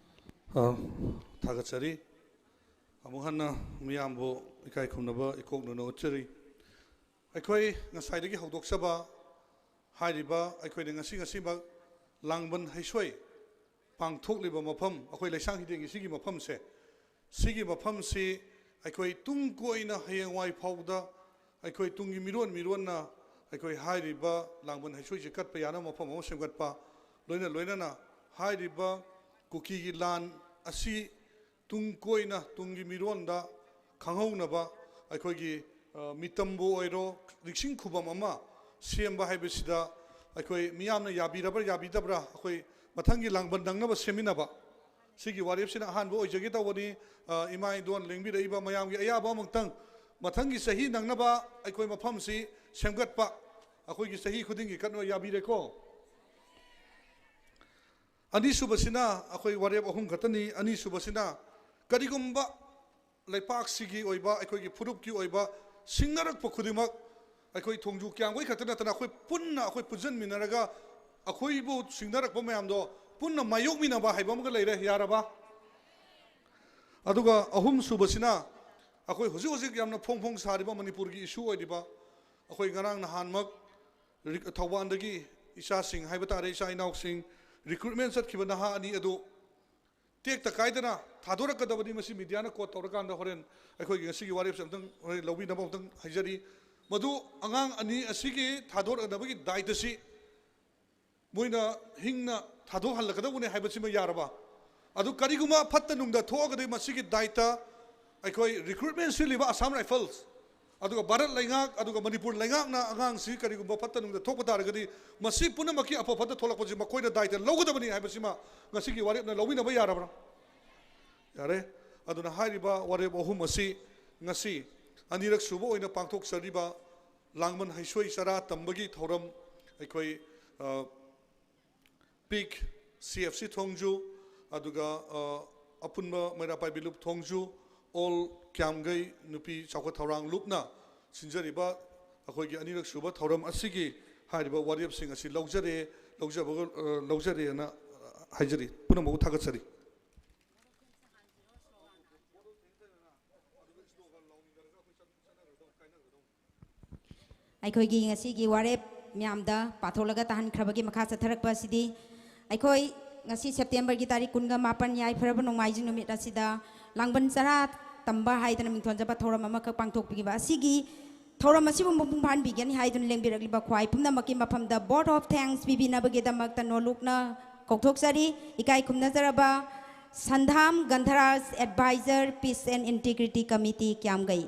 ꯑ, ꯊꯥꯒꯠꯆꯔꯤ꯫ ꯑꯃꯨꯛ ꯍꯟꯅ ꯃꯤꯌꯥꯝꯕꯨ ꯏꯀꯥꯏ ꯈꯨꯝꯅꯕ ꯏꯀꯣꯛꯅꯅ ꯎꯠꯆꯔꯤ꯫ ꯑꯩꯈꯣꯏ ꯉꯁꯥꯏꯗꯒꯤ ꯍꯧꯗꯣꯛꯆꯕ ꯍꯥꯏꯔꯤꯕ ꯑꯩꯈꯣꯏꯅ ꯉꯁꯤ ꯉꯁꯤꯃꯛ ꯂꯥꯡꯕꯟ ꯍꯩꯁꯣꯏ ꯄꯥꯡꯊꯣꯛꯂꯤꯕ ꯃꯐꯝ, ꯑꯩꯈꯣꯏ ꯂꯩꯁꯥꯡ ꯍꯤꯗꯦꯟꯒꯤ ꯁꯤꯒꯤ ꯃꯐꯝꯁꯦ, ꯁꯤꯒꯤ ꯃꯐꯝꯁꯤ ꯑꯩꯈꯣꯏ ꯇꯨꯡ ꯀꯣꯏꯅ ꯍꯌꯦꯡꯋꯥꯏ ꯐꯥꯎꯕꯗ ꯑꯩꯈꯣꯏ ꯇꯨꯡꯒꯤ ꯃꯤꯔꯣꯟ ꯃꯤꯔꯣꯟꯅ ꯑꯩꯈꯣꯏ ꯍꯥꯏꯔꯤꯕ ꯂꯥꯡꯕꯟ ꯍꯩꯁꯣꯏꯁꯤ ꯀꯠꯄ ꯌꯥꯅꯕ ꯃꯐꯝ ꯑꯃ ꯁꯦꯝꯒꯠꯄ, ꯂꯣꯏꯅ ꯂꯣꯏꯅꯅ ꯍꯥꯏꯔꯤꯕ ꯀꯨꯀꯤꯒꯤ ꯂꯥꯟ ꯑꯁꯤ ꯇꯨꯡ ꯀꯣꯏꯅ ꯇꯨꯡꯒꯤ ꯃꯤꯔꯣꯟꯗ ꯈꯪꯍꯧꯅꯕ ꯑꯩꯈꯣꯏꯒꯤ, ꯑ, ꯃꯤꯇꯝꯕꯨ ꯑꯣꯏꯔꯣ, ꯅꯤꯡꯁꯤꯡ ꯈꯨꯕꯝ ꯑꯃ ꯁꯦꯝꯕ ꯍꯥꯏꯕꯁꯤꯗ ꯑꯩꯈꯣꯏ ꯃꯤꯌꯥꯝꯅ ꯌꯥꯕꯤꯔꯕ꯭ꯔꯥ ꯌꯥꯕꯤꯗꯕ꯭ꯔꯥ, ꯑꯩꯈꯣꯏ ꯃꯊꯪꯒꯤ ꯂꯥꯡꯕꯟ ꯅꯪꯅꯕ ꯁꯦꯝꯃꯤꯟꯅꯕ꯫ ꯁꯤꯒꯤ ꯋꯥꯔꯦꯞꯁꯤꯅ ꯑꯍꯥꯟꯕ ꯑꯣꯏꯖꯒꯦ ꯇꯧꯕꯅꯤ꯫ ꯑ, ꯏꯃꯥ ꯏꯟꯗꯣꯟ ꯂꯦꯡꯕꯤꯔꯛꯏꯕ ꯃꯌꯥꯝꯒꯤ ꯑꯌꯥꯕ ꯑꯃꯨꯛꯇꯪ ꯃꯊꯪꯒꯤ ꯆꯍꯤ ꯅꯪꯅꯕ ꯑꯩꯈꯣꯏ ꯃꯐꯝꯁꯤ ꯁꯦꯝꯒꯠꯄ, ꯑꯩꯈꯣꯏꯒꯤ ꯆꯍꯤ ꯈꯨꯗꯤꯡꯒꯤ ꯀꯠꯅꯕ ꯌꯥꯕꯤꯔꯦꯀꯣ꯫ ꯑꯅꯤꯁꯨꯕꯁꯤꯅ ꯑꯩꯈꯣꯏ ꯋꯥꯔꯦꯞ ꯑꯍꯨꯝ ꯈꯛꯇꯅꯤ꯫ ꯑꯅꯤꯁꯨꯕꯁꯤꯅ ꯀꯔꯤꯒꯨꯝꯕ ꯂꯩꯄꯥꯛꯁꯤꯒꯤ ꯑꯣꯏꯕ, ꯑꯩꯈꯣꯏꯒꯤ ꯐꯨꯔꯨꯞꯀꯤ ꯑꯣꯏꯕ ꯁꯤꯡꯅꯔꯛꯄ ꯈꯨꯗꯤꯡꯃꯛ ꯑꯩꯈꯣꯏ ꯊꯣꯡꯖꯨ ꯀ꯭ꯌꯥꯝꯒꯩ ꯈꯛꯇ ꯅꯠꯇꯅ ꯑꯩꯈꯣꯏ ꯄꯨꯟꯅ ꯑꯩꯈꯣꯏ ꯄꯨꯟꯁꯤꯟꯃꯤꯟꯅꯔꯒ ꯑꯩꯈꯣꯏꯕꯨ ꯁꯤꯡꯅꯔꯛꯄ ꯃꯌꯥꯝꯗꯣ ꯄꯨꯟꯅ ꯃꯥꯌꯣꯛꯃꯤꯟꯅꯕ ꯍꯥꯏꯕ ꯑꯃꯒ ꯂꯩꯔꯦ꯫ ꯌꯥꯔꯕ? ꯑꯗꯨꯒ ꯑꯍꯨꯝꯁꯨꯕꯁꯤꯅ ꯑꯩꯈꯣꯏ ꯍꯧꯖꯤꯛ ꯍꯧꯖꯤꯛ ꯌꯥꯝꯅ ꯐꯣꯡ ꯐꯣꯡ ꯁꯥꯔꯤꯕ ꯃꯅꯤꯄꯨꯔꯒꯤ ꯏꯁꯨ ꯑꯣꯏꯔꯤꯕ, ꯑꯩꯈꯣꯏ ꯉꯔꯥꯡ ꯅꯍꯥꯟꯃꯛ ꯔꯤ-, ꯊꯧꯕꯥꯜꯗꯒꯤ ꯏꯆꯥꯁꯤꯡ ꯍꯥꯏꯕ ꯇꯥꯔꯦ, ꯏꯆꯥ ꯏꯅꯥꯎꯁꯤꯡ, ꯔꯤꯀ꯭ꯔꯨꯠꯃꯦꯟ ꯆꯠꯈꯤꯕ ꯅꯍꯥ ꯑꯅꯤ ꯑꯗꯨ ꯇꯦꯛꯇ ꯀꯥꯏꯗꯅ ꯊꯥꯗꯣꯔꯛꯀꯗꯕꯅꯤ꯫ ꯃꯁꯤ ꯃꯤꯗꯤꯌꯥꯅ ꯀꯣꯠ ꯇꯧꯔꯀꯥꯟꯗ ꯍꯣꯔꯦꯟ ꯑꯩꯈꯣꯏꯒꯤ ꯉꯁꯤꯒꯤ ꯋꯥꯔꯦꯞꯁꯦ ꯑꯝꯇꯪ ꯍꯣꯔꯦꯟ ꯂꯧꯕꯤꯅꯕ ꯑꯝꯇꯪ ꯍꯥꯏꯖꯔꯤ꯫ ꯃꯗꯨ ꯑꯉꯥꯡ ꯑꯅꯤ ꯑꯁꯤꯒꯤ ꯊꯥꯗꯣꯔꯛꯅꯕꯒꯤ ꯗꯥꯏꯇꯁꯤ ꯃꯣꯏꯅ ꯍꯤꯡꯅ ꯊꯥꯗꯣꯛꯍꯜꯂꯛꯀꯗꯧꯕꯅꯦ ꯍꯥꯏꯕꯁꯤꯃ ꯌꯥꯔꯕ? ꯑꯗꯨ ꯀꯔꯤꯒꯨꯝꯕ ꯐꯠꯇ ꯅꯨꯡꯗ ꯊꯣꯛꯑꯒꯗꯤ ꯃꯁꯤꯒꯤ ꯗꯥꯏꯇ ꯑꯩꯈꯣꯏ ꯔꯤꯀ꯭ꯔꯨꯠꯃꯦꯟ ꯁꯤꯜꯂꯤꯕ ꯑꯁꯥꯝ ꯔꯥꯏꯐꯜꯁ, ꯑꯗꯨꯒ ꯚꯥꯔꯠ ꯂꯩꯉꯥꯛ, ꯑꯗꯨꯒ ꯃꯅꯤꯄꯨꯔ ꯂꯩꯉꯥꯛꯅ ꯑꯉꯥꯡꯁꯤ ꯀꯔꯤꯒꯨꯝꯕ ꯐꯠꯇ ꯅꯨꯡꯗ ꯊꯣꯛꯄ ꯇꯥꯔꯒꯗꯤ ꯃꯁꯤ ꯄꯨꯝꯅꯃꯛꯀꯤ ꯑꯐ ꯐꯠꯇ ꯊꯣꯛꯂꯛꯄꯁꯤ ꯃꯈꯣꯏꯅ ꯗꯥꯏꯇ ꯂꯧꯒꯗꯕꯅꯤ ꯍꯥꯏꯕꯁꯤꯃ ꯉꯁꯤꯒꯤ ꯋꯥꯔꯦꯞꯅ ꯂꯧꯃꯤꯟꯅꯕ ꯌꯥꯔꯕ꯭ꯔꯥ? ꯌꯥꯔꯦ꯫ ꯑꯗꯨꯅ ꯍꯥꯏꯔꯤꯕ ꯋꯥꯔꯦꯞ ꯑꯍꯨꯝ ꯑꯁꯤ ꯉꯁꯤ ꯑꯅꯤꯔꯛ ꯁꯨꯕ ꯑꯣꯏꯅ ꯄꯥꯡꯊꯣꯛꯆꯔꯤꯕ ꯂꯥꯡꯕꯟ ꯍꯩꯁꯣꯏ ꯆꯔꯥ ꯇꯝꯕꯒꯤ ꯊꯧꯔꯝ ꯑꯩꯈꯣꯏ, ꯑ, ꯄꯤꯛ ꯁꯤ ꯑꯦꯐ ꯁꯤ ꯊꯣꯡꯖꯨ, ꯑꯗꯨꯒ, ꯑ, ꯑꯄꯨꯟꯕ ꯃꯩꯔꯥ ꯄꯥꯏꯕꯤ ꯂꯨꯞ ꯊꯣꯡꯖꯨ, ꯑꯣꯜ ꯀ꯭ꯌꯥꯝꯒꯩ ꯅꯨꯄꯤ ꯆꯥꯎꯈꯠ ꯊꯧꯔꯥꯡ ꯂꯨꯞꯅ ꯁꯤꯟꯖꯔꯤꯕ ꯑꯩꯈꯣꯏꯒꯤ ꯑꯅꯤꯔꯛ ꯁꯨꯕ ꯊꯧꯔꯝ ꯑꯁꯤꯒꯤ ꯍꯥꯏꯔꯤꯕ ꯋꯥꯔꯦꯞꯁꯤꯡ ꯑꯁꯤ ꯂꯧꯖꯔꯦ, ꯂꯧꯖꯕꯒ, ꯑ, ꯂꯧꯖꯔꯦꯅ ꯍꯥꯏꯖꯔꯤ꯫ ꯄꯨꯝꯅꯃꯛꯄꯨ ꯊꯥꯒꯠꯆꯔꯤ꯫ ꯑꯩꯈꯣꯏꯒꯤ ꯉꯁꯤꯒꯤ ꯋꯥꯔꯦꯞ ꯃꯤꯌꯥꯝꯗ ꯄꯥꯊꯣꯛꯂꯒ ꯇꯥꯍꯟꯈ꯭ꯔꯕꯒꯤ ꯃꯈꯥ ꯆꯠꯊꯔꯛꯄ ꯑꯁꯤꯗꯤ ꯑꯩꯈꯣꯏ ꯉꯁꯤ ꯁꯦꯞꯇꯦꯝꯕꯔꯒꯤ ꯇꯥꯔꯤꯛ ꯀꯨꯟꯒ ꯃꯥꯄꯟ ꯌꯥꯏꯐꯔꯕ ꯅꯣꯡꯃꯥꯏꯖꯤꯡ ꯅꯨꯃꯤꯠ ꯑꯁꯤꯗ ꯂꯥꯡꯕꯟ ꯆꯔꯥ ꯇꯝꯕ ꯍꯥꯏꯗꯅ ꯃꯤꯡꯊꯣꯟꯖꯕ ꯊꯧꯔꯝ ꯑꯃꯈꯛ ꯄꯥꯡꯊꯣꯛꯄꯤꯈꯤꯕ ꯑꯁꯤꯒꯤ ꯊꯧꯔꯝ ꯑꯁꯤꯕꯨ ꯃꯄꯨꯡ ꯐꯥꯍꯟꯕꯤꯒꯅꯤ ꯍꯥꯏꯗꯨꯅ ꯂꯦꯡꯕꯤꯔꯛꯂꯤꯕ ꯈ꯭ꯋꯥꯏ ꯄꯨꯝꯅꯃꯛꯀꯤ ꯃꯐꯝꯗ vote of thanks ꯄꯤꯕꯤꯅꯕꯒꯤꯗꯃꯛꯇ ꯅꯣꯂꯨꯛꯅ ꯀꯧꯊꯣꯛꯆꯔꯤ꯫ ꯏꯀꯥꯏ ꯈꯨꯝꯅꯖꯔꯕ ꯁꯟꯙꯥꯝ ꯒꯟꯙꯔꯥꯖ, Advisor, Peace and Integrity Committee, ꯀ꯭ꯌꯥꯝꯒꯩ꯫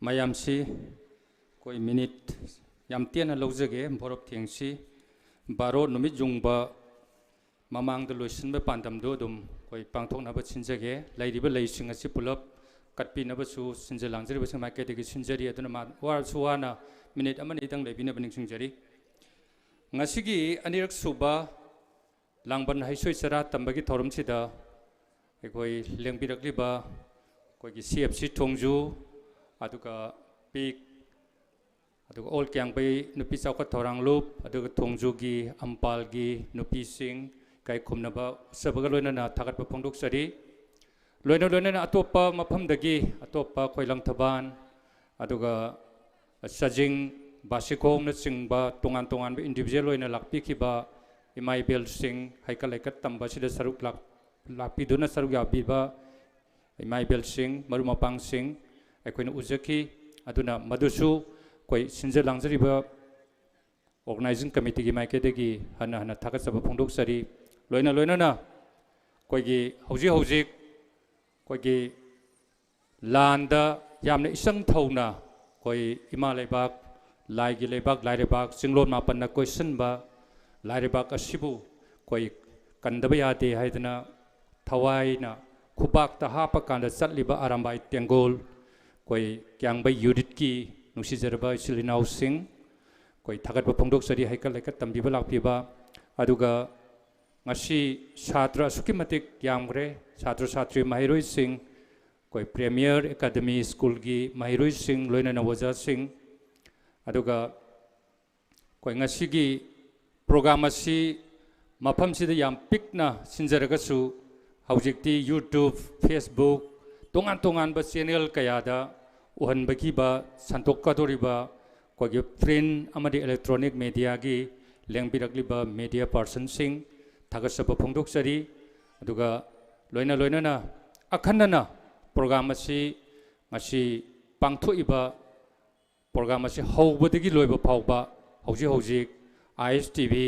ꯃꯌꯥꯝꯁꯤ ꯑꯩꯈꯣꯏ ꯃꯤꯅꯤꯠ ꯌꯥꯝ ꯇꯦꯟꯅ ꯂꯧꯖꯒꯦ꯫ ꯚꯣꯔꯣꯞ ꯊꯦꯡꯁꯤ ꯕꯥꯔꯣ ꯅꯨꯃꯤꯠ ꯌꯨꯡꯕ ꯃꯃꯥꯡꯗ ꯂꯣꯏꯁꯤꯟꯕ ꯄꯥꯟꯗꯝꯗꯨ ꯑꯗꯨꯝ ꯑꯩꯈꯣꯏ ꯄꯥꯡꯊꯣꯛꯅꯕ ꯁꯤꯟꯖꯒꯦ꯫ ꯂꯩꯔꯤꯕ ꯂꯩꯁꯤꯡ ꯑꯁꯤ ꯄꯨꯂꯞ ꯀꯠꯄꯤꯅꯕꯁꯨ ꯁꯤꯟꯖ ꯂꯥꯡꯖꯔꯤꯕꯁꯤꯡ ꯃꯥꯏꯀꯩꯗꯒꯤ ꯁꯤꯟꯖꯔꯤ꯫ ꯑꯗꯨꯅ ꯃꯥ-, ꯋꯥꯔꯁꯨ ꯋꯥꯅ ꯃꯤꯅꯤꯠ ꯑꯃꯅꯤꯗꯪ ꯂꯩꯕꯤꯅꯕ ꯅꯤꯡꯁꯤꯡꯖꯔꯤ꯫ ꯉꯁꯤꯒꯤ ꯑꯅꯤꯔꯛ ꯁꯨꯕ ꯂꯥꯡꯕꯟ ꯍꯩꯁꯣꯏ ꯆꯔꯥ ꯇꯝꯕꯒꯤ ꯊꯧꯔꯝꯁꯤꯗ ꯑꯩꯈꯣꯏ ꯂꯦꯡꯕꯤꯔꯛꯂꯤꯕ ꯑꯩꯈꯣꯏꯒꯤ C F C ꯊꯣꯡꯖꯨ, ꯑꯗꯨꯒ ꯄꯤꯛ, ꯑꯗꯨꯒ ꯑꯣꯜ ꯀ꯭ꯌꯥꯝꯒꯩ ꯅꯨꯄꯤ ꯆꯥꯎꯈꯠ ꯊꯧꯔꯥꯡꯂꯨꯞ, ꯑꯗꯨꯒ ꯊꯣꯡꯖꯨꯒꯤ ꯑꯝꯄꯥꯜꯒꯤ ꯅꯨꯄꯤꯁꯤꯡ, ꯏꯀꯥꯏ ꯈꯨꯝꯅꯕ ꯎꯠꯆꯕꯒ ꯂꯣꯏꯅꯅ ꯊꯥꯒꯠꯄ ꯐꯣꯡꯗꯣꯛꯆꯔꯤ꯫ ꯂꯣꯏꯅ ꯂꯣꯏꯅꯅ ꯑꯇꯣꯞꯄ ꯃꯐꯝꯗꯒꯤ, ꯑꯇꯣꯞꯄ ꯑꯩꯈꯣꯏ ꯂꯪꯊꯕꯥꯜ, ꯑꯗꯨꯒ ꯆꯥꯖꯤꯡ, ꯕꯥꯁꯤꯈꯣꯡꯅꯆꯤꯡꯕ ꯇꯣꯉꯥꯟ ꯇꯣꯉꯥꯟꯕ individual ꯑꯣꯏꯅ ꯂꯥꯛꯄꯤꯈꯤꯕ ꯏꯃꯥ ꯏꯕꯦꯜꯁꯤꯡ, ꯍꯩꯀꯠ ꯂꯩꯀꯠ ꯇꯝꯕ ꯑꯁꯤꯗ ꯁꯔꯨꯛ ꯂꯥꯛ-, ꯂꯥꯛꯄꯤꯗꯨꯅ ꯁꯔꯨꯛ ꯌꯥꯕꯤꯕ ꯏꯃꯥ ꯏꯕꯦꯜꯁꯤꯡ, ꯃꯔꯨꯞ ꯃꯄꯥꯡꯁꯤꯡ ꯑꯩꯈꯣꯏꯅ ꯎꯖꯈꯤ꯫ ꯑꯗꯨꯅ ꯃꯗꯨꯁꯨ ꯑꯩꯈꯣꯏ ꯁꯤꯟꯖ ꯂꯥꯡꯖꯔꯤꯕ organizing committeeꯒꯤ ꯃꯥꯏꯀꯩꯗꯒꯤ ꯍꯟꯅ ꯍꯟꯅ ꯊꯥꯒꯠꯆꯕ ꯐꯣꯡꯗꯣꯛꯆꯔꯤ꯫ ꯂꯣꯏꯅ ꯂꯣꯏꯅꯅ ꯑꯩꯈꯣꯏꯒꯤ ꯍꯧꯖꯤꯛ ꯍꯧꯖꯤꯛ ꯑꯩꯈꯣꯏꯒꯤ ꯂꯥꯟꯗ ꯌꯥꯝꯅ ꯏꯆꯪ ꯊꯧꯅ ꯑꯩꯈꯣꯏ ꯏꯃꯥ ꯂꯩꯕꯥꯛ, ꯂꯥꯏꯒꯤ ꯂꯩꯕꯥꯛ, ꯂꯥꯏꯔꯩꯕꯥꯛ, ꯆꯤꯡꯂꯣꯟ ꯃꯥꯄꯟꯅ ꯀꯣꯏꯁꯤꯟꯕ ꯂꯥꯏꯔꯩꯕꯥꯛ ꯑꯁꯤꯕꯨ ꯑꯩꯈꯣꯏ ꯀꯟꯗꯕ ꯌꯥꯗꯦ ꯍꯥꯏꯗꯅ ꯊꯋꯥꯏꯅ ꯈꯨꯕꯥꯛꯇ ꯍꯥꯞꯄꯀꯥꯟꯗ ꯆꯠꯂꯤꯕ ꯑꯔꯥꯝꯕꯥꯏ ꯇꯦꯡꯒꯣꯜ, ꯑꯩꯈꯣꯏ ꯀ꯭ꯌꯥꯝꯒꯩ unitꯀꯤ ꯅꯨꯡꯁꯤꯖꯔꯕ ꯏꯆꯤꯜ ꯏꯅꯥꯎꯁꯤꯡ, ꯑꯩꯈꯣꯏ ꯊꯥꯒꯠꯄ ꯐꯣꯡꯗꯣꯛꯆꯔꯤ꯫ ꯍꯩꯀꯠ ꯂꯩꯀꯠ ꯇꯝꯕꯤꯕ ꯂꯥꯛꯄꯤꯕ, ꯑꯗꯨꯒ ꯉꯁꯤ ꯁꯥꯇ꯭ꯔ ꯑꯁꯨꯛꯀꯤ ꯃꯇꯤꯛ ꯌꯥꯝꯈ꯭ꯔꯦ꯫ ꯁꯥꯇ꯭ꯔ ꯁꯥꯇ꯭ꯔꯤ ꯃꯍꯩꯔꯣꯏꯁꯤꯡ, ꯑꯩꯈꯣꯏ Premier Academy Schoolꯒꯤ ꯃꯍꯩꯔꯣꯏꯁꯤꯡ, ꯂꯣꯏꯅꯅ ꯑꯣꯖꯥꯁꯤꯡ, ꯑꯗꯨꯒ ꯑꯩꯈꯣꯏ ꯉꯁꯤꯒꯤ ꯄ꯭ꯔꯣꯒ꯭ꯔꯥꯝ ꯑꯁꯤ ꯃꯐꯝꯁꯤꯗ ꯌꯥꯝ ꯄꯤꯛꯅ ꯁꯤꯟꯖꯔꯒꯁꯨ, ꯍꯧꯖꯤꯛꯇꯤ YouTube, Facebook, ꯇꯣꯉꯥꯟ ꯇꯣꯉꯥꯟꯕ ꯆꯦꯅꯦꯜ ꯀꯌꯥꯗ ꯎꯍꯟꯕꯒꯤꯕ ꯁꯟꯗꯣꯛꯀꯗꯧꯔꯤꯕ ꯑꯩꯈꯣꯏꯒꯤ ꯄ꯭ꯔꯤꯟ ꯑꯃꯗꯤ ꯏꯂꯦꯛꯇ꯭ꯔꯣꯅꯤꯛ ꯃꯦꯗꯤꯌꯥꯒꯤ ꯂꯦꯡꯕꯤꯔꯛꯂꯤꯕ ꯃꯦꯗꯤꯌꯥ ꯄꯥꯔꯁꯟꯁꯤꯡ ꯊꯥꯒꯠꯆꯕ ꯐꯣꯡꯗꯣꯛꯆꯔꯤ꯫ ꯑꯗꯨꯒ ꯂꯣꯏꯅ ꯂꯣꯏꯅꯅ ꯑꯈꯟꯅꯅ ꯄ꯭ꯔꯣꯒ꯭ꯔꯥꯝ ꯑꯁꯤ ꯉꯁꯤ ꯄꯥꯡꯊꯣꯛꯏꯕ ꯄ꯭ꯔꯣꯒ꯭ꯔꯥꯝ ꯑꯁꯤ ꯍꯧꯕꯗꯒꯤ ꯂꯣꯏꯕ ꯐꯥꯎꯕ ꯍꯧꯖꯤꯛ ꯍꯧꯖꯤꯛ ꯑꯥꯏ ꯑꯦꯁ ꯇꯤ ꯚꯤ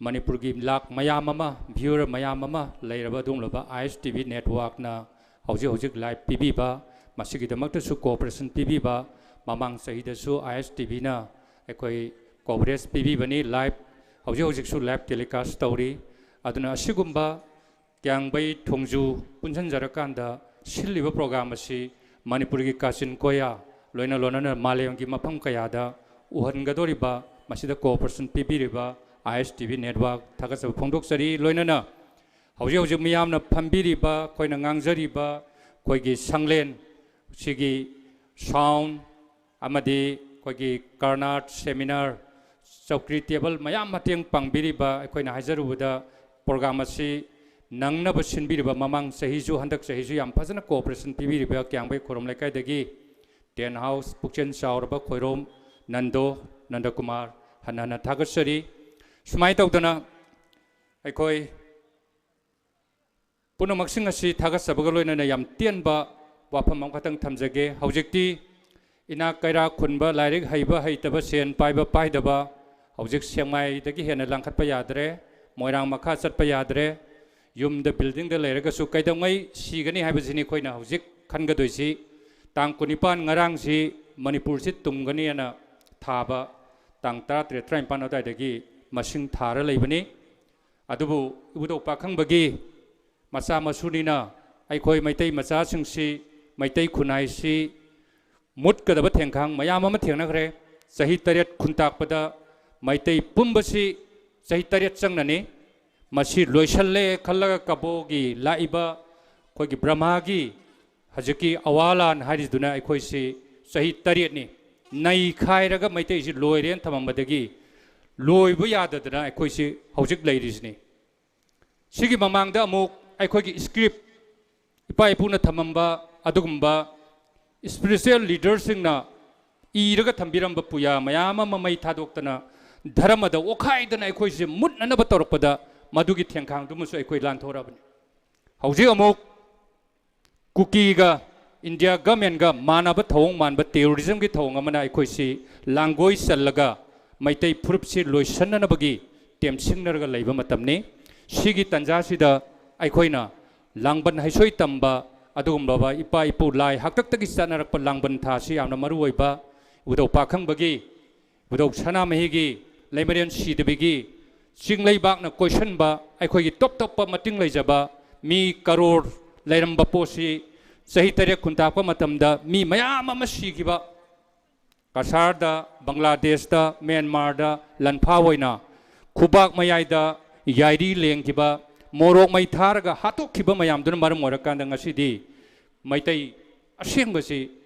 ꯃꯅꯤꯄꯨꯔꯒꯤ ꯂꯥꯛ ꯃꯌꯥꯝ ꯑꯃ, ꯚ꯭ꯌꯨꯋꯔ ꯃꯌꯥꯝ ꯑꯃ ꯂꯩꯔꯕ ꯑꯗꯨꯒꯨꯝꯂꯕ ꯑꯥꯏ ꯑꯦꯁ ꯇꯤ ꯚꯤ ꯅꯦꯠꯋꯥꯔꯛꯅ ꯍꯧꯖꯤꯛ ꯍꯧꯖꯤꯛ ꯂꯥꯏꯚ ꯄꯤꯕꯤꯕ, ꯃꯁꯤꯒꯤꯗꯃꯛꯇꯁꯨ ꯀꯣꯑꯣꯄꯔꯦꯁꯟ ꯄꯤꯕꯤꯕ, ꯃꯃꯥꯡ ꯆꯍꯤꯗꯁꯨ ꯑꯥꯏ ꯑꯦꯁ ꯇꯤ ꯚꯤꯅ ꯑꯩꯈꯣꯏ ꯀꯣꯚꯔꯦꯖ ꯄꯤꯕꯤꯕꯅꯤ, ꯂꯥꯏꯚ, ꯍꯧꯖꯤꯛ ꯍꯧꯖꯤꯛꯁꯨ ꯂꯥꯏꯚ ꯇꯦꯂꯤꯀꯥꯁ ꯇꯧꯔꯤ꯫ ꯑꯗꯨꯅ ꯑꯁꯤꯒꯨꯝꯕ ꯀ꯭ꯌꯥꯡꯕꯩ ꯊꯣꯡꯖꯨ ꯄꯨꯟꯁꯤꯟꯖꯔꯀꯥꯟꯗ ꯁꯤꯜꯂꯤꯕ ꯄ꯭ꯔꯣꯒ꯭ꯔꯥꯝ ꯑꯁꯤ ꯃꯅꯤꯄꯨꯔꯒꯤ ꯀꯥꯆꯤꯟ ꯀꯣꯌꯥ, ꯂꯣꯏꯅ ꯂꯣꯏꯅꯅ ꯃꯥꯂꯦꯝꯒꯤ ꯃꯐꯝ ꯀꯌꯥꯗ ꯎꯍꯟꯒꯗꯧꯔꯤꯕ, ꯃꯁꯤꯗ ꯀꯣꯑꯣꯄꯔꯦꯁꯟ ꯄꯤꯕꯤꯔꯤꯕ ꯑꯥꯏ ꯑꯦꯁ ꯇꯤ ꯚꯤ ꯅꯦꯠꯋꯥꯔꯛ ꯊꯥꯒꯠꯆꯕ ꯐꯣꯡꯗꯣꯛꯆꯔꯤ꯫ ꯂꯣꯏꯅꯅ ꯍꯧꯖꯤꯛ ꯍꯧꯖꯤꯛ ꯃꯤꯌꯥꯝꯅ ꯐꯝꯕꯤꯔꯤꯕ, ꯑꯩꯈꯣꯏꯅ ꯉꯥꯡꯖꯔꯤꯕ ꯑꯩꯈꯣꯏꯒꯤ ꯁꯪꯂꯦꯟ, ꯁꯤꯒꯤ ꯁꯥꯎꯟ ꯑꯃꯗꯤ ꯑꯩꯈꯣꯏꯒꯤ ꯀꯔꯅꯥꯠ, ꯁꯦꯃꯤꯅꯥꯔ, ꯆꯧꯀ꯭ꯔꯤ, ꯇꯦꯕꯜ ꯃꯌꯥꯝ ꯃꯇꯦꯡ ꯄꯥꯡꯕꯤꯔꯤꯕ, ꯑꯩꯈꯣꯏꯅ ꯍꯥꯏꯖꯔꯨꯕꯗ ꯄ꯭ꯔꯣꯒ꯭ꯔꯥꯝ ꯑꯁꯤ ꯅꯪꯅꯕ ꯁꯤꯟꯕꯤꯔꯤꯕ, ꯃꯃꯥꯡ ꯆꯍꯤꯁꯨ ꯍꯟꯗꯛ ꯆꯍꯤꯁꯨ ꯌꯥꯝ ꯐꯖꯅ ꯀꯣꯑꯣꯄꯔꯦꯁꯟ ꯄꯤꯕꯤꯔꯤꯕ ꯀ꯭ꯌꯥꯡꯕꯩ ꯈꯨꯔꯨꯝ ꯂꯩꯀꯥꯏꯗꯒꯤ ꯇꯦꯟ ꯍꯥꯎꯁ ꯄꯨꯛꯆꯦꯜ ꯆꯥꯎꯔꯕ ꯈꯣꯏꯔꯣꯝ ꯅꯟꯗꯣ ꯅꯟꯗꯀꯨꯃꯥꯔ ꯍꯟꯅ ꯍꯟꯅ ꯊꯥꯒꯠꯆꯔꯤ꯫ ꯁꯨꯃꯥꯏꯅ ꯇꯧꯗꯅ ꯑꯩꯈꯣꯏ ꯄꯨꯝꯅꯃꯛꯁꯤꯡ ꯑꯁꯤ ꯊꯥꯒꯠꯆꯕꯒ ꯂꯣꯏꯅꯅ ꯌꯥꯝ ꯇꯦꯟꯕ ꯋꯥꯐꯝ ꯑꯃꯈꯛꯇꯪ ꯊꯝꯖꯒꯦ꯫ ꯍꯧꯖꯤꯛꯇꯤ ꯏꯅꯥꯛ ꯀꯩꯔꯥꯛ ꯈꯨꯟꯕ, ꯂꯥꯏꯔꯤꯛ ꯍꯩꯕ ꯍꯩꯇꯕ, ꯁꯦꯟ ꯄꯥꯏꯕ ꯄꯥꯏꯗꯕ, ꯍꯧꯖꯤꯛ ꯁꯦꯛꯃꯥꯏꯗꯒꯤ ꯍꯦꯟꯅ ꯂꯥꯡꯈꯠꯄ ꯌꯥꯗ꯭ꯔꯦ, ꯃꯣꯏꯔꯥꯡ ꯃꯈꯥ ꯆꯠꯄ ꯌꯥꯗ꯭ꯔꯦ꯫ ꯌꯨꯝꯗ, ꯕꯤꯜꯗꯤꯡꯗ ꯂꯩꯔꯒꯁꯨ ꯀꯩꯗꯧꯉꯩ ꯁꯤꯒꯅꯤ ꯍꯥꯏꯕꯁꯤꯅꯤ ꯑꯩꯈꯣꯏꯅ ꯍꯧꯖꯤꯛ ꯈꯟꯒꯗꯣꯏꯁꯤ꯫ ꯇꯥꯡ ꯀꯨꯟꯅꯤꯄꯥꯟ, ꯉꯔꯥꯡꯁꯤ ꯃꯅꯤꯄꯨꯔꯁꯤ ꯇꯨꯝꯒꯅꯤꯅ ꯊꯥꯕ, ꯇꯥꯡ ꯇꯔꯥꯇꯔꯦꯠ, ꯇꯔꯥꯅꯤꯄꯥꯟ ꯑꯗꯨꯋꯥꯏꯗꯒꯤ ꯃꯁꯤꯡ ꯊꯥꯔ ꯂꯩꯕꯅꯤ꯫ ꯑꯗꯨꯕꯨ ꯏꯕꯨꯙꯧ ꯄꯥꯈꯪꯕꯒꯤ ꯃꯆꯥ ꯃꯁꯨꯅꯤꯅ ꯑꯩꯈꯣꯏ ꯃꯩꯇꯩ ꯃꯆꯥꯁꯤꯡꯁꯤ, ꯃꯩꯇꯩ ꯈꯨꯟꯅꯥꯏꯁꯤ ꯃꯨꯠꯀꯗꯕ ꯊꯦꯡꯈꯥꯡ ꯃꯌꯥꯝ ꯑꯃ ꯊꯦꯡꯅꯈ꯭ꯔꯦ꯫ ꯆꯍꯤ ꯇꯔꯦꯠ ꯈꯨꯟꯇꯥꯛꯄꯗ ꯃꯩꯇꯩ ꯄꯨꯝꯕꯁꯤ ꯆꯍꯤ ꯇꯔꯦꯠ ꯆꯪꯅꯅꯤ꯫ ꯃꯁꯤ ꯂꯣꯏꯁꯜꯂꯦ ꯈꯜꯂꯒ ꯀꯕꯣꯒꯤ ꯂꯥꯛꯏꯕ ꯑꯩꯈꯣꯏꯒꯤ ꯕ꯭ꯔꯍꯃꯥꯒꯤ ꯍꯧꯖꯤꯛꯀꯤ ꯑꯋꯥ ꯂꯥꯟ ꯍꯥꯏꯔꯤꯗꯨꯅ ꯑꯩꯈꯣꯏꯁꯤ ꯆꯍꯤ ꯇꯔꯦꯠꯅꯤ ꯅꯩꯈꯥꯏꯔꯒ ꯃꯩꯇꯩꯁꯤ ꯂꯣꯏꯔꯦꯅ ꯊꯝꯃꯝꯕꯗꯒꯤ ꯂꯣꯏꯕ ꯌꯥꯗꯗꯅ ꯑꯩꯈꯣꯏꯁꯤ ꯍꯧꯖꯤꯛ ꯂꯩꯔꯤꯁꯤꯅꯤ꯫ ꯁꯤꯒꯤ ꯃꯃꯥꯡꯗ ꯑꯃꯨꯛ ꯑꯩꯈꯣꯏꯒꯤ script, ꯏꯄꯥ ꯏꯄꯨꯅ ꯊꯝꯃꯝꯕ ꯑꯗꯨꯒꯨꯝꯕ spiritual leaderꯁꯤꯡꯅ ꯏꯔꯒ ꯊꯝꯕꯤꯔꯝꯕ ꯄꯨꯌꯥ ꯃꯌꯥꯝ ꯑꯃ ꯃꯩ ꯊꯥꯗꯣꯛꯇꯅ, ꯙꯔꯃꯗ ꯑꯣꯠꯈꯥꯏꯗꯅ ꯑꯩꯈꯣꯏꯁꯦ ꯃꯨꯠꯅꯅꯕ ꯇꯧꯔꯛꯄꯗ, ꯃꯗꯨꯒꯤ ꯊꯦꯡꯈꯥꯡꯗꯨꯃꯁꯨ ꯑꯩꯈꯣꯏ ꯂꯥꯟꯊꯣꯔꯛꯑꯕꯅꯤ꯫ ꯍꯧꯖꯤꯛ ꯑꯃꯨꯛ ꯀꯨꯀꯤꯒ ꯏꯟꯗꯤꯌꯥ ꯒꯃꯦꯟꯒ ꯃꯥꯟꯅꯕ ꯊꯧꯑꯣꯡ ꯃꯥꯟꯕ terrorismꯒꯤ ꯊꯧꯑꯣꯡ ꯑꯃꯅ ꯑꯩꯈꯣꯏꯁꯤ ꯂꯥꯡꯒꯣꯏ ꯆꯜꯂꯒ ꯃꯩꯇꯩ ꯐꯨꯔꯨꯞꯁꯤ ꯂꯣꯏꯁꯟꯅꯅꯕꯒꯤ ꯇꯦꯝꯁꯤꯡꯅꯔꯒ ꯂꯩꯕ ꯃꯇꯝꯅꯤ꯫ ꯁꯤꯒꯤ ꯇꯥꯟꯖꯥꯁꯤꯗ ꯑꯩꯈꯣꯏꯅ ꯂꯥꯡꯕꯟ ꯍꯩꯁꯣꯏ ꯇꯝꯕ ꯑꯗꯨꯒꯨꯝꯂꯕ ꯏꯄꯥ ꯏꯄꯨ ꯂꯥꯏ ꯍꯥꯛꯇꯛꯇꯒꯤ ꯆꯠꯅꯔꯛꯄ ꯂꯥꯡꯕꯟ ꯊꯥ ꯑꯁꯤ ꯌꯥꯝꯅ ꯃꯔꯨ ꯑꯣꯏꯕ ꯏꯕꯨꯙꯧ ꯄꯥꯈꯪꯕꯒꯤ, ꯏꯕꯨꯙꯧ ꯁꯅꯥꯃꯍꯤꯒꯤ, ꯂꯩꯃꯔꯦꯟ ꯁꯤꯗꯕꯤꯒꯤ, ꯆꯤꯡ ꯂꯩꯕꯥꯛꯅ ꯀꯣꯏꯁꯟꯕ ꯑꯩꯈꯣꯏꯒꯤ ꯇꯣꯞ ꯇꯣꯞꯄ ꯃꯇꯤꯡ ꯂꯩꯖꯕ ꯃꯤ ꯀꯔꯣꯔ ꯂꯩꯔꯝꯕ ꯄꯣꯠꯁꯤ ꯆꯍꯤ ꯇꯔꯦꯠ ꯈꯨꯟꯇꯥꯛꯄ ꯃꯇꯝꯗ ꯃꯤ ꯃꯌꯥꯝ ꯑꯃ ꯁꯤꯈꯤꯕ, ꯀꯁꯥꯔꯗ, ꯕꯪꯒ꯭ꯂꯥꯗꯦꯁꯇ, ꯃ꯭ꯌꯥꯟꯃꯥꯔꯗ ꯂꯟꯐꯥ ꯑꯣꯏꯅ ꯈꯨꯕꯥꯛ ꯃꯌꯥꯏꯗ ꯌꯥꯏꯔꯤ ꯂꯦꯡꯈꯤꯕ, ꯃꯣꯔꯣꯛ ꯃꯩ ꯊꯥꯔꯒ ꯍꯥꯠꯇꯣꯛꯈꯤꯕ ꯃꯌꯥꯝꯗꯨꯅ ꯃꯔꯝ ꯑꯣꯏꯔꯀꯥꯟꯗ ꯉꯁꯤꯗꯤ ꯃꯩꯇꯩ ꯑꯁꯦꯡꯕꯁꯤ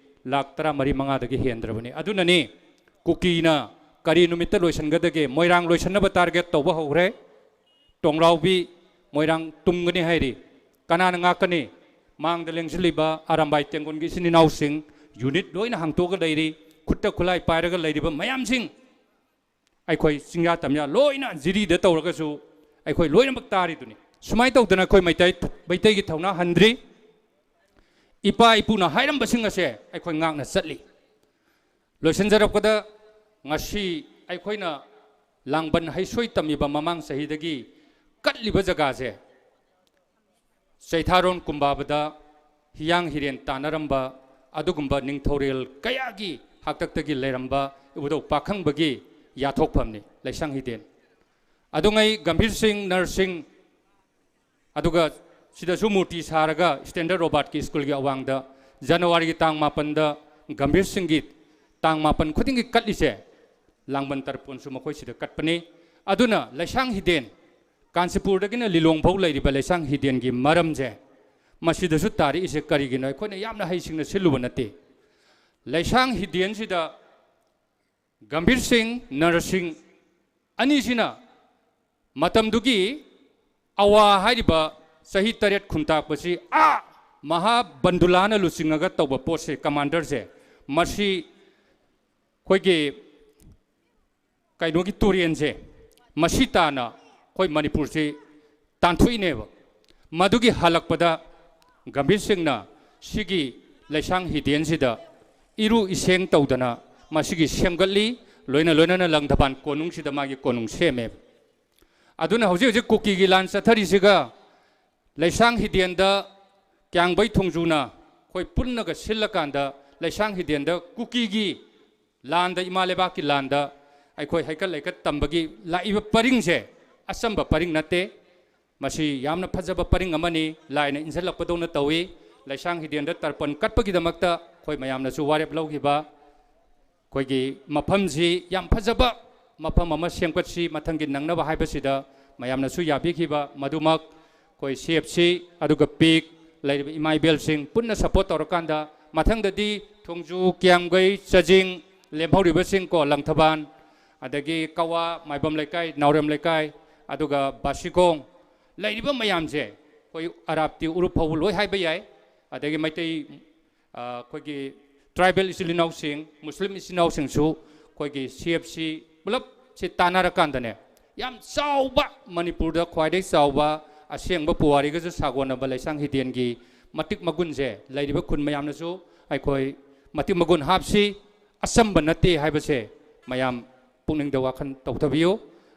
ꯂꯥꯈ ꯇꯔꯥꯃꯔꯤ ꯃꯉꯥꯗꯒꯤ ꯍꯦꯟꯗ꯭ꯔꯕꯅꯤ꯫ ꯑꯗꯨꯅꯅꯤ ꯀꯨꯀꯤꯅ ꯀꯔꯤ ꯅꯨꯃꯤꯠꯇ ꯂꯣꯏꯁꯤꯟꯒꯗꯒꯦ? ꯃꯣꯏꯔꯥꯡ ꯂꯣꯏꯁꯤꯟꯅꯕ target ꯇꯧꯕ ꯍꯧꯈ꯭ꯔꯦ꯫ ꯇꯣꯡꯂꯥꯎꯕꯤ ꯃꯣꯏꯔꯥꯡ ꯇꯨꯝꯒꯅꯤ ꯍꯥꯏꯔꯤ꯫ ꯀꯅꯥꯅ ꯉꯥꯛꯀꯅꯤ? ꯃꯥꯡꯗ ꯂꯦꯡꯁꯤꯜꯂꯤꯕ ꯑꯔꯥꯝꯕꯥꯏ ꯇꯦꯡꯒꯣꯟꯒꯤ ꯏꯆꯤꯟ ꯏꯅꯥꯎꯁꯤꯡ, unit ꯂꯣꯏꯅ ꯍꯥꯡꯇꯣꯛꯑꯒ ꯂꯩꯔꯤ, ꯈꯨꯠꯇ ꯈꯨꯠꯂꯥꯏ ꯄꯥꯏꯔꯒ ꯂꯩꯔꯤꯕ ꯃꯌꯥꯝꯁꯤꯡ, ꯑꯩꯈꯣꯏ ꯆꯤꯡꯌꯥ ꯇꯝꯌꯥ ꯂꯣꯏꯅ ꯖꯤꯔꯤꯗ ꯇꯧꯔꯒꯁꯨ ꯑꯩꯈꯣꯏ ꯂꯣꯏꯅꯃꯛ ꯇꯥꯔꯤꯗꯨꯅꯤ꯫ ꯁꯨꯃꯥꯏꯅ ꯇꯧꯗꯅ ꯑꯩꯈꯣꯏ ꯃꯩꯇꯩ, ꯃꯩꯇꯩꯒꯤ ꯊꯧꯅꯥ ꯍꯟꯗ꯭ꯔꯤ꯫ ꯏꯄꯥ ꯏꯄꯨꯅ ꯍꯥꯏꯔꯝꯕꯁꯤꯡ ꯑꯁꯦ ꯑꯩꯈꯣꯏ ꯉꯥꯛꯅ ꯆꯠꯂꯤ꯫ ꯂꯣꯏꯁꯤꯟꯖꯔꯛꯄꯗ, ꯉꯁꯤ ꯑꯩꯈꯣꯏꯅ ꯂꯥꯡꯕꯟ ꯍꯩꯁꯣꯏ ꯇꯝꯃꯤꯕ ꯃꯃꯥꯡ ꯆꯍꯤꯗꯒꯤ ꯀꯠꯂꯤꯕ ꯖꯒꯥꯁꯦ, ꯆꯩꯊꯥꯔꯣꯟ ꯀꯨꯝꯕꯥꯕꯗ ꯍꯤꯌꯥꯡ ꯍꯤꯔꯦꯟ ꯇꯥꯟꯅꯔꯝꯕ ꯑꯗꯨꯒꯨꯝꯕ ꯅꯤꯡꯊꯧꯔꯦꯜ ꯀꯌꯥꯒꯤ ꯍꯥꯛꯇꯛꯇꯒꯤ ꯂꯩꯔꯝꯕ ꯏꯕꯨꯙꯧ ꯄꯥꯈꯪꯕꯒꯤ ꯌꯥꯊꯣꯛꯐꯝꯅꯤ ꯂꯩꯁꯥꯡ ꯍꯤꯗꯦꯟ꯫ ꯑꯗꯨꯉꯩ ꯒꯝꯚꯤꯔ ꯁꯤꯡ, ꯅꯔ ꯁꯤꯡ, ꯑꯗꯨꯒ ꯁꯤꯗꯁꯨ ꯃꯨꯔꯇꯤ ꯁꯥꯔꯒ Standard Robertꯀꯤ ꯁ꯭ꯀꯨꯜꯒꯤ ꯑꯋꯥꯡꯗ ꯖꯅꯋꯥꯔꯤꯒꯤ ꯇꯥꯡ ꯃꯥꯄꯟꯗ ꯒꯝꯚꯤꯔ ꯁꯤꯡꯒꯤ ꯇꯥꯡ ꯃꯥꯄꯟ ꯈꯨꯗꯤꯡꯒꯤ ꯀꯠꯂꯤꯁꯦ, ꯂꯥꯡꯕꯟ ꯇꯔꯄꯣꯟꯁꯨ ꯃꯈꯣꯏꯁꯤꯗ ꯀꯠꯄꯅꯤ꯫ ꯑꯗꯨꯅ ꯂꯩꯁꯥꯡ ꯍꯤꯗꯦꯟ, ꯀꯥꯟꯆꯤꯄꯨꯔꯗꯒꯤꯅ ꯂꯤꯂꯣꯡ ꯐꯥꯎ ꯂꯩꯔꯤꯕ ꯂꯩꯁꯥꯡ ꯍꯤꯗꯦꯟꯒꯤ ꯃꯔꯝꯁꯦ ꯃꯁꯤꯗꯁꯨ ꯇꯥꯔꯛꯏꯁꯦ ꯀꯔꯤꯒꯤꯅꯣ? ꯑꯩꯈꯣꯏꯅ ꯌꯥꯝꯅ ꯍꯩꯁꯤꯡꯅ ꯁꯤꯜꯂꯨꯕ ꯅꯠꯇꯦ꯫ ꯂꯩꯁꯥꯡ ꯍꯤꯗꯦꯟꯁꯤꯗ ꯒꯝꯚꯤꯔ ꯁꯤꯡ, ꯅꯔ ꯁꯤꯡ, ꯑꯅꯤꯁꯤꯅ ꯃꯇꯝꯗꯨꯒꯤ ꯑꯋꯥ ꯍꯥꯏꯔꯤꯕ ꯆꯍꯤ ꯇꯔꯦꯠ ꯈꯨꯟꯇꯥꯛꯄꯁꯤ ꯑꯥ ꯃꯍꯥꯕꯟꯗꯨꯂꯥꯅ ꯂꯨꯆꯤꯡꯉꯒ ꯇꯧꯕ ꯄꯣꯠꯁꯦ, ꯀꯃꯥꯟꯗꯔꯁꯦ, ꯃꯁꯤ ꯑꯩꯈꯣꯏꯒꯤ ꯀꯩꯅꯣꯒꯤ ꯇꯨꯔꯦꯟꯁꯦ, ꯃꯁꯤ ꯇꯥꯅ ꯑꯩꯈꯣꯏ ꯃꯅꯤꯄꯨꯔꯁꯤ ꯇꯥꯟꯊꯣꯛꯏꯅꯦꯕ꯫ ꯃꯗꯨꯒꯤ ꯍꯜꯂꯛꯄꯗ ꯒꯝꯚꯤꯔ ꯁꯤꯡꯅ ꯁꯤꯒꯤ ꯂꯩꯁꯥꯡ ꯍꯤꯗꯦꯟꯁꯤꯗ ꯏꯔꯨ ꯏꯁꯦꯡ ꯇꯧꯗꯅ ꯃꯁꯤꯒꯤ ꯁꯦꯝꯒꯠꯂꯤ꯫ ꯂꯣꯏꯅ ꯂꯣꯏꯅꯅ ꯂꯪꯊꯕꯥꯜ ꯀꯣꯅꯨꯡꯁꯤꯗ ꯃꯥꯒꯤ ꯀꯣꯅꯨꯡ ꯁꯦꯝꯃꯦꯕ꯫ ꯑꯗꯨꯅ ꯍꯧꯖꯤꯛ ꯍꯧꯖꯤꯛ ꯀꯨꯀꯤꯒꯤ ꯂꯥꯟ ꯆꯠꯊꯔꯤꯁꯤꯒ ꯂꯩꯁꯥꯡ ꯍꯤꯗꯦꯟꯗ ꯀ꯭ꯌꯥꯝꯒꯩ ꯊꯣꯡꯖꯨꯅ ꯑꯩꯈꯣꯏ ꯄꯨꯟꯅꯒ ꯁꯤꯜꯂꯀꯥꯟꯗ ꯂꯩꯁꯥꯡ ꯍꯤꯗꯦꯟꯗ ꯀꯨꯀꯤꯒꯤ ꯂꯥꯟꯗ, ꯏꯃꯥ ꯂꯩꯕꯥꯛꯀꯤ ꯂꯥꯟꯗ ꯑꯩꯈꯣꯏ ꯍꯩꯀꯠ ꯂꯩꯀꯠ ꯇꯝꯕꯒꯤ ꯂꯥꯛꯏꯕ ꯄꯔꯤꯡꯁꯦ ꯑꯆꯝꯕ ꯄꯔꯤꯡ ꯅꯠꯇꯦ꯫ ꯃꯁꯤ ꯌꯥꯝꯅ ꯐꯖꯕ ꯄꯔꯤꯡ ꯑꯃꯅꯤ, ꯂꯥꯏꯅ ꯏꯟꯁꯤꯜꯂꯛꯄꯗꯧꯅ ꯇꯧꯏ꯫ ꯂꯩꯁꯥꯡ ꯍꯤꯗꯦꯟꯗ ꯇꯔꯄꯟ ꯀꯠꯄꯒꯤꯗꯃꯛꯇ ꯑꯩꯈꯣꯏ ꯃꯌꯥꯝꯅꯁꯨ ꯋꯥꯔꯦꯞ ꯂꯧꯈꯤꯕ꯫ ꯑꯩꯈꯣꯏꯒꯤ ꯃꯐꯝꯁꯤ ꯌꯥꯝ ꯐꯖꯕ ꯃꯐꯝ ꯑꯃ ꯁꯦꯝꯒꯠꯁꯤ, ꯃꯊꯪꯒꯤ ꯅꯪꯅꯕ ꯍꯥꯏꯕꯁꯤꯗ ꯃꯌꯥꯝꯅꯁꯨ ꯌꯥꯕꯤꯈꯤꯕ꯫ ꯃꯗꯨꯃꯛ ꯑꯩꯈꯣꯏ ꯁꯤ ꯑꯦꯐ ꯁꯤ, ꯑꯗꯨꯒ ꯄꯤꯛ, ꯂꯩꯔꯤꯕ ꯏꯃꯥ ꯏꯕꯦꯜꯁꯤꯡ ꯄꯨꯟꯅ ꯁꯄꯣꯔꯠ ꯇꯧꯔꯀꯥꯟꯗ ꯃꯊꯪꯗꯗꯤ ꯊꯣꯡꯖꯨ, ꯀ꯭ꯌꯥꯝꯒꯩ, ꯆꯥꯖꯤꯡ, ꯂꯦꯝꯍꯧꯔꯤꯕꯁꯤꯡ ꯀꯣ, ꯂꯪꯊꯕꯥꯜ, ꯑꯗꯒꯤ ꯀꯋꯥ, ꯃꯥꯏꯕꯝ ꯂꯩꯀꯥꯏ, ꯅꯥꯎꯔꯦꯝ ꯂꯩꯀꯥꯏ, ꯑꯗꯨꯒ ꯕꯥꯁꯤꯈꯣꯡ, ꯂꯩꯔꯤꯕ ꯃꯌꯥꯝꯁꯦ ꯑꯩꯈꯣꯏ ꯑꯔꯥꯞꯇꯤ ꯎꯔꯨꯞ ꯐꯥꯎꯕ ꯂꯣꯏ ꯍꯥꯏꯕ ꯌꯥꯏ꯫ ꯑꯗꯒꯤ ꯃꯩꯇꯩ, ꯑ, ꯑꯩꯈꯣꯏꯒꯤ ꯇ꯭ꯔꯥꯏꯕꯦꯜ ꯏꯆꯤꯜ ꯏꯅꯥꯎꯁꯤꯡ, ꯃꯨꯁꯂꯤꯝ ꯏꯆꯤꯜ ꯏꯅꯥꯎꯁꯤꯡꯁꯨ ꯑꯩꯈꯣꯏꯒꯤ ꯁꯤ ꯑꯦꯐ ꯁꯤ ꯄꯨꯂꯞꯁꯤ ꯇꯥꯟꯅꯔꯀꯥꯟꯗꯅꯦ, ꯌꯥꯝ ꯆꯥꯎꯕ, ꯃꯅꯤꯄꯨꯔꯗ ꯈ꯭ꯋꯥꯏꯗꯒꯤ ꯆꯥꯎꯕ ꯑꯁꯦꯡꯕ ꯄꯨꯋꯥꯔꯤꯒꯁꯨ ꯁꯥꯒꯣꯟꯅꯕ ꯂꯩꯁꯥꯡ ꯍꯤꯗꯦꯟꯒꯤ ꯃꯇꯤꯛ ꯃꯒꯨꯟꯁꯦ ꯂꯩꯔꯤꯕ ꯈꯨꯟ ꯃꯌꯥꯝꯅꯁꯨ ꯑꯩꯈꯣꯏ ꯃꯇꯤꯛ ꯃꯒꯨꯟ ꯍꯥꯞꯁꯤ꯫ ꯑꯆꯝꯕ ꯅꯠꯇꯦ ꯍꯥꯏꯕꯁꯦ ꯃꯌꯥꯝ ꯄꯨꯛꯅꯤꯡꯗ ꯋꯥꯈꯜ ꯇꯧꯊꯕꯤꯌꯨ꯫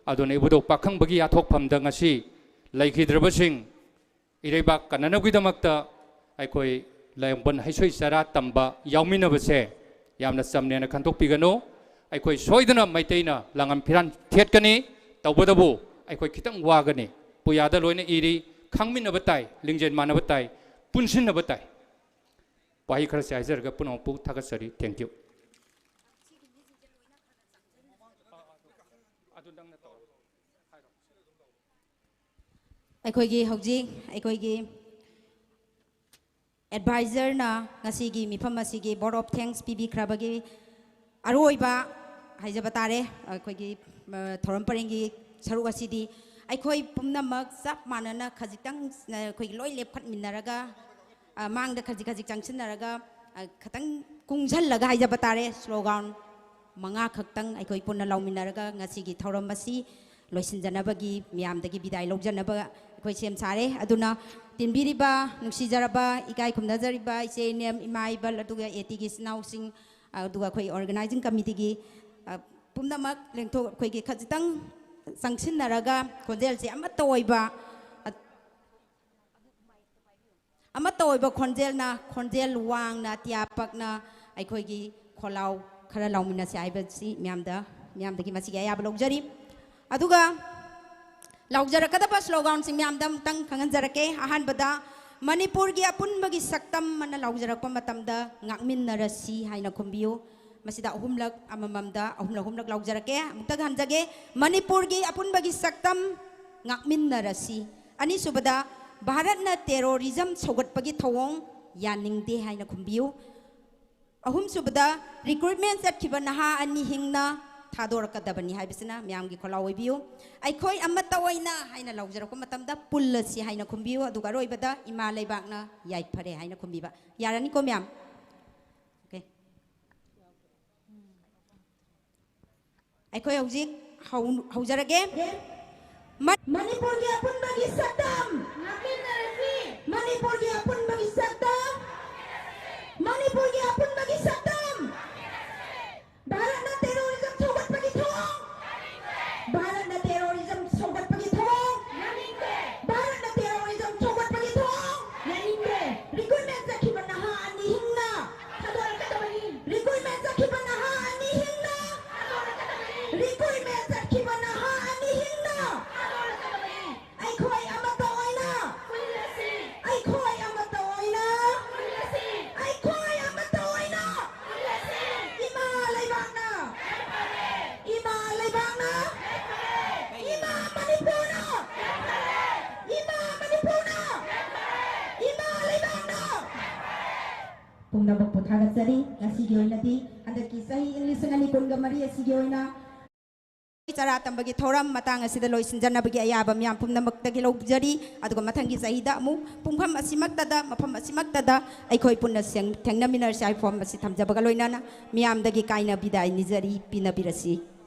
ꯑꯗꯨꯅ ꯏꯕꯨꯙꯧ ꯄꯥꯈꯪꯕꯒꯤ ꯌꯥꯊꯣꯛꯐꯝꯗ ꯉꯁꯤ ꯂꯩꯈꯤꯗ꯭ꯔꯕꯁꯤꯡ, ꯏꯔꯩꯕꯥꯛ ꯀꯟꯅꯅꯕꯒꯤꯗꯃꯛꯇ ꯑꯩꯈꯣꯏ ꯂꯥꯏꯌꯣꯡꯕꯟ ꯍꯩꯁꯣꯏ ꯆꯔꯥ ꯇꯝꯕ ꯌꯥꯎꯃꯤꯟꯅꯕꯁꯦ ꯌꯥꯝꯅ ꯆꯝꯅꯦꯅ ꯈꯟꯗꯣꯛꯄꯤꯒꯅꯨ꯫ ꯑꯩꯈꯣꯏ ꯁꯣꯏꯗꯅ ꯃꯩꯇꯩꯅ ꯂꯥꯡꯉꯝ ꯐꯤꯔꯥꯟ ꯊꯦꯠꯀꯅꯤ, ꯇꯧꯕꯇꯕꯨ ꯑꯩꯈꯣꯏ ꯈꯤꯇꯪ ꯋꯥꯒꯅꯤ꯫ ꯄꯨꯌꯥꯗ ꯂꯣꯏꯅ ꯏꯔꯤ, ꯈꯪꯃꯤꯟꯅꯕ ꯇꯥꯏ, ꯂꯤꯡꯖꯦꯜ ꯃꯥꯟꯅꯕ ꯇꯥꯏ, ꯄꯨꯟꯁꯤꯟꯅꯕ ꯇꯥꯏ꯫ ꯋꯥꯍꯩ ꯈꯔꯁꯦ ꯍꯥꯏꯖꯔꯒ ꯄꯨꯝꯅꯃꯛꯄꯨ ꯊꯥꯒꯠꯆꯔꯤ꯫ Thank you꯫ ꯑꯩꯈꯣꯏꯒꯤ ꯍꯧꯖꯤꯛ ꯑꯩꯈꯣꯏꯒꯤ ꯑꯦꯗꯚꯥꯏꯖꯔꯅ ꯉꯁꯤꯒꯤ ꯃꯤꯐꯝ ꯑꯁꯤꯒꯤ vote of thanks ꯄꯤꯕꯤꯈ꯭ꯔꯕꯒꯤ ꯑꯔꯣꯏꯕ ꯍꯥꯏꯖꯕ ꯇꯥꯔꯦ꯫ ꯑꯩꯈꯣꯏꯒꯤ, ꯑ, ꯊꯧꯔꯝ ꯄꯔꯦꯡꯒꯤ ꯁꯔꯨꯛ ꯑꯁꯤꯗꯤ ꯑꯩꯈꯣꯏ ꯄꯨꯝꯅꯃꯛ ꯆꯞ ꯃꯥꯟꯅꯅ ꯈꯖꯤꯛꯇꯪ, ꯑ, ꯑꯩꯈꯣꯏꯒꯤ ꯂꯣꯏ ꯂꯦꯞꯈꯠꯃꯤꯟꯅꯔꯒ, ꯑ, ꯃꯥꯡꯗ ꯈꯖꯤꯛ ꯈꯖꯤꯛ ꯆꯪꯁꯤꯟꯅꯔꯒ, ꯑ, ꯈꯤꯇꯪ ꯀꯨꯡꯁꯜꯂꯒ ꯍꯥꯏꯖꯕ ꯇꯥꯔꯦ, ꯁ꯭ꯂꯣꯒꯥꯟ ꯃꯉꯥ ꯈꯛꯇꯪ ꯑꯩꯈꯣꯏ ꯄꯨꯟꯅ ꯂꯥꯎꯃꯤꯟꯅꯔꯒ ꯉꯁꯤꯒꯤ ꯊꯧꯔꯝ ꯑꯁꯤ ꯂꯣꯏꯁꯤꯟꯖꯅꯕꯒꯤ, ꯃꯤꯌꯥꯝꯗꯒꯤ ꯕꯤꯗꯥꯏ ꯂꯧꯖꯅꯕ ꯑꯩꯈꯣꯏ ꯁꯦꯝ ꯁꯥꯔꯦ꯫ ꯑꯗꯨꯅ ꯇꯤꯟꯕꯤꯔꯤꯕ, ꯅꯨꯡꯁꯤꯖꯔꯕ, ꯏꯀꯥꯏ ꯈꯨꯝꯅꯖꯔꯤꯕ ꯏꯆꯦ ꯏꯅꯦꯝ, ꯏꯃꯥ ꯏꯕꯜ, ꯑꯗꯨꯒ ꯑꯦ ꯇꯤꯒꯤ ꯏꯆꯤꯟ ꯏꯅꯥꯎꯁꯤꯡ, ꯑꯗꯨꯒ ꯑꯩꯈꯣꯏ organizing committeeꯒꯤ, ꯑ, ꯄꯨꯝꯅꯃꯛ ꯂꯦꯡꯊꯣꯛ-, ꯑꯩꯈꯣꯏꯒꯤ ꯈꯖꯤꯛꯇꯪ ꯆꯪꯁꯤꯟꯅꯔꯒ ꯈꯣꯟꯖꯦꯜꯁꯦ ꯑꯃꯠꯇ ꯑꯣꯏꯕ, ꯑ-, ꯑꯃꯠꯇ ꯑꯣꯏꯕ ꯈꯣꯟꯖꯦꯜꯅ, ꯈꯣꯟꯖꯦꯜ ꯋꯥꯡꯅ, ꯑꯇꯤꯌꯥ ꯄꯛꯅ ꯑꯩꯈꯣꯏꯒꯤ ꯈꯣꯜꯂꯥꯎ ꯈꯔ ꯂꯥꯎꯃꯤꯟꯅꯁꯤ ꯍꯥꯏꯕꯁꯤ ꯃꯌꯥꯝꯗ, ꯃꯌꯥꯝꯗꯒꯤ ꯃꯁꯤꯒꯤ ꯑꯌꯥꯕ ꯂꯧꯖꯔꯤ꯫ ꯑꯗꯨꯒ ꯂꯥꯎꯖꯔꯛꯀꯗꯕ ꯁ꯭ꯂꯣꯒꯥꯟꯁꯤꯡ ꯃꯌꯥꯝꯗ ꯑꯃꯨꯛꯇꯪ ꯈꯪꯍꯟꯖꯔꯛꯀꯦ꯫ ꯑꯍꯥꯟꯕꯗ, "ꯃꯅꯤꯄꯨꯔꯒꯤ ꯑꯄꯨꯟꯕꯒꯤ ꯁꯛꯇꯝ" ꯑꯅ ꯂꯥꯎꯖꯔꯛꯄ ꯃꯇꯝꯗ, "ꯉꯥꯛꯃꯤꯟꯅꯔꯁꯤ" ꯍꯥꯏꯅ ꯈꯨꯝꯕꯤꯌꯨ꯫ ꯃꯁꯤꯗ ꯑꯍꯨꯝꯂꯛ, ꯑꯃꯃꯝꯗ ꯑꯍꯨꯝꯂꯛ, ꯑꯍꯨꯝꯂꯛ ꯂꯥꯎꯖꯔꯛꯀꯦ꯫ ꯑꯃꯨꯛꯇꯒ ꯍꯟꯖꯒꯦ, "ꯃꯅꯤꯄꯨꯔꯒꯤ ꯑꯄꯨꯟꯕꯒꯤ ꯁꯛꯇꯝ, ꯉꯥꯛꯃꯤꯟꯅꯔꯁꯤ"꯫ ꯑꯅꯤꯁꯨꯕꯗ, "ꯚꯥꯔꯠꯅ terrorism ꯁꯧꯒꯠꯄꯒꯤ ꯊꯧꯑꯣꯡ ꯌꯥꯅꯤꯡꯗꯦ" ꯍꯥꯏꯅ ꯈꯨꯝꯕꯤꯌꯨ꯫ ꯑꯍꯨꯝꯁꯨꯕꯗ, "Recruitment ꯆꯠꯈꯤꯕ ꯅꯍꯥ ꯑꯅꯤ ꯍꯤꯡꯅ ꯊꯥꯗꯣꯔꯛꯀꯗꯕꯅꯤ" ꯍꯥꯏꯕꯁꯤꯅ ꯃꯌꯥꯝꯒꯤ ꯈꯣꯜꯂꯥꯎ ꯑꯣꯏꯕꯤꯌꯨ꯫ "ꯑꯩꯈꯣꯏ ꯑꯃꯠꯇ ꯑꯣꯏꯅ" ꯍꯥꯏꯅ ꯂꯥꯎꯖꯔꯛꯄ ꯃꯇꯝꯗ, "ꯄꯨꯜꯂꯁꯤ" ꯍꯥꯏꯅ ꯈꯨꯝꯕꯤꯌꯨ꯫ ꯑꯗꯨꯒ ꯑꯔꯣꯏꯕꯗ, "ꯏꯃꯥ ꯂꯩꯕꯥꯛꯅ ꯌꯥꯏꯐꯔꯦ" ꯍꯥꯏꯅ ꯈꯨꯝꯕꯤꯕ꯫ ꯌꯥꯔꯅꯤꯀꯣ ꯃꯌꯥꯝ? Okay. ꯑꯩꯈꯣꯏ ꯍꯧꯖꯤꯛ ꯍꯧ-, ꯍꯧꯖꯔꯒꯦ꯫ ꯃ-, ꯃꯅꯤꯄꯨꯔꯒꯤ ꯑꯄꯨꯟꯕꯒꯤ ꯁꯛꯇꯝ꯫ ꯉꯥꯛꯃꯤꯟꯅꯔꯁꯤ꯫ ꯃꯅꯤꯄꯨꯔꯒꯤ ꯑꯄꯨꯟꯕꯒꯤ ꯁꯛꯇꯝ꯫ ꯃꯅꯤꯄꯨꯔꯒꯤ ꯑꯄꯨꯟꯕꯒꯤ ꯁꯛꯇꯝ꯫ ꯚꯥꯔꯠꯅ terrorism ꯁꯧꯒꯠꯄꯒꯤ ꯊꯧꯑꯣꯡ꯫ ꯚꯥꯔꯠꯅ terrorism ꯁꯧꯒꯠꯄꯒꯤ ꯊꯧꯑꯣꯡ꯫ ꯚꯥꯔꯠꯅ terrorism ꯁꯧꯒꯠꯄꯒꯤ ꯊꯧꯑꯣꯡ꯫ Recruitment ꯆꯠꯈꯤꯕ ꯅꯍꯥ ꯑꯅꯤ ꯍꯤꯡꯅ ꯊꯥꯗꯣꯔꯛꯀꯗꯕꯅꯤ꯫ Recruitment ꯆꯠꯈꯤꯕ ꯅꯍꯥ ꯑꯅꯤ ꯍꯤꯡꯅ ꯊꯥꯗꯣꯔꯛꯀꯗꯕꯅꯤ꯫ Recruitment ꯆꯠꯈꯤꯕ ꯅꯍꯥ ꯑꯅꯤ ꯍꯤꯡꯅ ꯊꯥꯗꯣꯔꯛꯀꯗꯕꯅꯤ꯫ ꯑꯩꯈꯣꯏ ꯑꯃꯠꯇ ꯑꯣꯏꯅ ꯄꯨꯜꯂꯁꯤ꯫ ꯑꯩꯈꯣꯏ ꯑꯃꯠꯇ ꯑꯣꯏꯅ ꯄꯨꯜꯂꯁꯤ꯫ ꯑꯩꯈꯣꯏ ꯑꯃꯠꯇ ꯑꯣꯏꯅ ꯄꯨꯜꯂꯁꯤ꯫ ꯏꯃꯥ ꯂꯩꯕꯥꯛꯅ ꯌꯥꯏꯐꯔꯦ꯫ ꯏꯃꯥ ꯂꯩꯕꯥꯛꯅ ꯌꯥꯏꯐꯔꯦ꯫ ꯏꯃꯥ ꯃꯅꯤꯄꯨꯔꯅ ꯌꯥꯏꯐꯔꯦ꯫ ꯏꯃꯥ ꯃꯅꯤꯄꯨꯔꯅ ꯌꯥꯏꯐꯔꯦ꯫ ꯏꯃꯥ ꯂꯩꯕꯥꯛꯅ ꯌꯥꯏꯐꯔꯦ꯫ ꯄꯨꯝꯅꯃꯛꯄꯨ ꯊꯥꯒꯠꯆꯔꯤ꯫ ꯉꯁꯤꯒꯤ ꯑꯣꯏꯅꯗꯤ ꯍꯟꯗꯛꯀꯤ ꯆꯍꯤ ꯂꯤꯁꯤꯡ ꯑꯅꯤ ꯀꯨꯟꯒ ꯃꯔꯤ ꯑꯁꯤꯒꯤ ꯑꯣꯏꯅ ꯆꯔꯥ ꯇꯝꯕꯒꯤ ꯊꯧꯔꯝ ꯃꯇꯥꯡ ꯑꯁꯤꯗ ꯂꯣꯏꯁꯤꯟꯖꯅꯕꯒꯤ ꯑꯌꯥꯕ ꯃꯤꯌꯥꯝ ꯄꯨꯝꯅꯃꯛꯇꯒꯤ ꯂꯧꯖꯔꯤ꯫ ꯑꯗꯨꯒ ꯃꯊꯪꯒꯤ ꯆꯍꯤꯗ ꯑꯃꯨꯛ ꯄꯨꯡꯐꯝ ꯑꯁꯤꯃꯛꯇꯗ, ꯃꯐꯝ ꯑꯁꯤꯃꯛꯇꯗ ꯑꯩꯈꯣꯏ ꯄꯨꯟꯅ ꯁꯦꯡ-, ꯊꯦꯡꯅꯃꯤꯟꯅꯔꯁꯤ ꯍꯥꯏꯕ ꯐꯣꯝ ꯑꯁꯤ ꯊꯝꯖꯕꯒ ꯂꯣꯏꯅꯅ ꯃꯤꯌꯥꯝꯗꯒꯤ ꯀꯥꯏꯅ ꯕꯤꯗꯥꯏ ꯅꯤꯖꯔꯤ, ꯄꯤꯅꯕꯤꯔꯁꯤ꯫